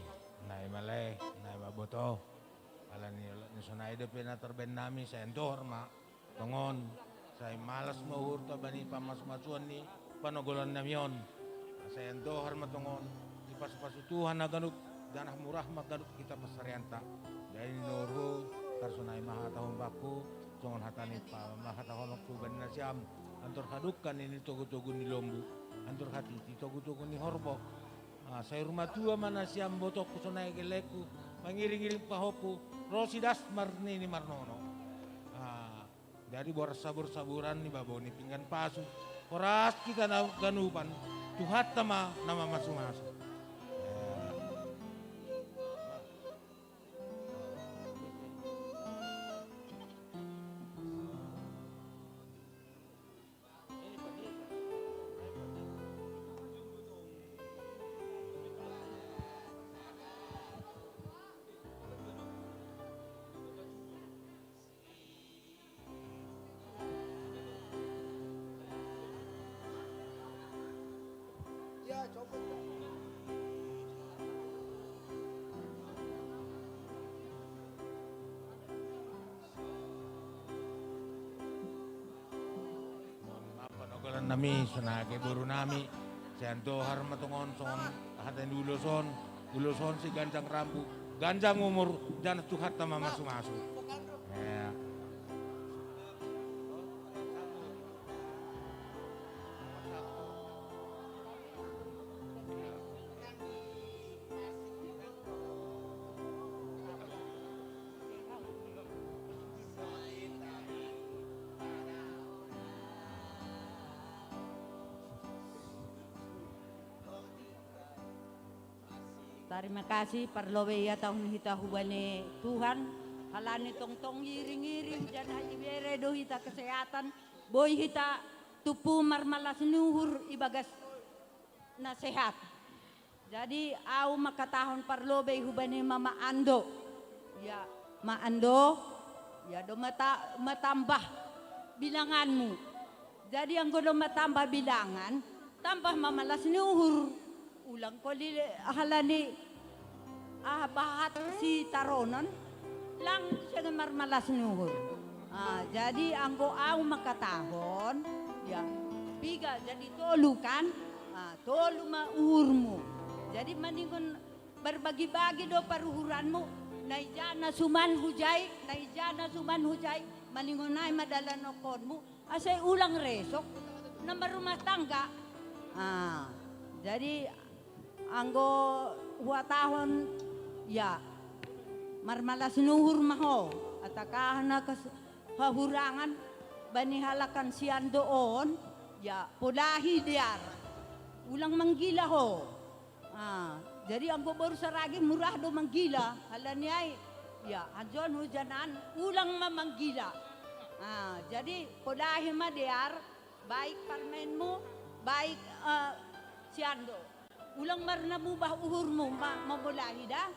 nai ma lae, nai ma boto. Alani, alani sonai dope na tarbaen nami, sai antohor ma. Tongon. Sai malas ma uhurta bani pamasumasuan ni panogolan nami on. Sai andohar ma tongon, dipasu-pasu Tuhan na ganup, janah murah ma ganup hita pansarianta. Jadi ni uhurhu, tarsonai ma hatahon bangku, songon hata ni pama hatahononku bani nasiam, antor hadungka nini togu-togu ni lombu, antor hatiti togu-togu ni horbo. Ah, sai rumah tua ma nasiam botongku sonai gellengku, mangiring-iring pahompu, ro si das marnini marnono. Ah, jadi boras sabur-saburan ni baboni pinggan pasu, horas hita na ganupan, Tuhanta ma na mamasu-masu. Panogolan nami, sonai boru nami, sai andohar ma tongon songon hata ni ulos on, ulos on si ganjang rambu, ganjang umur, janah Tuhanta ma masu-masu. Ya. Tarima kasih, parlobei ia taon hita hubani Tuhan, halani tongtong iring-iring, janah ibere do hita kesehatan, boi hita tumpu marmalas ni uhur ibagas na sehat. Jadi, au mangkatahon parlobei hubani mama Ando. Ya, ma Ando, ya do mata-, matambah bilanganmu. Jadi, anggo do matambah bilangan, tambah mamalas ni uhur. Ulang koli halani aha bahat si taronon, lang seng marmalas ni uhur. Ah, jadi anggo au mangkatahon, ya, piga jadi tolu kan? Ah, tolu ma uhurmu. Jadi maningon berbagi-bagi do paruhuranmu, na ija na suman hujai, na ija na suman hujai, maningon ai ma dalanonkonmu, asa ulang resok na marrumah tangga. Ah, jadi anggo huhatahon, ya, marmalas ni uhur ma ho, atau aha na kes-, hahurangan bani halak an si Ando on, ya, polahi dear. Ulang manggila ho. Ah, jadi anggo boru Saragih murah do manggila, halani ai, ya, anjon hujanan, ulang ma manggila. Ah, jadi polahi ma dear, baik parmenmu, baik, eh, si Ando. Ulang marna mubah uhurmu ma-, mamolahi da.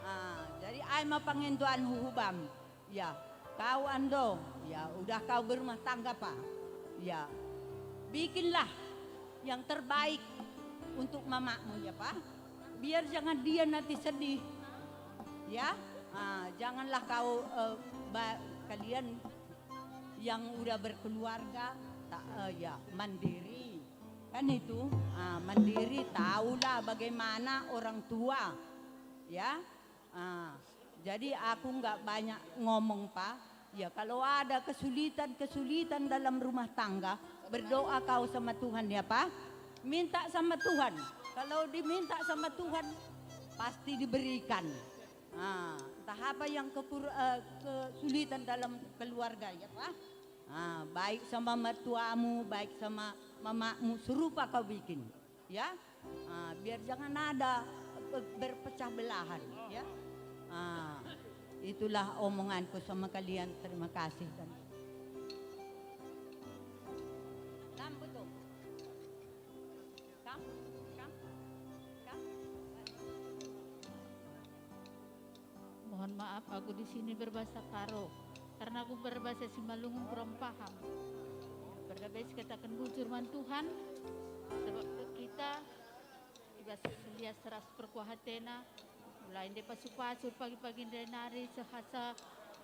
Ah, jadi ai ma pangendoanhu hubam. Ya, kau Ando, ya, udah kau berumah tangga, Pak. Ya, bikinlah yang terbaik untuk mamakmu, ya, Pak. Biar jangan dia nanti sedih. Ya, ah, janganlah kau, eh, ba-, kalian yang udah berkeluarga, tak, eh, ya, mandiri. Kan itu, ah, mandiri, tahulah bagaimana orang tua. Ya, ah, jadi aku nggak banyak ngomong, Pak. Ya, kalau ada kesulitan-kesulitan dalam rumah tangga, berdoa kau sama Tuhan ya, Pak. Minta sama Tuhan. Kalau diminta sama Tuhan, pasti diberikan. Ah, entah apa yang kekur-, eh, kesulitan dalam keluarga ya, Pak. Ah, baik sama mertuamu, baik sama mamakmu, serupa kau bikin. Ya, ah, biar jangan ada pe-, berpecah belahan, ya. Ah, itulah omonganku sama kalian. Terima kasih. Dan Lampu tuh. Kam, kam, kam. Mohon maaf, aku di sini berbahasa Karo. Karena aku berbahasa Simalungun kurang paham. Pardabes katakan bujur man Tuhan, sebab kita ibas lias ras perkuahatena, mulai nde pasu-pasu pagi-pagi nde nari sehasa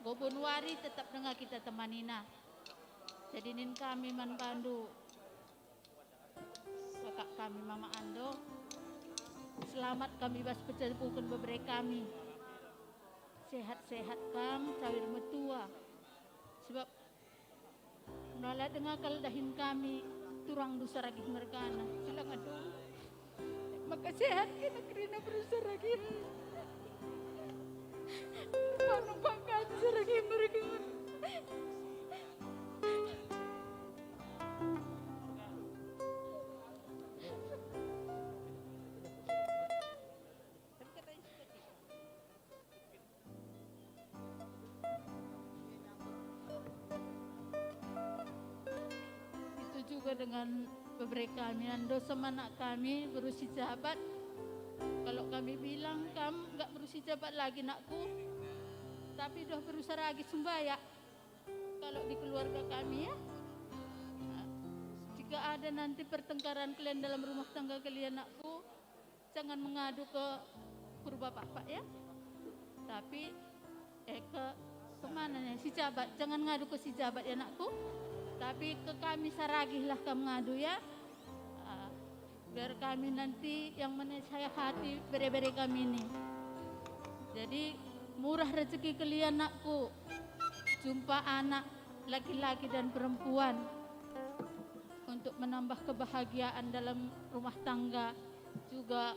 gobonuari tetap dengan kita temanina. Jadi nin kami man bandu, kakak kami Mama Ando, selamat kami bas pecah bukan beberapa kami. Sehat-sehat kam, cawir metua. Sebab mula dengar kal dahin kami, turang dosa ragih mergana. Silang aduh. Maka sehat kena kerina berusaha ragih. Panu pakan dosa ragih mergana. Itu juga dengan beberapa kami, ando sama anak kami berusi jabat. Kalau kami bilang, kam nggak berusi jabat lagi, nakku. Tapi udah berusaha lagi sumbaya. Kalau di keluarga kami ya, nah, jika ada nanti pertengkaran kalian dalam rumah tangga kalian, nakku, jangan mengadu ke Purba Bapak ya. Tapi eh ke kemana nih si jabat? Jangan ngadu ke si jabat ya, nakku. Tapi ke kami saragih lah kamu ngadu ya. Ah, biar kami nanti yang menasehati bere-bere kami ini. Jadi murah rezeki kalian, nakku. Jumpa anak laki-laki dan perempuan untuk menambah kebahagiaan dalam rumah tangga juga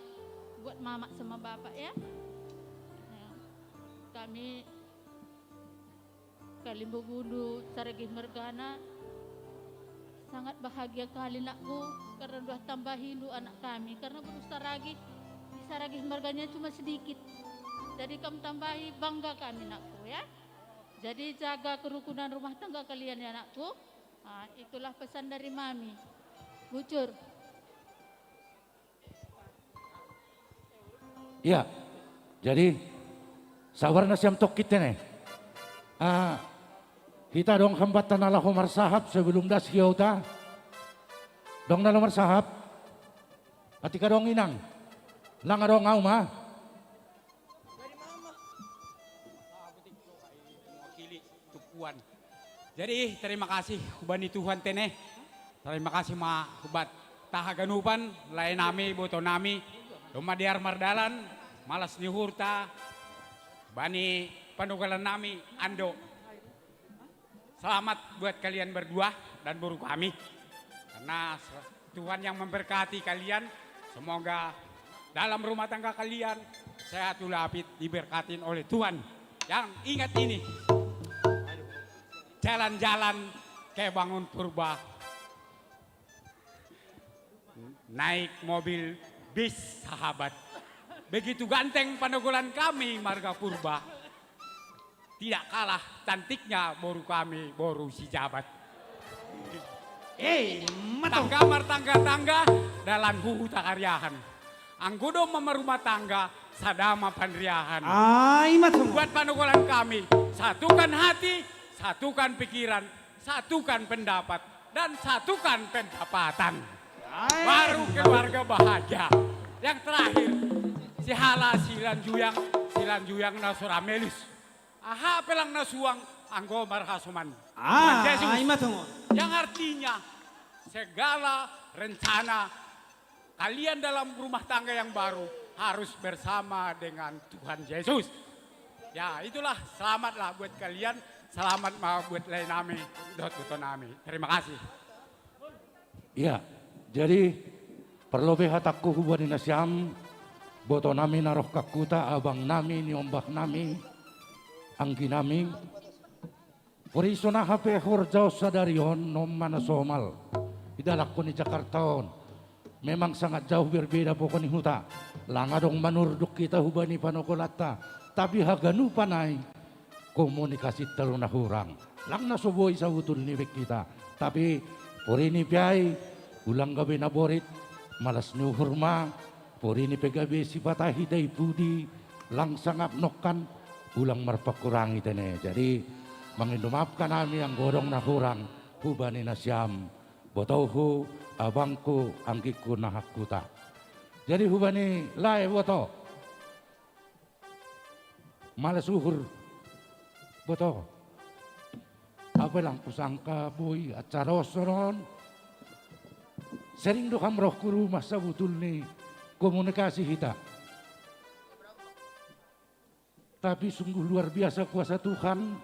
buat mamak sama bapak ya. Ya. Kami Kalimbo Bundu Saragih Mergana sangat bahagia kali, nakku, karena udah tambahin du anak kami, karena baru saragih, di Saragih Mergana cuma sedikit. Jadi kamu tambahi, bangga kami, nakku ya. Jadi jaga kerukunan rumah tangga kalian ya, nakku. Nah, itulah pesan dari mami. Bucur. Iya. Jadi sabar na siam tokkit ne. Ah, hita dong hambatan na laho marsahap sebelum das hiauta. Dong na laho marsahap. Atika dong inang. Lang adong au ma. Jadi terima kasih hubani Tuhan tene. Terima kasih ma hubat ta haganupan, lae nami, boto nami, doma diar mardalan, malas ni hurta, bani panugalan nami, Ando. Selamat buat kalian berdua dan boru kami. Karena Tuhan yang memberkati kalian. Semoga dalam rumah tangga kalian sehat ulapit, diberkatin oleh Tuhan. Yang ingat ini, jalan-jalan ke Bangun Purba naik mobil bis sahabat. Begitu ganteng panogolan kami marga Purba. Tidak kalah cantiknya boru kami, boru si jabat. Eh, tangga martangga-tangga dalan huhu takariahan. Anggo do mamarumah tangga, sada ma panriahan. Ai, matung. Buat panogolan kami, satukan hati, satukan pikiran, satukan pendapat, dan satukan pendapatan. Baru keluarga bahagia. Yang terakhir, si hala si lanjuyang, si lanjuyang na so ramelus. Aha pelang na suang anggo marhasoman. Ah, Yesus. Ima tongon. Yang artinya segala rencana kalian dalam rumah tangga yang baru harus bersama dengan Tuhan Yesus. Ya, itulah selamatlah buat kalian, selamat ma buat lae nami, dohot boto nami. Terima kasih. Iya, jadi parlobe hatangku hubani nasiam, boto nami na roh kan huta, abang nami, niombah nami, anggi nami. Pori songon aha pe horjaon sadari on, on ma na somal di dalan ni Jakarta on. Memang sangat jauh berbeda pokokni huta. Lang adong manurduk hita hubani panogolanta. Tapi haganupan ai komunikasinta do na hurang. Lang na so boi sabutul ni baen hita. Tapi porini pe ai ulang gabe na borit, malas ni uhur ma, porini pe gabe sipata hita i pudi, lang sangap nongkan, ulang marpangkurangi tene. Jadi mangindo maaf kan hami anggo adong na hurang hubani nasiam, botohu, abangku, anggingku na hangkuta. Jadi hubani lae boto. Malas uhur boto. Lang kusangka boi acara on sonon. Sering do kam roh ku rumah, sabotulni komunikasi hita. Tapi sungguh luar biasa kuasa Tuhan.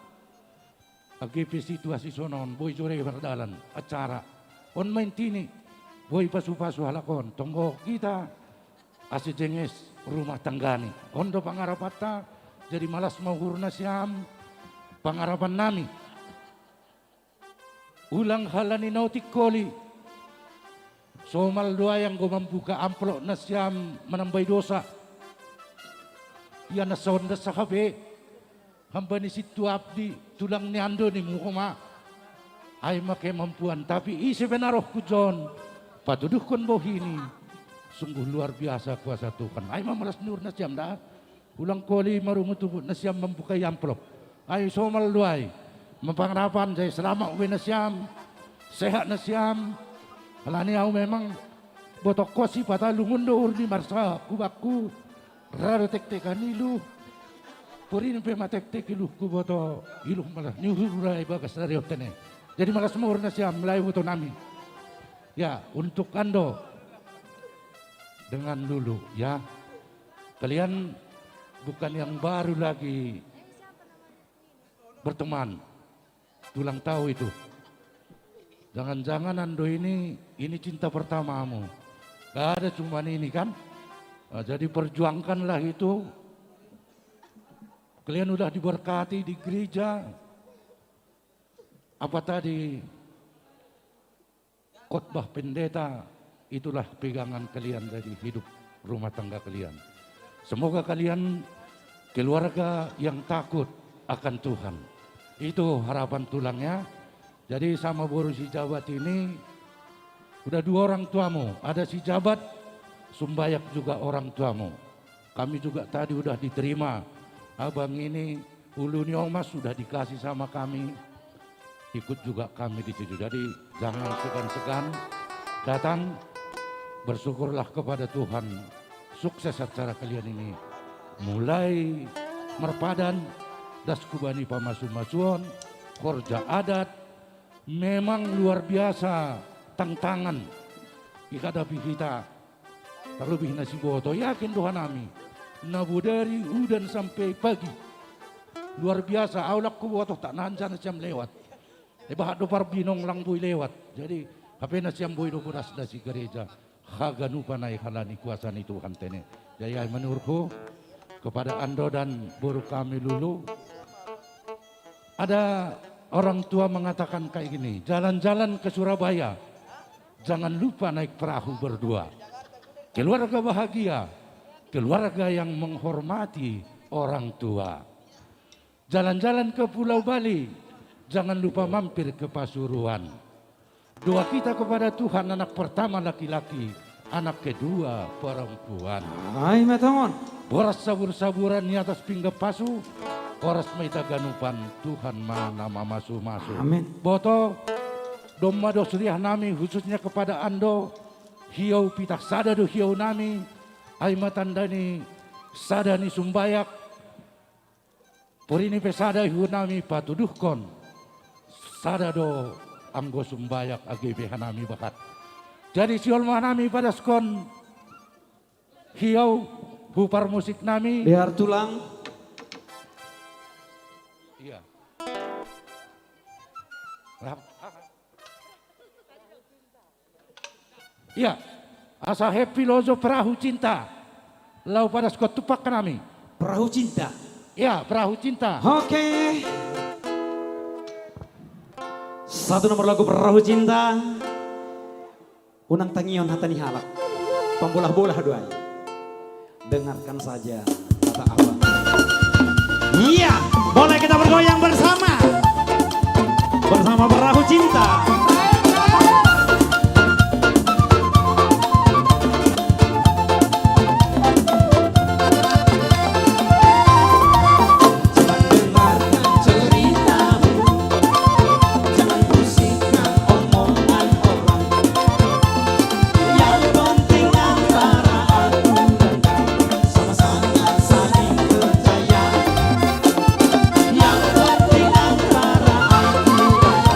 Age pe situasi sonon, boi jore mardalan acara on. Ma intini, boi pasu-pasu halak on. Tonggo hita ase jenges rumah tanggani. On do pangarapanta. Jadi malas ma uhur nasiam, pangarapan nami. Ulang halani na otik holi. Somal do ai anggo mambuka amplop nasiam manambai dosa. Ia na songon das hape. Hamba ni sintua abdi, tulang ni Ando, nimu homa. Ai ma kemampuan, tapi ise pe na roh hujon patuduhkon bohini. Sungguh luar biasa kuasa Tuhan. Ai ma malas ni uhur nasiam da. Ulang holi marungut-ungut nasiam mambuka amplop. Ai somal do ai. Ma pangarapan, jadi selamat be nasiam. Sehat nasiam. Halani au memang botokkon sipata lungun do uhur ni marsahat hubakku. Ra do tektekan iluh. Porini pe ma tektek iluhku, boto iluh malas ni uhur ra ibagas ari on tene. Jadi malas ma uhur nasiam, lae boto nami. Ya, untuk Ando dengan Lulu, ya. Kalian bukan yang baru lagi berteman. Tulang tahu itu. Jangan-jangan Ando ini, ini cinta pertamamu. Gak ada cuman ini kan? Nah, jadi perjuangkanlah itu. Kalian udah diberkati di gereja. Apa tadi khotbah pendeta, itulah pegangan kalian dari hidup rumah tangga kalian. Semoga kalian keluarga yang takut akan Tuhan. Itu harapan tulangnya. Jadi sama boru si Jabat ini udah dua orang tuamu, ada si Jabat, Sumbayak juga orang tuamu. Kami juga tadi udah diterima. Abang ini, ulu ni omas sudah dikasih sama kami. Ikut juga kami di situ. Jadi jangan segan-segan datang. Bersyukurlah kepada Tuhan. Sukses acara kalian ini. Mulai marpadan, das hubani pamasu-masuon, horja adat, memang luar biasa tantangan dihadapi hita. Terlebih na siboto, yakin do hanami. Na bodari udan sampe pagi. Luar biasa, au lang huboto, tak nansa nasiam lewat. E, bahat do parbinong lang boi lewat. Jadi hape nasiam boi do boras da si gereja. Haganupan ai halani kuasa ni Tuhan tene. Jadi ai ma niuhurhu kepada Ando dan boru kami Lulu. Ada orang tua mengatakan kayak gini, jalan-jalan ke Surabaya, jangan lupa naik perahu berdua. Keluarga bahagia, keluarga yang menghormati orang tua. Jalan-jalan ke Pulau Bali, jangan lupa mampir ke Pasuruan. Doa kita kepada Tuhan, anak pertama laki-laki, anak kedua perempuan. Ai ma tongon. Boras sabur-saburan di atas pinggan pasu, horas ma hita ganupan, Tuhan ma na mamasu-masu. Amin. Boto, domma do suriah nami, khususnya kepada Ando, hiou pitah sada do hiou nami, ai ma tanda ni sada ni Sumbayak, porini pe sada ihut nami patuduhkon. Sada do anggo Sumbayak age pe hanami bahat. Jadi sihol ma hanami padaskon hiou hu parmusik nami. Dear tulang. Iya. Rap- Iya. Asa happy lojo perahu cinta. Laho padaskon tumpak nami. Perahu cinta. Iya, perahu cinta. Oke. Satu nomor lagu perahu cinta. Unang tangion hata ni halak. Pambolah-bolah do ai. Dengarkan saja kata abang. Iya, boleh kita bergoyang bersama. Bersama Perahu Cinta. Coba dengarkan ceritamu. Jangan pusingkan omongan orang. Yang penting antara aku dan kau sama-sama saling percaya. Yang penting antara aku dan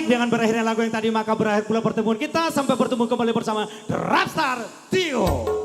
Dengan berakhirnya lagu yang tadi, maka berakhir pula pertemuan kita. Sampai bertemu kembali bersama The Rapstar Trio.